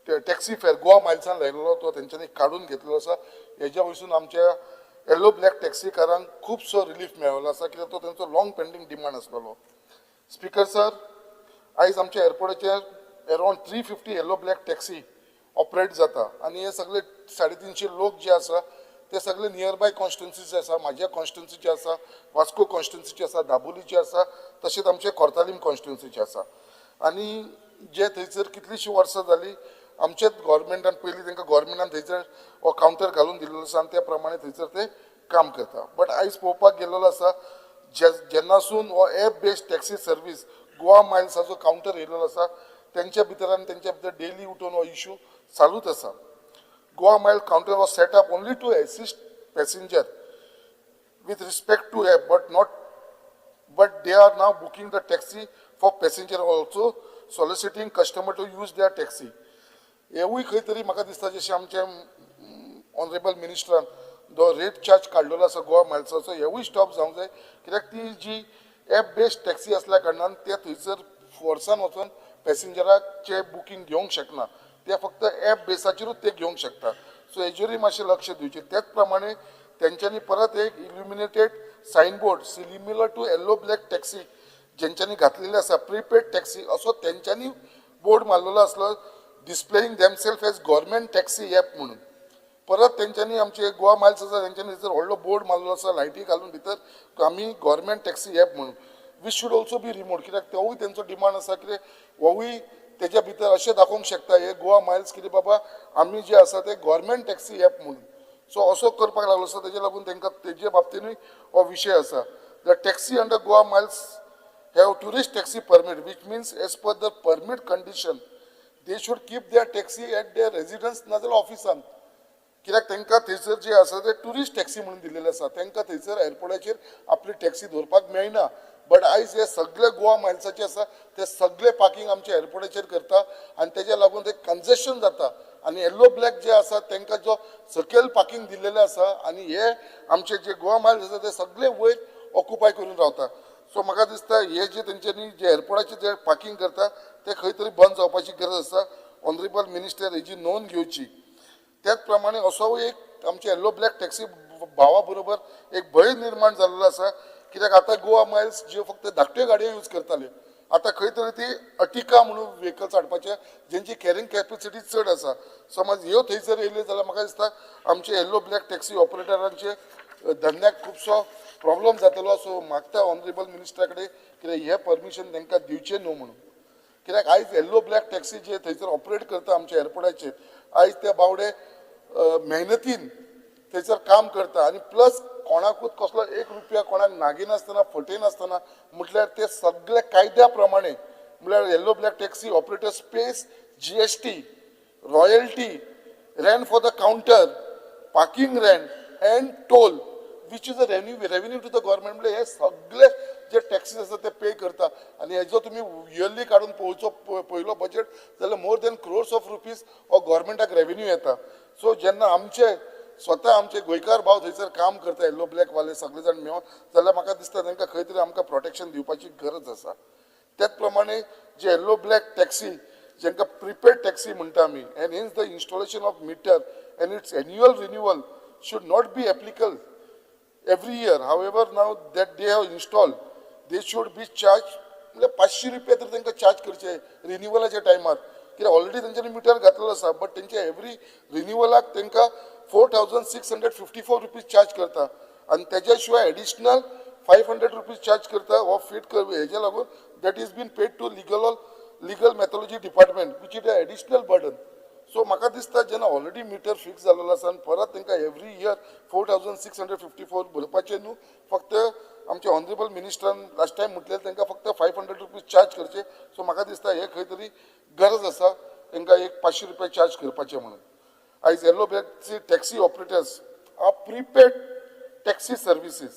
टॅक्सी फेर गोवा मायल्सान लायलेलो तो तेंच्यांनी काडून घेतलेलो आसा. हेज्या वयसून आमच्या येल्लो ब्लॅक टॅक्सीकारांक खुबसो रिलीफ मेळ्ळो आसा, कित्याक तो तेंचो लाँग पेंडींग डिमांड आसलेलो. स्पीकर सर, आयज आमच्या एअरपोर्टाचेर around 350 yellow black taxi operate जाता आनी हे सगळे 350 लोक जे आसा ते सगळे नियर बाय कॉन्स्टिट्युन्सीचे आसा, म्हाज्या कॉन्स्टिट्युन्सीचे आसा, वास्को कॉन्स्टिट्युन्सीचे आसा, दाबोलीचे आसा, तशेंच आमचे कोर्तालीम कॉन्स्टिट्युन्सीचे आसा. आनी जे थंयसर कितलीशीं वर्सां जाली आमचेच गव्हर्मेंटान पयलीं तांकां गव्हर्मेंटान थंयसर हो कावंटर घालून दिल्लो आसा आनी त्या प्रमाणे थंयसर ते काम करता. बट आयज पळोवपाक गेल्लो आसा जेन्नासून हो app based taxi service Goa मायल्साचो counter येयलेलो आसा तेंच्या भितर आनी तेंच्या भितर डेली उठून हो इशू चालूच आसा. Goa Mile counter was set up only to assist passenger with respect to app, but they are now booking the taxi for passenger also soliciting customer to use their taxi. हेवूय खंय तरी म्हाका दिसता जशें आमचे honourable मिनिस्टरान जो rate charge काडलेलो आसा गोवा मायल्साचो, हेवूय स्टॉप जावंक जाय, कित्याक ती जी एप बेस्ड टॅक्सी आसल्या कारणान ते थंयसर फोर्सान वचून पॅसेंजराचे बुकींग घेवंक शकना, ते फक्त एप बेसाचेरूच ते घेवंक शकता. सो हेजेरूय मातशें लक्ष दिवचें. त्याच प्रमाणे तेंच्यांनी परत एक illuminated signboard similar to yellow black taxi जेंच्यांनी घातलेले आसा, प्रीपेड टॅक्सी असो तेंच्यांनी बोर्ड मारलेलो आसलो, displaying themself as government taxi app म्हणून. परत तेंच्यांनी आमचे गोवा मायल्स आसा तेंच्यांनी थंयसर व्हडलो बोर्ड मारलेलो आसा लायटी घालून भितर आमी गव्हर्मेंट टॅक्सी एप म्हणून, which should also be removed, कित्याक तोवूय तेंचो डिमांड आसा कितें होवूय तेज्या भितर अशें दाखोवंक शकता हे गोवा मायल्स कितें बाबा आमी जे आसा ते गव्हर्मेंट टॅक्सी एप म्हणून. सो असो करपाक लागलो आसा, तेजे लागून तेंकां तेजे बाबतीनूय हो विशय आसा. The taxi under Goa Miles have tourist taxi permit, which means as per the permit condition they should keep their taxi at their residence नाजाल्यार ऑफिसान, कित्याक तांकां थंयसर जे आसा ते ट्युरिस्ट टॅक्सी म्हणून दिल्लेले आसा, तांकां थंयसर एअरपोर्टाचेर आपली टॅक्सी दवरपाक मेळना. बट आयज हे सगळे गोवा मायल्साचे आसा ते सगळे पार्किंग आमच्या एअरपोर्टाचेर करता आनी तेज्या लागून ते कंजेशन जाता. आनी येल्लो ब्लॅक जे आसा तांकां जो सकयल पार्किंग दिल्लेले आसा आनी हे आमचे जे गोवा मायल्स आसा ते सगळे वयर ऑक्युपाय करून रावता. सो म्हाका दिसता हे जे तेंच्यांनी जे एअरपोर्टाचेर जे पार्किंग करता ते खंय तरी बंद जावपाची गरज आसा. ऑनरेबल मिनिस्टर हेजी नोंद घेवची. त्याच प्रमाणे असो एक आमचे येल्लो ब्लॅक टॅक्सी भावा बरोबर एक भंय निर्माण जाल्लो आसा, कित्याक आतां गोवा मायल्स ज्यो फक्त धाकट्यो गाडयो यूज करताल्यो, आतां खंय तरी ती अटिका म्हणून व्हेकल्स हाडपाचे जेंची कॅरिंग कॅपेसिटी चड आसा. समज ह्यो थंयसर येयल्यो जाल्यार म्हाका दिसता आमचे येल्लो ब्लॅक टॅक्सी ऑपरेटरांचे धंद्याक खुबसो प्रॉब्लम जातलो. सो मागता ऑनरेबल मिनिस्टरा कडेन कित्याक हें परमिशन तांकां दिवचें न्हू म्हणून, कित्याक आयज येल्लो ब्लॅक टॅक्सी जे थंयसर ऑपरेट करता आमच्या एअरपोर्टाचेर, आयज ते बावडे मेहनतीन थंयसर काम करता आनी प्लस कोणाकूच कसलो एक रुपया कोणाक नागिनासतना फटयनासतना, म्हटल्यार ते सगळे कायद्या प्रमाणे, म्हळ्यार yellow black taxi operators pays GST, royalty, rent for the counter, parking rent and toll, which is a revenue to the government. म्हळ्यार हे सगळे जे टॅक्सीस आसा ते पे करता आनी हेजो तुमी इयरली काडून पळोवचो पयलो बजेट जाल्यार more than crores of rupees हो गव्हर्मेंटाक रेवेन्यू येता. सो जेन्ना आमचे स्वता आमचे गोंयकार भाव थंयसर काम करता येल्लो ब्लॅक वाले सगळे जाण मेळोन, जाल्यार म्हाका दिसता तांकां खंय तरी आमकां प्रोटेक्शन दिवपाची गरज आसा. त्याच प्रमाणे जे येल्लो ब्लॅक टॅक्सी जांकां प्रिपेड टॅक्सी म्हणटा आमी, and hence the installation of meter and its annual renewal should not be applicable every year. However, now that they have installed, they should be charged, म्हळ्यार 500 रुपया तर तांकां चार्ज करचे रिन्युअलाच्या टायमार, कित्याक ऑलरेडी तेंच्यांनी मिटर घातलेलो आसा, बट तेंचे एवरी रिन्युअलाक तांकां 4,654 रुपीज चार्ज करता आनी तेज्या शिवाय एडिशनल 500 रुपीज चार्ज करता हो फीट हेज्या लागून that is been paid to legal metrology department, which is a additional burden. So म्हाका दिसता जेन्ना ऑलरेडी मिटर फिक्स जाल्लो आसा आनी परत तांकां एवरी इयर 4,654 भरपाचें न्हू, फक्त आमचे ऑनरेबल मिनिस्टरान लास्ट टायम म्हटलें तांकां फक्त 500 रुपीज चार्ज करचे. सो म्हाका दिसता हे खंय तरी गरज आसा तांकां एक 500 रुपया चार्ज करपाचें म्हणून. आयज yellow black taxi operators are prepaid taxi services.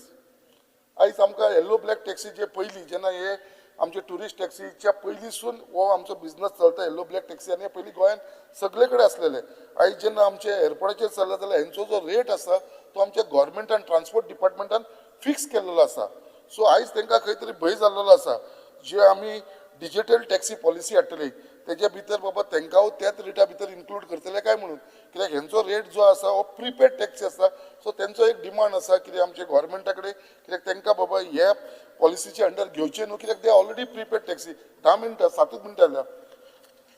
आयज आमकां येल्लो ब्लॅक टॅक्सी जे पयलीं जेन्ना हे आमचे ट्युरिस्ट टॅक्सीच्या पयलींसून हो आमचो बिजनस चलता येल्लो ब्लॅक टॅक्सी, आनी पयलीं गोंयांत सगळे कडेन आसलेले. आयज जेन्ना आमचे एअरपोर्टाचेर चल्ला जाल्यार हेंचो जो रेट आसा तो आमच्या गव्हर्मेंटान ट्रान्सपोर्ट डिपार्टमेंटान फिक्स केल्लो आसा. सो आयज तांकां खंय तरी भंय जाल्लो आसा, जे आमी डिजिटल टॅक्सी पॉलिसी हाडटली तेज्या भितर बाबा तांकां त्याच रेटा भितर इन्क्लूड करतले काय म्हणून, कित्याक हेंचो रेट जो आसा हो प्रिपेड टॅक्सी आसा. सो तेंचो एक डिमांड आसा कित्याक आमच्या गव्हर्मेंटा कडेन, कित्याक तांकां बाबा ह्या पॉलिसीचे अंडर घेवचें न्हू, कित्याक ते ऑलरेडी प्रिपेड टॅक्सी. 10 मिनटां 7 मिनटां जाल्या.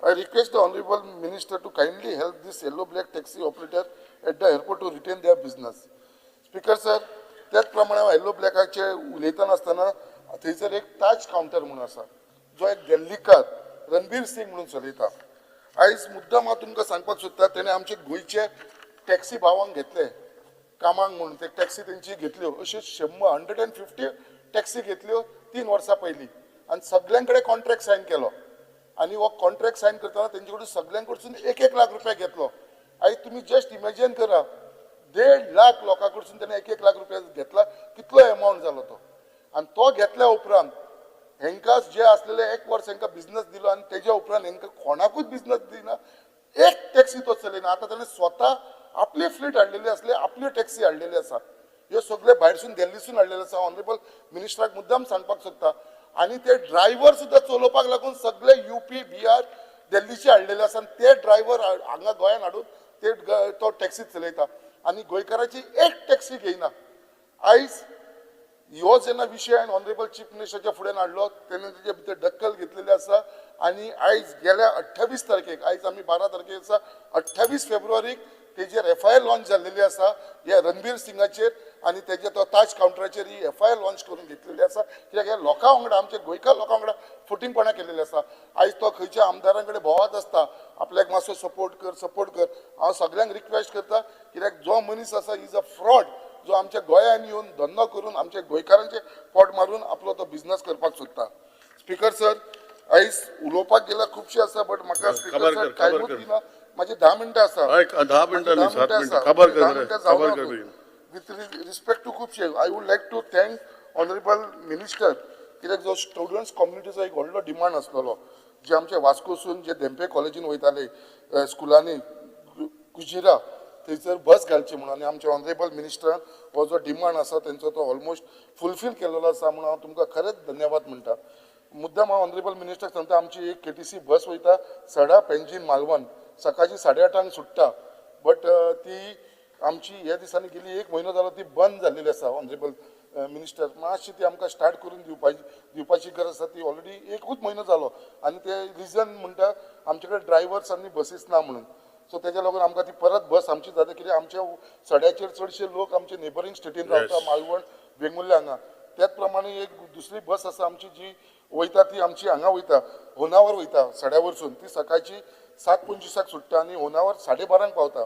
I request the honourable minister to kindly help this yellow black taxi operator at the airport to retain their business. Speaker sir, त्याच प्रमाणे हांव येल्लो ब्लॅकाचे उलयतना आसतना थंयसर एक ताज कावंटर म्हणून आसा, जो एक दिल्लीकार रणबीर सिंग म्हणून चलयता. आयज मुद्दाम हांव तुमकां सांगपाक सोदता, तेणें आमचे गोंयचे टॅक्सी भावांक घेतले कामाक म्हणून, ते टॅक्सी तेंची घेतल्यो अश्यो 150 टॅक्सी घेतल्यो 3 वर्सां पयलीं आनी सगळ्यां कडेन कॉन्ट्रॅक्ट सायन केलो आनी हो कॉन्ट्रॅक्ट सायन करतना तेंचे कडून सगळ्यां कडसून 1-1 लाख रुपया घेतलो. आयज तुमी जस्ट इमेजीन करा, 1.5 लाख लोकां कडसून तेणें 1-1 लाख रुपया घेतला, कितलो एमावंट जालो तो. आनी तो घेतल्या उपरांत हेंकां जे आसलेले एक वर्स हेंकां बिजनस दिलो आनी तेज्या उपरांत हेंकां कोणाकूच बिजनस दिना, एक टॅक्सी तो चलयना. आतां तेणें स्वता आपली फ्लीट हाडलेली आसली, आपली टॅक्सी हाडलेली आसा, ह्यो सगळे भायरसून दिल्लीसून हाडलेले आसा. ऑनरेबल मिनिस्टराक मुद्दाम सांगपाक सोदता. आनी ते ड्रायव्हर सुद्दां चलोवपाक लागून सगळे युपी, बिहार, दिल्लीचे हाडलेले आसा आनी ते ड्रायव्हर हांगा गोंयान हाडून ते तो टॅक्सी चलयता आनी गोंयकाराची एक टॅक्सी घेयना. आयज ह्यो जेन्ना विशय हांवें ऑनरेबल चीफ मिनिस्टराच्या फुड्यान हाडलो तेन्ना तेजे भितर दखल घेतलेली आसा. आनी आयज गेल्या 28 तारखेक, आयज आमी 12 तारखेक आसा, 28 फेब्रुवारीक तेजेर एफआयआर लॉन्च जाल्लेली आसा ह्या रणबीर सिंगाचेर आनी तेजे तो ताज कावंटराचेर ही एफआयआर लॉन्च करून घेतलेली आसा. कित्याक ह्या लोकां वांगडा, आमच्या गोंयकार लोकां वांगडा फटींगपणां केलेली आसा. आयज तो खंयच्या आमदारां कडेन भोंवत आसता, आपल्याक मातसो सपोर्ट कर, सपोर्ट कर. हांव सगळ्यांक रिक्वेस्ट करता, कित्याक जो मनीस आसा is a fraud, जो आमच्या गोंयान येवन धंदो करून आमच्या गोंयकारांचे पोट मारून आपलो तो बिजनस करपाक सोदता. स्पीकर सर, आयज उलोवपाक गेल्यार खुबशें आसा, बट म्हाका स्पीकर सर टायमूच दिना. म्हाजी 10 मिनटां आसा, 10 मिनटां न्ही, 7 मिनटां. खबर कर. विथ रिस्पेक्ट टू खुबशे, I would like to thank honourable minister, कित्याक जो स्टुडंट्स कम्युनिटीचो एक व्हडलो डिमांड आसलेलो, जे आमचे वास्कोसून जे धेंपे कॉलेजीन वयताले स्कुलांनी कुजिरा थंयसर बस घालची म्हणून, आनी आमच्या ऑनरेबल मिनिस्टरान हो जो डिमांड आसा तेंचो तो ऑलमोस्ट फुलफील केलेलो आसा म्हणून हांव तुमकां खरेंच धन्यवाद म्हणटा. मुद्दाम हांव ऑनरेबल मिनिस्टराक सांगता, आमची एक केटीसी बस वयता सडा पेंजीन मालवण, सकाळची 8:30 सुट्टा, बट ती आमची ह्या दिसांनी गेली 1 म्हयनो जालो ती बंद जाल्लेली आसा. ऑनरेबल मिनिस्टर, मातशी ती आमकां स्टार्ट करून दिवपाची गरज आसा. ती ऑलरेडी 1 म्हयनो जालो आनी ते रिजन म्हणटा आमचे कडेन ड्रायव्हर्स आनी बसीस ना म्हणून. सो तेज्या लागून आमकां ती परत बस आमची जाता, कित्याक आमच्या सड्याचेर चडशे लोक आमचे नेबरींग स्टेटीन रावता, मालवण, वेंगुर्ले हांगा. त्याच प्रमाणे एक दुसरी बस आसा आमची जी वयता ती आमची हांगा वयता, होनावर वयता सड्या वरसून, ती सकाळची 7:25 सुट्टा आनी होनावर 12:30 पावता.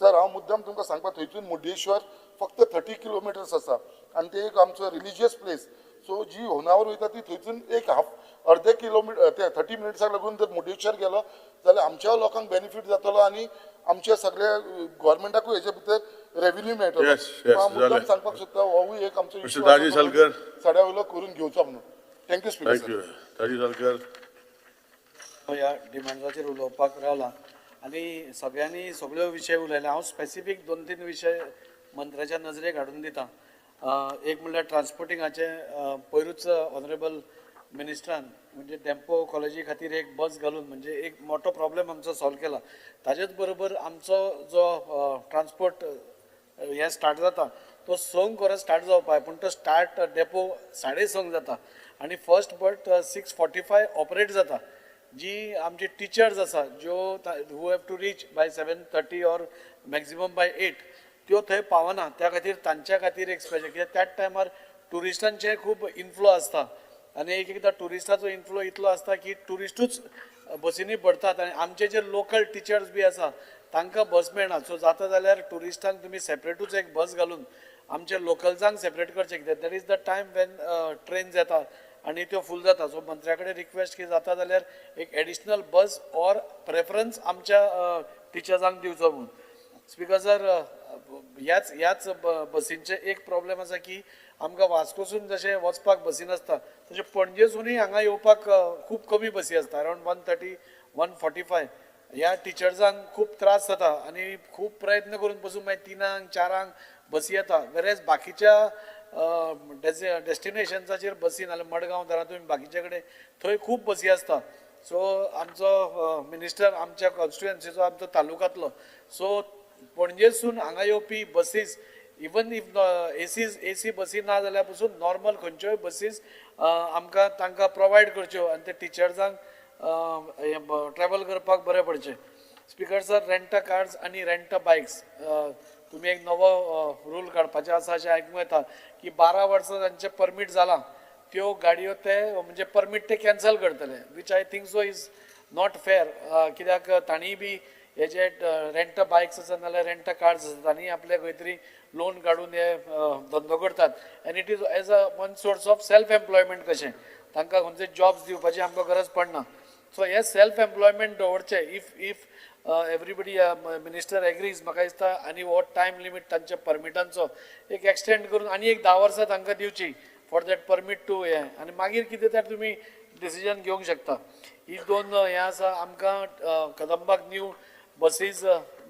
सर, हांव मुद्दाम तुमकां सांगपाक, थंयसून मुर्डेश्वर फक्त 30 किलोमिटर्स आसा आनी ते एक आमचो रिलिजियस प्लेस. सो जी होनावर वयता ती थंयसून एक हाफ अर्दे किलोमिटर ते 30 मिनट्साक लागून जर मुर्डेश्वर गेलो जाल्यार आमच्या लोकांक बेनिफीट जातलो आनी आमच्या सगळ्या गव्हर्मेंटाकूय हेच्या भितर रेव्हेन्यू मेळटलो. हांव मुद्दाम सांगपाक सोदता, होवूय एक आमचो इशू सड्या वयलो करून घेवचो म्हणून. Thank you speaker sir. Daji Salkar. ह्या डिमांडाचेर उलोवपाक रावला आनी सगळ्यांनी सगळ्यो विशय उलयले. हांव स्पेसिफीक 2-3 विशय मंत्र्याच्या नजरेक हाडून दिता. एक म्हणल्यार ट्रान्सपोर्टिंगाचें, पयरूच ऑनरेबल मिनिस्टरान म्हणजे डेम्पो कॉलेजी खातीर एक बस घालून म्हणजे एक मोठो प्रॉब्लेम आमचो सॉल्व केला. ताजेच बरोबर आमचो जो ट्रान्सपोर्ट हें स्टार्ट जाता तो 6 वरां स्टार्ट जावपाक, पूण तो स्टार्ट डेपो 6:30 जाता आनी फर्स्ट बट 6:45 ऑपरेट जाता. जी आमची टिचर्स आसा ज्यो who have to reach by 7:30 or maximum by 8 त्यो थंय पावना. त्या खातीर तांच्या खातीर एक स्पेशल, कित्याक त्याच टायमार ट्युरिस्टांचे खूब इनफ्लो आसता आनी एक एकदां ट्युरिस्टाचो इनफ्लो इतलो आसता की ट्युरिस्टूच बसींनी भरतात आनी आमचे जे लोकल टिचर्स बी आसा तांकां बस मेळना. सो जाता जाल्यार ट्युरिस्टांक तुमी सेपरेटूच एक बस घालून आमच्या लोकल्सांक सेपरेट करचें, कित्याक that is the time when trains येता आनी त्यो फूल जाता. सो मंत्र्या कडेन रिक्वेस्ट की जाता जाल्यार एक एडिशनल बस ऑर प्रेफरन्स आमच्या टिचर्सांक दिवचो म्हणून. स्पीकर सर, ह्याच ह्याच बसींचे एक प्रॉब्लेम आसा की आमकां वास्कोसून जशें वचपाक बसी नासता तशें पणजेसूनय हांगा येवपाक खूब कमी बसी आसता, अरावंड 130, 145. ह्या टिचर्सांक खूब त्रास जाता आनी खूब प्रयत्न करून पसून मागीर 3, 4 बसी येता. वेरेज बाकीच्या डेस्टिनेशन्साचेर बसी नाल्यार मडगांव धरा तुमी बाकीचे कडेन थंय खूब बसी आसता. सो आमचो मिनिस्टर आमच्या कॉन्स्टिट्युएन्सीचो आमचो तालुकांतलो, सो पणजेसून हांगा येवपी बसीस इवन if AC बसी ना जाल्यार पसून नॉर्मल खंयच्योय बसीस आमकां तांकां प्रोवायड करच्यो आनी ते टिचर्सांक ट्रॅवल करपाक बरें पडचें. स्पीकर सर, रेंट कार्स आनी रेंट बायक्स तुमी एक नवो रूल काडपाचें आसा अशें आयकूंक येता की 12 वर्सां जांचें परमीट जालां त्यो गाडयो ते म्हणजे परमीट ते कॅन्सल करतले, which I think so is not fair. कित्याक तांणी बी हे जे रेंट बायक्स आसा नाल्यार रेंट कार्स आसा तांणी आपले खंय तरी लोन काडून हे धंदो करतात and it is as a one source of self employment कशें तांकां खंयचे जॉब्स दिवपाची आमकां गरज पडना. सो हे सेल्फ एम्प्लॉयमेंट दवरचें. If everybody minister agrees म्हाका दिसता आनी हो टायम लिमीट तांच्या परमिटांचो एक एक्सटेंड करून आनी एक 10 वर्सां तांकां दिवची फॉर that permit to हें, आनी मागीर कितें तें तुमी डिसिजन घेवंक शकता. ही दोन हें आसा. आमकां कदंबाक न्यू बसीज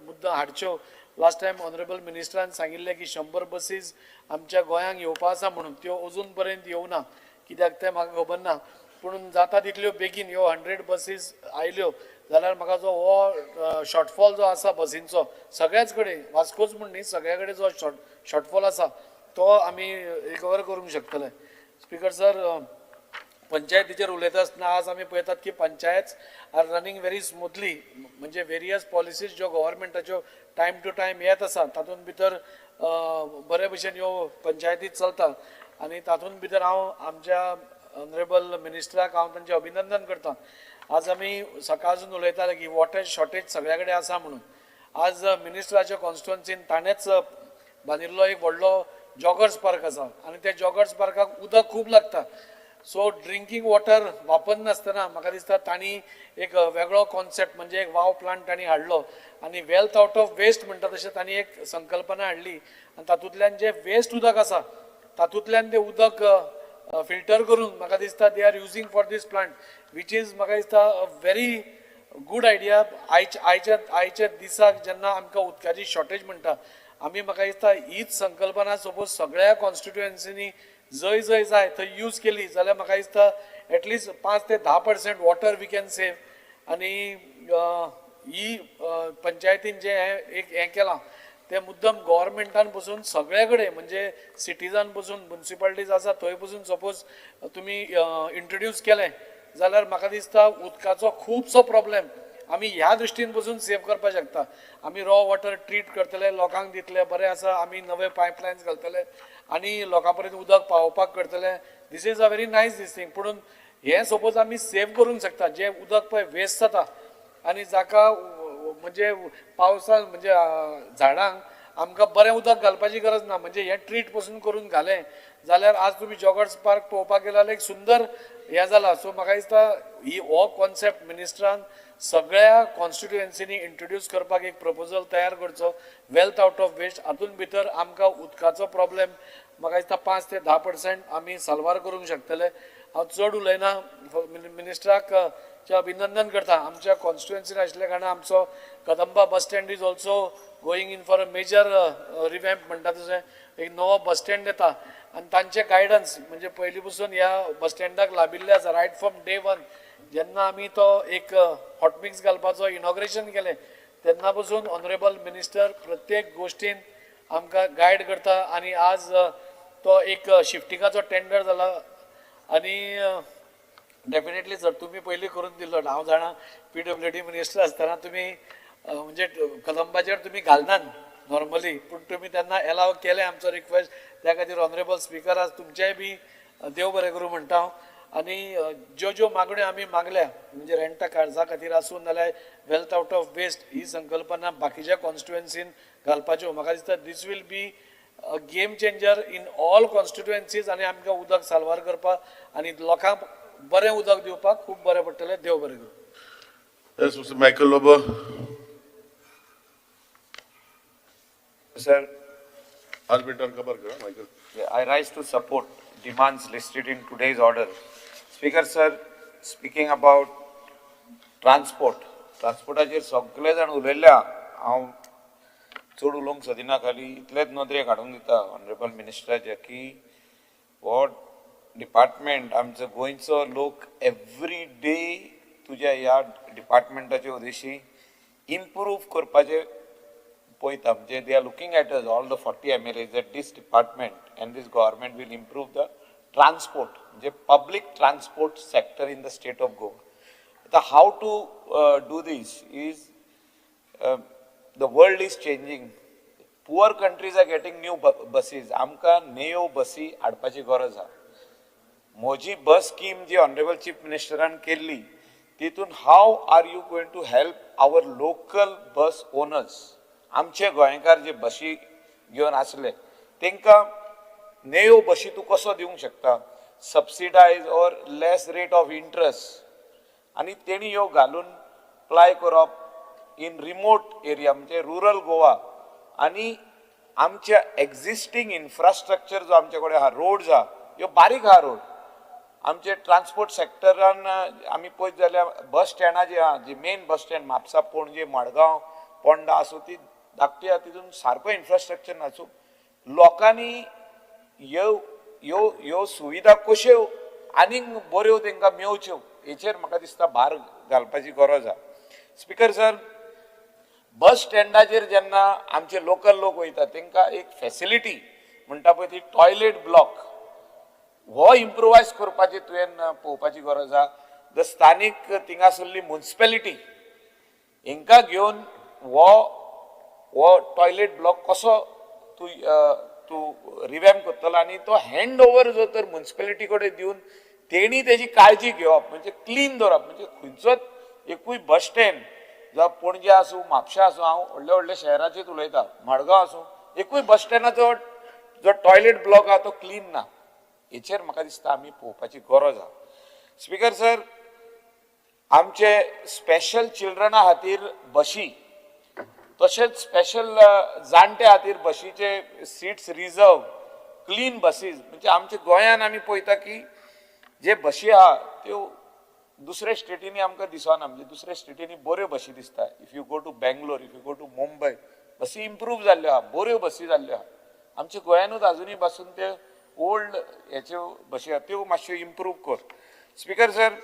मुद्दा हाडच्यो. लास्ट टायम ऑनरेबल मिनिस्टरान सांगिल्लें की 100 बसीज आमच्या गोंयांक येवपा आसा म्हणून, त्यो अजून पर्यंत येवना, कित्याक तें म्हाका खबर ना, पूण जाता तितल्यो बेगीन ह्यो 100 बसीज आयल्यो जाल्यार म्हाका जो हो शॉर्टफॉल जो आसा बसींचो सगळ्याच कडेन, वास्कोच म्हूण न्ही, सगळ्या कडेन जो शॉर्टफॉल आसा तो आमी रिकवर करूंक शकतले. स्पीकर सर, पंचायतीचेर उलयता आसतना आज आमी पळयतात की panchayat are running very smoothly, म्हणजे वेरियस पॉलिसीज ज्यो गव्हर्मेंटाच्यो टायम टू टायम येत आसा तातूंत भितर बरे भशेन ह्यो पंचायती चलता. आनी तातूंत भितर हांव आमच्या ऑनरेबल मिनिस्टराक हांव तांचें अभिनंदन करता. आज आमी सकाळसून उलयताले की वॉटर शॉर्टेज सगळ्या कडेन आसा म्हणून, आज मिनिस्टराच्या कॉन्स्टिट्युएन्सीन ताणेंच बांदिल्लो एक व्हडलो जॉगर्स पार्क आसा आनी त्या जॉगर्स पार्काक उदक खूब लागता. सो ड्रिंकींग वॉटर वापरनासतना म्हाका दिसता तांणी एक वेगळो कॉन्सेप्ट म्हणजे एक वाव प्लांट तांणी हाडलो आनी वेल्थ आवट ऑफ वेस्ट म्हणटा तशें तांणी एक संकल्पना हाडली आनी तातूंतल्यान जें वेस्ट उदक आसा तातूंतल्यान तें उदक फिल्टर करून म्हाका दिसता they are using for this plant, which is म्हाका दिसता अ व्हेरी गूड आयडिया. आयच्या दिसाक जेन्ना आमकां उदकाची शॉर्टेज म्हणटा आमी, म्हाका दिसता हीच संकल्पना सपोज सगळ्या कॉन्स्टिट्युएन्सीनी जंय जंय जाय थंय यूज केली जाल्यार म्हाका दिसता एटलिस्ट 5 ते 10% वॉटर we can save. आनी ही पंचायतीन जें हें एक हें केलां तें मुद्दम गव्हर्मेंटान पसून सगळे कडेन म्हणजे सिटीजान पसून मुन्सिपालिटीज आसा थंय पसून सपोज तुमी इंट्रोड्यूस केलें जाल्यार म्हाका दिसता उदकाचो खुबसो प्रॉब्लेम आमी ह्या दृश्टीन पसून सेव करपाक शकता. आमी रॉ वॉटर ट्रीट करतले, लोकांक दितले, बरें आसा, आमी नवे पायपलायन्स घालतले आनी लोकां पर्यंत उदक पावोवपाक करतले. This is a very nice this thing. पूण हें सपोज आमी सेव करूंक शकता, जें उदक पळय वेस्ट जाता आनी जाका म्हणजे पावसान म्हणजे झाडांक आमकां बरें उदक घालपाची गरज ना, म्हणजे हें ट्रीट पसून करून घालें जाल्यार आज तुमी जॉगर्स पार्क पळोवपाक गेले जाल्यार एक सुंदर हें जाला. सो म्हाका दिसता ही हो कॉन्सेप्ट मिनिस्टरान सगळ्या कॉन्स्टिट्युएन्सीनी इंट्रोड्यूस करपाक एक प्रपोजल तयार करचो, वेल्थ आवट ऑफ वेस्ट. हातूंत भितर आमकां उदकाचो प्रॉब्लेम म्हाका दिसता 5 ते 10% आमी साल्वार करूंक शकतले. हांव चड उलयना, मिनिस्टराक अभिनंदन करता. आमच्या कॉन्स्टिट्युएन्सीन आशिल्ल्या कारणान आमचो Kadamba bus stand is also going in for a major revamp म्हणटा तशें एक नवो बस स्टँड येता आनी तांचें गायडन्स म्हणजे पयलीं पसून ह्या बस स्टँडाक लाभिल्लें आसा. रायट फ्रॉम डे वन जेन्ना आमी तो एक हॉटमिक्स घालपाचो इनॉग्रेशन केलें तेन्ना पसून ऑनरेबल मिनिस्टर प्रत्येक गोश्टीन आमकां गायड करता आनी आज तो एक शिफ्टिंगाचो टेंडर जाला आनी डेफिनेटली सर तुमी पयलीं करून दिल्लो, हांव जाणा PWD minister आसतना तुमी म्हणजे कदंबाचेर तुमी घालनात नॉर्मली, पूण तुमी तेन्ना एलाव केलें आमचो रिक्वेस्ट, त्या खातीर ऑनरेबल स्पिकर आज तुमचेंय बी देव बरें करूं म्हणटा हांव. आनी ज्यो ज्यो मागण्यो आमी मागल्या म्हणजे रेंटा कार्जा खातीर आसूं नाल्यार वेल्थ आवट ऑफ वेस्ट ही संकल्पना बाकीच्या कॉन्स्टिट्युएन्सीन घालपाच्यो, म्हाका दिसता this will be a game changer in all constituencies आनी आमकां उदक साल्वार करपाक आनी लोकांक बरें उदक दिवपाक खूब बरें पडटलें. देव बरें करूं. Yes, Mr. Michael Lobo. Sir, Michael. I rise to support demands listed in today's order. Speaker sir, speaking about transport, transportaचेर सगळे जाण उलयल्ल्या, हांव चड उलोवंक सोदिना, खाली इतलेच नदरेक हाडून दिता ऑनरेबल मिनिस्टराचे की हो डिपार्टमेंट आमचो गोंयचो लोक एवरी डे तुज्या ह्या डिपार्टमेंटाचे उद्देशी इम्प्रूव करपाचे पळयता. म्हणजे they are looking at us all the 40 MLAs that this department and this government will improve the transport, म्हणजे public transport sector in the state of Goa. आतां how to do this is the world is changing. Poor countries are getting new buses. आमकां नेयो बसी हाडपाची गरज आसा. म्हजी बस scheme जी ऑनरेबल चीफ मिनिस्टरान केल्ली तितून how are you going to help our local bus owners, आमचे गोंयकार जे बशी घेवन आसले तांकां नेयो बशी तूं कसो दिवंक शकता, subsidise or less rate of interest, आनी तेणी ह्यो घालून प्लाय करप. in remote area म्हणजे रुरल गोवा आनी आमच्या एक्झिस्टींग इन्फ्रास्ट्रक्चर जो आमचे कडेन आहा, रोड्स आहा, ह्यो बारीक आहा रोड. आमचे ट्रान्सपोर्ट सेक्टरान आमी पळयत जाल्यार बस स्टँडां जी आहा, जी main bus stand Mapusa, Panaji, Madgaon, Ponda आसूं, ती धाकटी आहा, तितून सारको इन्फ्रास्ट्रक्चर ना. सो लोकांनी ह्यो ह्यो ह्यो सुविधा कश्यो आनीक बऱ्यो तांकां मेवच्यो हेचेर म्हाका दिसता भार घालपाची गरज आहा. स्पिकर सर, बस स्टँडाचेर जेन्ना आमचे लोकल लोक वयता तांकां एक फेसिलिटी म्हणटा पळय ती टॉयलेट ब्लॉक हो इम्प्रोवायज करपाची तुवें पळोवपाची गरज आहा. The स्थानीक थिंगासरली मुन्सिपेलिटी हेंकां घेवन हो हो टॉयलेट ब्लॉक कसो तूं तूं रिवॅम्प करतलो आनी तो हँड ओवर जो तर मुन्सिपेलिटी कडेन दिवन तेणी तेजी काळजी घेवप, म्हणजे क्लीन दवरप. म्हणजे खंयचोच एकूय बस स्टँड, जावं पणजे आसूं, म्हापशा आसूं, हांव व्हडल्या व्हडल्या शहराचेच उलयता, मडगांव आसूं, एकूय बस स्टँडाचो जो टॉयलेट ब्लॉक आहा तो क्लीन ना. हेचेर म्हाका दिसता आमी पळोवपाची गरज आहा. स्पिकर सर, आमचे स्पेशल चिल्ड्रना खातीर बशी, तशेंच स्पेशल जाणट्या खातीर बशीचे सिट्स रिजर्व, क्लीन बसीस. म्हणजे आमच्या गोंयान आमी पळयता की जे बशी आहा त्यो दुसऱ्या स्टेटींनी आमकां दिसना. म्हणजे दुसऱ्या स्टेटींनी बऱ्यो बशी दिसता. If you go to Bangalore, if you go to Mumbai, बसी इम्प्रूव जाल्ल्यो आहा, बऱ्यो बसी जाल्ल्यो आहा. आमच्या गोंयानूच अजुनूय पासून ते ओल्ड हेच्यो बशी आहा, त्यो मातश्यो इम्प्रूव कर. स्पिकर सर,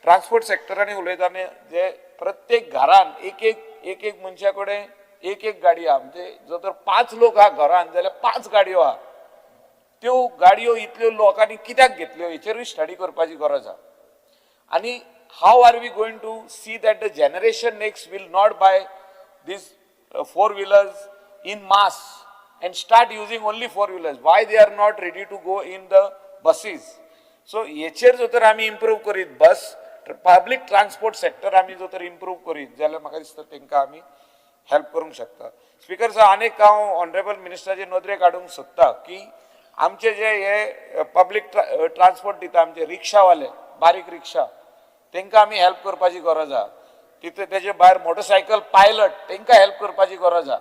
ट्रान्सपोर्ट सेक्टरांनी उलयतना जे प्रत्येक घरान एक एक एक एक मनशा कडेन एक एक गाडी आहा. म्हणजे जर तर 5 लोक आहा घरान जाल्यार 5 गाडयो आहा. त्यो गाडयो इतल्यो लोकांनी कित्याक घेतल्यो हेचेरूय स्टडी करपाची गरज आहा. आनी how are we going to see that the generation next will not buy these four wheelers in mass and start using only four wheelers? Why they are not ready to go in the buses? So हेचेर जर तर आमी improve करीत, बस public transport sector आमी जर तर improve करीत जाल्यार म्हाका दिसता तांकां आमी हेल्प करूंक शकता. स्पिकर सर, आनीक हांव ऑनरेबल मिनिस्टराचे नदरेक हाडूंक सोदता की आमचे जे हे पब्लीक ट्रान्सपोर्ट दिता आमचे रिक्षावाले, बारीक रिक्षा, तांकां आमी हेल्प करपाची गरज आहा. तितून तेजे भायर मोटरसायकल पायलट तांकां हेल्प करपाची गरज आहा.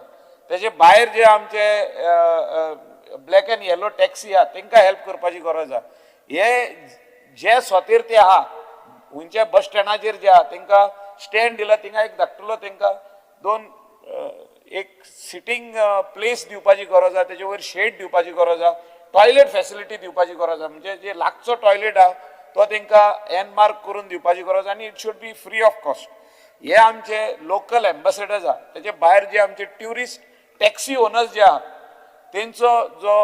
तेजे भायर जे आमचे ब्लॅक एंड येलो टॅक्सी आहा तांकां हेल्प करपाची गरज आहा. हे जे सोतेर ते आहा खंयच्या बस स्टँडाचेर जे आहा तांकां स्टँड दिला, थिंगा एक धाकटुलो तांकां दोन एक सिटींग प्लेस दिवपाची गरज आहा, तेजे वयर शेड दिवपाची गरज आहा, टॉयलेट फेसिलिटी दिवपाची गरज आहा. म्हणजे जे लागचो टॉयलेट आहा तो तांकां एनमार्क करून दिवपाची गरज आनी it should be free of cost. हे आमचे लोकल एम्बेसडर्स आहा. तेजे भायर जे आमचे ट्युरिस्ट टॅक्सी ओनर्स जे आहा तेंचो जो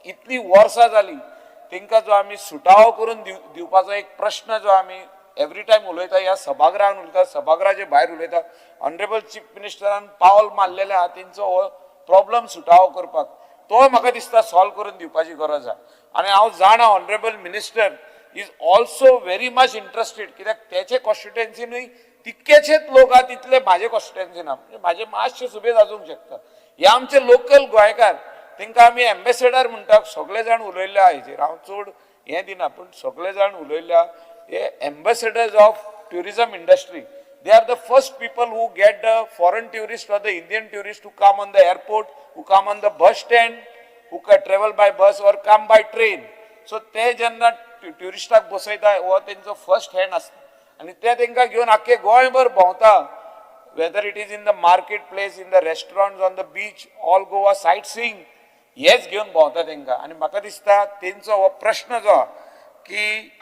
इतली वर्सां जाली तांकां जो आमी सुटावो करून दिवपाचो एक प्रश्न जो आमी एवरी टायम उलयता, ह्या सभागृहान उलयता, सभागृहाचे भायर उलयता. ऑनरेबल चीफ मिनिस्टरान पावल मारलेलें आहा तेंचो हो प्रॉब्लम सुटावो करपाक, तो म्हाका दिसता सॉल्व करून दिवपाची गरज आहा. आनी हांव जाणा honourable minister is also very much interested, कित्याक तेचे कॉन्स्टिट्युएन्सीनूय तितकेचेच लोक आहा तितले म्हाजे कॉन्स्टिट्युएन्सी ना. म्हणजे म्हाजे मातशे सुबेज आसूंक शकता. हे आमचे लोकल गोंयकार तांकां आमी एम्बेसेडर म्हणटा. सगळे जाण उलयल्ले आहा हेचेर, हांव चड हें दिना, पूण सगळे जाण उलयल्ले आहा. हे ambassadors of tourism industry, they are the first people who get the foreign tourist or the Indian tourist to come on the airport, who come on the bus stand, who travel by bus or come by train. So ते जेन्ना ट्युरिस्टाक बसयता हो तेंचो first hand आसता आनी ते तेंकां घेवन आख्खे गोंयभर भोंवता, whether it is in the market place, in the restaurants, on the beach, all Goa sight seeing हेच घेवन भोंवता तेंकां. आनी म्हाका दिसता तेंचो हो प्रश्न जो आहा की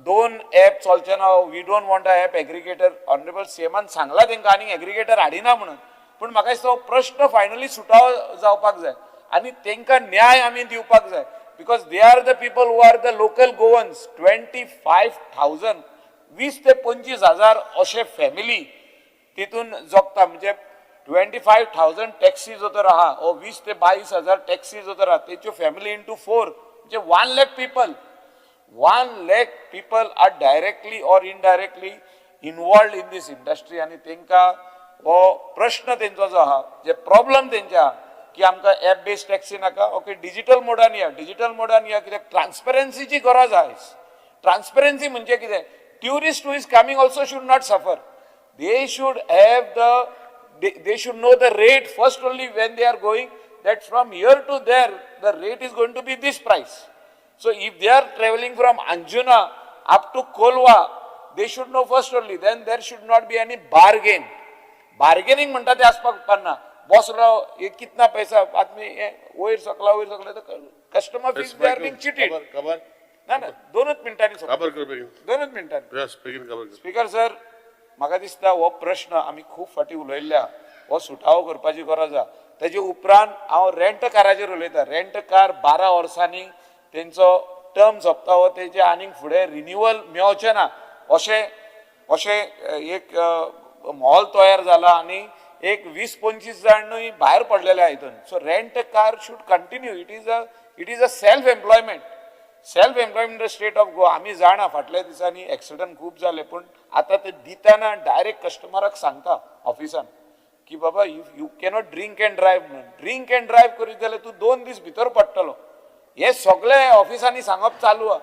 दोन एप चलचे ना, we don't want a app aggregator. Honourable सीएमान सांगला तेंकां आनी एग्रिगेटर हाडिना म्हणून, पूण म्हाका दिसता हो प्रश्न फायनली सुटावो जावपाक जाय आनी तेंकां न्याय आमी दिवपाक जाय, because they are the people who are the local Goans. 25,000, 20 ते 25 हजार अशे फॅमिली तितून जगता. म्हणजे 25,000 टॅक्सी जो तर आहा, ओ 20 ते 22 हजार टॅक्सी जो तर आहा तेच्यो फॅमिली इंटू 4 म्हणजे 1 lakh people, 1 lakh people are directly or indirectly involved in this industry. आनी तेंकां हो प्रश्न तेंचो जो आहा, जे प्रॉब्लम तेंचे आहा की आमकां एप बेस्ड टॅक्सी नाका, ओके डिजिटल मोडान या, डिजिटल मोडान या, कित्याक ट्रान्सपरन्सीची गरज आहा. ट्रान्सपरन्सी म्हणजे कितें, tourist who is coming also should not suffer. They should have the they should know the rate first only when they are going, that from here to there the rate is going to be this price. So if they are travelling from Anjuna up to Colva, they should know first only, then there should not be any bargain. Bargaining म्हणटा ते आसपाक उपकारना. बसलो, हे कितना पैसा आदमी, हे वयर सकला वयर सकला, तर customer feels they are being cheated. खबर ना ना, दोनूच मिनटांनी. खबर कर बेगीन. दोनूच मिनटांनी. यस, बेगीन खबर कर. स्पीकर सर, म्हाका दिसता हो प्रश्न आमी खूब फाटीं उलयल्ल्या, हो सुटावो करपाची गरज आसा. तेजे उपरांत हांव रेंट काराचेर उलयता. रेंट कार 12 वर्सांनी तेंचो टर्म सोंपता, हो तेजे आनीक फुडें रिन्युअल मेवचें ना अशें अशें एक मॉल तयार जाला आनी एक 20-25 जाणूय भायर पडलेले आहा हितून. So rent car should continue. It is a self employment the state of Goa. आमी जाणा फाटल्या दिसांनी एक्सिडंट खूब जाले, पूण आतां ते दितना डायरेक्ट कस्टमराक सांगता ऑफिसान की बाबा, you cannot drink and drive म्हणून. ड्रिंक एंड ड्रायव्ह करीत जाल्यार तूं 2 दीस भितर पडटलो, हे सगळे ऑफिसांनी सांगप चालू आहा,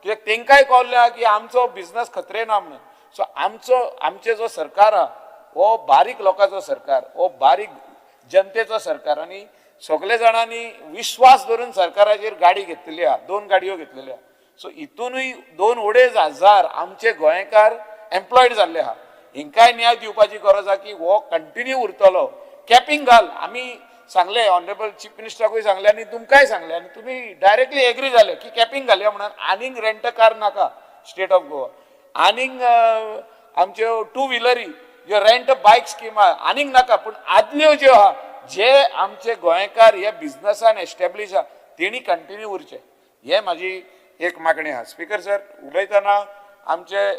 कित्याक तेंकांय कळ्ळें आहा की आमचो बिझनस खतरे ना म्हणून. सो आमचो आमचें जो सरकार आहा हो बारीक लोकांचो सरकार, हो बारीक जनतेचो सरकार आनी सगळे जाणांनी विश्वास धरून सरकाराचेर गाडी घेतलेली आहा, दोन गाडयो घेतलेल्यो आहा. सो हितूनय 2-2.5 हजार आमचे गोंयकार एम्प्लॉयड जाल्ले आहा. हिंकाय न्याय दिवपाची गरज आहा की हो कंटिन्यू उरतलो. कॅपिंग घाल. आमी सांगले, ऑनरेबल चीफ मिनिस्टराकूय सांगले आनी तुमकांय सांगले आनी तुमी डायरेक्टली एग्री जाले की कॅपिंग घालया म्हणून. आनीक रेंट कार नाका स्टेट ऑफ गोवा. आनीक आमच्यो टू व्हिलरी ज्यो रेंट बायक स्कीम आहा, आनीक नाका, पूण आदल्यो ज्यो आहा, जे आमचे गोंयकार हे बिझनसान एस्टेब्लीश आहा, तेणी कंटिन्यू उरचे, हे म्हाजी एक मागणी आहा. स्पीकर सर, उलयतना आमचे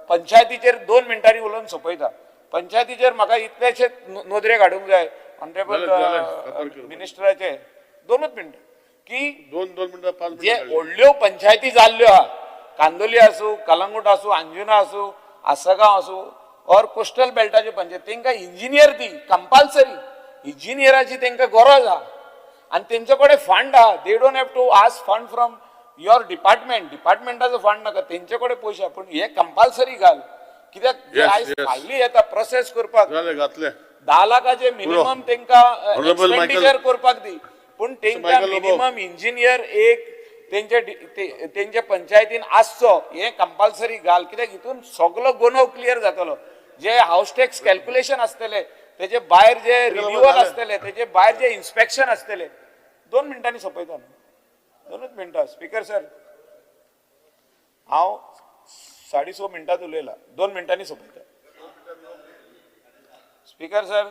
पंचायतीचेर 2 मिनटांनी उलोवन सोंपयता. पंचायतीचेर म्हाका इतलेशे नदरेक हाडूंक जाय ऑनरेबल जालें, जालें, खबर कर. मिनिस्टराचे, दोनूच मिनटां की दोन दोन मिनटां, 5 जे मिनटां. व्हडल्यो पंचायती जाल्ल्यो आहा, कांदोली आसूं, कलंगूट आसूं, अंजुना आसूं, आसगांव आसूं ऑर कोस्टल बेल्टाच्यो पंचायत, तांकां इंजिनियर दी कंपल्सरी. इंजिनियराची तांकां गरज आहा आनी तेंचे कडेन फंड आहा. They don't have to ask fund from your department. डिपार्टमेंटाचो फंड नाका, तेंचे कडेन पयशे आहा, पूण हे कंपल्सरी घाल, कित्याक आयज फायली येता प्रोसेस करपाक. जालें, घातलें. 10 लाखाचे मिनिमम तांकां Honorable Michael. Expenditure करपाक दी, पूण तांकां Michael Lobo. Minimum engineer एक तेंचे तेंच्या पंचायतीन आसचो, हे कंपल्सरी घाल, कित्याक हितून सगलो गुन्यांव क्लियर जातलो. जे हावस टॅक्स कॅल्क्युलेशन आसतले, तेजे भायर जे रिन्युअल आसतले, तेजे भायर जे इन्स्पेक्शन आसतले. 2 मिनटांनी सोंपयता न्हू, दोनूच मिनटां. स्पीकर सर, हांव 6.5 मिनटांत उलयला, 2 मिनटांनी सोंपयता. स्पीकर सर,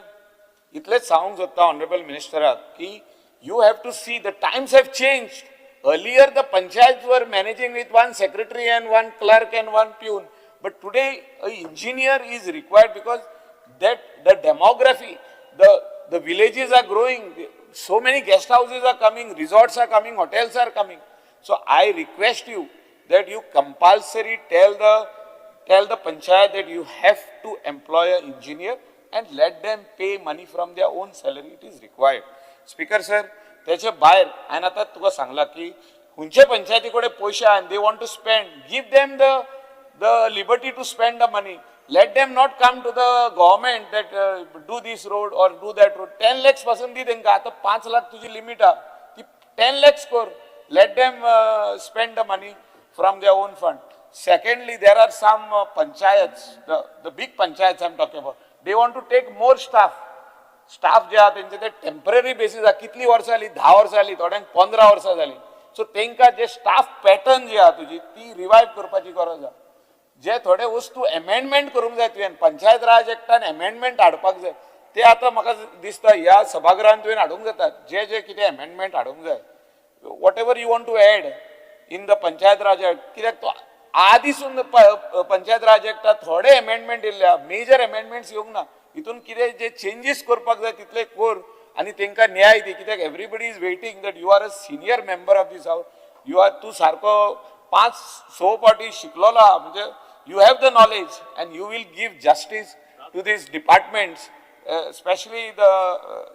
इतलेच सांगूंक सोदता ऑनरेबल मिनिस्टराक की you have to see the times have change. Earlier the panchayat were managing with one secretary and one clerk and one peon, but today a engineer is required because that the demography, the villages are growing, so many guest houses are coming, resorts are coming, hotels are coming. So I request you that you compulsory tell the panchayat that you have to employ an engineer and let them pay money from their own salary. It is required. Speaker sir, त्याचे भायर हांवें आतां तुका सांगलां की खंयचे पंचायती कडेन पयशे आहा, they want to spend, give them the liberty to spend the money. Let them not come to the government that do this road or do that road. 10 lakhs पासून दी तांकां. आतां 5 लाख तुजी लिमीट आहा, ती 10 लॅक्स कर. Let them spend the money from their own fund. Secondly, there are some panchayats, the big panchayats I'm talking about, they want to take more staff. Staff जे आहा तेंचे ते टेम्पररी बेसीस आहा. कितली वर्सां जाली, 10 वर्सां जाली, थोड्यांक 15 वर्सां जाली. सो तांकां जे स्टाफ पॅटर्न जी आहा तुजी, ती रिवायव करपाची गरज आहा. जे थोडे वस्तू एमेंडमेंट करूंक जाय, तुवें पंचायत राज एक्टान एमेंडमेंट हाडपाक जाय. ते आतां म्हाका दिसता ह्या सभागृहान तुवें हाडूंक जाता, जे जे कितें एमेंडमेंट हाडूंक जाय, whatever you want to add in the Panchayat Raj Act, कित्याक तो आदीसून पंचायत राज एक्टात थोडे एमेंडमेंट येयल्ले, मेजर एमेंडमेंट्स येवंक ना. हितून कितें जे चेंजीस करपाक जाय तितले कर आनी तांकां न्याय दी, कित्याक everybody is waiting that you are a senior member of this house. You are तूं सारको 5-6 फावटी शिकलोलो आहा, म्हणजे you have the knowledge and you will give justice to these departments, specially the,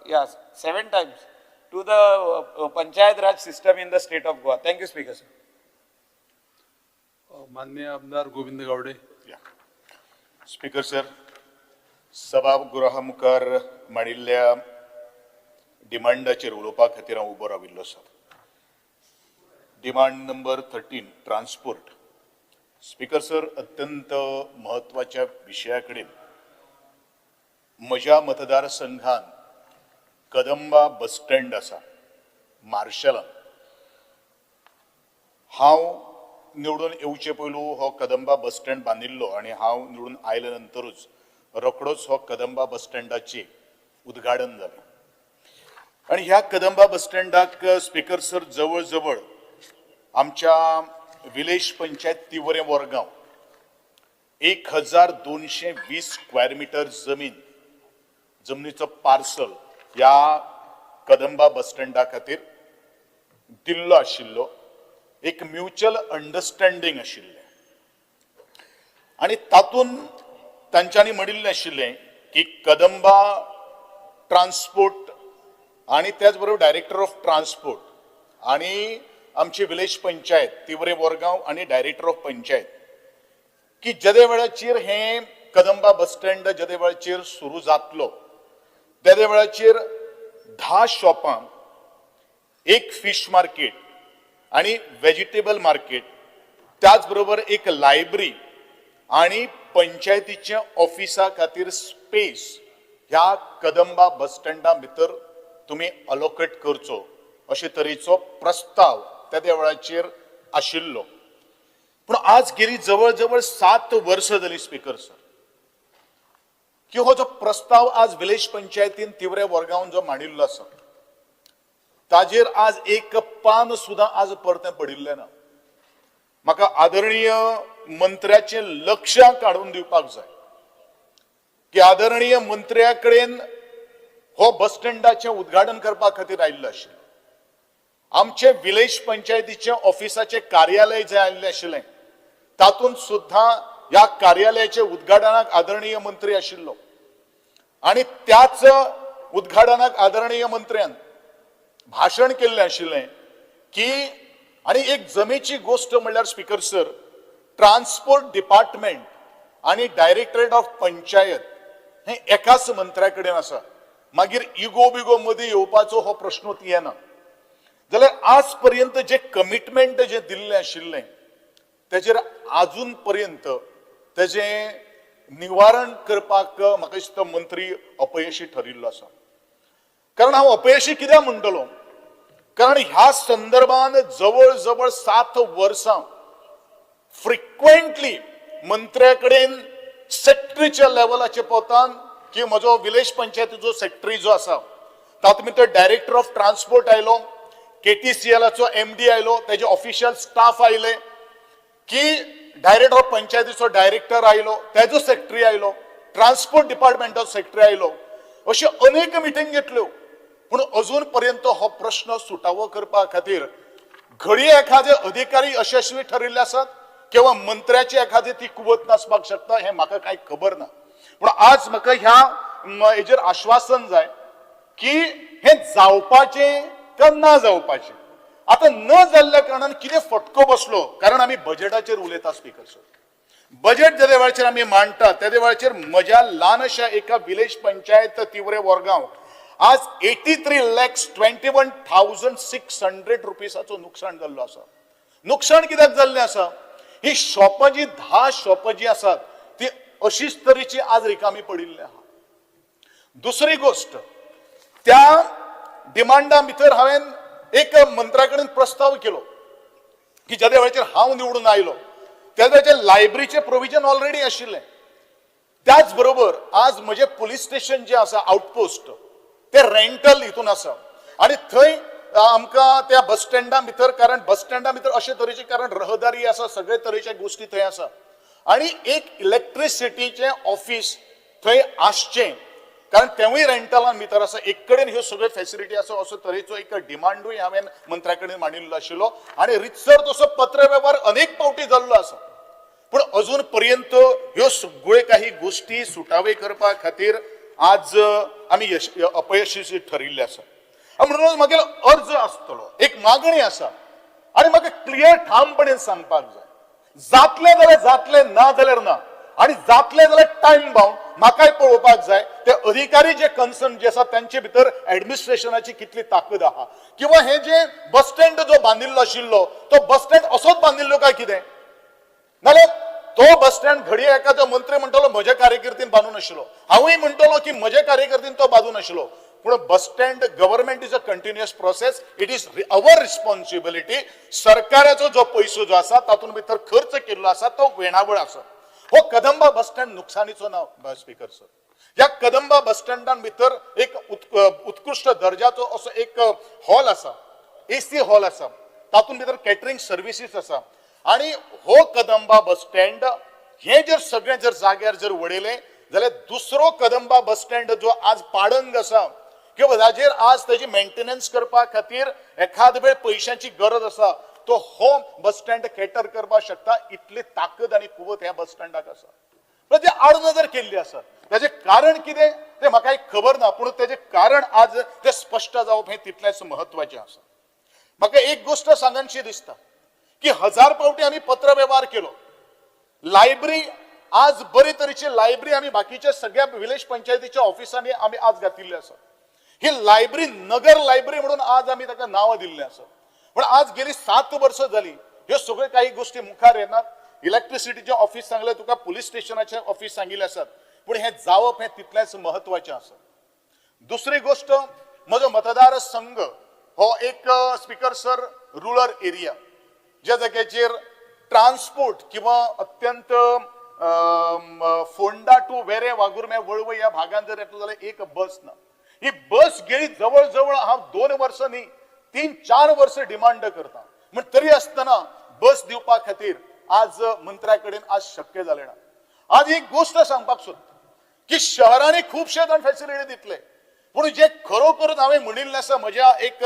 yeah, seven times, to the Panchayat Raj system in the state of Goa. Thank you, Speaker sir. माननीय आमदार Govind Gawade. Speaker sir, सभागृहा मुखार मांडिल्ल्या डिमांडाचेर उलोवपा खातीर हांव उबो राविल्लो आसा. Demand number 13 transport. Speaker sir, अत्यंत म्हत्वाच्या विशया कडेन म्हज्या मतदारसंघान कदंबा बस स्टँड आसा मार्शलान. हांव निवडून येवचे पयलू हो कदंबा बस स्टँड बांदिल्लो आनी हांव निवडून आयले नंतरूच रोखडोच हो कदंबा बस स्टँडाचें उद्घाटन जालें. आनी ह्या कदंबा बस स्टँडाक स्पीकर सर जवळ जवळ आमच्या विलेज पंचायत तिवरें वरगांव 1220 स्क्वेअर मिटर जमीन जमनीचो पार्सल ह्या कदंबा बस स्टँडा खातीर दिल्लो आशिल्लो. एक म्युच्युअल अंडरस्टँडींग आशिल्लें आनी तातूंत तांच्यांनी म्हणिल्लें आशिल्लें की कदंबा ट्रान्सपोर्ट आनी त्याच बरोबर डायरेक्टर ऑफ ट्रान्सपोर्ट आनी आमची विलेज पंचायत तिवरे बोरगांव आनी डायरेक्टर ऑफ पंचायत की जेदे वेळाचेर हें कदंबा बस स्टँड जेदे वेळाचेर सुरू जातलो तेदे वेळाचेर 10 शॉपां, एक फिश मार्केट आनी वेजिटेबल मार्केट, त्याच बरोबर एक लायब्ररी आनी पंचायतीच्या ऑफिसा खातीर स्पेस ह्या कदंबा बस स्टँडा भितर तुमी अलोकेट करचो अशे तरेचो प्रस्ताव त्या वेळाचेर आशिल्लो. पूण आज गेली जवळ जवळ 7 वर्सां जाली स्पीकर सर की हो जो प्रस्ताव आज विलेज पंचायतीन तिवरे वर्गावन जो मांडिल्लो आसा ताजेर आज एक पान सुद्दां आज परतें पडिल्लें ना. म्हाका आदरणीय मंत्र्याचें लक्ष काडून दिवपाक जाय की आदरणीय मंत्र्या कडेन हो बस स्टँडाचें उद्घाटन करपा खातीर आयिल्लो आशिल्लो. आमचे विलेज पंचायतीचें ऑफिसाचें कार्यालय जें आयिल्लें आशिल्लें तातूंत सुद्दां ह्या कार्यालयाच्या उद्घाटनाक आदरणीय मंत्री आशिल्लो आनी त्याच उद्घाटनाक आदरणीय मंत्र्यान भाशण केल्लें आशिल्लें की आनी एक जमेची गोश्ट म्हणल्यार स्पीकर सर, ट्रान्सपोर्ट डिपार्टमेंट आनी डायरेक्टरेट ऑफ पंचायत हें एकाच मंत्र्या कडेन आसा. मागीर इगो बिगो मदीं येवपाचो हो प्रश्नूच येना. जाल्यार आज पर्यंत जे कमिटमेंट जे दिल्लें आशिल्लें तेजेर आजून पर्यंत तेजें निवारण करपाक म्हाका दिसता मंत्री अपयशी ठरिल्लो आसा. कारण हांव अपयशी कित्याक म्हणटलो, कारण ह्या संदर्भान जवळ जवळ 7 वर्सां फ्रिक्वेंटली मंत्र्या कडेन सेक्रेटरीच्या लेवलाचे पोतान की म्हजो विलेज पंचायतीचो सेक्रेटरी जो आसा तातूंत भितर डायरेक्टर ऑफ ट्रान्सपोर्ट आयलो, KTCLाचो MD आयलो, तेजे ऑफिशियल स्टाफ आयले, की डायरेक्टर ऑफ पंचायतीचो डायरेक्टर आयलो, तेजो सेक्रेटरी आयलो, ट्रान्सपोर्ट डिपार्टमेंटाचो सेक्रेटरी आयलो, अश्यो अनेक मिटींग घेतल्यो. पूण अजून पर्यंत हो प्रश्न सुटावो करपा खातीर घडये एखादे अधिकारी यशस्वी ठरिल्ले आसात किंवा मंत्र्याची एखादी ती कुवत नासपाक शकता हें म्हाका कांय खबर ना. पूण आज म्हाका ह्या हेजेर आश्वासन जाय की हें जावपाचें काय ना जावपाचें. आतां न जाल्ल्या कारणान कितें फटको बसलो, कारण आमी बजेटाचेर उलयता स्पीकर सर. बजेट जेदे वेळाचेर आमी मांडटा तेदे वेळाचेर म्हज्या ल्हानशा एका विलेज पंचायत तिवरे वरगांव आज 83,21,600 रुपीसाचो नुकसान जाल्लो आसा. नुकसान कित्याक जाल्लें आसा, ही शॉपां जी 10 शॉपां जी आसात ती अशीच तरेची आज रिकामी पडिल्ली आहा. दुसरी गोश्ट, त्या डिमांडा भितर हांवें एक मंत्र्या कडेन प्रस्ताव केलो की जेदे वेळाचेर हांव निवडून आयलो त्या वेळाचेर लायब्ररीचें प्रोविजन ऑलरेडी आशिल्लें. त्याच बरोबर आज म्हजें पुलीस स्टेशन जें आसा आउटपोस्ट ते रेंटल हितून आसा आनी थंय आमकां त्या बस स्टँडा भितर, कारण बस स्टँडा भितर अशे तरेचे कारण रहदारी आसा, सगळे तरेचे गोश्टी थंय आसा आनी एक इलेक्ट्रिसिटीचें ऑफिस थंय आसचें, कारण तेवूय रेंटलान भितर आसा. एक कडेन ह्यो सगळ्यो फेसिलिटी आसा असो तरेचो एक डिमांडूय हांवें मंत्र्या कडेन मांडिल्लो आशिल्लो आनी रितसर तसो पत्र वेव्हार अनेक फावटी जाल्लो आसा. पूण अजून पर्यंत ह्यो सगळ्यो काही गोश्टी सुटावे करपा खातीर आज आमी अपयशी ठरिल्ले आसा. म्हणून म्हगेलो अर्ज आसतलो, एक मागणी आसा आनी म्हाका क्लियर ठामपणे सांगपाक जाय, जातलें जाल्यार जातलें, ना जाल्यार ना. आनी जातले जाल्यार टायम बाउंड म्हाकाय पळोवपाक जाय ते अधिकारी जे कन्सर्न जे आसा त्यांचे भितर एडमिनिस्ट्रेशनाची कितली ताकद आहा किंवा हे जे बस स्टँड जो बांदिल्लो आशिल्लो तो बस स्टँड असोच बांदिल्लो काय कितें, नाल्यार तो बस स्टँड घडये एखादो मंत्री म्हणटलो म्हज्या कार्यकर्तीन बांदून आशिल्लो, हांवूय म्हणटलो की म्हज्या कार्यकर्तीन तो बांदून आशिल्लो. पूण bus stand government is a continuous process, it is our responsibility. सरकाराचो जो पयसो जो आसा तातूंत भितर खर्च केल्लो आसा तो वेणावळ आसा. हो कदंबा बस स्टँड नुकसानीचो ना स्पीकर सर. ह्या कदंबा बस स्टँडान भितर एक उत्कृश्ट दर्जाचो असो एक हॉल आसा, एसी हॉल आसा, तातूंत भितर कॅटरिंग सर्विसीस आसा. आनी हो कदंबा बस स्टँड हे जर सगळें जर जाग्यार जर वडयलें जाल्यार दुसरो कदंबा बस स्टँड जो आज पाडंग आसा किंवा ताजेर आज तेजी मेंटेनन्स करपा खातीर एखाद वेळ पयशांची गरज आसा तो हो बस स्टँड कॅटर करपाक शकता इतली ताकद आनी कुवत ह्या बस स्टँडाक आसा. पण ते आडनदर केल्ली आसा. ताजें कारण कितें तें म्हाका एक खबर ना, पूण तेजें कारण आज तें स्पश्ट जावप हें तितलेंच म्हत्वाचें आसा. म्हाका एक गोश्ट सांगनशी दिसता की 1000 फावटी आमी पत्र वेव्हार केलो. लायब्ररी आज बरे तरेची लायब्ररी आमी बाकीच्या सगळ्या विलेज पंचायतीच्या ऑफिसांनी आमी आज घातिल्ली आसा. ही लायब्ररी नगर लायब्ररी म्हणून आज आमी ताका नांवां दिल्लें आसा. पूण आज गेली 7 वर्सां जाली ह्यो सगळ्यो काही गोश्टी मुखार येनात. इलेक्ट्रिसिटीचें ऑफिस सांगलें तुका, पुलीस स्टेशनाचें ऑफिस सांगिल्लें आसात, पूण हें जावप हें तितलेंच म्हत्वाचें आसा. दुसरी गोश्ट, म्हजो मतदार संघ हो एक स्पीकर सर रुरल एरिया, ज्या जाग्याचेर ट्रान्सपोर्ट किंवा अत्यंत फोंडा टू वेरें वागुर्मे वळवय ह्या भागान जर येतलो जाल्यार एक बस ना. ही बस गेली जवळ जवळ हांव 2 वर्सां न्ही 3-4 वर्सां डिमांड करता, म्हण तरी आसतना बस दिवपा खातीर आज मंत्र्या कडेन आज शक्य जालें ना. आज एक गोश्ट सांगपाक सोदता की शहरांनी खुबशे जाण फॅसिलिटी दितले, पूण जे खरोखरच हांवें म्हणिल्लें आसा म्हज्या एक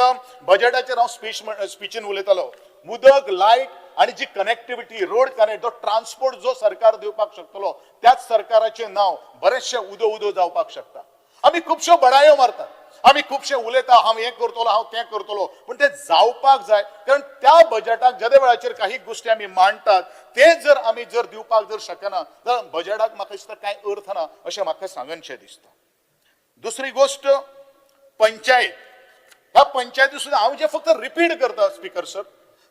बजेटाचेर हांव स्पिचीन उलयतालो, उदक, लायट आनी जी कनेक्टिविटी, रोड कनेक्ट, जो ट्रान्सपोर्ट जो सरकार दिवपाक शकतलो त्याच सरकाराचें नांव बरेचशें उदो उदो जावपाक शकता. आमी खुबश्यो बडायो मारतात, आमी खुबशे उलयता, हांव हें करतलो, हांव तें करतलो, पूण तें जावपाक जाय. कारण त्या बजेटाक जेदे वेळाचेर काही गोश्टी आमी मांडटात ते जर आमी जर दिवपाक जर शकना जाल्यार बजेटाक म्हाका दिसता कांय अर्थ ना अशें म्हाका सांगनशें दिसता. दुसरी गोश्ट, पंचायत. ह्या पंचायती सुद्दां हांव जे फक्त रिपीट करता स्पीकर सर,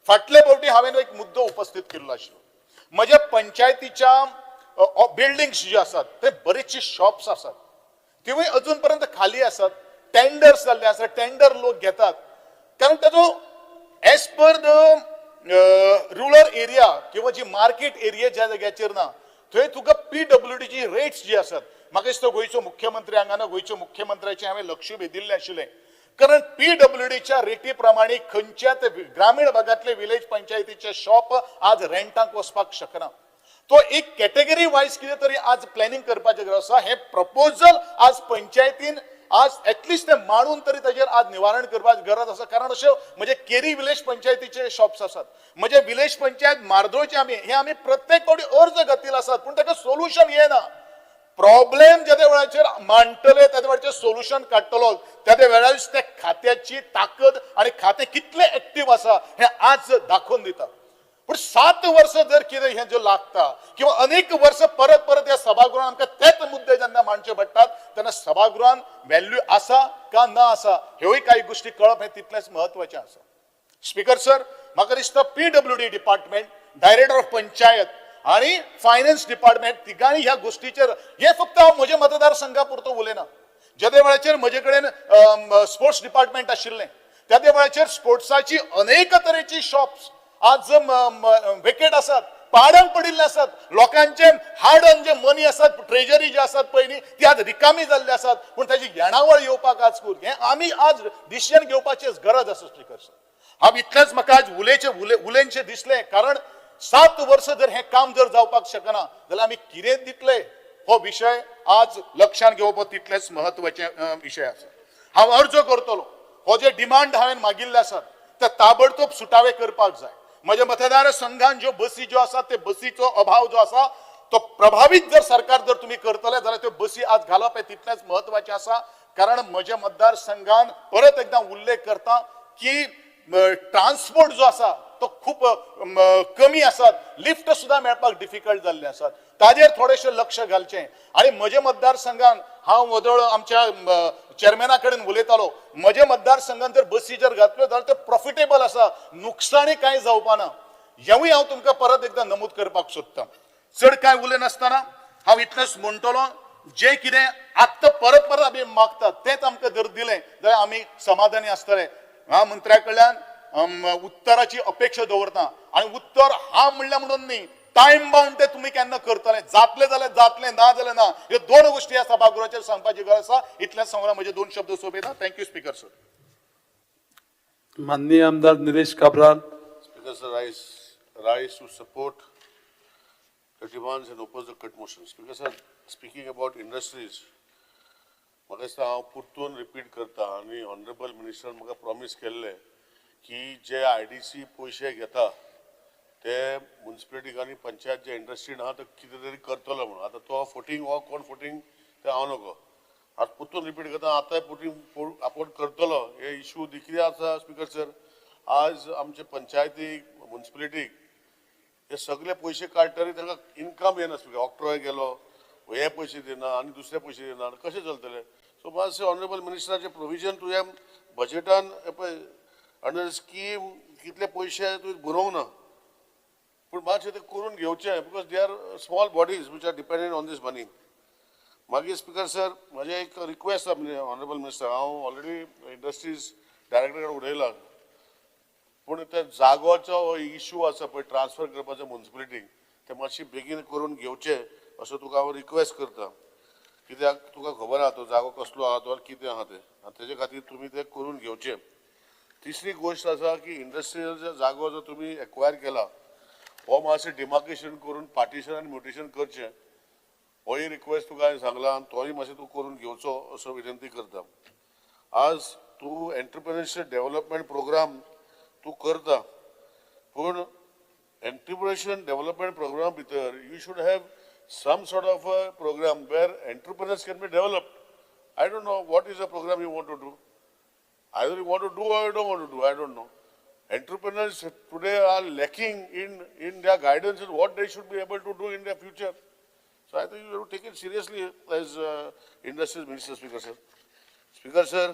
फाटले फावटी हांवें एक मुद्दो उपस्थीत केल्लो आशिल्लो. म्हज्या पंचायतीच्या बिल्डिंग्स ज्यो आसात ते बरेचशी शॉप्स आसात तिवूय अजून पर्यंत खाली आसात. टेंडर्स जाल्ले आसा, टेंडर लोक घेतात, कारण ताजो as per the rural area किंवा जी मार्केट एरिया ज्या जाग्याचेर ना थंय तुका PWDची रेट्स जी आसात, म्हाका दिसता गोंयचो मुख्यमंत्री हांगा ना, गोंयच्या मुख्यमंत्र्याचें हांवें लक्ष वेधिल्लें आशिल्लें. कारण PWDच्या रेटी प्रमाणे खंयच्याच ग्रामीण भागांतले विलेज पंचायतीचे शॉप आज रेंटाक वचपाक शकना. तो एक कॅटेगरी वायज कितें तरी आज प्लॅनिंग करपाचें गरज आसा. हें प्रपोजल आज पंचायतीन आज एटलिस्ट ते मांडून तरी ताजेर आज निवारण करपाची गरज आसा. कारण अश्यो म्हणजे केरी विलेज पंचायतीचे शॉप्स आसात, म्हणजे विलेज पंचायत मार्दोळचे आमी हे आमी प्रत्येक फावटी अर्ज घातिल्ले आसात, पूण ताका सोल्युशन येना. प्रॉब्लेम जेदे वेळाचेर मांडटले तेदे वेळाचेर सोल्युशन काडटलो तेदे वेळार त्या खात्याची ताकद आनी खातें कितलें एक्टीव आसा हें आज दाखोवन दिता. पूण 7 वर्सां जर कितें हें जो लागता किंवा अनेक वर्सां परत परत ह्या सभागृहान आमकां तेच मुद्दे जेन्ना मांडचे पडटात तेन्ना सभागृहान व्हॅल्यू आसा का ना आसा ह्योय कांय गोश्टी कळप हें तितलेंच म्हत्वाचें आसा. स्पीकर सर, म्हाका दिसता PWD department, director of panchayat आनी फायनान्स डिपार्टमेंट तिगांनी ह्या गोश्टीचेर, हें फक्त हांव म्हज्या मतदारसंघा पुरतो उलयना, जेदे वेळाचेर म्हजे कडेन स्पोर्ट्स डिपार्टमेंट आशिल्लें त्या वेळाचेर स्पोर्ट्साची अनेक तरेची शॉप्स आज वेकेट आसात, पाडंग पडिल्ले आसात, लोकांचे हार्ड अर्न जे मनी आसात, ट्रेजरी जे आसात पळय न्ही ती आज रिकामी जाल्ली आसात, पूण ताची येणावळ येवपाक आज कूर हें आमी आज डिसिजन घेवपाची गरज आसा. स्पीकर सर, हांव इतलेंच म्हाका आज उलयनशें दिसलें, कारण 7 वर्सां जर हें काम जर जावपाक शकना जाल्यार आमी कितें दितले हो विशय आज लक्षांत घेवप हो तितलेंच म्हत्वाचें विशय आसा. हांव अर्ज करतलो हो जे डिमांड हांवें मागिल्ले आसात ते ताबडतोब सुटावे करपाक जाय. म्हज्या मतदारसंघान ज्यो बसी ज्यो आसात ते बसीचो अभाव जो आसा तो प्रभावीत जर सरकार जर तुमी करतले जाल्यार त्यो बसी आज घालप हें तितलेंच म्हत्वाचें आसा. कारण म्हज्या मतदारसंघान परत एकदां उल्लेख करता की ट्रान्सपोर्ट जो आसा तो खूब कमी आसात, लिफ्ट सुद्दां मेळपाक डिफिकल्ट जाल्ले आसात. ताजेर थोडेशें लक्ष घालचें. आनी म्हजे मतदारसंघान हांव वदळ आमच्या चेअरमॅना कडेन उलयतालो, म्हजे मतदारसंघान जर बसी जर घातल्यो जाल्यार ते प्रॉफिटेबल आसा, नुकसाणी कांय जावपा ना. हेवूय हांव तुमकां परत एकदां नमूद करपाक सोदतां. चड कांय उलयनासतना हांव इतलेंच म्हणटलो, जें कितें आत्तां परत परत आमी मागतात तेंच आमकां जर दिलें जाल्यार आमी समाधानी आसतले. ह्या मंत्र्या कडल्यान उत्तराची अपेक्षा दवरता आनी उत्तर हा म्हणल्यार म्हणून न्ही, टायम बाउंड ते तुमी केन्ना करतले, जातले जाल्यार जातले, ना जाल्यार ना. ह्यो दोन गोश्टी ह्या सभागृहाचेर सांगपाची गरज आसा. इतलेंच सांगून म्हजे दोन शब्द सोंपयता. Thank you speaker sir. माननीय आमदार Nilesh Cabral. Speaker sir, I rise to support the demands and oppose the cut motion. Speaker sir, speaking about industries, म्हाका दिसता हांव परतून रिपीट करता आनी ऑनरेबल मिनिस्टरान म्हाका प्रॉमीस केल्लें की जे आयडीसी पयशे घेता ते मुन्सिपलिटीक आनी पंचायत जे इंडस्ट्रीन आहा ते कितें तरी करतलो म्हणून. आतां तो फोटींग हो कोण फोटींग तें हांव नको. आतां परतून रिपीट करता, आतांय फोटींग आपूण करतलो हे इशू कितें आसा स्पीकर सर, आज आमचे पंचायतीक मुन्सिपलिटीक हे सगळे पयशे काडटरी तांकां इनकम येना. स्पीकर, ऑक्ट्रॉय गेलो, हे पयशे दिना आनी दुसरे पयशे दिना, कशें चलतलें? सो मातशें ऑनरेबल मिनिस्टराचें प्रोविजन तुवें बजेटान पळय अंडर स्कीम कितले पयशे तुवें बरोवंक ना, पूण मातशें तें करून घेवचें because they are small bodies which are dependent on this money. मागीर स्पीकर सर, म्हजें एक रिक्वेस्ट आसा ऑनरेबल मिनिस्टर, हांव ऑलरेडी इंडस्ट्रीज डायरेक्टर कडेन उलयलां, पूण त्या जागोचो इशू आसा पळय ट्रान्सफर करपाचो मुन्सिपलिटीक, ते मातशी बेगीन करून घेवचे असो तुका हांव रिक्वेस्ट करता. कित्याक तुका खबर आहा तो जागो कसलो आहा तो आनी कितें आहा तें, आनी तेजे खातीर तुमी तें करून घेवचें. तिसरी गोश्ट आसा की इंडस्ट्रियल जागो जर तुमी एक्वायर केला हो मातशें डिमार्केशन करून पार्टिशन आनी म्युटेशन करचें, होय रिक्वेस्ट तुका हांवें सांगला आनी तोय मातशें तूं करून घेवचो असो विनंती करता. आज तूं एंटरप्रिनरशीप डेव्हलपमेंट प्रोग्राम तूं करता, पूण एंटरप्रिनरशीप डेव्हलपमेंट प्रोग्राम भितर you should have some sort of a program where entrepreneurs can be developed. I don't know what is a program you want to do. Either you want to do or you don't want to do, I don't know. Entrepreneurs today are lacking in their guidance in what they should be able to do in their future. So I think you have to take it seriously as Industries Minister, Speaker sir. Speaker sir,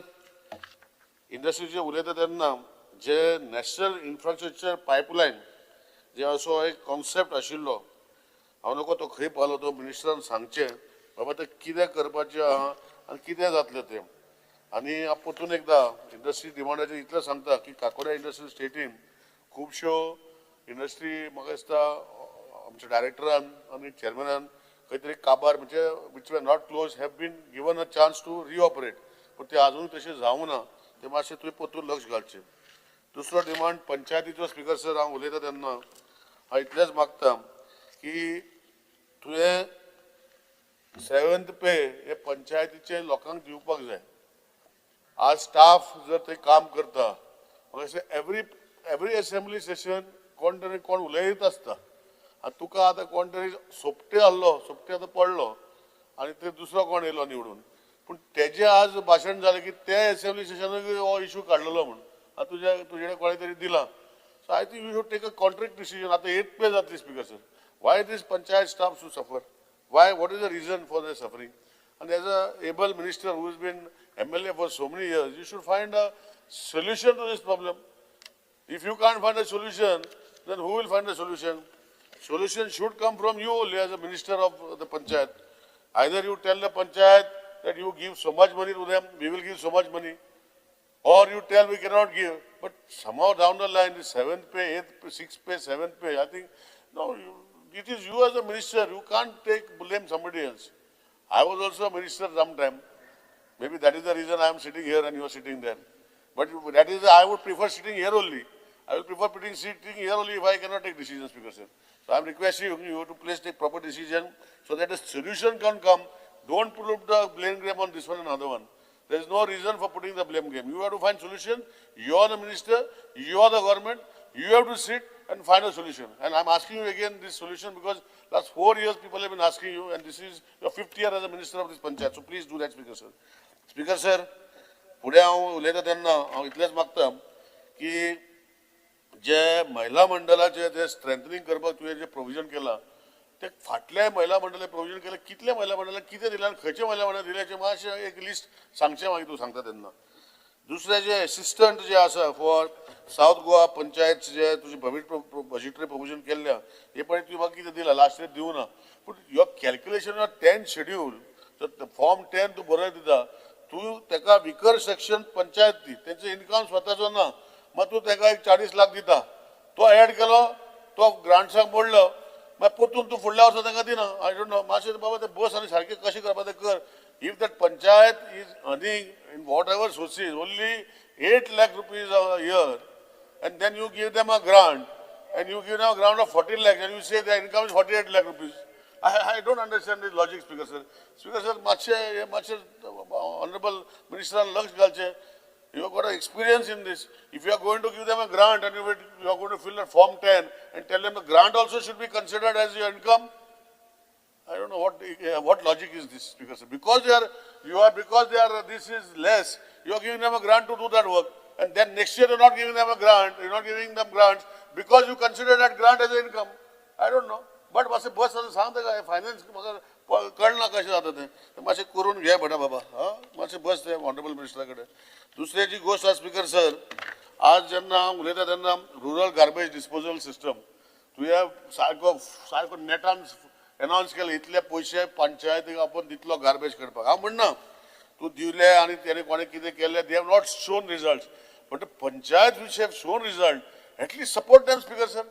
industries उलयता तेन्ना जे national infrastructure pipeline जे असो एक concept आशिल्लो, हांव नको तो खंय पावलो तो मिनिस्टरान सांगचें बाबा तें कितें करपाचें आहा आनी कितें जातलें तें. आनी हांव परतून एकदां इंडस्ट्री डिमांडाचेर इतलें सांगता की काकोड्या इंडस्ट्री स्टेटीन खुबश्यो इंडस्ट्री म्हाका दिसता आमच्या डायरेक्टरान आनी चेअरमॅनान खंय तरी काबार म्हणजे which were not close have been given a chance to reoperate, पूण ते आजून तशें जावंक ना, तें मातशें तुवें परतून लक्ष घालचें. दुसरो डिमांड पंचायतीचो स्पीकर सर, हांव उलयता तेन्ना हांव इतलेंच मागता की तुवें सेवन्थ पे हे पंचायतीचे लोकांक दिवपाक जाय. आज स्टाफ जर थंय काम करता म्हाका दिसता एवरी एसेंब्ली सेशन कोण तरी कोण उलयत आसता आनी तुका आतां कोण तरी सोपटे आहलो, सोपटे आतां पडलो आनी ते दुसरो कोण येयलो निवडून, पूण तेजें आज भाशण जालें की ते एसेंब्ली सेशनाक हो इशू काडलेलो म्हूण आतां तुज्या तुजे कोणें तरी दिलां. So I think you should take a contract decision. आतां एट पे जातली speaker sir. Why this panchayat staff to suffer? Why, what is the reason for the suffering? And as a able minister who has been MLA for so many years, you should find a solution to this problem. If you can't find a solution, then who will find a solution? Solution should come from you only as a minister of the panchayat. Either you tell the panchayat that you give so much money to them, we will give so much money, or you tell we cannot give. But somehow down the line, the 7th pay, 8th pay, 6th pay, 7th pay, I think, no, it is you as a minister, you can't take blame somebody else. I was also a minister sometime. Maybe that is the reason I am sitting here and you are sitting there. But that is, I would prefer sitting here only. I will prefer sitting here only if I cannot take decisions, Speaker sir. So I am requesting you to please take proper decision so that a solution can come. Don't put the blame game on this one and another one. There is no reason for putting the blame game. You have to find solution. You are the minister, you are the government. You have to sit and find a solution. And I am asking you again this solution because last 4 years people have been asking you, and this is your 5th year as a minister of this panchayat. So please do that, Speaker sir. Speaker sir, फुडें हांव उलयता तेन्ना हांव इतलेंच मागता की जे महिला मंडळाचे जे स्ट्रेंथनिंग करपाक तुवें जे प्रोविजन केलां ते फाटल्या महिला मंडळाक प्रोविजन केलें, कितल्या महिला मंडळाक कितें दिलां आनी खंयच्या महिला मंडळाक दिलें हाचें मातशें एक लिस्ट सांगचें मागीर तूं सांगता तेन्ना. दुसरें जे एसिस्टंट जे आसा फॉर सावथ गोवा पंचायत जे तुजें बजेटरी प्रोविजन केल्लें हे पळय तुवें म्हाका कितें दिलां लास्ट इयर दिवना, पूण your calculation of 10 schedule form 10 तूं बरोवन दिता, तूं ताका विकर सेक्शन पंचायत दी, तेंचो इनकम स्वताचो ना, मागीर तूं ताका एक 40 लाख दिता, तो एड केलो तो ग्रांट्साक मोडलो, मागीर परतून तूं फुडल्या वर्सा तांकां दिना. I don't know, मातशें बाबा ते बस आनी सारकें कशें करपा तें कर. If that panchayat is earning in whatever sources only 8 lakh rupees a year and then you give them a grant and you give them a grant of 14 lakhs and you say their income is 48 lakh rupees. I don't understand this logic, Speaker sir. Speaker sir, मातशें honorable minister लक्ष घालचें. You have got experience in this. If you are going to give them a grant and you are going to fill a form 10 and tell them the grant also should be considered as your income. I don't know what logic is this, Speaker sir. Because they are this is less, you are giving them a grant to do that work, and then next year you are not giving them a grant, you are not giving them grants because you consider that grant as an income. I don't know. But मातशें बस आतां सांग ताका finance म्हाका कळना कशें जाता तें, मातशें करून घे बड्या बाबा. हां, मातशें बस तें ऑनरेबल मिनिस्टरा कडेन. दुसरी जी गोश्ट आसा स्पीकर सर, आज जेन्ना हांव उलयता तेन्ना रुरल गार्बेज डिस्पोजल सिस्टम तुवें सारको सारको नेटान एनावन्स केलें, इतले पयशे पंचायतीक आपूण दितलो गार्बेज करपाक. हांव म्हणना तूं दिले आनी तेणें कोणें कितें केलें, they have not shown result, but panchayat which have shown result at least support them, speaker sir.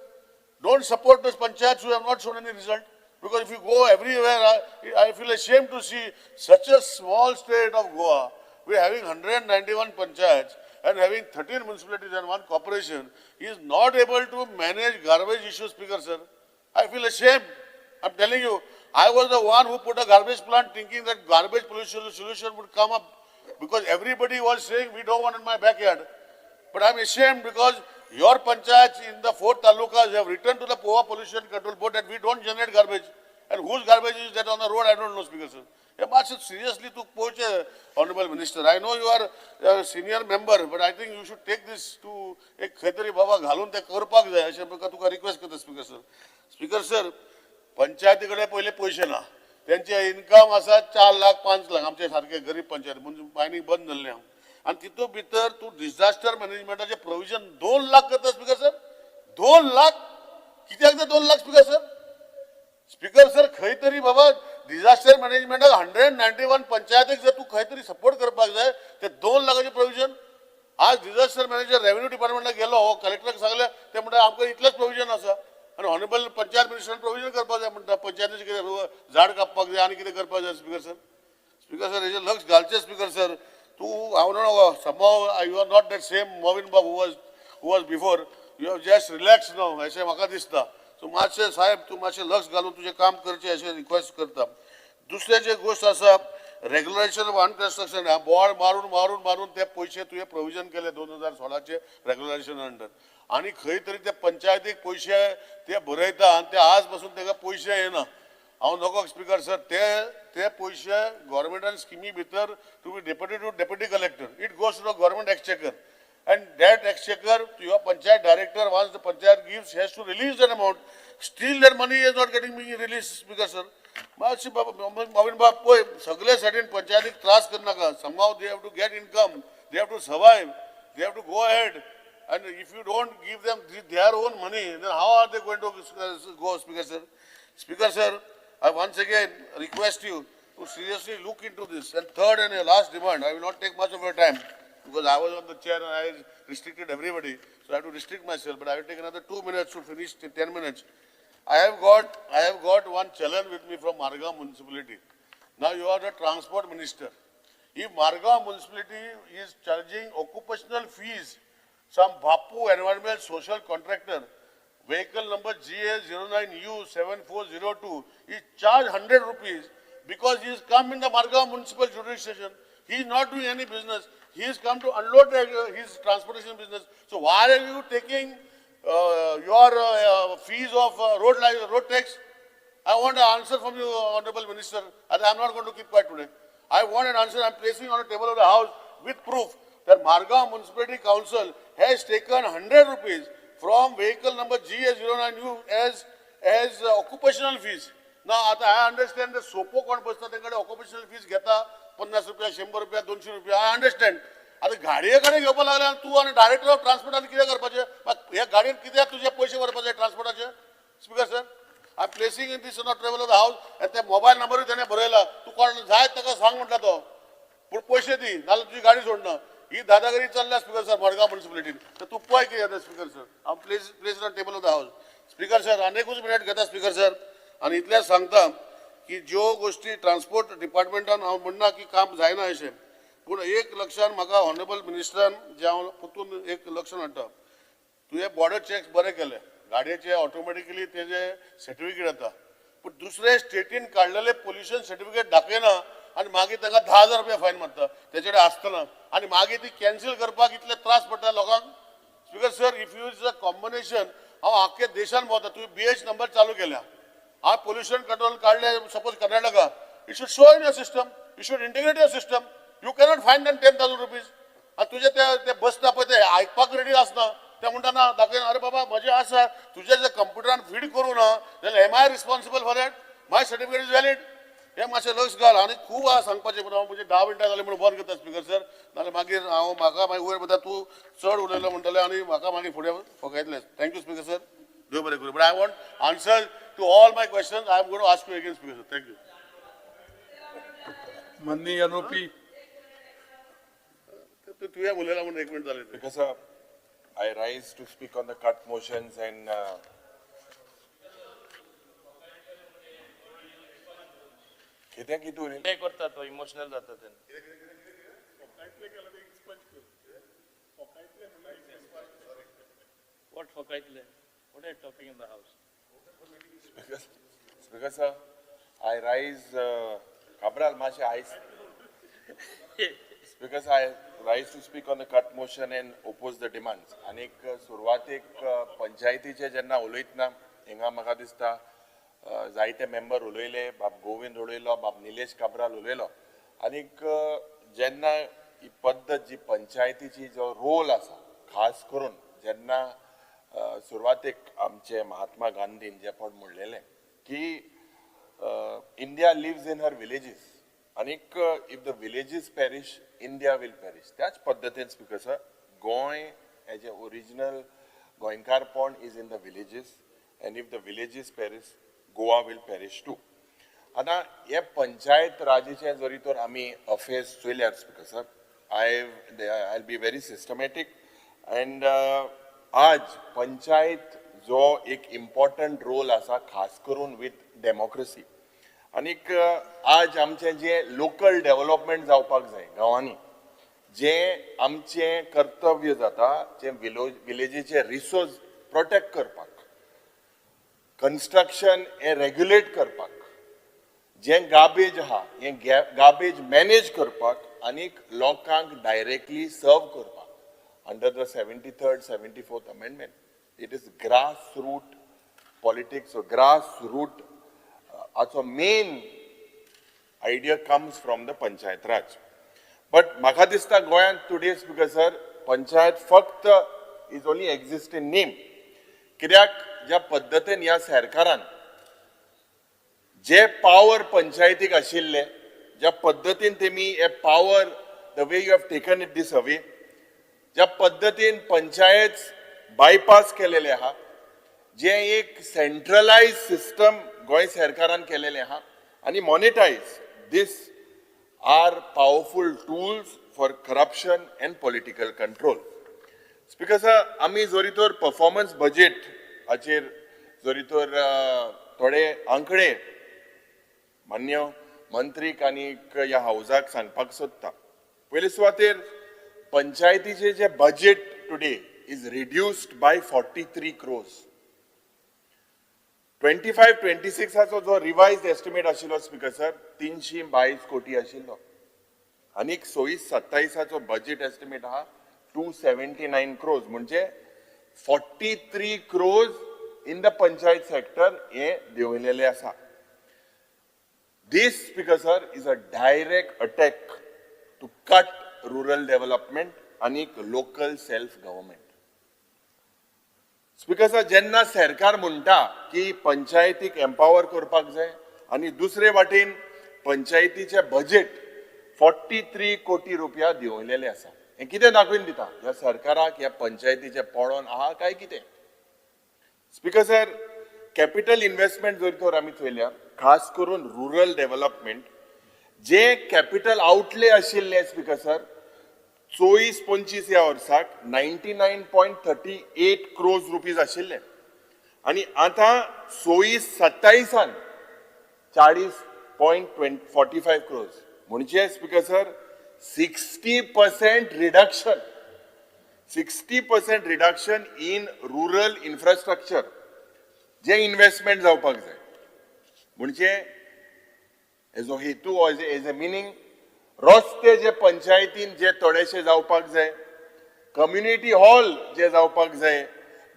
Don't support those panchayats who have not shown any result. Because if you go everywhere, I feel ashamed to see such a small state of Goa. We are having 191 panchayats and having 13 municipalities and 1 corporation is not able to manage garbage issues, Speaker sir. I feel ashamed. I'm telling you, I was the one who put a garbage plant thinking that garbage pollution solution would come up because everybody was saying we don't want in my backyard. But I'm ashamed because your panchayats in the 4 talukas have written to the Poa Pollution Control Board that we don't generate garbage. And whose garbage is that on the road, I don't know, Speaker sir. Seriously, to coach, Honorable Minister, I know you are a senior member, but I think you should take this to एक खंय बाबा घालून ते करपाक जाय अशें तुका request करता, स्पीकर सर. स्पीकर सर, पंचायती कडेन पयले पयशे ना, तेंचे इनकम आसा 4 लाख 5 लाख, आमचे सारके गरीब पंचायत म्हणून मायनींग बंद जाल्लें आहा. आनी तितूंत भितर तूं डिझास्टर मॅनेजमेंटाचें प्रोविजन 2 लाख करता, स्पीकर सर. 2 लाख कित्याक ते 2 lakh, speaker sir? Speaker sir, खंय तरी बाबा डिझास्टर मॅनेजमेंटाक 191 पंचायतीक जर तूं खंय तरी सपोर्ट करपाक जाय ते 2 लाखाचें प्रोविजन. आज डिझास्टर मॅनेजर रेव्हेन्यू डिपार्टमेंटाक गेलो, हो कलेक्टराक सांगलें, ते म्हणटा आमकां इतलेंच प्रोविजन आसा आनी ऑनरेबल पंचायत मिनिस्टरान प्रोविजन करपाक जाय म्हणटा, पंचायतीचें कितें झाड कापपाक जाय आनी कितें करपाक जाय. स्पीकर सर, स्पीकर सर हेजेर लक्ष घालचें. स्पीकर सर, तूं हांव न्हू somehow you are not that same Mauvin Bob who was before. You have just relax now अशें म्हाका दिसता. सो मातशें साहेब तूं मातशें लक्ष घालून तुजें काम करचें अशें रिक्वेस्ट करता. दुसरें जें गोश्ट आसा रेगुलरायझेशन ऑफ अनकन्स्ट्रक्शन, बोवाळ मारून मारून मारून ते पयशे तुवें प्रोविजन केले 2016 रेगुलरायझेशन अंडर, आनी खंय तरी ते पंचायतीक पयशे ते बरयता आनी ते आज पासून ताका पयशे येना. हांव नको स्पीकर सर, ते पयशे गव्हर्मेंटान स्किमी भितर तुमी deputy to deputy collector, it goes to the government exchequer and that exchequer to your panchayat director, once the panchayat gives, has to release that amount. Still that money is not getting being released, Speaker sir. मातशें बाबा मोविन बाब पळय, सगळे सायडीन पंचायतीक त्रास करनाका. Somehow they have to get income, they have to survive, they have to go ahead. And if you don't give them their own money, then how are they going to go, Speaker sir? Speaker sir, I once again request you to seriously look into this. And third and last demand, I will not take much of your time because I was on the chair and I restricted everybody, so I have to restrict myself, but I will take another 2 minutes to finish 10 minutes. I have got one challenge with me from Margao municipality. Now you are the transport minister. If Margao municipality is charging occupational fees, some Bapu environmental social contractor, vehicle number GA09U7402 is charged 100 rupees because he has come in the Margao municipal jurisdiction. He is not doing any business. He has come to unload his transportation business. So why are you taking your fees of road tax? I want an answer from you, Honorable Minister. And I am not going to keep quiet today. I want an answer. I am placing on the table of the house with proof that Margao Municipality Council has taken 100 rupees from vehicle number GA09U as occupational fees. ना आतां I understand सोपो कोण बसता तें कडेन occupational fees घेता 50 रुपया, 100 रुपया, 200 रुपया, I understand. आतां गाडये कडेन घेवपाक लागले आनी तूं आनी डायरेक्टर ऑफ ट्रान्सपोर्टान कितें करपाचें? ह्या गाडयेन कित्याक तुजे पयशे भरपाचे ट्रान्सपोर्टाचे? Speaker sir, I am placing in this not travel of the house. ते मोबायल नंबरूय तेणें बरयला, तूं कोण जाय ताका सांग म्हटला तो, पूण पयशे दी नाल्यार तुजी गाडी सोडना. ही दादागिरी चल्ल्या स्पीकर सर मडगांव म्युनिसिपलिटीन. तर तूं पळय कितें जाता स्पीकर सर. हांव place on table of the house. Speaker sir, आनी एकूच मिनट घेता स्पीकर सर, आनी इतलेंच सांगता की ज्यो गोश्टी ट्रान्सपोर्ट डिपार्टमेंटान हांव म्हणना की काम जायना अशें, पूण एक लक्षान म्हाका ऑनरेबल मिनिस्टरान जें हांव परतून एक लक्षान हाडटा, तुवें बॉर्डर चॅक्स बरे केले, गाडयेचे ऑटोमॅटिकली तेजे सर्टिफिकेट येता, पूण दुसरे स्टेटीन काडलेले पोल्युशन सर्टिफिकेट दाखयना आनी मागीर तांकां 10,000 रुपया फायन मारता तेचे कडेन आसतना, आनी मागीर ती कॅन्सील करपाक इतले त्रास पडटा लोकांक. Speaker sir, if you is a combination, हांव आख्खे देशान भोंवता, तुवें बीएच नंबर चालू केल्या, हांव पोल्युशन कंट्रोल काडले suppose Karnataka, you should show in your system, you should integrate your system, you cannot fine than 10,000 rupees. आनी तुजे ते बसता पळय ते आयकपाक रेडी आसना, ते म्हणटा ना दाखयना, अरे बाबा म्हजें आसा, तुजें जर कंप्युटरान फीड करूं ना जाल्यार am I responsible for that? My certificate is valid. हें मातशें लक्ष घाल. आनी खूब आहा सांगपाचें, पूण हांव म्हजें 10 मिनटां जालीं म्हणून बंद करता स्पीकर सर, नाल्यार मागीर हांव म्हाका मागीर वयर म्हणटा तूं चड उलयलो म्हणटलें आनी म्हाका मागीर फुडें फकायतलें. Thank you speaker sir, देव बरें करूं. But I want answer to all my questions. I am going to ask you again speaker sir. Thank you. माननीय अनुपी, तुवें उलयला म्हणून एक मिनट जालें. Because I rise to speak on the cut motions and कितें कितें उलयलें? ते करता तो इमोशनल जाता तेन्ना. What फकायतले? What are you talking in the house? Speaker sir, I rise, Cabral मातशें आयज. Speaker sir, I rise to speak on the cut motion and oppose the demands. आनीक सुरवातेक पंचायतीचे जेन्ना उलयतना हिंगा म्हाका दिसता जायते मेंबर उलयले, बाब गोविंद उलयलो, बाब निलेश काब्राल उलयलो. आनीक जेन्ना ही पद्दत जी पंचायतीची जो रोल आसा, खास करून जेन्ना सुरवातेक आमचे महात्मा गांधीन जे पण म्हणलेलें की India lives in her villages, आनीक if the villages perish, India will perish. त्याच पद्दतीन speaker sir, Goa as a original गोंयकारपण is in the villages, and if the villages perish, Goa will perish too. आतां हे पंचायत राजाचें जरी तर आमी affairs चोयल्यार speaker sir, I will be very systematic. And आज पंचायत जो एक इम्पॉर्टंट रोल आसा, खास करून विथ डेमोक्रेसी, आनीक आज आमचें जें लोकल डेवलपमेंट जावपाक जाय गांवांनी, जें आमचें कर्तव्य जाता, जें विलेजीचे रिसोर्स प्रोटेक्ट करपाक, कन्स्ट्रक्शन हें रेग्युलेट करपाक, जें गार्बेज आहा हें गार्बेज मॅनेज करपाक आनीक लोकांक डायरेक्टली सर्व करपाक, under the 73rd 74th amendment, it is grass root politics. Grass root हाचो main idea comes from the panchayat raj. But म्हाका दिसता गोंयांत टुडे स्पीकर सर, पंचायत फक्त is only exist in name. कित्याक ज्या पद्दतीन ह्या सरकारान जे पावर पंचायतीक आशिल्ले, ज्या पद्दतीन तेमी हे power, the way you have taken it this away, ज्या पद्दतीन पंचायत बायपास केलेले आहा, जे एक सेंट्रलायज सिस्टम गोंय सरकारान केलेले आहा, आनी monetise, this are powerful tools for corruption and political control. Speaker sir, आमी जरी तर परफॉर्मन्स बजेट हाचेर जरी तर थोडे आंकडे मान्य मंत्रीक आनी ह्या हावजाक सांगपाक सोदता. पयले सुवातेर पंचायतीचे जे budget today is reduced by 43 crores. 25-26 जो रिवायज एस्टिमेट आशिल्लो स्पीकर सर 322 कोटी आशिल्लो, आनीक 26-27 बजेट एस्टिमेट आहा 279 क्रोर्स, म्हणजे 43 crores in the panchayat sector हे देंवयलेले आसा. This, Speaker sir, is a direct attack to cut rural development आनी local self government. Speaker sir, जेन्ना सरकार म्हणटा की पंचायतीक एम्पावर करपाक जाय, आनी दुसरे वाटेन पंचायतीचे बजेट 43 कोटी रुपया देंवयलेले आसा. हें कितें दाखोवन दिता ह्या सरकाराक ह्या पंचायतीचे पडोन आहा काय कितें? स्पीकर सर, कॅपिटल इन्व्हेस्टमेंट जर तर आमी चोयल्या, खास करून रुरल डेव्हलपमेंट जे कॅपिटल आउटले आशिल्ले स्पीकर सर 24-25 ह्या वर्साक 99.38 क्रोर्स रुपीज आशिल्ले आनी आतां 26-27 40.45 क्रोर्स, म्हणजे speaker sir 60% reduction, 60% reduction in rural infrastructure J investment जावपाक जाय. म्हणजे हेजो हेतू एज ए मिनींग रस्ते जे पंचायतीन जे थोडेशे जावपाक जाय, कम्युनिटी हॉल जे जावपाक जाय,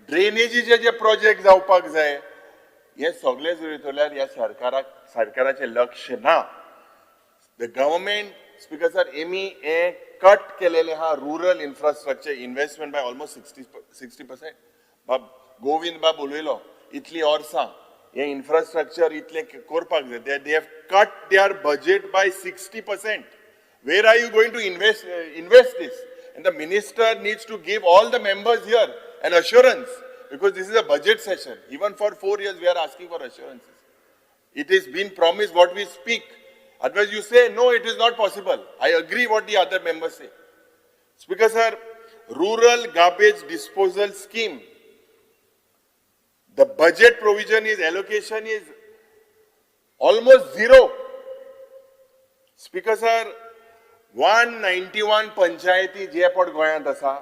ड्रेनेजीचे जे प्रोजेक्ट जावपाक जाय, हे सगळे जरी चोयल्यार ह्या सरकाराक सरकाराचें लक्ष ना. The government speaker sir Amy हे कट केलेले आहा rural infrastructure investment by almost 60%. बाब गोविंद बाब उलयलो इतली वर्सां हे इन्फ्रास्ट्रक्चर इतलें करपाक जाय, they have cut their budget by 60%. Where are you going to invest this? And the minister needs to give all the members here an assurance, because this is a budget session. Even for 4 years we are asking for assurances. It is been promised what we speak. Otherwise you say, no, it is not possible. I agree what the other members say. Speaker sir, rural garbage disposal scheme, the budget provision is, allocation is almost zero. Speaker sir, 191 पंचायती जे पट गोंयांत आसा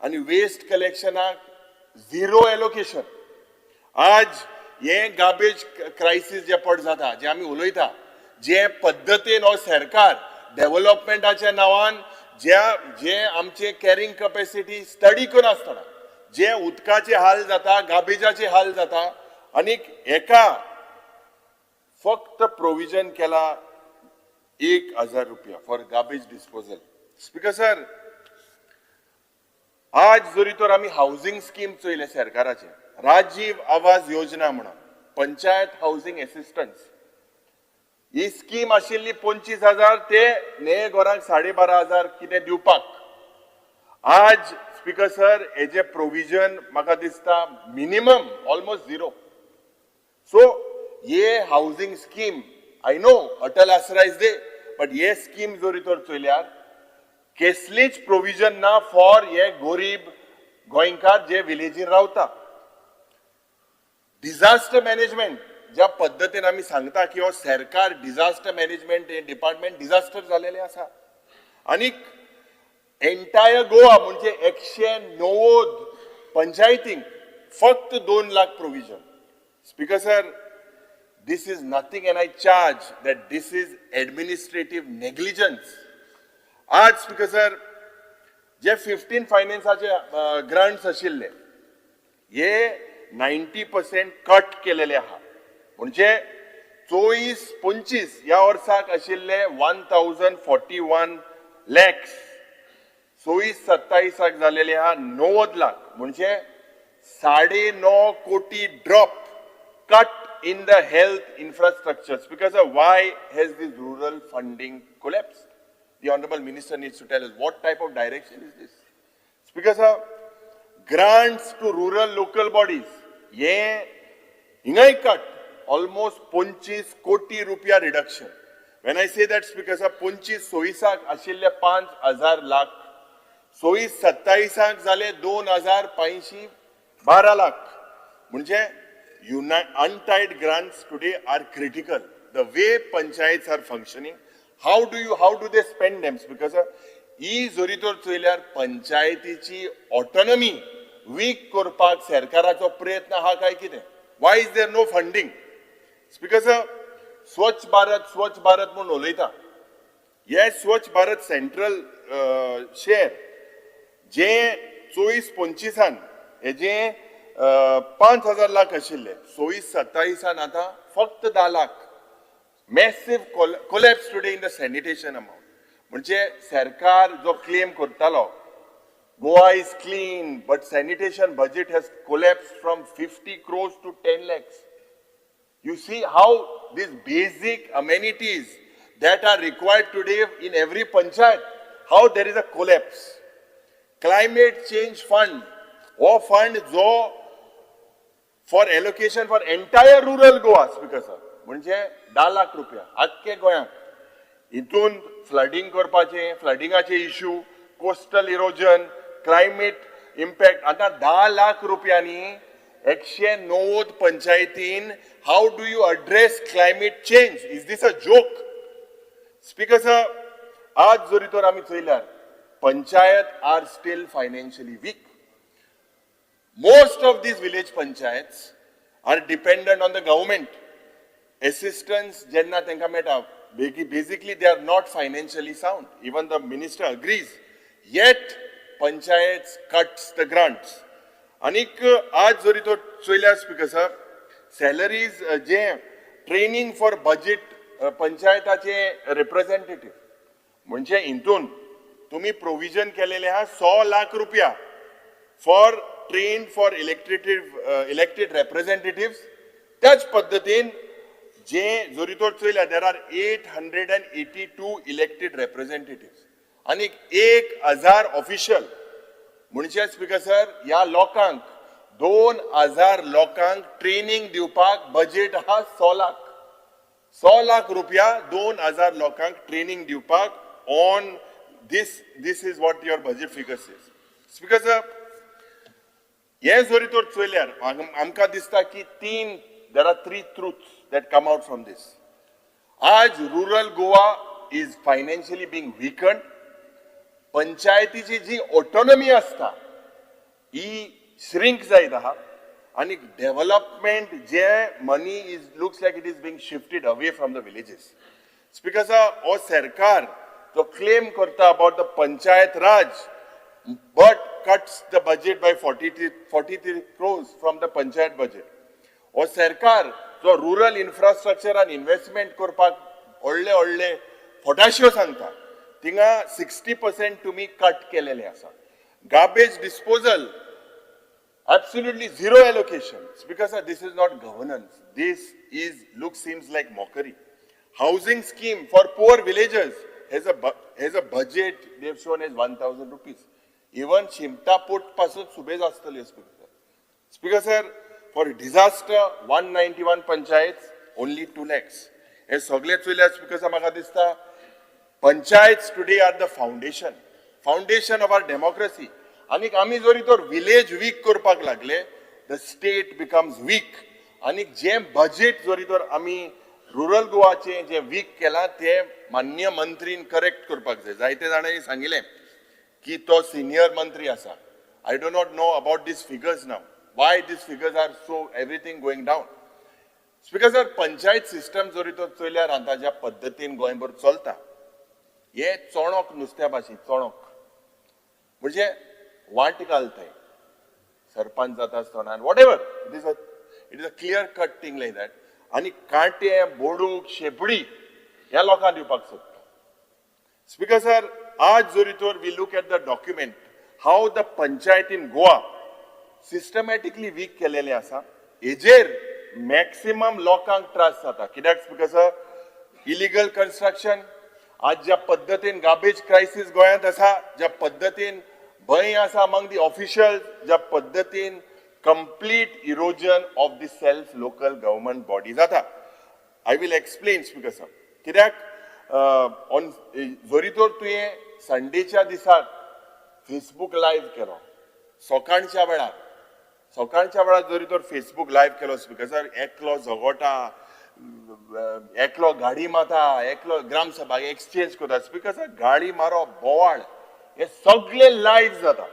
आनी waste कलेक्शनाक zero allocation. आज हे garbage crisis जे पट जाता, जे आमी उलयता, जे पद्दतीन हो सरकार डेव्हलपमेंटाच्या नांवान ज्या जे आमचे कॅरिंग कपॅसिटी स्टडी करिनासतना जे उदकाचे हाल जाता, गार्बेजाचे हाल जाता, आनी एका फक्त प्रोविजन केला 1,000 रुपया for garbage disposal. Speaker sir, आज जरी तर आमी हावजींग स्कीम चोयलें सरकाराचें, राजीव आवास योजना म्हणून पंचायत हावजींग एसिस्टन्स ही स्कीम आशिल्ली 25,000 ते ने घरांक 12,500 कितें दिवपाक. आज स्पीकर सर हेजे प्रोविजन म्हाका दिसता मिनिमम ऑलमोस्ट झिरो. सो हे housing scheme, I know Atal Aasra is there, but hey scheme जरी तर चोयल्यार कसलीच प्रोविजन ना फॉर हे गोरीब गोंयकार जे विलेजीन रावता. डिझास्टर मॅनेजमेंट ज्या पद्दतीन आमी सांगता की हो सरकार डिझास्टर मॅनेजमेंट हे डिपार्टमेंट डिझास्टर जालेलें आसा आनीक एंटायर गोवा म्हणजे 190 पंचायतींक फक्त 2 lakh provision. Speaker sir, this is nothing and I charge that this is administrative negligence. आज स्पीकर सर जे 15 फायनान्साचे ग्रांट्स आशिल्ले हे 90% कट केलेले आहा. म्हणजे 24-25 ह्या वर्साक आशिल्ले 1,041 लॅक्स 26-27 जालेले आहा 90 लाख, म्हणजे 9.5 कोटी drop cut in the health infrastructure. Because of why has this rural funding collapsed? The Honorable Minister needs to tell us what type of direction is this. Because of grants to rural local bodies, ye hingay cut almost 25 कोटी रुपया reduction. When I say that, because of 25-26 ashille 5,000 lakh, 26-27 जाले 2,512 लाख. म्हणजे untied grants today are critical. The way panchayats are functioning, how do they spend them? Because ही जरी तर चोयल्यार पंचायतीची autonomy week करपाक सरकाराचो प्रयत्न आहा काय कितें? Why is there no funding? Because Swachh Bharat Swachh Bharat म्हूण उलयता, हे स्वच्छ भारत सेंट्रल शेअर जे 24-25 हेजे 5,000 लाख आशिल्ले, 26-27 आतां फक्त 10 lakh. Massive collapse today in the sanitation amount. म्हणजे सरकार जो क्लेम करतालो Goa is clean, but sanitation budget has collapsed from 50 crores to 10 lakhs. You see how these basic amenities that are required today in every panchayat, how there is a collapse. Climate change fund हो fund जो for allocation for entire rural Goa, Speaker sir, म्हणजे 10 लाख रुपया आख्खे गोंयांक, हितून flooding करपाचे, फ्लडिंगाचे issue, coastal erosion, climate impact. आतां 10 लाख रुपयांनी 190 पंचायतीन how do you address climate change? Is this a joke? Speaker sir, आज जरी तर आमी चोयल्यार panchayat are still financially weak. Most of these village panchayats are dependent on the government assistance. जेन्ना तांकां मेळटा, basically they are not financially sound. Even the minister agrees. Yet panchayats cuts the grants. आनीक आज जरी तो चोयल्यार speaker sir, salaries जे training for budget पंचायताचे रिप्रेझेंटेटिव्ह, म्हणजे हितून तुमी प्रोविजन केलेले आहा 100 लाख रुपया for train for elected representative. त्याच पद्दतीन जे जरी तर चोयल्यार there are 882 elected representative आनी 1000 ऑफिशियल. म्हणजे स्पीकर सर, ह्या लोकांक 2000 लोकांक ट्रेनिंग दिवपाक बजेट आहा 100 लाख, 100 लाख रुपया 2000 लोकांक ट्रेनिंग दिवपाक. On this, this is what your budget figures is. Speaker sir, हे जरी तर चोयल्यार आमकां दिसता की तीन, there are three truths that come out from this. आज rural Goa is financially being weakened. पंचायतीची जी ऑटोनॉमी आसता ही श्रिंक जायत आहा आनी development J money is looks like it is being shifted away from the villages. Speaker sir, हो सरकार जो claim करता about the Panchayat Raj but cuts the budget by 43 crores from the panchayat budget. हो सरकार जो rural infrastructure आनी investment करपाक व्हडले व्हडले फटाश्यो सांगता, थिंगा 60% तुमी कट केलेले आसा. Garbage disposal, absolutely zero allocation. Because this is not governance. This is look seems like mockery. Housing scheme for poor villagers has a budget they have shown as 1000 rupees. Even शिमटा पोट पासून सुबेज आसतली. Speaker sir, for disaster 191 panchayat only 2 lakhs. हे सगळे चोयल्यार speaker sir, म्हाका दिसता panchayats today are the foundation of our democracy. आनीक आमी जरी तर विलेज वीक करपाक लागले, the state becomes weak. आनीक जें बजेट जरी तर आमी रुरल गोवाचें जें वीक केलां तें मान्य मंत्रीन करेक्ट करपाक जाय. जायते जाणांनी सांगिल्लें की तो सिनियर मंत्री आसा. I do not know about these figures now, why these figures are so, everything going down. Speaker sir, panchayat system जरी तर चोयल्यार आतां ज्या पद्दतीन गोंयभर चलता, हे चोणक नुस्त्या भाशेन, चोणक म्हणजे वाट घालताय सरपंच जाता आसतना, whatever it is a clear cut thing like that. आनी कांटे, बोडूक, शेपडी ह्या लोकांक दिवपाक सोदता. स्पीकर सर, आज जरी तर we look at the document how the panchayat in Goa systematically weak केलेले आसा, हेजेर मॅक्सिमम लोकांक त्रास जाता. कित्याक स्पीकर सर, इलिगल कन्स्ट्रक्शन, आज ज्या पद्दतीन गार्बेज क्रायसीस गोंयांत आसा, ज्या पद्दतीन भंय आसा अमंग दी ऑफिशियल, ज्या पद्दतीन complete erosion of the self local government body जाता. I will explain, Speaker sir. कित्याक ऑन जरी तर तुवें संडेच्या दिसाक फेसबूक लायव्ह केलो सकाळच्या वेळार, सकाळच्या वेळार जरी तर फेसबूक लायव्ह केलो स्पीकर सर, एकलो झगोटा, एकलो गाडी मारता, एकलो ग्रामसभा एक्सचेंज करता. स्पीकर सर, गाडी मारप, बोवाळ, हे सगळे लायव्ह जाता.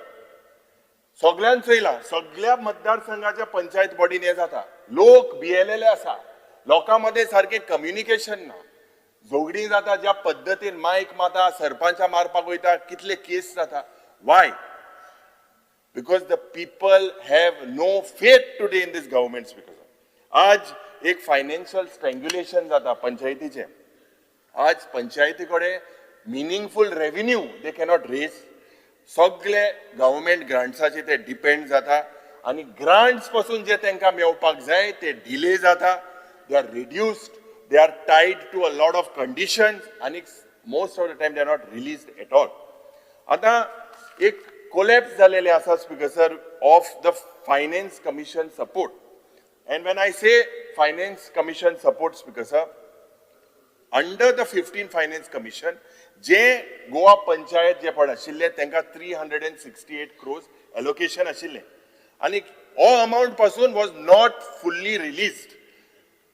सगळ्यान चोयला, सगळ्या मतदारसंघाच्या पंचायत बॉडीन हे जाता. लोक भियेलेले आसा, लोकां मदें सारकें कम्युनिकेशन ना, झगडीं जाता. ज्या पद्दतीन मायक मारता, सरपंचा मारपाक वयता, कितले केस जाता. Why? Because the people have no faith today in this government. Speaker, आज एक फायनान्शियल स्ट्रँग्युलेशन जाता पंचायतीचें. आज पंचायती कडेन meaningful revenue they cannot raise. सगळे गव्हर्मेंट ग्रांट्साचे ते डिपेंड जाता आनी ग्रांट्स पासून जे तांकां मेळपाक जाय ते डिले जाता. They are reduced. They are tied to a lot of conditions आनी most of the time they are not released at all. आतां एक कोलॅप्स जालेलें आसा, Speaker sir, of the Finance Commission support. And when I say Finance Commission support, Speaker sir, under the 15 Finance Commission J Goa panchayat J fund आशिल्ले, तांकां 368 crores allocation आशिल्लें आनी हो amount पासून was not fully released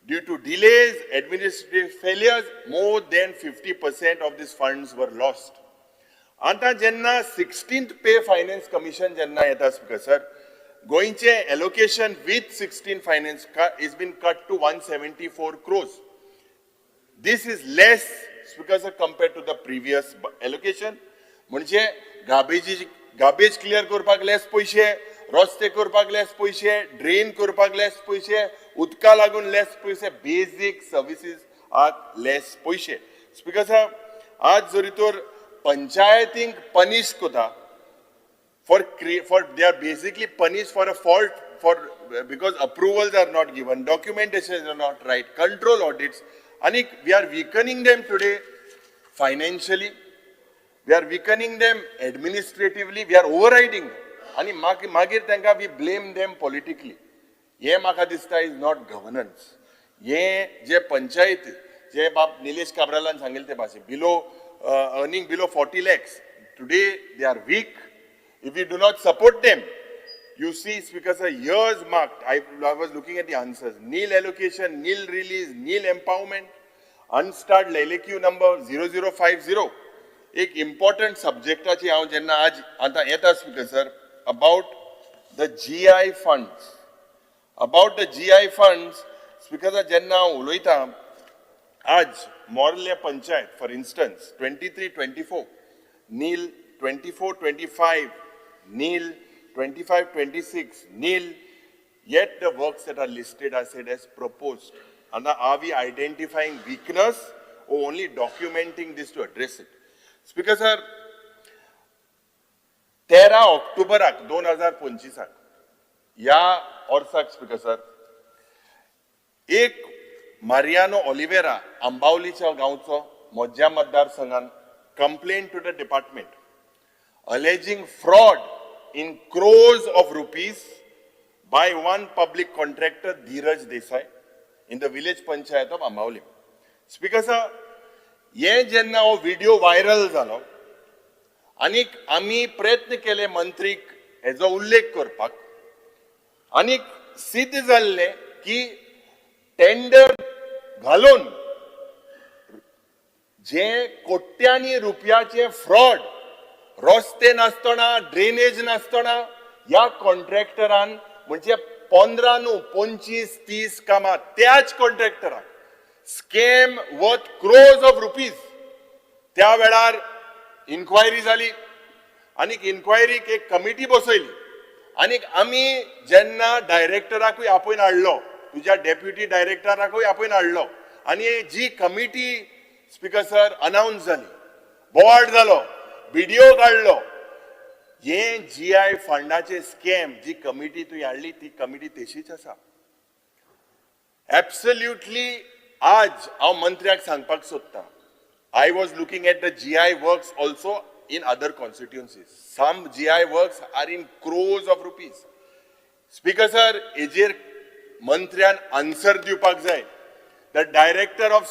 due to delays, administrative failures. More than 50% of these funds were lost. आतां जेन्ना sixteenth pay finance commission जेन्ना येता, स्पीकर सर, गोंयचें allocation with 16 Finance is been cut to 174 crores. This is less, Speaker sir, compare to the previous allocation. म्हणजे गार्बेजी garbage clear करपाक less पयशे, रस्ते करपाक लेस पयशे, ड्रेन करपाक लेस पयशे, उदका लागून लेस पयशे, बेजीक सर्विसीस लेस पयशे. स्पीकर साहेब, आज जरी तर पंचायतींक पनिश करता for they are basically punished for a fault for because approvals are not given, documentation are not right, control audits, and we are weakening them today financially, we are weakening them administratively, we are overriding them. आणि मागीर तांकां we blame them politically. हें म्हाका दिसता is not governance. हे जे पंचायत जे बाब निलेश काब्रालान सांगिल्ले ते भाशेन below earning below 40 lakhs, today they are weak. If you do not support them, you see, Speaker sir, years marked, I was looking at the answers, nil allocation, nil release, nil empowerment, unstarred LAQ number 0050. एक important सब्जेक्टाची हांव जेन्ना आज आतां येता, Speaker sir, about the GI funds, about the GI funds, Speaker sir, जेन्ना हांव उलयतां आज Morley panchayat, for instance, 23-24 nil, 24-25 nil, 25-26 nil, yet the works that are listed are said as proposed. And are we identifying weakness or only documenting this to address it? Speaker sir, 13 ऑक्टोबराक 2025 ह्या वर्साक, speaker sir, एक Mariano Oliveira आंबावलीच्या गांवचो, म्हज्या मतदारसंघान, complain to the department alleging fraud in crores of rupees by one public contractor, Dheeraj Desai, in the village panchayat of Ambavali. Speaker sir, हे जेन्ना हो video viral जालो आनीक आमी प्रयत्न केले मंत्रीक हेजो उल्लेख करपाक आनीक सिद्ध जाल्लें की टेंडर घालून जे कोट्यांनी रुपयाचे फ्रॉड, रस्ते नासतना, ड्रेनेज नासतना ह्या कॉन्ट्रॅक्टरान म्हणजे 15 न्हू, 25 30 कामां त्याच कॉन्ट्रॅक्टराक, scam worth crores of rupees. त्या वेळार इन्क्वायरी जाली आनीक इन्क्वायरीक एक कमिटी बसयली आनीक आमी जेन्ना डायरेक्टराकूय आपोवन हाडलो, तुज्या डेप्युटी डायरेक्टराकूय आपोवन हाडलो आनी जी कमिटी, स्पीकर सर, अनाउन्स जाली, बोवाळ जालो, व्हिडिओ काडलो. हे जीआय फंडाचे स्कॅम जी कमिटी तुवें हाडली ती कमिटी तशीच आसा एब्सल्युटली. आज हांव मंत्र्याक सांगपाक सोदता, I was looking at the GI works also in other constituencies. Some GI works are in crores of rupees. Speaker sir, हेजेर मंत्र्यान आन्सर दिवपाक जाय. The director of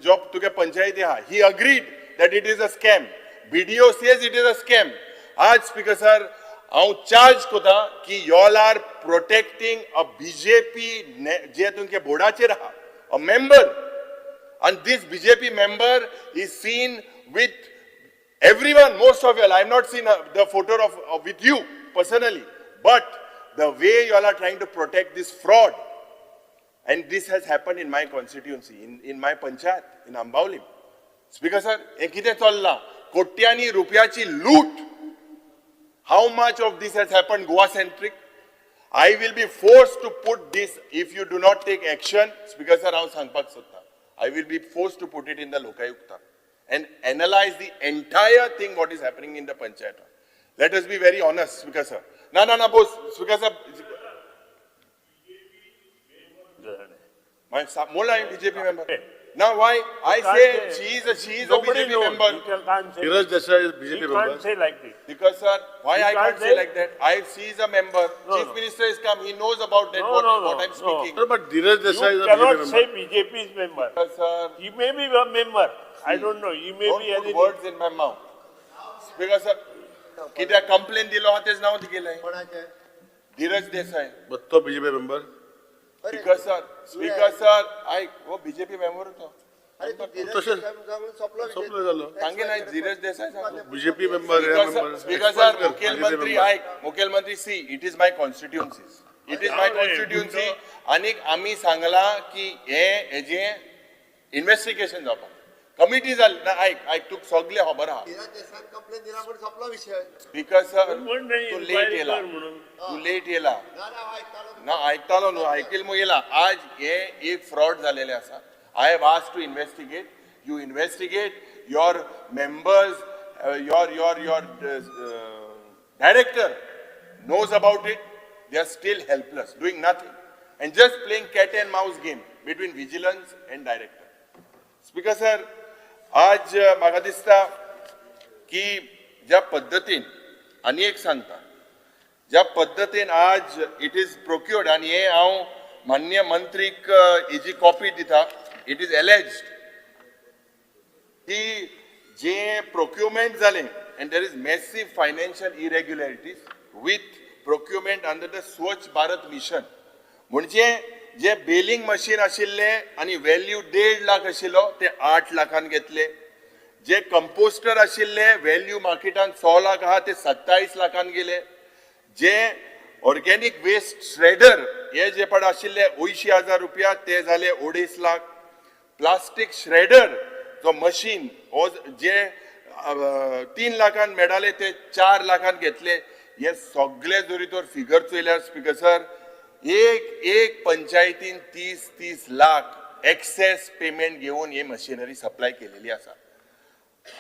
जो तुगे पंचायती आहा, he agreed that it is a scam. BDO says it is a scam. आज speaker sir, हांव चार्ज करता की y'all are protecting a BJP जे तुमच्या बोर्डाचेर आहा, a member, and this BJP member is seen with everyone, most of y'all. I have not seen the photo of with you personally, but the way you all are trying to protect this fraud, and this has happened in my constituency, in my panchayat, in Ambaulim. Speaker sir, हे कितें चल्लां? कोट्यांनी रुपयाची लूट. How much of this has happened Goa centric? I will be forced to put this if you do not take action. Speaker sir, हांव सांगपाक सोदता, I will be forced to put it in the Lokayukta and analyze the entire thing, what is happening in the panchayat. Let us be very honest, Speaker sir. ना ना ना Bose, Speaker sir, मोला BJP member. Now why I You can't say she is a Nobody BJP knows. member. You can't say. Dhiraj Desai is BJP You member. can't say like this. Because sir, why You I can't can't say say- like that? I she is a member. No, Chief no. Minister has come. He knows about that. No, what no, no, what I'm no. speaking. No, but Dhiraj Desai You is a cannot BJP say member. BJP's member. Because, sir, He may be a member. I don't know. He may don't be put anything. words in my mouth. Because sir, कित्याक complain दिलो आहा तेच नांव दिलें धीरज Desai. But तो BJP member. Speaker sir, speaker sir, आयक हो BJP member तो. तशें सोंपलो जालो. सांगे ना धीरज देसाय सांग. BJP member, हे member. Speaker sir, मुखेलमंत्री आयक, मुखेलमंत्री see it is my constituencies, it is my constituency. आनीक आमी सांगला की हे हेजें इन्वेस्टिगेशन जावपाक कमिटी जाली ना. आयक आयक, तुका सगळें खबर आहा. स्पीकर सर, तूं लेट येयला, तूं लेट येयला ना. आयकतालो न्हू, आयकील मग येयला. आज हे एक फ्रॉड जालेलें आसा. I have asked to investigate. You investigate. Your members, your director knows about it. They are still helpless, doing nothing, and just playing cat and mouse game between vigilance and director. Speaker sir, आज म्हाका दिसता की ज्या पद्दतीन, आनी एक सांगता, ज्या पद्दतीन आज it is procured, आनी हें हांव माननीय मंत्रीक हेजी कॉपी दिता. It is alleged की जे प्रोक्युरमेंट जालें, and there is massive financial irregularities with procurement under the Swachh Bharat Mission. म्हणजे जे बेलिंग मशीन आशिल्ले आनी व्हॅल्यू 1.5 लाख आशिल्लो ते 8 लाखान घेतले. जे कंपोस्टर आशिल्ले व्हॅल्यू मार्केटान 100 लाख आहा ते 27 लाखान गेले. जे ऑर्गेनिक वेस्ट श्रेडर हे जे पण आशिल्ले 80,000 रुपया ते जाले 2.5 लाख. प्लास्टीक श्रेडर जो मशीन हो जे 3 लाखान मेळाले ते 4 लाखान घेतले. हे सगळे जरी तर फिगर चोयल्यार स्पीकर सर, एक एक पंचायतीन 30-30 लाख एक्सेस पेमेंट घेवन ही मशिनरी सप्लाय केलेली आसा.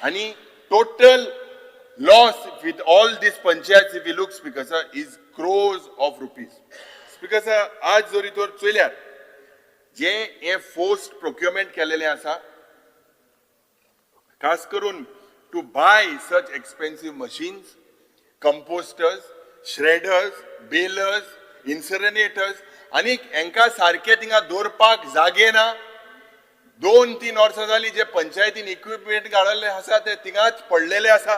आनी total loss with all this panchayat if you look speaker sir is crores of rupees. Speaker sir, आज जरी तर चोयल्यार जे हे फोर्स्ड प्रोक्युरमेंट केलेलें आसा, खास करून to buy such expensive machines, composters, shredders, balers, incinerators, आनी हेंकां सारकें थिंगा दवरपाक जागे ना. 2-3 वर्सां जालीं जे पंचायतीन इक्विपमेंट घाडिल्ले आसा ते थिंगाच पडलेले आसा.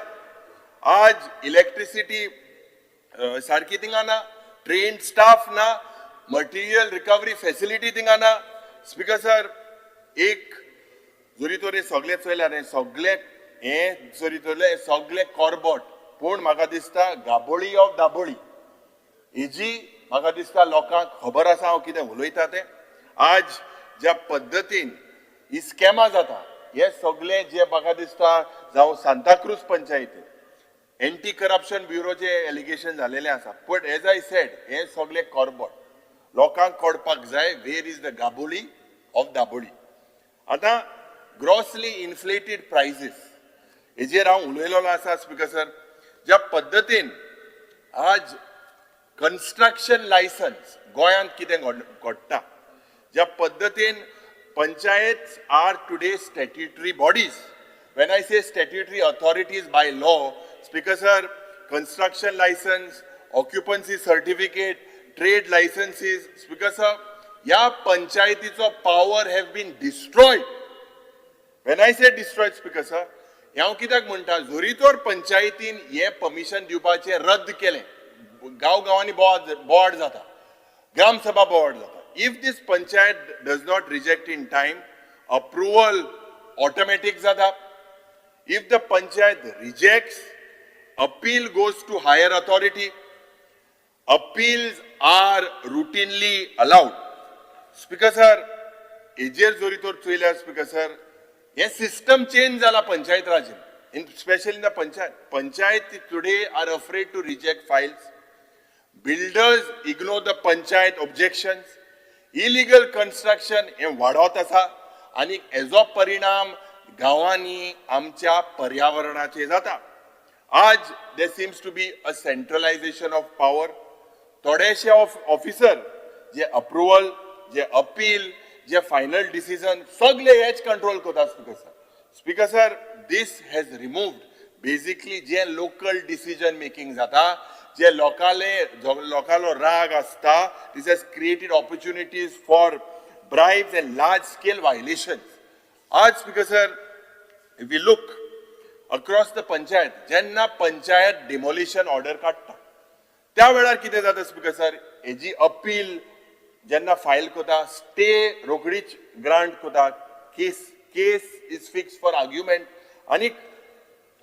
आज इलेक्ट्रिसिटी सारकी थिंगा ना, ट्रेन्ड स्टाफ ना, मटेरियल रिकवरी फॅसिलिटी थिंगा ना. स्पीकर सर, एक जरी तर हे सगळें चोयल्यार हें सगळें हें जरी चोयल्यार हें सगळें कॉर्बोट, पूण म्हाका दिसता गाबोळी ऑफ दाबोळी हेजी म्हाका दिसता लोकांक खबर आसा हांव कितें उलयता तें. आज ज्या पद्दतीन ही स्कॅमां जाता हे सगळें जे म्हाका दिसता जावं सांताक्रूज पंचायतीन एंटी करप्शन ब्युरोचे एलिगेशन जालेलें आसा. पण एज I said हे सगळें कॉर्बोट, लोकांक कळपाक जाय where is the Gaboli of Dabolim. आतां ग्रॉसली इन्फ्लेटेड प्रायसीस हेजेर हांव उलयलेलो आसा. स्पीकर सर, ज्या पद्दतीन आज कन्स्ट्रक्शन लायसन्स गोंयांत कितें घडटा, ज्या पद्दतीन panchayat are today statutory bodies. When I say statutory authorities by law, speaker sir, construction licence, occupancy certificate, trade licences, speaker sir, ह्या पंचायतीचो power have been destroyed. When I say destroyed speaker sir, हांव कित्याक म्हणटा, जरी तर पंचायतीन हें permission दिवपाचें रद्द केलें, गांव गांवांनी बोवाळ जाता, ग्रामसभा बोवाळ जाता. If this panchayat does not reject in time, approval automatic जाता. If the panchayat rejects, appeal goes to higher authority. Appeals are routinely allowed. Speaker sir, हेजेर जरी तर चोयल्यार स्पीकर सर, हे सिस्टम चेंज जाला panchayat राजीन, in specially in the panchayat. Panchayat today are afraid to reject files. Builders ignore the panchayat objections. Illegal construction हें वाडत आसा आनी हेजो परिणाम गांवांनी आमच्या पर्यावरणाचेर जाता. आज there seems to be a centralization of power. थोडेशे ऑफिसर जे अप्रुवल, जे अपील, जे फायनल डिसिजन सगळे हेच कंट्रोल करता speaker sir. Speaker sir, this has removed basically J local decision making जाता, जे लोकाले लोकालो राग आसता, this has created opportunities for bribes and large scale violations. आज speaker sir, if we look across the panchayat, जेन्ना panchayat demolition order काडटा त्या वेळार कितें जाता स्पीकर सर, हेजी अपील जेन्ना फायल करता, स्टे रोखडीच ग्रांट करता, case is fix for argument आनी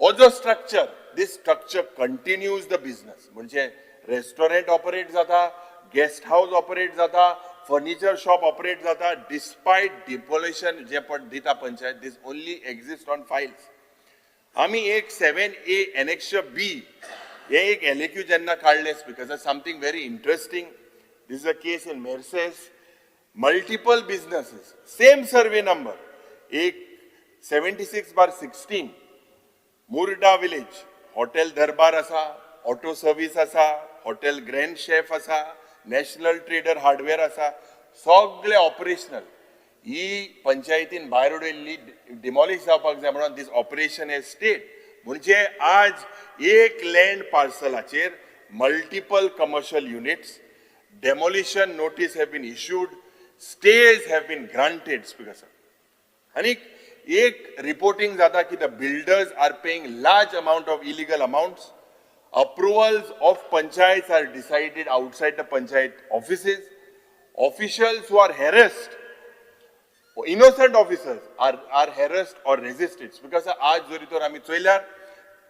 हो जो structure, this structure continues the business. म्हणजे रेस्टॉरंट ऑपरेट जाता, गेस्ट हावस ऑपरेट जाता, फर्निचर शॉप ऑपरेट जाता, डिस्पायट डिपोलेशन जे पण दिता panchayat, this only exist on files. आमी एक 7A annexure B हे एक LAQ जेन्ना काडलें speaker sir, something very interesting. This is a case in Merces, multiple businesses, same survey number, एक 76/16 मुर्डा विलेज, हॉटेल दरबार आसा, ऑटो सर्वीस आसा, हॉटेल ग्रँड शेफ आसा, नॅशनल ट्रेडर हार्डवेअर आसा, सगळे ऑपरेशनल. ही पंचायतीन भायर उडयल्ली, डिमॉलिश जावपाक जाय म्हणून दीस ऑपरेशन एज स्टेट. म्हणजे आज एक land पार्सलाचेर multiple commercial units, demolition notice have been issued, stays have been granted speaker sir. आनी एक रिपोर्टिंग जाता की the builders are paying large amount of illegal amounts, approvals of panchayats are decided outside the panchayat offices, officials who are harassed, innocent officers are harassed or resisted. Because आज जरी तर आमी चोयल्यार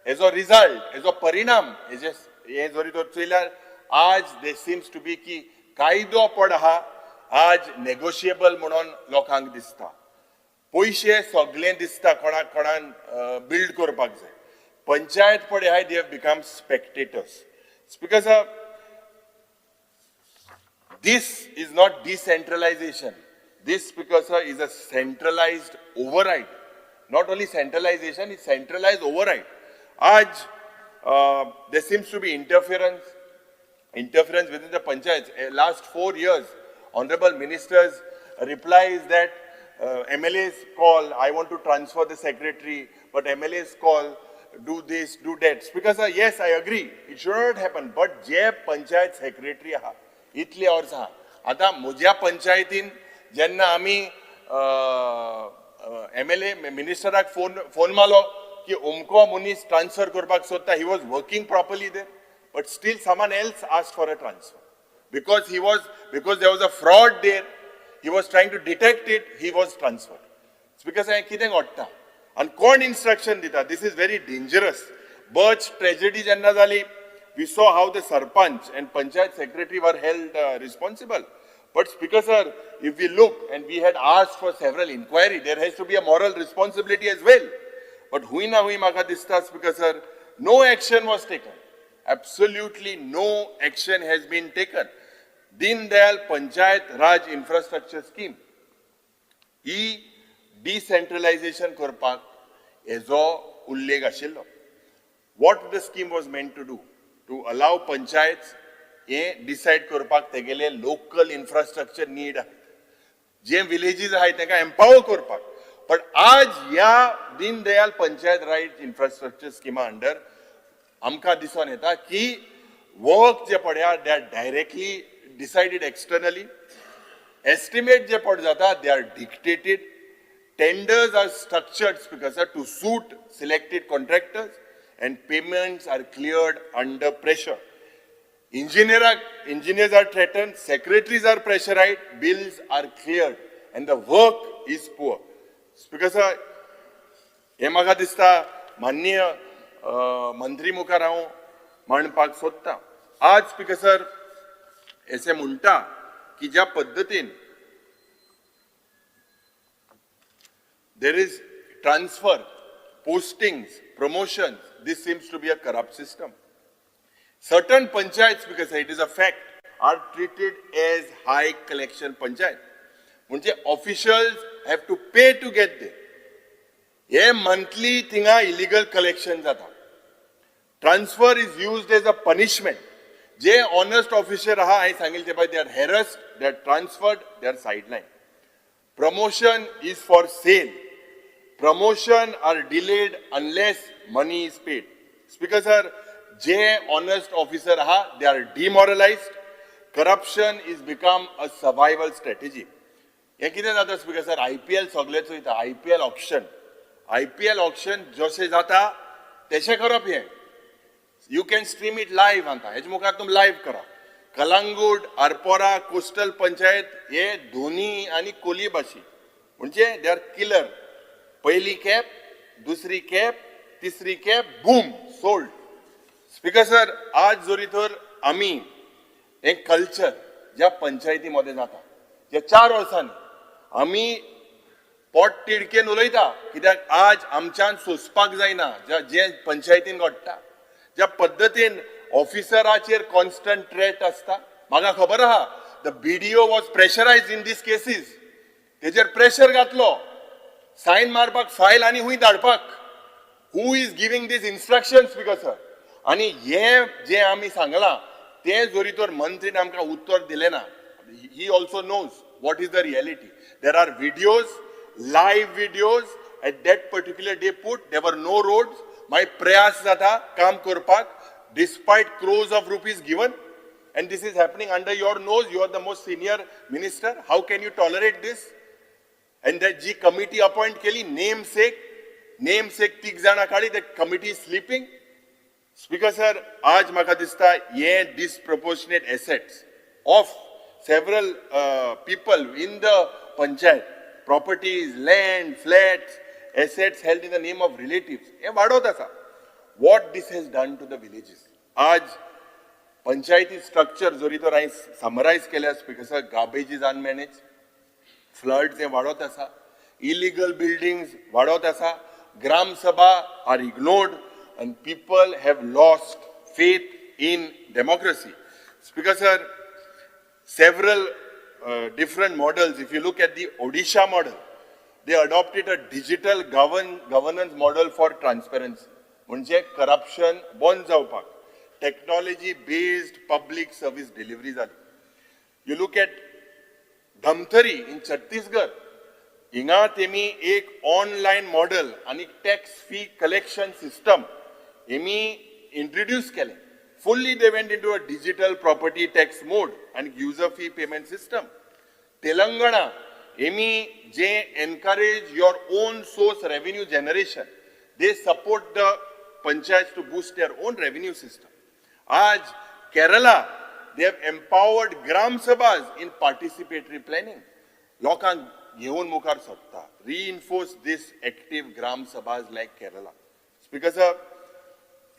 हेजो result, हेजो परिणाम, हेजे हे जरी तर चोयल्यार आज दे सिम्स टू बी की कायदो पड आहा आज नेगोशिएबल म्हणून लोकांक दिसता, पयशे सगळे दिसता कोणाक कोणान बिल्ड करपाक जाय. पंचायत पडे आहाय, they have become spectators. Speaker sir, this is not decentralization. This, Speaker sir, is a centralized override. Not only centralization, it's centralized override. Aaj, there seems to be interference within the panchayats. Last 4 years, honorable ministers' reply is that MLAs call, I want to transfer the secretary, but MLAs call, do this, do that. Speaker sir, yes, I agree, it should not happen. But je panchayat secretary aha, इतले वर्सां आहा. आतां म्हज्या पंचायतीन जेन्ना आमी MLA मिनिस्टराक phone मारलो की अमको मनीस ट्रान्सफर करपाक सोदता, he was working properly there, but still someone else asked for a transfer because because there was a fraud there, he was trying to detect it, he was transferred. Because हें कितें घडटा आनी कोण instruction दिता, this is very dangerous. Birch tragedy जेन्ना जाली, we saw how the sarpanch and panchayat secretary were held responsible. But Speaker sir, if we look, and we had asked for several inquiry, there has to be a moral responsibility as well. But hui na hui maka dista, Speaker sir, no action was taken. Absolutely no action has been taken. Deen Dayal Panchayat Raj Infrastructure Scheme, he decentralization करपाक हेजो उल्लेख आशिल्लो. What the scheme was meant to do? To allow panchayats हे decide करपाक तेगेले local infrastructure need आहात, जे villages आहाय तांकां एम्पावर करपाक. बट आज ह्या दीनदयाल पंचायत राज इन्फ्रास्ट्रक्चर स्किमा अंडर आमकां दिसून येता की वर्क जे पळया they are directly decided externally, estimate जे पड जाता they are dictated, tenders are structured speaker sir to suit selected contractors and payments are cleared under pressure. Engineers are threatened, secretaries are pressurized, bills are cleared, and the work is poor. Speaker sir, हे म्हाका दिसता माननीय मंत्री मुखार हांव मांडपाक सोदता. आज स्पीकर सर अशें म्हणटा की ज्या पद्दतीन there is transfer, postings, promotions, this seems to be a corrupt system. Certain panchayats, because it is a fact, are treated as high collection panchayat. म्हणजे officials have to pay to get there. हे monthly थिंगा illegal collection जाता. Transfer is used as a punishment. J honest officer आहा हांवें सांगिल्लें ते पळय, they are harassed, they are transferred, they are sidelined. Promotion is for sale. Promotion are delayed unless money is paid. Speaker sir, J honest officer आहा they are demoralised. Corruption is become a survival strategy. हें कितें जाता speaker sir, IPL सगळे चोयता, IPL auction, IPL auction जशें जाता तशें करप हें. You can stream it live आतां, हेजे मुखार तुमी लायव्ह करा. कलांगूट, आरपोरा, कोस्टल पंचायत हे धोनी आनी कोहली भाशी, म्हणजे they are killer. पयली कॅप, दुसरी कॅप, तिसरी cap, boom, sold. Speaker sir, आज जरी तर आमी हें कल्चर ज्या पंचायती मदें जाता, ज्या 4 वर्सांनी आमी पोट तिडकेन उलयता, कित्याक आज आमच्यान सोंसपाक जायना जे पंचायतीन घडटा, ज्या पद्दतीन ऑफिसराचेर कॉन्स्टंट थ्रेट आसता. म्हाका खबर आहा, the BDO was pressurised in these cases. तेजेर प्रेशर घातलो सायन मारपाक, फायल आनी हुंय धाडपाक. Who is giving these instruction speaker sir? आनी हें जें आमी सांगलां तें जरी तर मंत्रीन आमकां उत्तर दिलें ना, he also knows what is the reality. There are videos, live videos at that particular day put, there were no roads. मागीर प्रयास जाता काम करपाक despite crores of rupees given, and this is happening under your nose. You are the most senior minister. How can you tolerate this? And that ji committee appoint केली, name sake 3 जाणां काडली, that committee is sleeping. Speaker sir, आज म्हाका दिसता हे disproportionate assets of several people in the panchayat, properties, land, flats, assets held in the name of relatives, हे वाडत आसा. What this has done to the villages. आज पंचायती structure जरी तर हांवें समरायज केल्या speaker sir, garbage is unmanaged, floods हे वाडत आसा, इलिगल बिल्डिंग्स वाडत आसा, gram sabha are ignored, and people have lost faith in democracy. Speaker sir, several different models. If you look at the Odisha model, they adopted a digital governance model for transparency. म्हणजे corruption बंद जावपाक technology based public service delivery जाली. You look at Dhamtari in Chhattisgarh, हिंगा तेमी एक online model आनी tax fee collection system हेमी introduce केलें. Fully they went into a digital property tax mode and user fee payment system. Telangana हेमी जे encourage your own source revenue generation, they support the panchayat to boost their own revenue system. आज Kerala, they have empowered gram sabhas in participatory planning. लोकांक घेवन मुखार सोदता. Reinforce this active gram sabhas like Kerala. Speaker sir,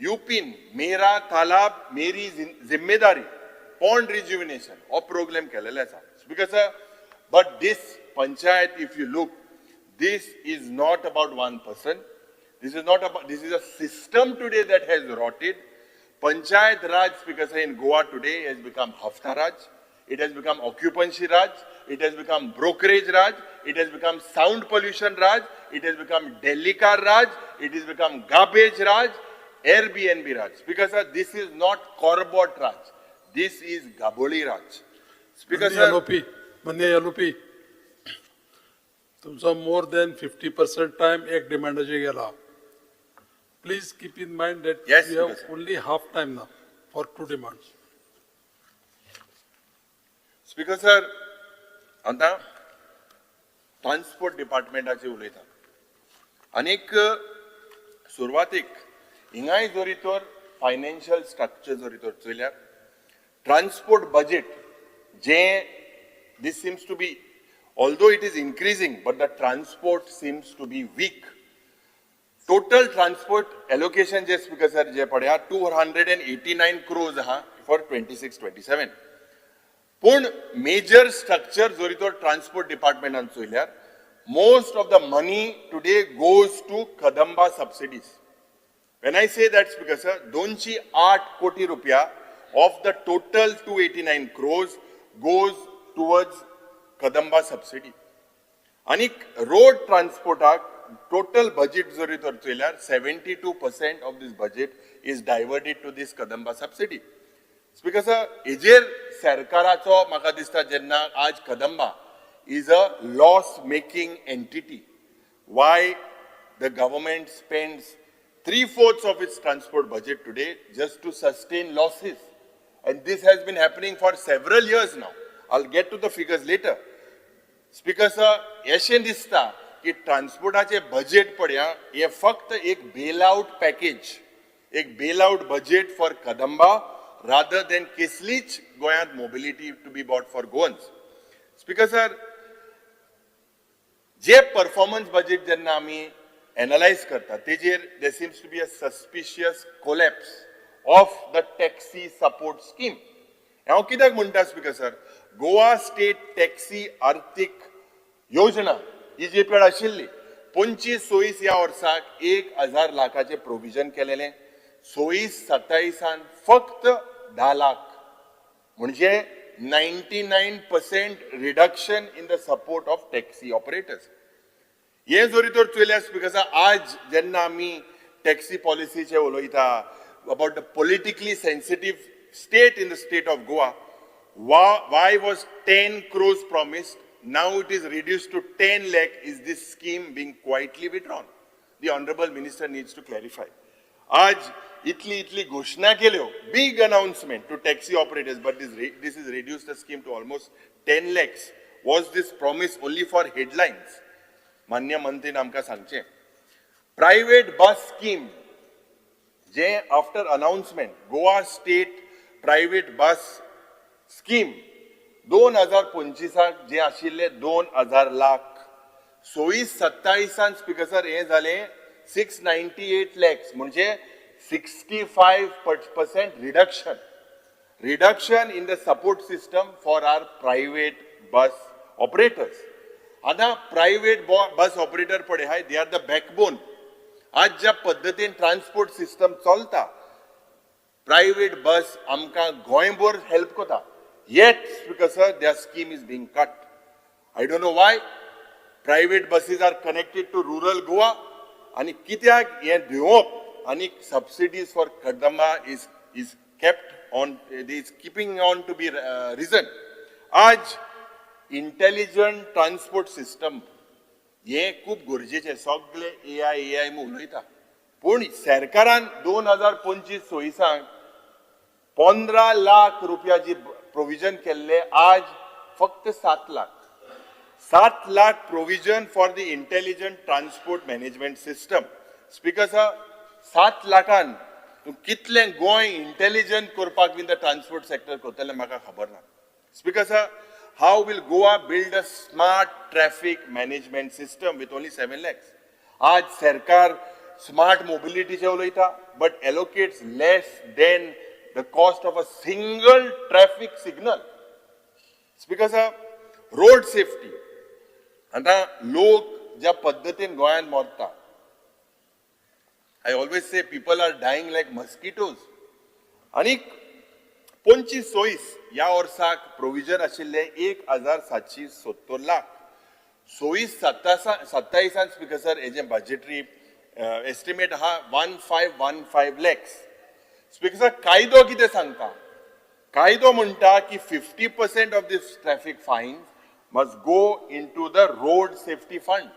युपीन मेरा तालाब Mary जिम्मेदारी pond रिज्युविनेशन हो programme केलेलो आसा. Speaker sir, but this panchayat, if you look, this is not about one person. This is not about, this is a system today that has rotted. Panchayat Raj, Speaker sir, in Goa today has become Hafta Raj. It has become occupancy Raj. It has become brokerage Raj. It has become sound pollution Raj. It has become Delhi car Raj. It has become garbage Raj, Airbnb Raj. Speaker sir, this is not Corbett Raj. This is Gaboli Raj. Speaker sir, Manya LOP, तुमचो more than 50% time एक डिमांडाचेर गेला. Please keep in mind that yes, you have only half time now for 2 demands. Speaker sir, आतां transport डिपार्टमेंटाचेर उलयता. आनीक सुरवातीक हिंगाय जरी तर फायनान्शियल स्ट्रक्चर जरी तर चोयल्यार ट्रान्सपोर्ट बजेट जें this seems to be, although it is increasing, but the transport seems to be weak. Total transport allocation J speaker sir जे पळया 289 crores आहा फॉर 26-27. पूण मेजर स्ट्रक्चर जरी तर transport डिपार्टमेंटान चोयल्यार most of the money today goes to Kadamba subsidies. When I say that, Speaker sir, 208 कोटी रुपया of the total 289 crores goes towards Kadamba subsidy. आनी road ट्रान्सपोर्टाक total budget जरी तर चोयल्यार 72% of this budget is diverted to this Kadamba subsidy. Speaker sir, हेजेर सरकाराचो म्हाका दिसता जेन्ना आज Kadamba is a loss making entity. Why the government spends 3/4 of its transport budget today just to sustain losses? And this has been happening for several years now. I'll get to the figures later. Speaker sir, अशें दिसता की ट्रान्सपोर्टाचे budget पळया, हे फक्त एक bail out package, एक bail out budget for Kadamba rather than कसलीच गोंयांत mobility to be brought for Goans. Speaker sir, J performance budget जेन्ना आमी एनलायज करता तेजेर there seems to be a suspicious collapse of the taxi support scheme. हांव कित्याक म्हणटा speaker sir, Goa state taxi आर्थीक योजना ही जी पळ आशिल्ली 25-26 ह्या वर्साक 1,000 लाखाचें प्रोविजन केलेलें, 26-27 फक्त 10 लाख, म्हणजे 99% reduction in the support of taxi operators. हे जरी तर चोयल्यार स्पीकर सर, आज जेन्ना आमी टॅक्सी पॉलिसीचे उलयता about the politically sensitive state in the state of Goa, why was 10 crores promised? Now it is reduced to 10 lakh. Is this scheme being quietly withdrawn? The Honorable Minister needs to clarify. आज इतली इतली घोषणा केल्यो, big announcement to taxi operators, but this is reduced the scheme to almost 10 lakhs. Was this promise only for headlines? मान्य मंत्रीन आमकां सांगचें. Private बस scheme जे after announcement Goa state private bus scheme 2025 जे आशिल्ले 2,000 lakh, 26-27 speaker sir हे जालें 698 लॅक्स, म्हणजे 65% reduction in the support system for our private bus operators. आतां private bus operator पळय आहाय, they are the backbone. आज ज्या पद्दतीन ट्रान्सपोर्ट सिस्टम चलता, प्रायव्हेट बस आमकां गोंयभर हेल्प करता. Yet, Speaker sir, their scheme is being cut. I don't know why. Private buses are connected to rural Goa. आणि कित्याक हें दिवप आनी subsidies for Kadamba is kept on, is keeping on to be reason. आज intelligent transport system हें खूब गरजेचें. सगळे AI म्हूण उलयता, पूण सरकारान 2025-26 15 लाख रुपया जी प्रोविजन केल्ले, आज फक्त 7 lakh, 7 lakh provision for the intelligent transport management system. Speaker sir, 7 लाखान तूं कितलें गोंय इंटेलिजंट करपाक in the transport sector करतलें म्हाका खबर ना. Speaker sir, how will Goa build a smart traffic management system with only 7 lakhs? आज सरकार स्मार्ट मोबिलिटीचे उलयता, but allocates less than the cost of a single traffic signal. Speaker sir, road safety. आतां लोक ज्या पद्दतीन गोंयांत मरता, I always say people are dying like mosquitoes. आनीक 25-26 ह्या वर्साक प्रोविजन आशिल्लें 1,770 लाख, 26-27 स्पीकर सर हेजें बजेटरी एस्टिमेट आहा 1,515 लॅक्स. स्पीकर सर, कायदो कितें सांगता? कायदो म्हणटा की 50% of this traffic fine must go into the road safety fund.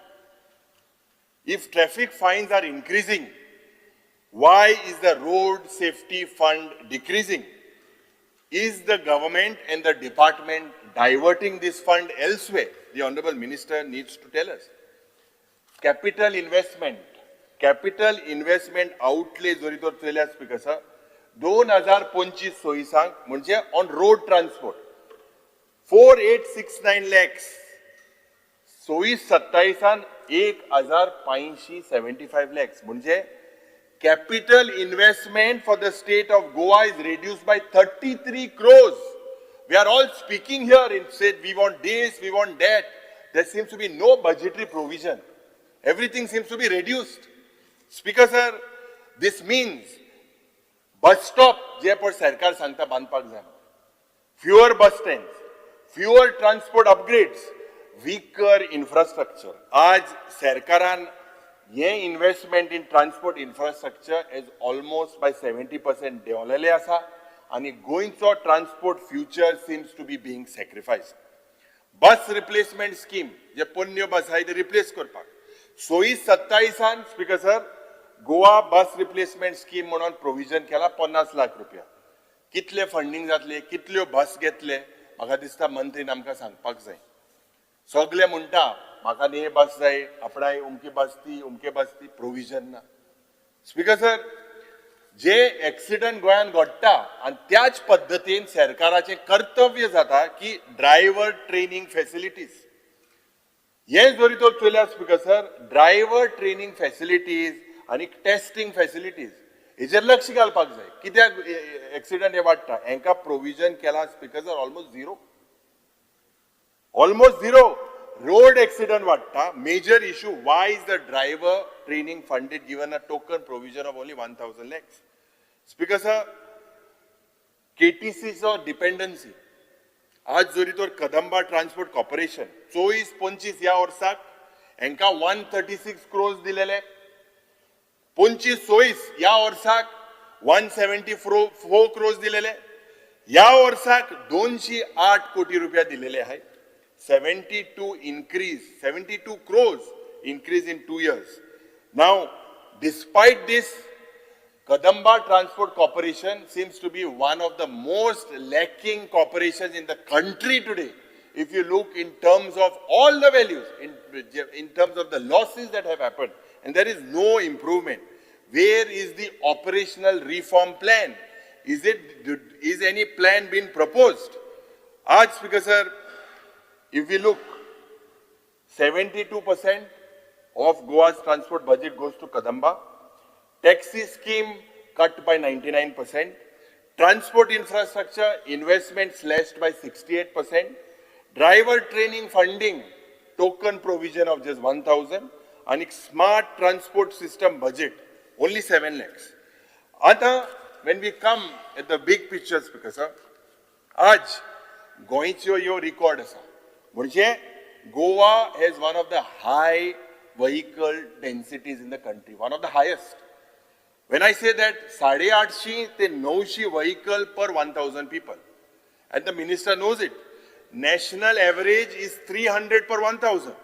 If traffic fines are increasing, why is the road safety fund decreasing? Is the government and the department diverting this fund elsewhere? The Honorable Minister needs to tell us. Capital investment outlay जरी तर चोयल्यार speaker sir, 2025-26 म्हणजे on road transport 4,869 lakhs, 26-27 1,575 lakhs, म्हणजे capital investment for the state of Goa is reduced by 33 crores. We are all speaking here and said we want this, we want that. There seems to be no budgetary provision. Everything seems to be reduced. Speaker sir, this means bus stop जे पळय सरकार सांगता बांदपाक जाय, fewer bus stands, fewer transport upgrades, weaker infrastructure. आज सरकारान हे investment in transport infrastructure is almost by 70% देंवलेले आसा आनी गोंयचो transport future seems to be being sacrificed. Bus replacement scheme जे पोन्न्यो बस आहाय ते रिप्लेस करपाक 26-27 speaker sir, Goa bus replacement scheme म्हणून प्रोविजन केला 50 लाख रुपया. कितले फंडींग जातले, कितल्यो बस घेतले, म्हाका दिसता मंत्रीन आमकां सांगपाक जाय. सगळे म्हणटा म्हाका न्ही बस जाय, आपणाय उमकी बस ती, उमके बस ती, प्रोविजन ना. स्पीकर सर, जे एक्सिडंट गोंयांत घडटा आनी त्याच पद्दतीन सरकाराचें कर्तव्य जाता की ड्रायव्हर ट्रेनिंग फॅसिलिटीज हे जरी तर चोयल्यार speaker sir, driver training facilities आनी टेस्टिंग फॅसिलिटीज हेजेर लक्ष घालपाक जाय. कित्याक एक्सिडंट हे वाडटा, हेंकां प्रोविजन केला speaker sir almost zero, almost zero. Road accident वाडटा. Major issue, why is the driver training funded given a token provision of only 1,000 lakhs? Speaker sir, केटीसीचो dependency आज जरी तर कदंबा ट्रान्सपोर्ट कॉर्पोरेशन 24-25 ह्या वर्साक हेंकां 136 क्रोर्स दिलेले, 25-26 ह्या वर्साक 174 क्रोर्स दिलेले, ह्या वर्साक 208 कोटी रुपया दिलेले आहाय. 72 increase, 72 crores increase in 2 years. Now, despite this, Kadamba Transport Corporation seems to be one of the most lacking corporations in the country today. If you look in terms of all the values, in terms of the losses that have happened, and there is no improvement. Where is the operational reform plan? Is any plan been proposed? Aaj, Speaker sir, if we look, 72% of Goa's transport budget goes to Kadamba. Taxi scheme cut by 99%. Transport infrastructure investment slashed by 68%. Driver training funding, token provision of just 1,000. And smart transport system budget, only 7 lakhs. आता, when we come at the big picture, Speaker sir, आज गोंयच्यो ह्यो record आसा. म्हणजे Goa has one of the high vehicle densities in the country, one of the highest. When I say that, 850 ते 900 vehicle per 1,000 people. And the minister knows it. National average is 300 per 1,000.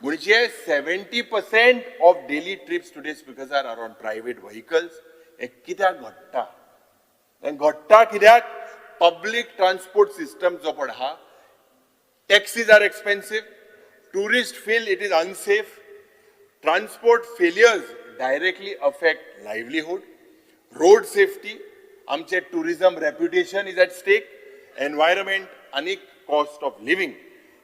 म्हणजे 70% of daily trips today, speakers, are on private vehicles. हे कित्याक घडटा? हें घडटा कित्याक public transport system जो पळय आहा, taxis are expensive, tourists feel it is unsafe, transport failures directly affect livelihood, road safety, आमचे tourism reputation is at stake, environment आनी cost of living.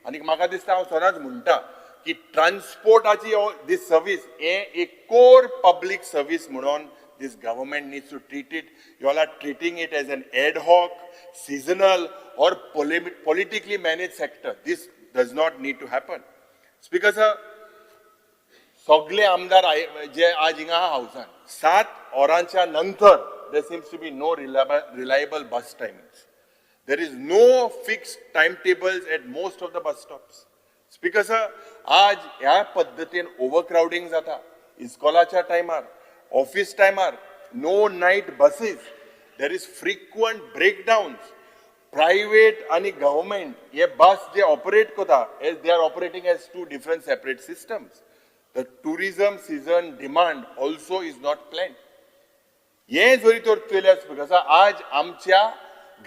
आनी म्हाका दिसता हांव सदांच म्हणटा की ट्रान्सपोर्टाची दीस सर्वीस हें एक कोर पब्लीक सर्वीस म्हणून this government needs to treat it. You all are treating it as an ad hoc, seasonal or politically managed sector. This does not need to happen. Speaker sir, सगळे आमदार जे आज हिंगा आहा हावसान 7 वरांच्या नंतर there seems to be no reliable bus timings. There is no fixed timetables at most of the bus stops. Speaker sir, आज ह्या पद्दतीन ओवरक्रावडींग जाता. इस्कॉलाच्या टायमार, ऑफिस टायमार, no night buses, there is frequent breakdowns. Private आनी गव्हर्मेंट हे बस जे operate करता, they are operating as two different separate systems. The tourism season demand also is not plan. हे जरी तर चोयल्यार स्पीकर सर, आज आमच्या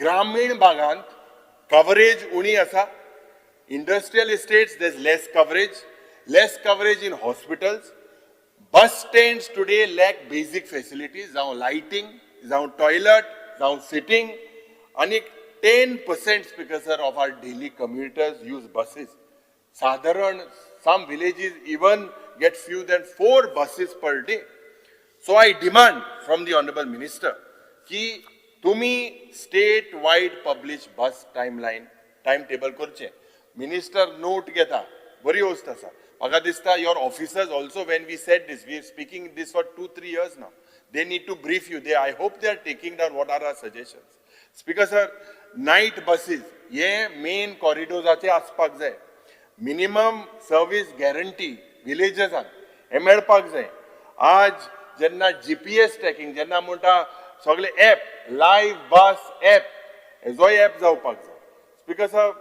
ग्रामीण भागांत कवरेज उणी आसा. Industrial estates there is less coverage, less coverage in hospitals. Bus stands today lack basic facilities, जावं लायटींग, जावं टॉयलट, जावं सिटींग. आनी 10% speaker sir of our daily commuters use buses. सादारण some villages even get few than 4 buses per day. So I demand from the honourable minister की तुम्ही state wide publish bus timeline, time table करचें. Minister note घेता, बरी वस्त आसा. म्हाका दिसता your officers also, when we said this, we speaking this for 2-3 years now, they need to brief you. They, I hope they are taking down what are our suggestions. Speaker sir, night buses हे main कॉरिडोर्साचे आसपाक जाय. Minimum service guarantee विलेजसांक हें मेळपाक जाय. आज जेन्ना GPS tracking, जेन्ना म्हणटा सगळे एप, लायव्ह बस एप, हेजोय एप जावपाक जाय. Speaker sir,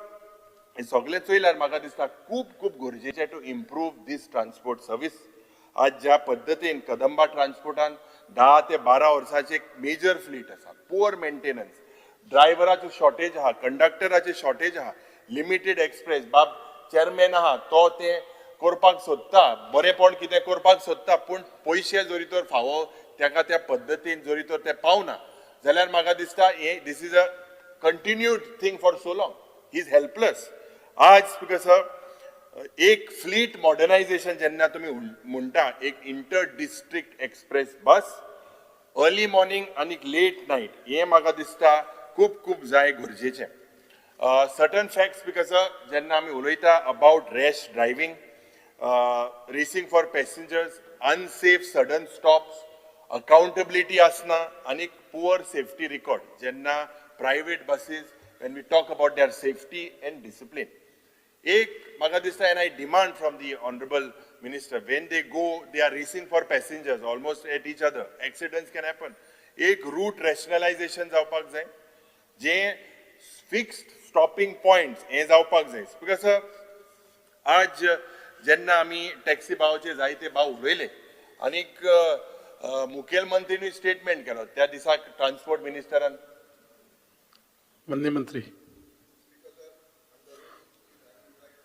हें सगळें चोयल्यार म्हाका दिसता खूब खूब गरजेचें to improve this transport service. आज ज्या पद्दतीन कदंबा ट्रान्सपोर्टान 10 ते 12 वर्सांची एक मेजर फ्लीट आसा, पुअर मेंटेनन्स, ड्रायव्हराचो शॉर्टेज आहा, कंडक्टराचे शॉर्टेज आहा, लिमिटेड एक्सप्रेस, बाब चेअरमॅन आहा तो ते करपाक सोदता, बरेपण कितें करपाक सोदता, पूण पयशे जरी तर फावो ताका त्या पद्दतीन जरी तर ते पावना जाल्यार म्हाका दिसता हे this is a continued thing for so long, he is helpless. आज स्पीकर सर एक फ्लीट मॉडर्नायझेशन जेन्ना तुमी म्हणटा, एक inter district express bus early morning आनी लेट नायट, हें म्हाका दिसता खूब खूब जाय गरजेचें. सर्टन फॅक्ट्स स्पीकर सर जेन्ना आमी उलयता about rash driving, racing for passengers, unsafe sudden stops, accountability आसना आनी पुअर सेफ्टी रिकॉर्ड जेन्ना private buses when we talk about their safety and discipline. एक म्हाका दिसता, and I demand from the honourable minister, when they go they are racing for passengers almost at each other, accidents can happen. एक route rationalisation जावपाक जाय, जें fixed stopping points हें जावपाक जाय. Because आज जेन्ना आमी टॅक्सी भावाचे जायते भाव उलयले आनीक मुखेलमंत्रीनी स्टेटमेंट केलो त्या दिसाक ट्रान्सपोर्ट मिनिस्टरान. माननीय मंत्री.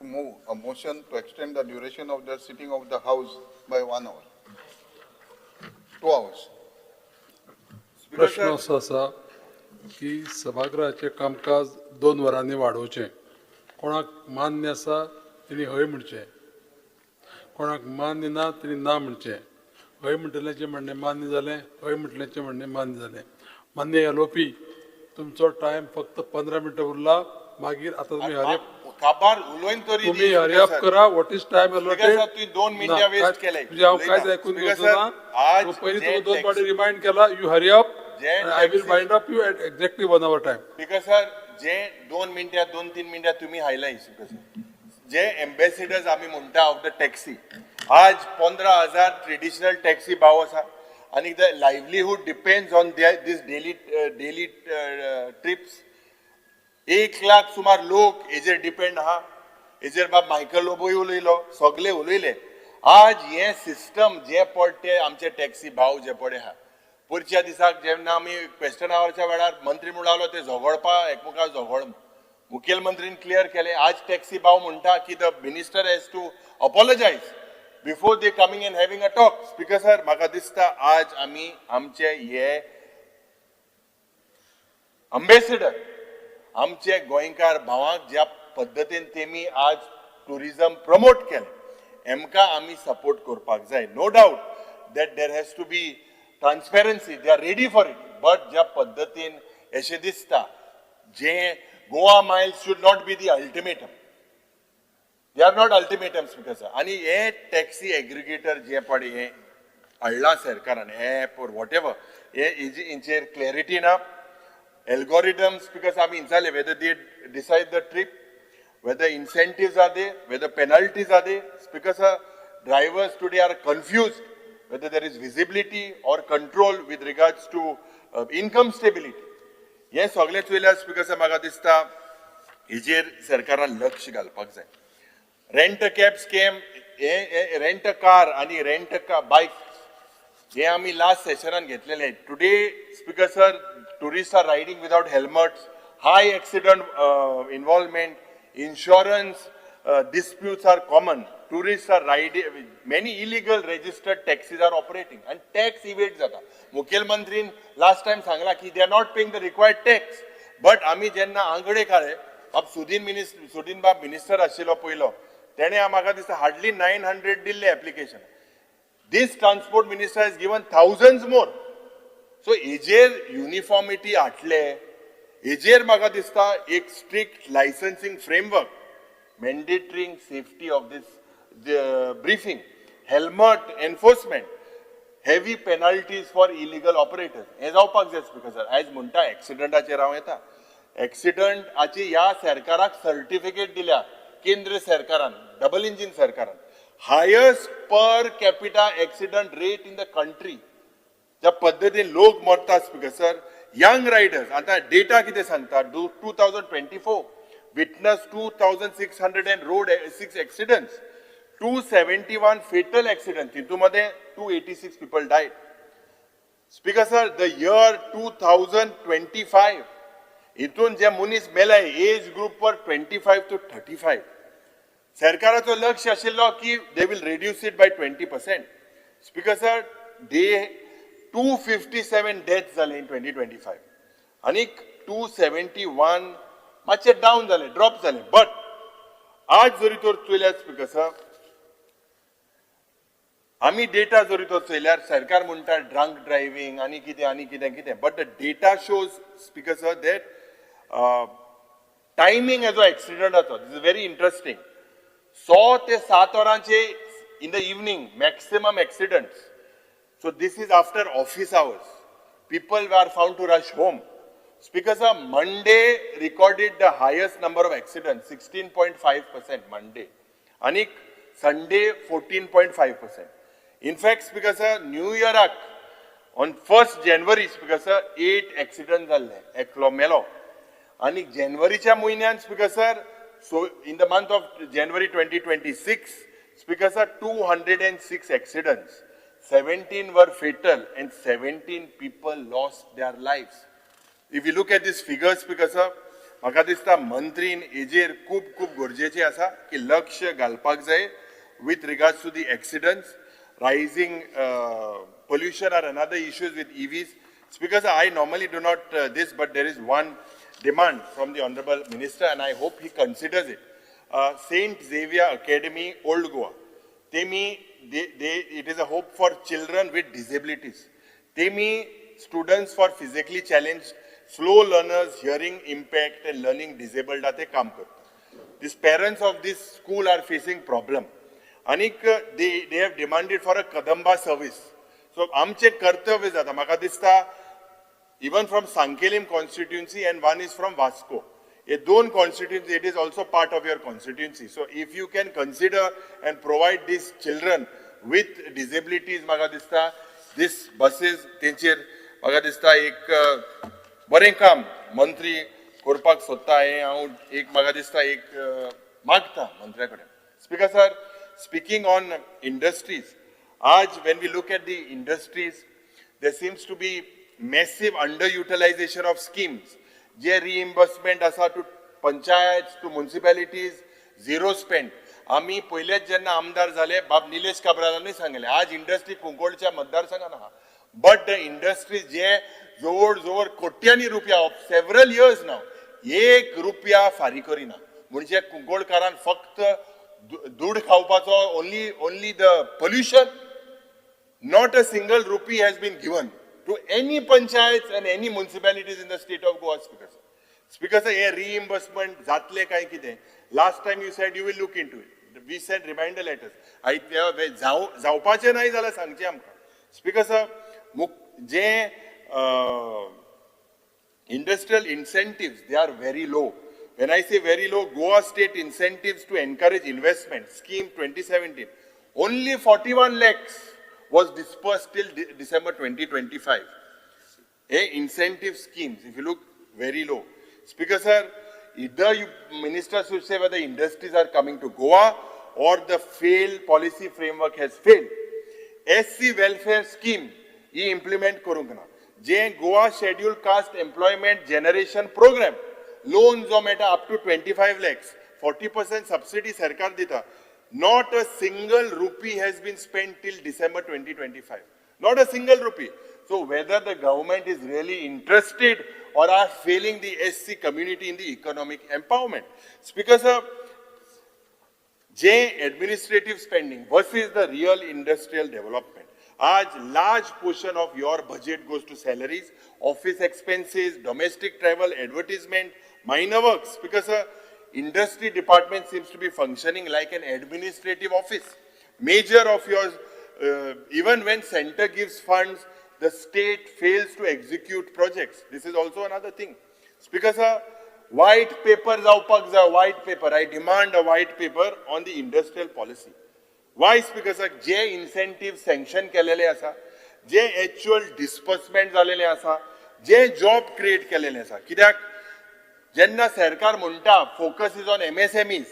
Move a motion to extend the duration of the sitting of the house by 1 hour, 2 hours. प्रश्न असो आसा की सभागृहाचें कामकाज 2 वरांनी वाडोवचें, कोणाक मान्य आसा तेणी हय म्हणचें, कोणाक मान्य ना तेणी ना म्हणचें. हय म्हणटल्याचें म्हणणें मान्य जालें, हय म्हणटल्याचें म्हणणें मान्य जालें. मान्य एलओपी तुमचो टायम फक्त 15 मिनटां उरला, मागीर आतां तुमी हरी काबार उलोवन तरी तुमी हरी अप करा. What is time allotted? तुवें 2 मिनटां वेस्ट केले. तुजें हांव कांयच आयकून घेवचो ना. पयलीं तुका 2 फावटी रिमायंड केला, you hurry up, I will wind up you at exactly 1 hour time. Speaker sir जे 2 मिनटां 2-3 मिनटां तुमी हायलाय स्पीकर सर, जे एम्बेसिडर्स आमी म्हणटा ऑफ the taxi, आज 15,000 ट्रेडिशनल टॅक्सी भाव आसा आनी the livelihood depends on this daily daily trips. 1 lakh सुमार लोक हेजेर डिपेंड आहा. हेजेर बाब मायकल लोबोय उलयलो, सगळे उलयले. आज हें सिस्टम जें पडटे आमचे टॅक्सी भाव जे पडे आहा, पुरच्या दिसाक जेन्ना आमी क्वेश्चन आवरच्या वेळार मंत्री म्हणलो ते झगडपा एकमेकां झगड, मुखेलमंत्रीन क्लियर केलें. आज टॅक्सी भाव म्हणटा की the minister has to apologise before they coming and having a talk. Speaker sir म्हाका दिसता आज आमी आमचे हे अम्बेसिडर आमचे गोंयकार भावांक ज्या पद्दतीन तेमी आज ट्युरिजम प्रमोट केलें हेमकां आमी सपोर्ट करपाक जाय. No doubt that there has to be transparency, they are ready for it, but ज्या पद्दतीन अशें दिसता जे Goa miles should not be the ultimatum, they are not ultimatum speaker sir. आनी हे टॅक्सी एग्रिगेटर जे पळय हें हाडलां सरकारान एप ऑर what ever, हे हेंचेर क्लॅरिटी ना. Algorithms, because I mean, whether they decide the trip, whether incentives are there, whether penalties are there, because drivers today are confused whether there is visibility or control with regards to income stability. Yes, सगळे चोयल्यार because म्हाका दिसता हेजेर सरकारान लक्ष घालपाक जाय. Rent a cab scam, rent a car आनी rent a bike हे आमी लास्ट सेशनान घेतलेले. Today speaker sir, tourists are riding without helmets, high accident involvement, insurance disputes are common. Tourists are riding, many illegal registered taxis are operating and tax evade jata. Mukhyamantrin last time sangla ki they are not paying the required tax. But ami jenna angade kale, ab Sudin bab minister ashilo poilo, tene amaka dista hardly 900 dille application. This transport minister has given thousands more. So हेजेर uniformity हाडले, हेजेर म्हाका दिसता एक strict licensing framework, mandatory safety of this briefing, helmet enforcement, heavy penalties for illegal operators हें जावपाक जाय. Speaker sir आयज म्हणटा एक्सिडंटाचेर हांव येता, एक्सिडंटाची ह्या सरकाराक सर्टिफिकेट दिल्या केंद्र सरकारान, डबल इंजीन सरकारान, highest per capita accident rate in the country. ज्या पद्दतीन लोक मरतात स्पीकर सर, यंग रायडर्स, आतां डेटा कितें सांगता, 2024 witness 2600 and road six accidents, 271 fatal accident, तितून मध्ये 286 people died. Speaker sir, the year 2025 हितून जे मनीस मेले एज ग्रुप वर 25 to 35, सरकाराचो लक्ष आशिल्लो की they will reduce it by 20%. Speaker sir, they 257 death जाले इन 2025 आनीक 271 मातशे डावन जाले, ड्रॉप जाले. बट आज जरी तर चोयल्यार स्पीकर सर, आमी डेटा जरी तर चोयल्यार सरकार म्हणटा ड्रंक ड्रायव्हिंग आनी कितें आनी कितें कितें, but the data shows, Speaker sir, that timing हेजो एक्सिडंटाचो, this is very interesting, 6 ते 7 वरांचे in the evening maximum accidents. So this is after office hours. People are found to rush home. Speaker sir, Monday recorded the highest number of accidents, 16.5% Monday. Anik Sunday 14.5%. In fact, Speaker sir, New Year on 1st January, Speaker sir, 8 accidents जाल्ले, एकलो मेलो. आनी जानेवारीच्या म्हयन्यान Speaker sir, so in the month of January 2026, Speaker sir, 206 accidents, 17 were fatal and 17 people lost their lives. If you look at these figures, Speaker sir, म्हाका दिसता मंत्रीन हेजेर खूब खूब गरजेचें आसा की लक्ष घालपाक जाय with regards to the accidents. Rising pollution are another issues with EVs. Speaker sir, I normally do not this, but there is one demand from the Honorable Minister and I hope he considers it. Saint Xavier Academy, Old Goa. Temi, it is a hope for children with disabilities. Temi, students for physically challenged, slow learners, hearing impact and learning disabled ते काम करता. These parents of this school are facing problem. Anik they have demanded for a Kadamba service. So आमचे कर्तव्य जाता, म्हाका दिसता even from Sanquelim constituency and one is from Vasco. हे दोन constituency, it is also part of your constituency. So if you can consider and provide these children with disabilities, म्हाका दिसता this buses तेंचेर म्हाका दिसता एक बरें काम मंत्री करपाक सोदता, हें हांव एक म्हाका दिसता एक मागता मंत्र्या कडेन. Speaker sir, speaking on industries, आज when we look at the industries, there seems to be massive underutilization of schemes. J reimbursement आसा to panchayat, to municipalities, zero spend. आमी पयलेच जेन्ना आमदार जाले, बाब निलेश काब्रालानूय सांगलें, आज इंडस्ट्री कुंकळच्या मतदारसंघान आहा, बट the industry जे जवळ जवळ कोट्यांनी रुपया ऑफ सेव्हरल इयर्स नाव एक रुपया फारीक करिना. म्हणजे कुंकळकारान फक्त दूड खावपाचो, only the pollution, not a single rupee has been given to any panchayats and any municipalities in the state of Goa. Speaker sir. Speaker sir, hey reimbursement जातले काय कितें? Last time you said you will look into it. We sent reminder letters. जावपाचें नाय जाल्यार सांगचें आमकां. Speaker sir, J industrial incentives, they are very low. When I say very low, Goa state incentives to encourage investment scheme 2017, only 41 lakhs was dispersed till December 2025. Incentive schemes, if you look, very low. Speaker sir, either you minister should say whether industries are coming to Goa or the failed policy framework has failed. SC welfare scheme he implement करूंक ना. जे Goa schedule caste employment generation programme, loan जो मेळटा up to 25 lakhs, 40% subsidy सरकार दिता. Not a single rupee has been spent till December 2025. Not a single rupee. So whether the government is really interested or are failing the SC community in the economic empowerment. Speaker sir, J administrative spending versus the real industrial development. Aaj large portion of your budget goes to salaries, office expenses, domestic travel, advertisement, minor works. Because sir, industry department seems to be functioning like an administrative office. Major of your, even when center gives funds, the state fails to execute projects. This is also another thing. Speaker sir, white paper जावपाक जाय, white paper. I demand a white paper on the industrial policy. Why, Speaker sir, J incentive sanction केलेले आसा, जे actual disbursement जालेले आसा, जे job create केलेले आसा. कित्याक जेन्ना सरकार म्हणटा focus is on MSMEs,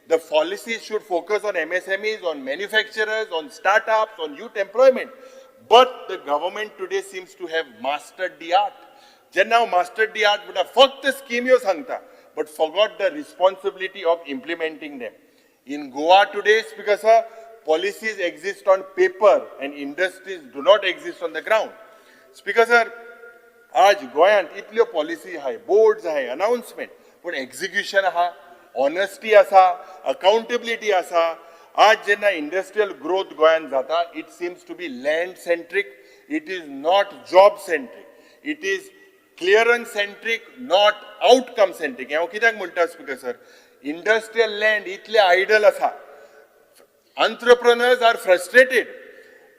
the policies should focus on MSMEs, on manufacturers, on startups, on youth employment. But the government today seems to have mastered the art. जेन्ना हांव मास्टर्ड दी आर्ट म्हणटा, फक्त स्किम्यो सांगता but forgot the responsibility of implementing them. In Goa today, Speaker sir, policies exist on paper and industries do not exist on the ground. Speaker sir, आज गोंयांत इतल्यो policy आहाय, boards आहाय, अनाउन्समेंट, पूण execution आहा, ऑनेस्टी आसा, accountability आसा? आज जेन्ना इंडस्ट्रियल ग्रोथ गोंयांत जाता, it seems to be land centric, it is not job centric, it is clearance centric, not outcome centric. हांव कित्याक म्हणटा स्पीकर सर, इंडस्ट्रियल लँड इतले आयडल आसा, entrepreneurs are frustrated,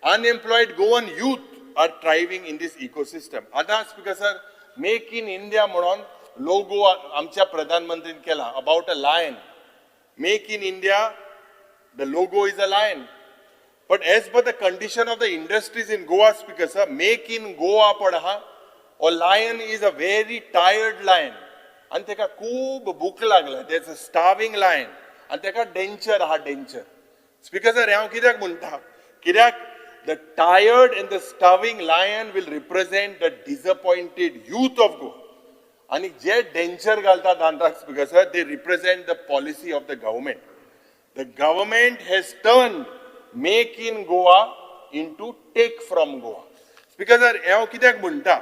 unemployed Goan youth are thriving in this ecosystem. आतां Speaker sir, Make in India म्हणून logo आमच्या प्रधानमंत्रीन केला about a lion. Make in India, the logo is a lion. But as per the condition of the industries in Goa, Speaker sir, Make in Goa पण आहा, a lion is a very tired lion आनी ताका खूब भूक लागल्या. That's a starving lion आनी ताका denture आहा, डेंचर. स्पीकर सर, हांव कित्याक म्हणटा, कित्याक the tired and the starving lion will represent the disappointed youth of Goa. आनी जे डेंचर घालता दांताक, Speaker sir, they represent the policy of the government. The government has turn Make in Goa into take from Goa. Speaker sir, हांव कित्याक म्हणटा,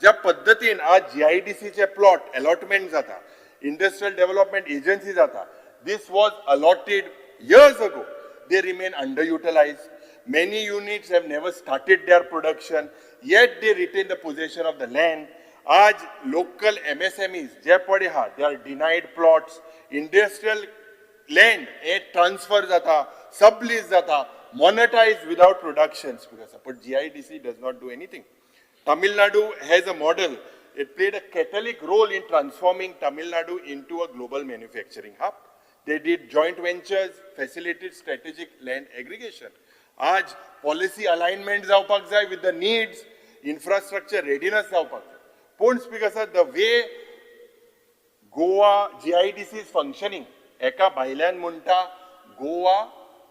ज्या पद्दतीन आज जीआयडीसीचे plot allotment जाता, industrial development agency जाता, this was allotted years ago, they remain under utilized. Many units have never started their production, yet they retain the possession of the land. आज local MSMEs जे पळय आहा, they are denied plots. Industrial land hey transfer जाता, sublease जाता, monetized without production. But GIDC does not do anything. Tamil Nadu has a model. It played a catalytic role in transforming Tamil Nadu into a global manufacturing hub. They did joint ventures, facilitated strategic land aggregation. आज policy alignment जावपाक जाय with the needs, infrastructure readiness जावपाक जाय. पूण Speaker sir, the way Goa GIDC is functioning, एका भायल्यान म्हणटा Goa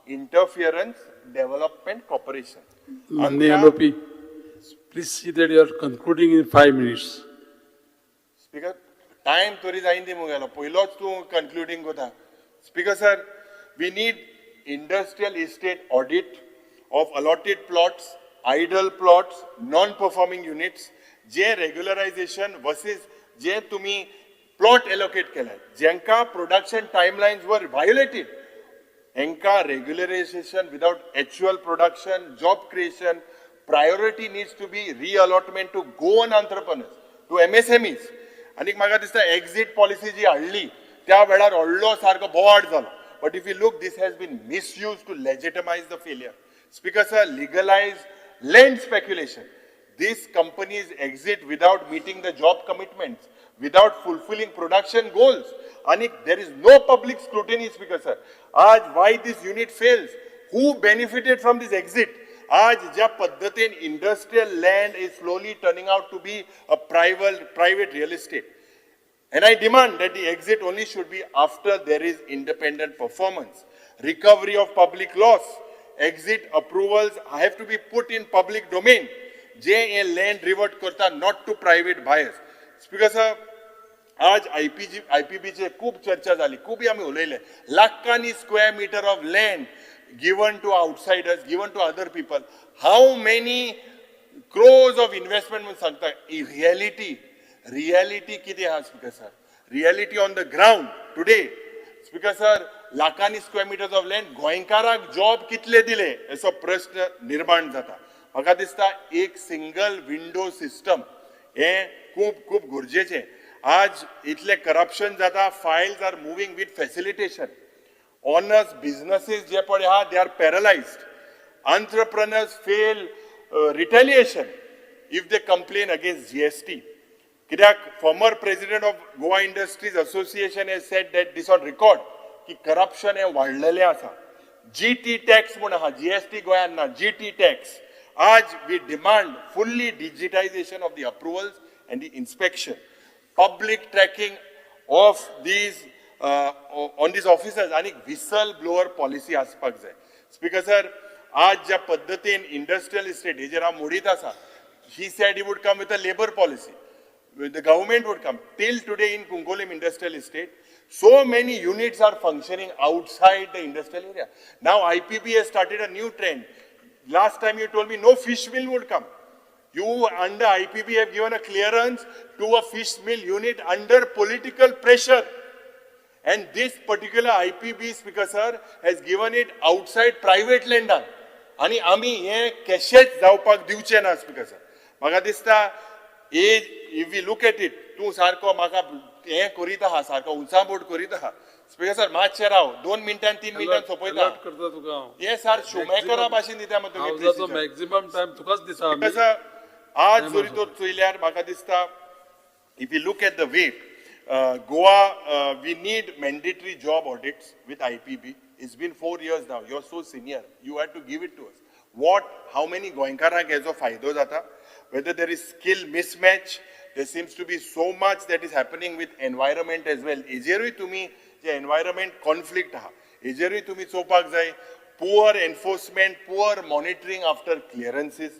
इंटरफियरन्स development corporation. माननीय MOP, please see that you are concluding in 5 minutes. Speaker, time तरी जायन दी मुगेलो, पयलोच तूं कन्क्लुडींग कोता. Speaker sir, we need industrial estate audit of allotted plots, idle plots, non performing units, J regularisation versus जे तुमी plot allocate केले, जेंका production टायमलायन्स वर व्हायोलेटेड, हेंका regularization without actual production, job creation. Priority needs to be reallotment to Goan entrepreneurs, to MSMEs. आनीक म्हाका दिसता exit policy जी हाडली त्या वेळार व्हडलो सारको बोवाळ जालो, but if you look, this has been misused to legitimize the failure. Speaker sir, legalize land speculation. These companies exit without meeting the job commitments, without fulfilling production goals. And there is no public scrutiny, Speaker sir. आज why this unit fails? Who benefited from this exit? आज ज्या पद्धतीन industrial land is slowly turning out to be a private real estate. And I demand that the exit only should be after there is independent performance, recovery of public loss, exit approvals have to be put in public domain. J hey land revert करता, not to private buyers. Speaker sir, आज आयपीजी आयपीबीचे खूब चर्चा जाली, खूब आमी उलयले. लाखांनी square meter of land given to outsiders, given to other people. How many crores of investment म्हणून सांगता. रियलिटी, रियलिटी कितें आहा, Speaker sir? Reality on the ground today, Speaker sir, लाखांनी स्क्वेअर मिटर्स ऑफ लँड गोंयकाराक job कितले दिले असो प्रश्न निर्माण जाता. म्हाका दिसता एक सिंगल विंडो सिस्टम हे खूब खूब गरजेचें. आज इतलें करप्शन जाता, files are moving with facilitation. Honest businesses जे पळय आहा, they are paralyzed. Entrepreneurs face retaliation if they complain against GST. कित्याक former president of Goa Industries Association has said that this on record की corruption हे वाडलेलें आसा. G T tax म्हूण आहा, GST गोंयांत ना, जी टी टॅक्स. आज we demand fully digitization of the approvals and the inspection, public tracking of these on these officers आनी व्हिसल ब्लोअर पॉलिसी आसपाक जाय. स्पीकर सर, आज ज्या पद्दतीन इंडस्ट्रियल इस्टेट हेजेर हांव मोडीत आसा, he said he would come with a labour policy, the government would come. Till today in Cuncolim Industrial Estate, so many units are functioning outside the industrial area. Now IPB has started a new trend. Last time you told me no fish mill would come. You under IPB have given a clearance to a fish mill unit under political pressure. And this particular IPB, Speaker sir, has given it outside private land. आणि आमी हे कशेंच जावपाक दिवचे ना speaker sir. म्हाका दिसता if we look at it, तूं सारको म्हाका हें करीत आहा, सारको उंचाबोट करीत आहा. स्पीकर सर, मातशें राव, 2 मिनटां 3 मिनटां सोंपयता. करता तुका हांव. हे सर शुमेकरा भाशेन दिता तुमी. मॅक्झिमम टायम तुकाच दिता. स्पीकर सर, आज जरी तो चोयल्यार म्हाका दिसता if you look at the way Goa, we need mandatory job audits with IPB. It's been 4 years now. You're so senior. You had to give it to us. What, how many गोंयकारांक हेजो फायदो जाता? Whether there is skill mismatch, there seems to be so much that is happening with environment as well. हेजेरूय तुमी जे environment conflict आहा, हेजेरूय तुमी चोवपाक जाय. Poor enforcement, poor monitoring after clearances,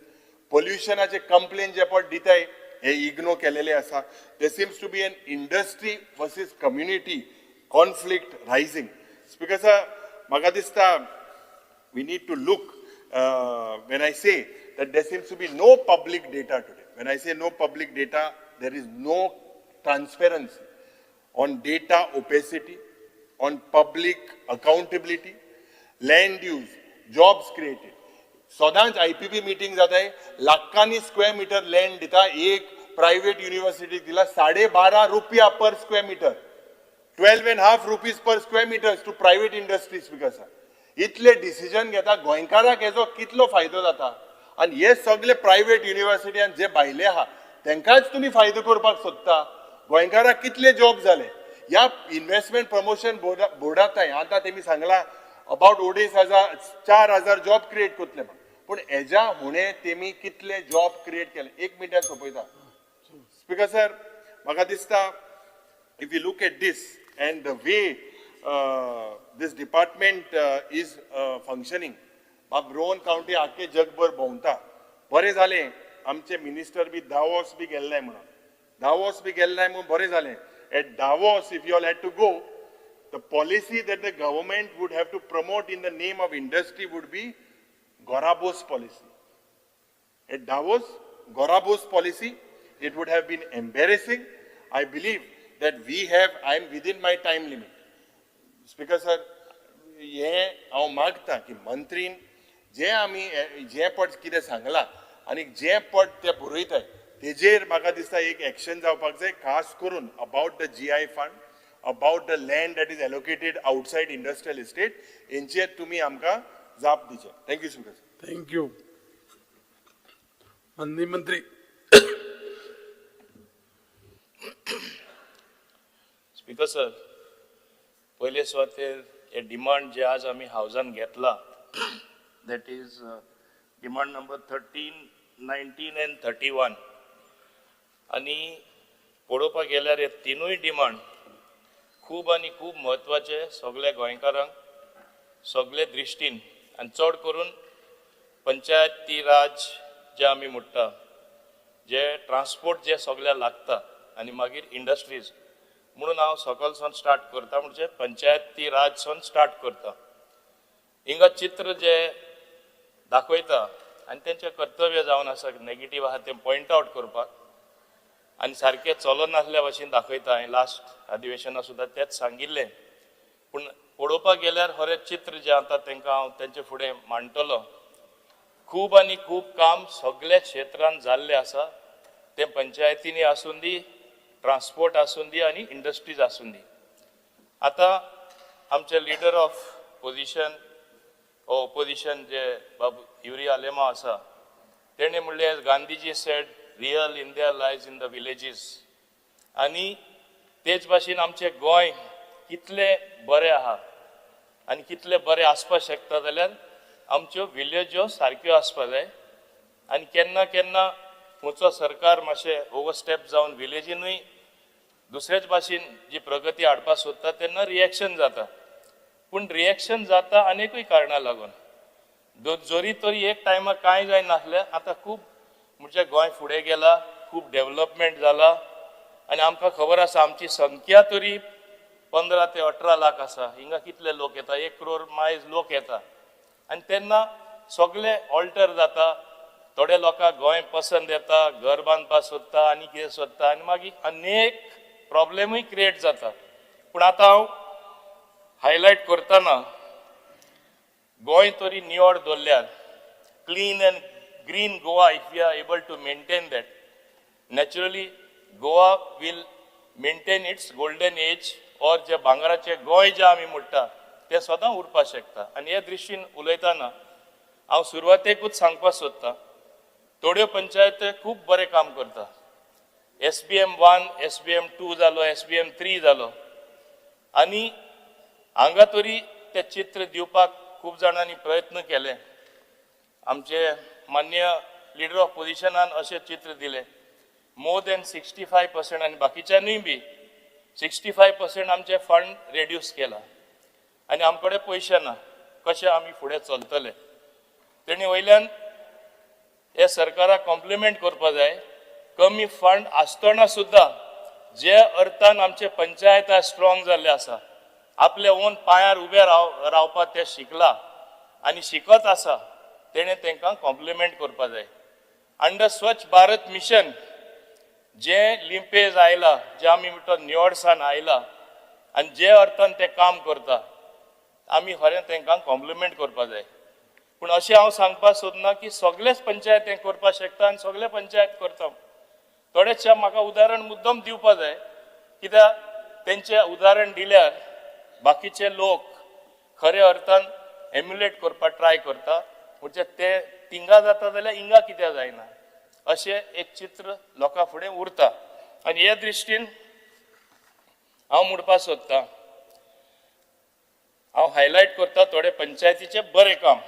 पोल्युशनाचे complain जे पट दिताय हे इग्नोर केलेले आसा. There seems to be an industry versus community conflict rising. Speaker sir, म्हाका दिसता we need to look, when I say that there seems to be no public data today. When I say no public data, there is no transparency on data opacity, on public accountability, land use, jobs created. सदांच IPB meeting जाताय, लाखांनी square metre land दिता, एक private युनिव्हर्सिटीक दिला 12.5 रुपया per square metre, 12.5 rupees per square metre to private industries. Speaker sir, इतले decision घेता, गोंयकाराक हेजो कितलो फायदो जाता? आनी हे सगळे प्रायव्हेट युनिव्हर्सिटी आनी जे भायले आहा तेंकांच तुमी फायदो करपाक सोदता. गोंयकाराक कितले जॉब जाले ह्या इन्व्हेस्टमेंट प्रमोशन बोर्डांत? आतां तेमी सांगलां अबाउट 2,500 4,000 जॉब क्रिएट करतले म्हण, पूण हेज्या हुणे तेमी कितले जॉब क्रिएट केले? 1 मिनटान सोंपयता. स्पीकर सर, म्हाका दिसता if you look at this and the way this department is functioning, बाब रोहन कावंटी आख्खे जगभर भोंवता. बरें जालें आमचे मिनिस्टर बी दावोस बी गेल्ले म्हणून, दावोस बी गेल्ले म्हणून बरें जालें. At Davos if you all had to go, the policy that the government would have to promote in the name of industry would be Gorabos policy. At Davos, Gorabos policy, it would have been embarrassing. I believe that we have, I am within my time limit. Speaker sir, हे हांव मागता की मंत्रीन जे आमी जे पट कितें सांगलां आनी जे पट ते बरयताय तेजेर म्हाका दिसता एक एक्शन जावपाक जाय, खास करून about the GI fund, about the land that is allocated outside industrial estate, हेंचेर तुमी आमकां जाप दिवचे. Thank you speaker sir. Thank you. माननीय मंत्री. स्पीकर सर, पयले सुवातेर हे डिमांड जे आज आमी हावजान घेतला, that is demand number 13, 19 and 31. आनी पळोवपाक गेल्यार हे तिनूय डिमांड खूब आनी खूब म्हत्वाचे सगल्या गोंयकारांक सगळे दृश्टीन, आनी चड करून पंचायती राज जे आमी म्हणटा, जे ट्रान्सपोर्ट जे सगळ्या लागता आनी मागीर इंडस्ट्रीज, म्हणून हांव सकलसान स्टार्ट करता, म्हणजे पंचायती राजसान स्टार्ट करता. हिंगा चित्र जे दाखयता आनी तेंचें कर्तव्य जावन आसा नेगेटीव आहा तें पॉयंट आवट करपाक, आनी सारकें चलनासल्या भशेन दाखयता. हांवें लास्ट अधिवेशना सुद्दां तेंच सांगिल्लें, पूण पळोवपाक गेल्यार खरें चित्र जें आतां तांकां हांव तेंचे फुडें मांडटलो. खूब आनी खूब काम सगळ्या क्षेत्रांत जाल्लें आसा, तें पंचायतींनी आसूं दी, ट्रान्सपोर्ट आसूं दी आनी इंडस्ट्रीज आसूं दी. आतां आमचे लिडर ऑफ पोजिशन ओपोजिशन जे बाबू युरी आलेमा आसा, तेणें म्हणलें Gandhiji said real India lies in the villages. आनी तेच भाशेन आमचें गोंय कितलें बरें आहा आनी कितलें बरें आसपाक शकता जाल्यार आमच्यो विलेज्यो सारक्यो आसपाक जाय. आनी केन्ना केन्ना खंयचो सरकार मातशें ओवरस्टेप जावन विलेजीनूय दुसरेच भाशेन जी प्रगती हाडपाक सोदता तेन्ना रिएक्शन जाता. पूण रिएक्शन जाता आनीकूय कारणां लागून. जरी तरी एक टायमार कांय जायनासलें, आतां खूब म्हणजे गोंय फुडें गेला, खूब डेवलपमेंट जाला आनी आमकां खबर आसा आमची संख्या तरी 15 ते 18 लाख आसा. हिंगा कितले लोक येता, 1 करोड मायज लोक येता आनी तेन्ना सगळे ऑल्टर जाता. थोडे लोकांक गोंय पसंद येता, घर बांदपाक सोदता आनी कितें सोदता आनी मागीर अनेक प्रॉब्लेमूय क्रिएट जाता. पूण आतां हांव हायलायट करतना गोंय तरी निवळ दवरल्यार, clean and green Goa, if you are able to maintain that, naturally Goa will maintain its golden age or जे भांगराचे गोंय जे आमी म्हणटा ते सदां उरपाक शकता. आनी हे दृश्टीन उलयतना हांव सुरवातेकूच सांगपाक सोदता, थोड्यो पंचायत खूब बरें काम करता. SBM 1, SBM 2 जालो, SBM 3 जालो आनी हांगा तरी तें चित्र दिवपाक खूब जाणांनी प्रयत्न केले. आमचे मान्य लिडर ऑफ पोजिशनान अशें चित्र दिलें, मोर दॅन 65% आनी बाकीच्यांनीय बी 65% आमचे फंड रेड्यूस केला आनी आमचे कडेन पयशे ना, कशें आमी फुडें चलतले. तेणी वयल्यान हे सरकाराक कॉम्प्लिमेंट करपा जाय, कमी फंड आसतना सुद्दां जे अर्थान आमचे पंचायत स्ट्रॉंग जाल्ले आसा, आपले ओन पांयार उबे रावपाक ते शिकला आनी शिकत आसा, तेणें तांकां कॉम्प्लिमेंट करपा जाय. अंडर स्वच्छ भारत मिशन जे लिंपेज आयला, जे आमी म्हणटा निवळसाण आयला आनी जे अर्थान ते काम करता, आमी खरें तांकां कॉम्प्लिमेंट करपा जाय. पूण अशें हांव सांगपाक सोदना की सगळेच पंचायत हें करपाक शकता आनी सगळे पंचायत करता. थोडेशें म्हाका उदाहरण मुद्दम दिवपा जाय, कित्याक तेंचें उदाहरण दिल्यार बाकीचे लोक खरे अर्थान एम्युलेट करपाक ट्राय करता. म्हणजे ते तिंगा जाता जाल्यार हिंगा कित्याक जायना, अशें एक चित्र लोकां फुडें उरता. आनी हे दृश्टीन हांव म्हणपाक सोदतां, हांव हायलायट करता थोडे पंचायतीचें बरें काम.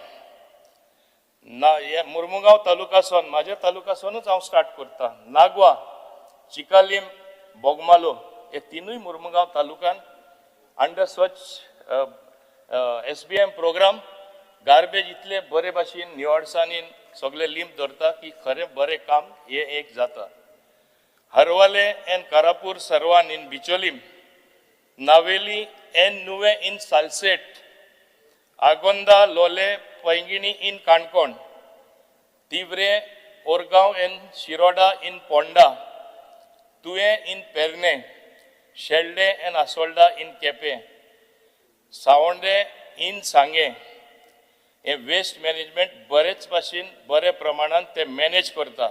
ना हे मुर्मुगांव तालुकासून, म्हाज्या तालुकासूनच हांव स्टार्ट करता. नागवा, चिकालीम, बोगमालो हे तिनूय मुर्मुगांव तालुकान under Swachh SBM programme garbage इतले बरे भाशेन निवळसाणीन सगळे लिंप धरता की खरें बरें काम हें एक जाता. Harvalem and Karapur Sarvan in Bicholim, Navelim and Nuvem in Salcete, Agonda, Lolem, Poinguinim in Canacona, Tivre, Orgaon and Shiroda in Ponda, Tuem in Pernem, Shelde and Assolda in Quepem, Savonde in Sanguem. हे waste management बरेच भाशेन बरे प्रमाणान ते manage करता.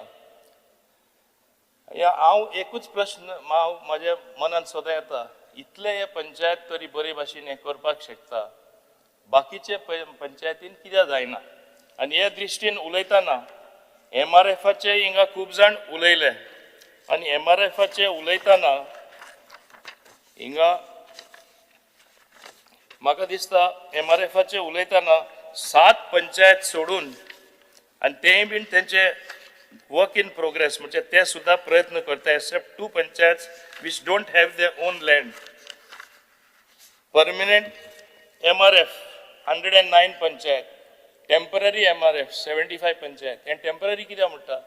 हांव एकूच प्रश्न हांव म्हाज्या मनान सदां येता, इतले हे पंचायत तरी बरे भाशेन हें करपाक शकता, बाकीचे पंचायतीन कित्याक जायना. आनी हे दृश्टीन उलयतना MRFाचे हिंगा खूब जाण उलयले आनी MRFाचे उलयतना हिंगा म्हाका दिसता MRFाचे उलयतना 7 पंचायत सोडून आनी तेय बीन तेंचे वर्क इन प्रोग्रेस, म्हणजे ते सुद्दां प्रयत्न करता, except 2 panchayat which don't have their own land. Permanent MRF 109 panchayat, temporary MRF 75 panchayat. आनी टेंपररी कित्याक म्हणटा,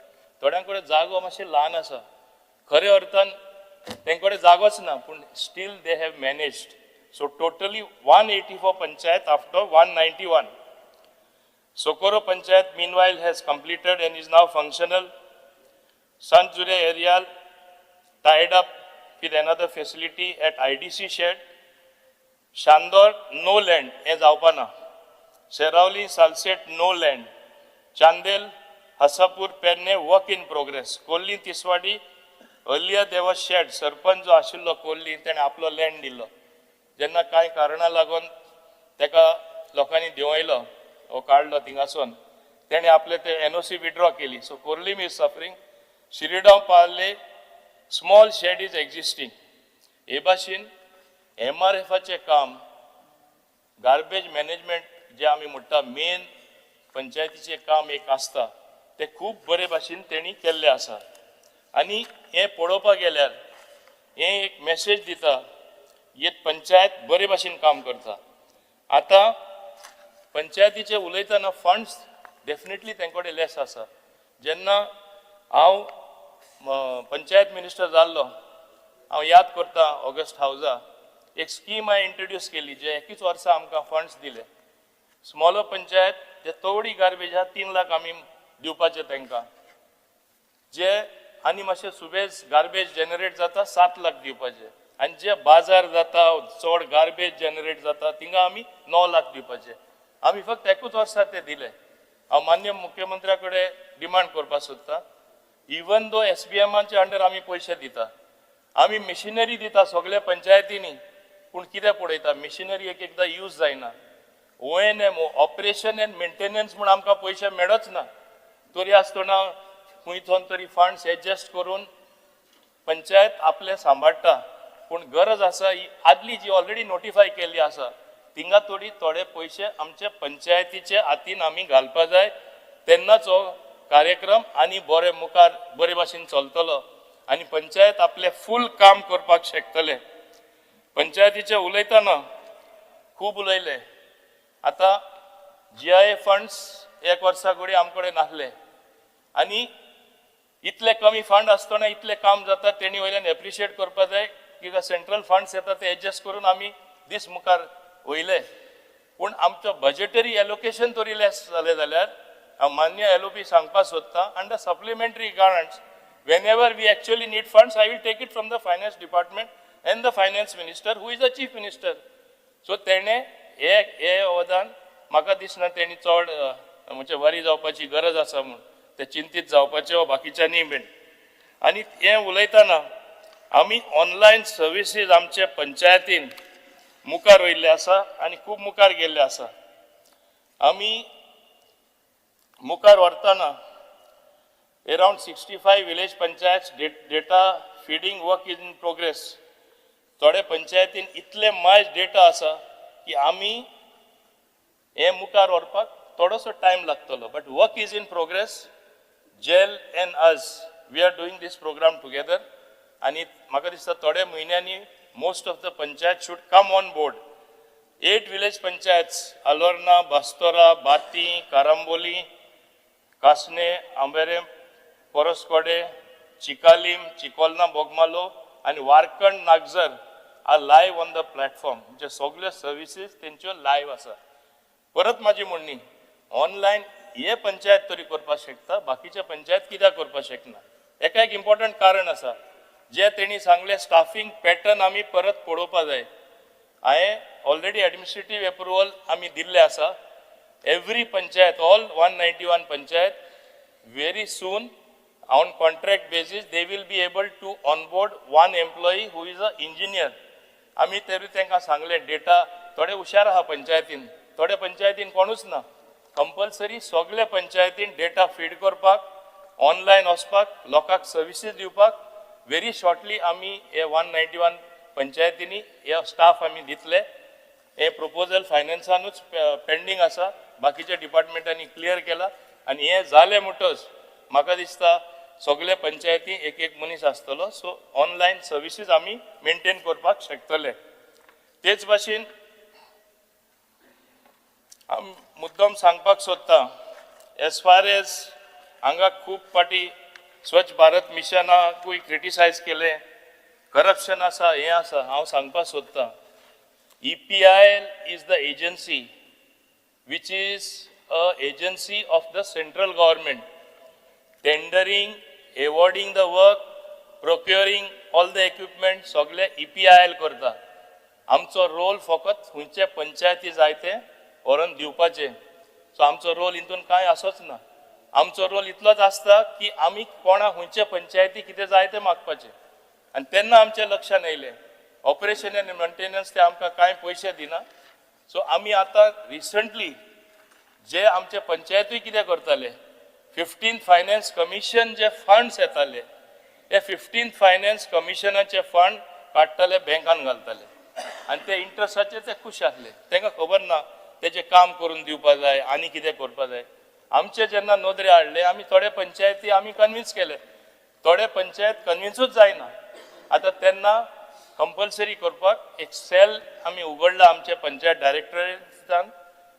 थोड्यां कडेन जागो मातशें ल्हान आसा, खरे अर्थान तेंचे कडेन जागोच ना, पूण still they have managed. So totally 184 panchayat after 191. Socorro Panchayat meanwhile has completed and is now functional. Sant Jure area tied up with another facility at IDC shed. Shandor no land as Aupana. Seraulim, Salcete no land. Chandel, Hasapur, Perne work in progress. Kolli, Tiswadi, earlier there was shed. Sarpanch जो आशिल्लो कोल्ली तेणे आपलो land दिल्लो, जेन्ना कांय कारणां लागून तेका लोकांनी देंवयलो वो काडलो थिंगासून, तेणे आपले ते NOC withdraw केली. So Khorlim is suffering. Shiridao Palolem small shed is existing. हे भाशेन MRFाचें काम, गार्बेज मॅनेजमेंट जे आमी म्हणटा मेन पंचायतीचें काम एक आसता, तें खूब बरे भाशेन तेणी केल्लें आसा. आनी हें पळोवपाक गेल्यार हें एक मॅसेज दिता एक पंचायत बरे भाशेन काम करता. आतां पंचायतीचे उलयतना फंड्स डेफिनेटली तेंचे कडेन लेस आसा. जेन्ना हांव पंचायत मिनिस्टर जाल्लो, हांव याद करता ऑगस्ट हावजा एक स्कीम हांवें इंट्रोड्यूस केली, जे एकूच वर्सा आमकां फंड्स दिले. स्मॉलर पंचायत जे थोडी गार्बेज आहा 3 लाख आमी दिवपाचे तांकां, जे आनी मातशे सुबेज गार्बेज जनरेट जाता 7 लाख दिवपाचे, आनी जे बाजार जाता चड गार्बेज जनरेट जाता थिंगा आमी 9 लाख दिवपाचे. आमी फक्त एकूच वर्सा ते दिले. हांव मान्य मुख्यमंत्र्या कडेन डिमांड करपाक सोदता, इवन दो SBMाचे अंडर आमी पयशे दिता, आमी मिशिनरी दिता सगळ्या पंचायतींनी, पूण कितें पळयता मिशिनरी एक एकदां यूज जायना. ONM operation and maintenance म्हूण आमकां पयशे मेळच ना, तरी आसतना खंय थोन तरी फंड्स एडजस्ट करून पंचायत आपले सांबाळटा. पूण गरज आसा ही आदली जी ऑलरेडी नोटिफाय केल्ली आसा थिंगा थोडी थोडे पयशे आमचे पंचायतीचे हातीन आमी घालपा जाय, तेन्नाच हो कार्यक्रम आनी बरे मुखार बरे भाशेन चलतलो आनी पंचायत आपले फूल काम करपाक शकतले. पंचायतीचे उलयतना खूब उलयले. आतां GIA funds एक वर्सा कडेन आमचे कडेन नासले आनी इतले कमी फंड आसतना इतलें काम जाता, तेणी वयल्यान एप्रिशिएट करपा जाय की सेंट्रल फंड्स येता ते एडजस्ट करून आमी दीस मुखार वयले. पूण आमचो बजेटरी एलोकेशन तरी लेस जालें जाल्यार हांव मान्य LOP सांगपाक सोदता, under supplementary grants whenever we actually need funds I will take it from the finance department and the finance minister who is the chief minister. So तेणें हे अवधान म्हाका दिसना तेणी चड म्हणजे वरी जावपाची गरज आसा म्हूण, ते चिंतीत जावपाचे वा बाकीच्यांनी बीन. आनी हें उलयतना आमी ऑनलायन सर्विसीज आमचे पंचायतीन मुखार वयल्ले आसा आनी खूब मुखार गेल्ले आसा. आमी मुखार व्हरतना around 65 village panchayat data feeding work is in progress. थोडे पंचायतीन इतले मायज डेटा आसा की आमी हे मुखार व्हरपाक थोडोसो टायम लागतलो, but work is in progress. GeL and us we are doing this programme together आनी म्हाका दिसता थोड्या म्हयन्यांनी most of the panchayat should come on board. 8 village panchayats Alorna, Bastora, Bati, Karamboli, Kasne, Amberem, Poroscode, Chicalim, Chicolna, Bogmalo आनी Warkand Nagzar are live on the platform. म्हणजे सगळ्यो services तेंच्यो live आसा. परत म्हाजी म्हणणी, ऑनलायन हे पंचायत तरी करपाक शकता, बाकीचे पंचायत कित्याक करपाक शकना? हेका एक इम्पॉर्टंट कारण आसा, जे तेणी सांगलें स्टाफींग पॅटर्न आमी परत पळोवपा जाय. हांवें ऑलरेडी एडमिनिस्ट्रेटीव एप्रुवल आमी दिल्लें आसा. Every panchayat, all 191 panchayat, very soon on contract basis they will be able to onboard 1 employee who is a engineer. आमी तरी तांकां सांगलें डेटा थोडे हुशार आहा पंचायतीन, थोडे पंचायतीन कोणूच ना. कंपल्सरी सगळे पंचायतीन डेटा फीड करपाक, ऑनलायन वचपाक, लोकांक सर्विसीस दिवपाक व्हेरी शॉर्टली आमी हे 191 पंचायतींनी हे स्टाफ आमी दितले. हे प्रपोजल फायनान्सानूच पेंडींग आसा, बाकीच्या डिपार्टमेंटांनी क्लियर केला आनी हें जालें म्हणटच म्हाका दिसता सगळे पंचायती एक एक मनीस आसतलो. सो ऑनलायन सर्विसीस आमी मेनटेन करपाक शकतले. तेच भाशेन हांव मुद्दम सांगपाक सोदता, एज फार एज हांगा खूब फावटी स्वच्छ भारत मिशनाकूय क्रिटिसायज केलें, करप्शन आसा, हें आसा. हांव सांगपाक सोदता, EPIL is the agency which is a agency of the central government, tendering, awarding the work, procuring all the equipment सगळे EPIL करता. आमचो रोल फकत खंयचे पंचायती जाय ते व्हरून दिवपाचे. सो आमचो रोल हितून कांय आसोच ना. आमचो रोल इतलोच आसता की आमी कोणा खंयचे पंचायती कितें जाय तें मागपाचें. आनी तेन्ना आमच्या लक्षान येयलें ऑपरेशन आनी मेंटेनन्स ते आमकां कांय पयशे दिना. सो आमी आतां रिसंटली जे आमचे पंचायतूय कितें करताले, 15th finance commission जे फंड्स येताले ते 15th finance कमिशनाचे फंड काडटाले, बँकान घालताले आनी ते इंट्रस्टाचे ते खूश आसले. तांकां खबर ना तेजें काम करून दिवपा जाय आनी कितें करपा जाय. आमचे जेन्ना नदरे हाडले आमी थोडे पंचायती आमी कन्विन्स केले, थोडे पंचायत कन्विन्सूच जायना. आतां तेन्ना कंपल्सरी करपाक एक सेल आमी उगडला आमच्या पंचायत डायरेक्टरेटान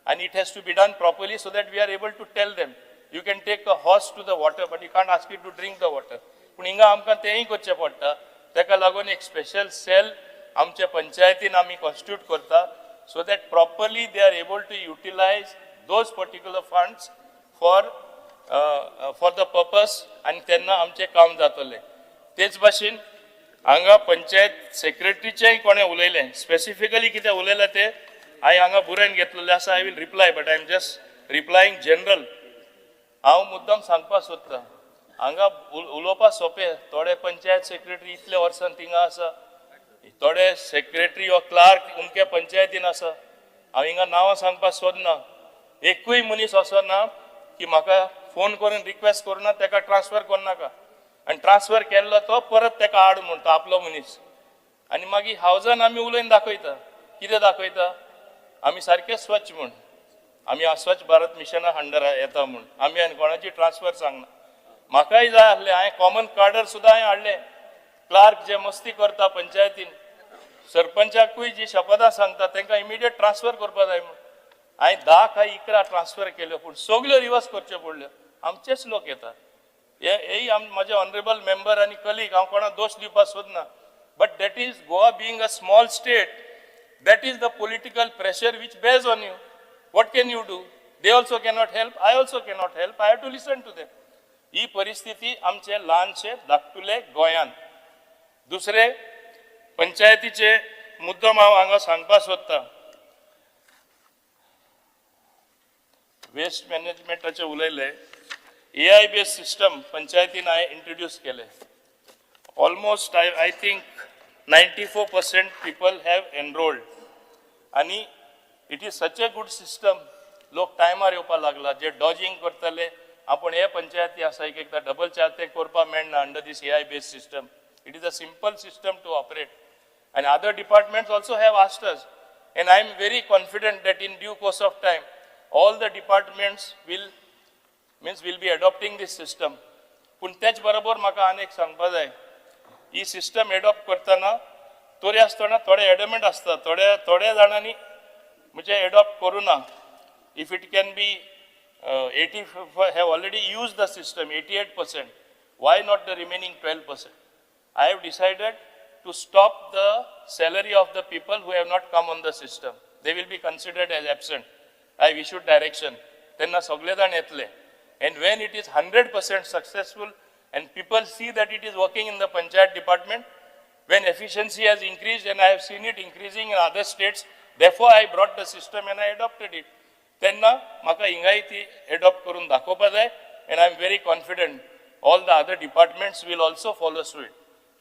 आनी it has to be done properly so that we are able to tell them you can take a horse to the water but you can't ask it to drink the water. पूण हिंगा आमकां तेंय करचें पडटा. ताका लागून एक special sale आमच्या पंचायतीन आमी कॉन्स्टिट्यूट करता so that properly they are able to utilize those particular funds for the purpose आनी तेन्ना आमचें काम जातलें. तेच भाशेन हांगा पंचायत सेक्रेटरीचेंय कोणें उलयलें स्पेसिफिकली कितें उलयलें तें हांवें हांगा बरोवन घेतलेलें आसा. I will reply but I am just replying general. हांव मुद्दम सांगपाक सोदतां हांगा उलोवपाक सोंपें. थोडे पंचायत सेक्रेटरी इतले वर्सां थिंगा आसा, थोडे सेक्रेटरी वा क्लार्क उमके पंचायतीन आसा. हांव हिंगा नांवां सांगपाक सोदना. एकूय मनीस असो ना की म्हाका फोन करून रिक्वेस्ट करुना तेका ट्रान्सफर करनाका आनी ट्रान्सफर केल्लो तो परत तेका आड म्हणटा आपलो मनीस. आनी मागीर हावजान आमी उलोवन दाखयता. कितें दाखयता? आमी सारके स्वच्छ म्हूण, आमी स्वच्छ भारत मिशना अंडर येता म्हूण, आमी आनी कोणाची ट्रान्सफर सांगना. म्हाकाय जाय आसलें, हांवें कॉमन कार्डर सुद्दां हांवें हाडलें. क्लार्क जे मस्ती करता पंचायतीन सरपंचाकूय जी शपथां सांगता तांकां इमिडिएट ट्रान्सफर करपा जाय म्हूण हांवें 10 काय 11 ट्रान्सफर केल्यो पूण सगल्यो रिवर्स करच्यो पडल्यो. आमचेच लोक येता. हे म्हजे ऑनरेबल मेंबर आनी कलीग, हांव कोणाक दोश दिवपाक सोदना but that is Goa being a small state, that is the political pressure which bears on you. What can you do? They also cannot help, I also cannot help, I have to listen to them. ही परिस्थिती आमचे ल्हानशे धाकटुले गोंयांत. दुसरे पंचायतीचे मुद्दम हांव हांगा सांगपाक सोदतां. वेस्ट मॅनेजमेंटाचे उलयले. AI based system पंचायतीन हांवें इंट्रोड्यूस केले. Almost I think 94% people have enrolled आनी it is such a good system. लोक टायमार येवपाक लागला. जे डॉजिंग करतले आपूण हे पंचायती आसा एक एकदां डबल चार्ज ते करपाक मेळना under this AI based system. It is a simple system to operate आनी other departments also have asked us and I am very confident that in due course of time all the departments will be adopting this system. पूण तेच बरोबर म्हाका आनी एक सांगपा जाय, ही system adopt करतना तरी आसतना थोडे एडमेंट आसता, थोडे थोडे जाणांनी म्हणजे एडॉप्ट करूं ना. If it can be 85 have already use the system 88%, why not the remaining 12%? I have decided to stop the salary of the people who have not come on the system. They will be considered as absent. I have issued direction. तेन्ना सगळे जाण येतले. And when it is 100% successful and people see that it is working in the panchayat department, when efficiency has increased, and I have seen it increasing in other states, therefore I brought the system and I adopted it. तेन्ना म्हाका हिंगाय ती adopt करून दाखोवपा जाय and I am very confident all the other departments will also follow suit.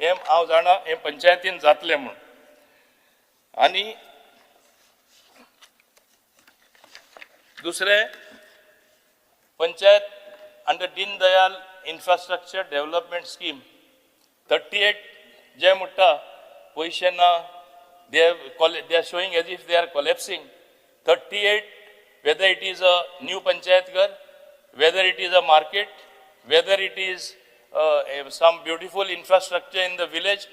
हें हांव जाणा हें पंचायतीन जातलें म्हूण. आनी दुसरें panchayat under Deen Dayal infrastructure development scheme 38 जे म्हणटा पयशे ना, they are showing as if they are collapsing. 38, whether it is a new panchayat ghar, whether it is a market, whether it is some beautiful infrastructure in the village,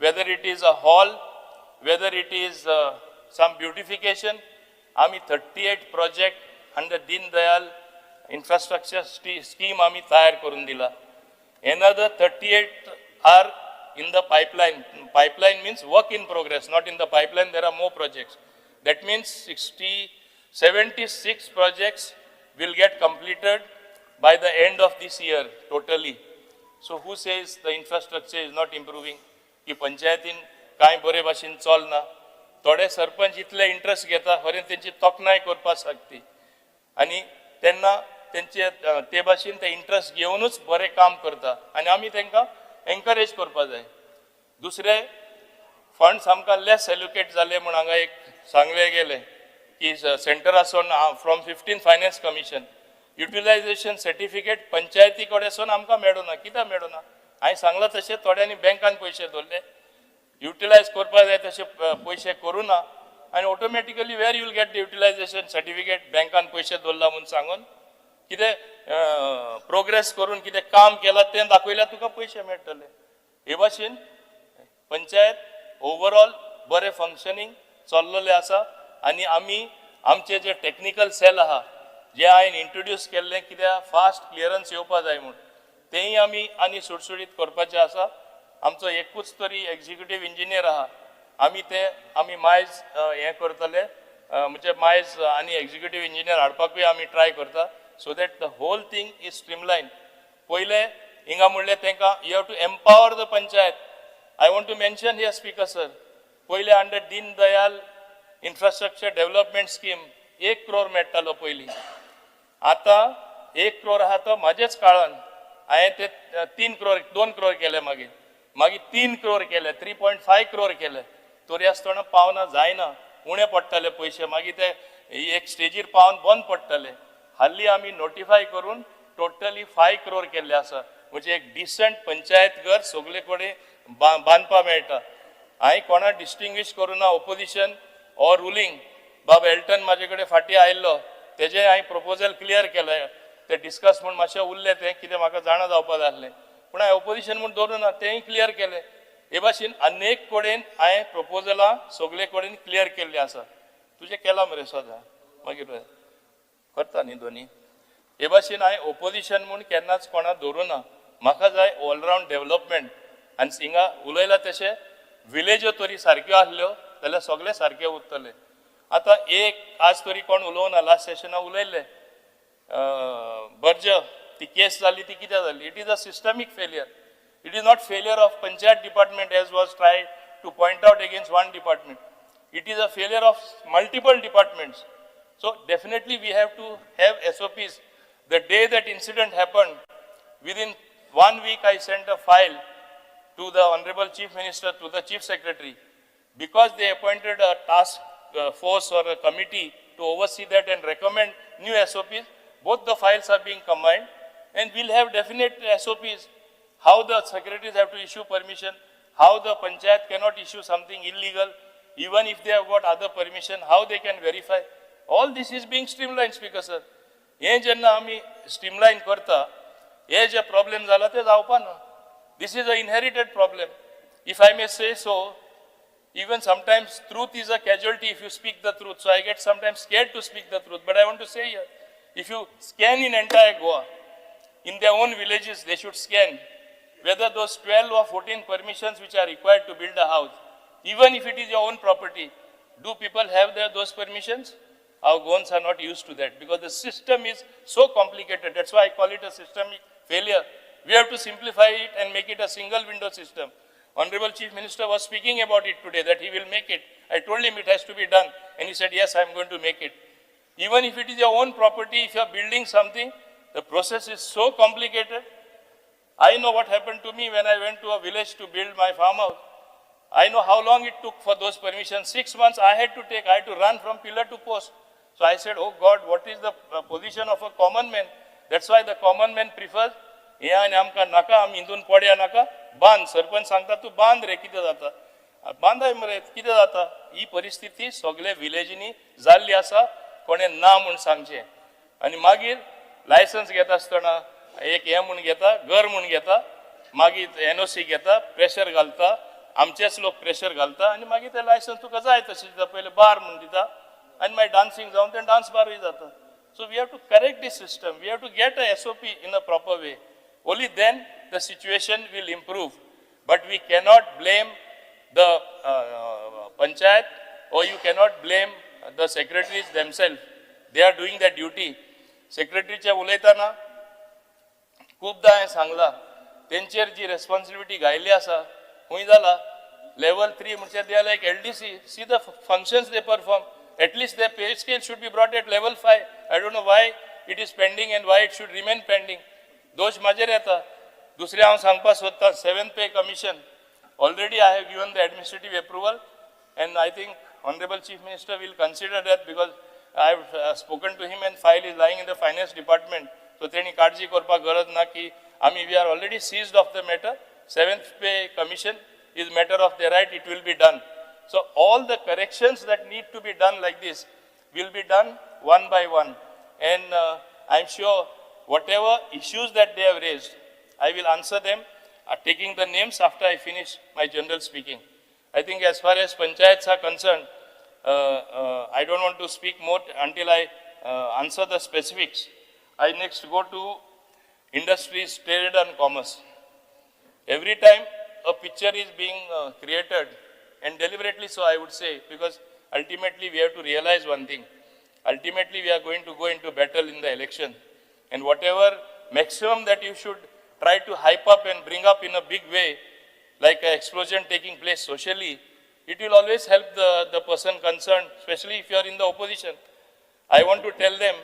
whether it is a hall, whether it is some beautification, आमी 38 project under Deen Dayal infrastructure scheme आमी तयार करून दिला. Another 38 are in the pipeline. Pipeline means work in progress, not in the pipeline, there are more projects. That means 76 projects will get completed by the end of this year totally. So who says the infrastructure is not improving? की पंचायतीन कांय बरे भाशेन चलना. थोडे सरपंच इतले interest घेता खरें तेंची तोखणाय करपाक शकती आनी तेन्ना तेंचे ते भाशेन ते इंट्रस्ट घेवनूच बरें काम करता आनी आमी तांकां एनकरेज करपा जाय. दुसरे फंड्स आमकां लेस एलोकेट जाले म्हूण हांगा एक सांगलें गेलें की सेंटरासून from 15 finance commission utilisation certificate पंचायती कडेसून आमकां मेळना. कित्याक मेळना? हांवें सांगलां तशें थोड्यांनी बँकान पयशे दवरले, युटिलायज करपाक जाय तशे पयशे करूं ना आनी automatically where you will get the utilisation certificate? बँकान पयशे दवरला म्हूण सांगून कितें प्रोग्रेस करून कितें काम केलां तें दाखयल्यार तुका पयशे मेळटले. हे भाशेन पंचायत ओवरऑल बरें फंक्शनींग चल्लेलें आसा आनी आमी आमचे जे टॅक्निकल सेल आहा जे हांवें इंट्रोड्यूस केल्लें कित्याक फास्ट क्लियरन्स येवपा जाय म्हूण तेंय आमी आनी सुटसुटीत करपाचें आसा. आमचो एकूच तरी एग्जिक्युटीव इंजिनियर आहा, आमी ते आमी मायज हें करतले, म्हणजे मायज आनी एग्जिक्युटीव इंजिनियर हाडपाकूय आमी ट्राय करता, so that the whole thing is streamline. पयले हिंगा म्हणलें तांकां you have to empower the panchayat. I want to mention here speaker sir, पयले under Deen Dayal infrastructure development scheme 1 crore मेळटालो पयलीं, आतां 1 क्रोर आहा तो म्हाजेच काळान हांवें ते 3 क्रोर 2 क्रोर केले, मागीर मागीर 3 क्रोर केले, 3.5 क्रोर केले. तरी आसतना पावना जायना, उणें पडटाले पयशे, मागीर ते एक स्टेजीर पावन बंद पडटाले. हाल्ली आमी नोटिफाय करून टोटली 5 क्रोर केल्ले आसा, म्हणजे एक डिसंट पंचायत घर सगळे कडेन बांदपा मेळटा. हांवें कोणा डिस्टिंग्विश करूं ना ओपोजिशन ऑर रुलींग. बाब एल्टन म्हाजे कडेन फाटीं आयिल्लो, तेजें हांवें प्रपोजल क्लियर केलें, ते डिस्कस म्हूण मातशें उरलें, तें कितें म्हाका जाणा जावपा जाय आसलें, पूण हांवें ओपोजिशन म्हूण दवरूं ना, तेंय क्लियर केलें. हे भाशेन अनेक कडेन हांवें प्रपोजलां सगळे कडेन क्लियर केल्लीं आसा. तुजें केलां मरे सदां, मागीर करता न्ही दोनी. हे भाशेन हांवें ओपोजिशन म्हूण केन्नाच कोणाक दवरूं ना. म्हाका जाय ऑलरावंड डेवलपमेंट. आनी हिंगा उलयलां तशें विलेज्यो तरी सारक्यो आसल्यो जाल्यार सगळे सारके उरतले. आतां एक आज तरी कोण उलोवना, लास्ट सेशना उलयल्ले बर्ज ती केस जाली ती कित्याक जाली. It is a systemic failure. It is not failure of panchayat department as was try to point out against one department. It is a failure of multiple departments. So definitely we have to have SOPs. The day that incident happened, within 1 week I sent a file to the Honorable Chief Minister, to the Chief Secretary, because they appointed a task force or a committee to oversee that and recommend new SOPs. Both the files are being combined and we'll have definite SOPs. How the secretaries have to issue permission, how the panchayat cannot issue something illegal, even if they have got other permission, how they can verify. All this is being streamlined, Speaker sir. हे जेन्ना आमी स्ट्रीमलायन करता, हे जे problem जाला ते जावपा ना. This is a inherited problem. If I may say so, even sometimes truth is a casualty if you speak the truth. So I get sometimes scared to speak the truth. But I want to say here, if you scan in entire Goa, in their own villages, they should scan whether those 12 or 14 permissions which are required to build a house, even if it is your own property, do people have those permissions? Our Goans are not used to that because the system is so complicated. That's why I call it a systemic failure. We have to simplify it and make it a single window system. Honorable Chief Minister was speaking about it today, that he will make it. I told him it has to be done. And he said, yes, I am going to make it. Even if it is your own property, if you are building something, the process is so complicated. I know what happened to me when I went to a village to build my farmhouse. I know how long it took for those permissions. 6 months I had to take. I had to run from pillar to post. So I said, oh God, what is the position of a common man? That's why the common man prefers, हे आनी आमकां नाका, आमी हिंदून पडया नाका, बांद. सरपंच सांगता तूं बांद रे, कितें जाता, बांदाय मरे, कितें जाता. ही परिस्थिती सगळे विलेजींनी जाल्ली आसा, कोणें ना म्हूण सांगचें. आनी मागीर लायसन्स घेता आसतना एक हें म्हूण घेता, घर म्हूण घेता, मागीर एनओसी घेता, प्रेशर घालता, आमचेच लोक प्रेशर घालता आनी मागीर ते लायसन्स तुका जाय तशें दिता. पयलें बार म्हूण दिता आनी मागीर डान्सींग जावन तें डान्स बारूय जाता. So we have to correct this system. We have to get a SOP in a proper way. Only then the situation will improve. But we cannot blame the panchayat or you cannot blame the secretaries themselves. They are doing their duty. Secretary उलयतना खूपदा हांवें सांगलां, तेंचेर जी responsibility घायल्ली आसा खूंय जाला. Level 3 म्हणजे they are like LDC. See the functions they perform. At least their pay scale should be brought at level 5. I don't know why it is pending and why it should remain pending. दोश म्हाजेर येता. दुसरें हांव सांगपाक सोदतां, 7th pay commission already I have given the administrative approval and I think Honorable Chief Minister will consider that because I have spoken to him and file is lying in the finance department. So तेणी काळजी करपाक गरज ना की आमी we are already seized of the matter. 7th pay commission is matter of the right, it will be done. So all the corrections that need to be done like this will be done one by one. And I am sure whatever issues that they have raised, I will answer them. taking the names after I finish my general speaking. I think as far as panchayats are concerned, I don't want to speak more until I answer the specifics. I next go to industries, trade and commerce. Every time a picture is being created, and deliberately so I would say, because ultimately we have to realize one thing. Ultimately we are going to go into battle in the election. And whatever maximum that you should try to hype up and bring up in a big way, like an explosion taking place socially, it will always help the person concerned, especially if you are in the opposition. I want to tell them,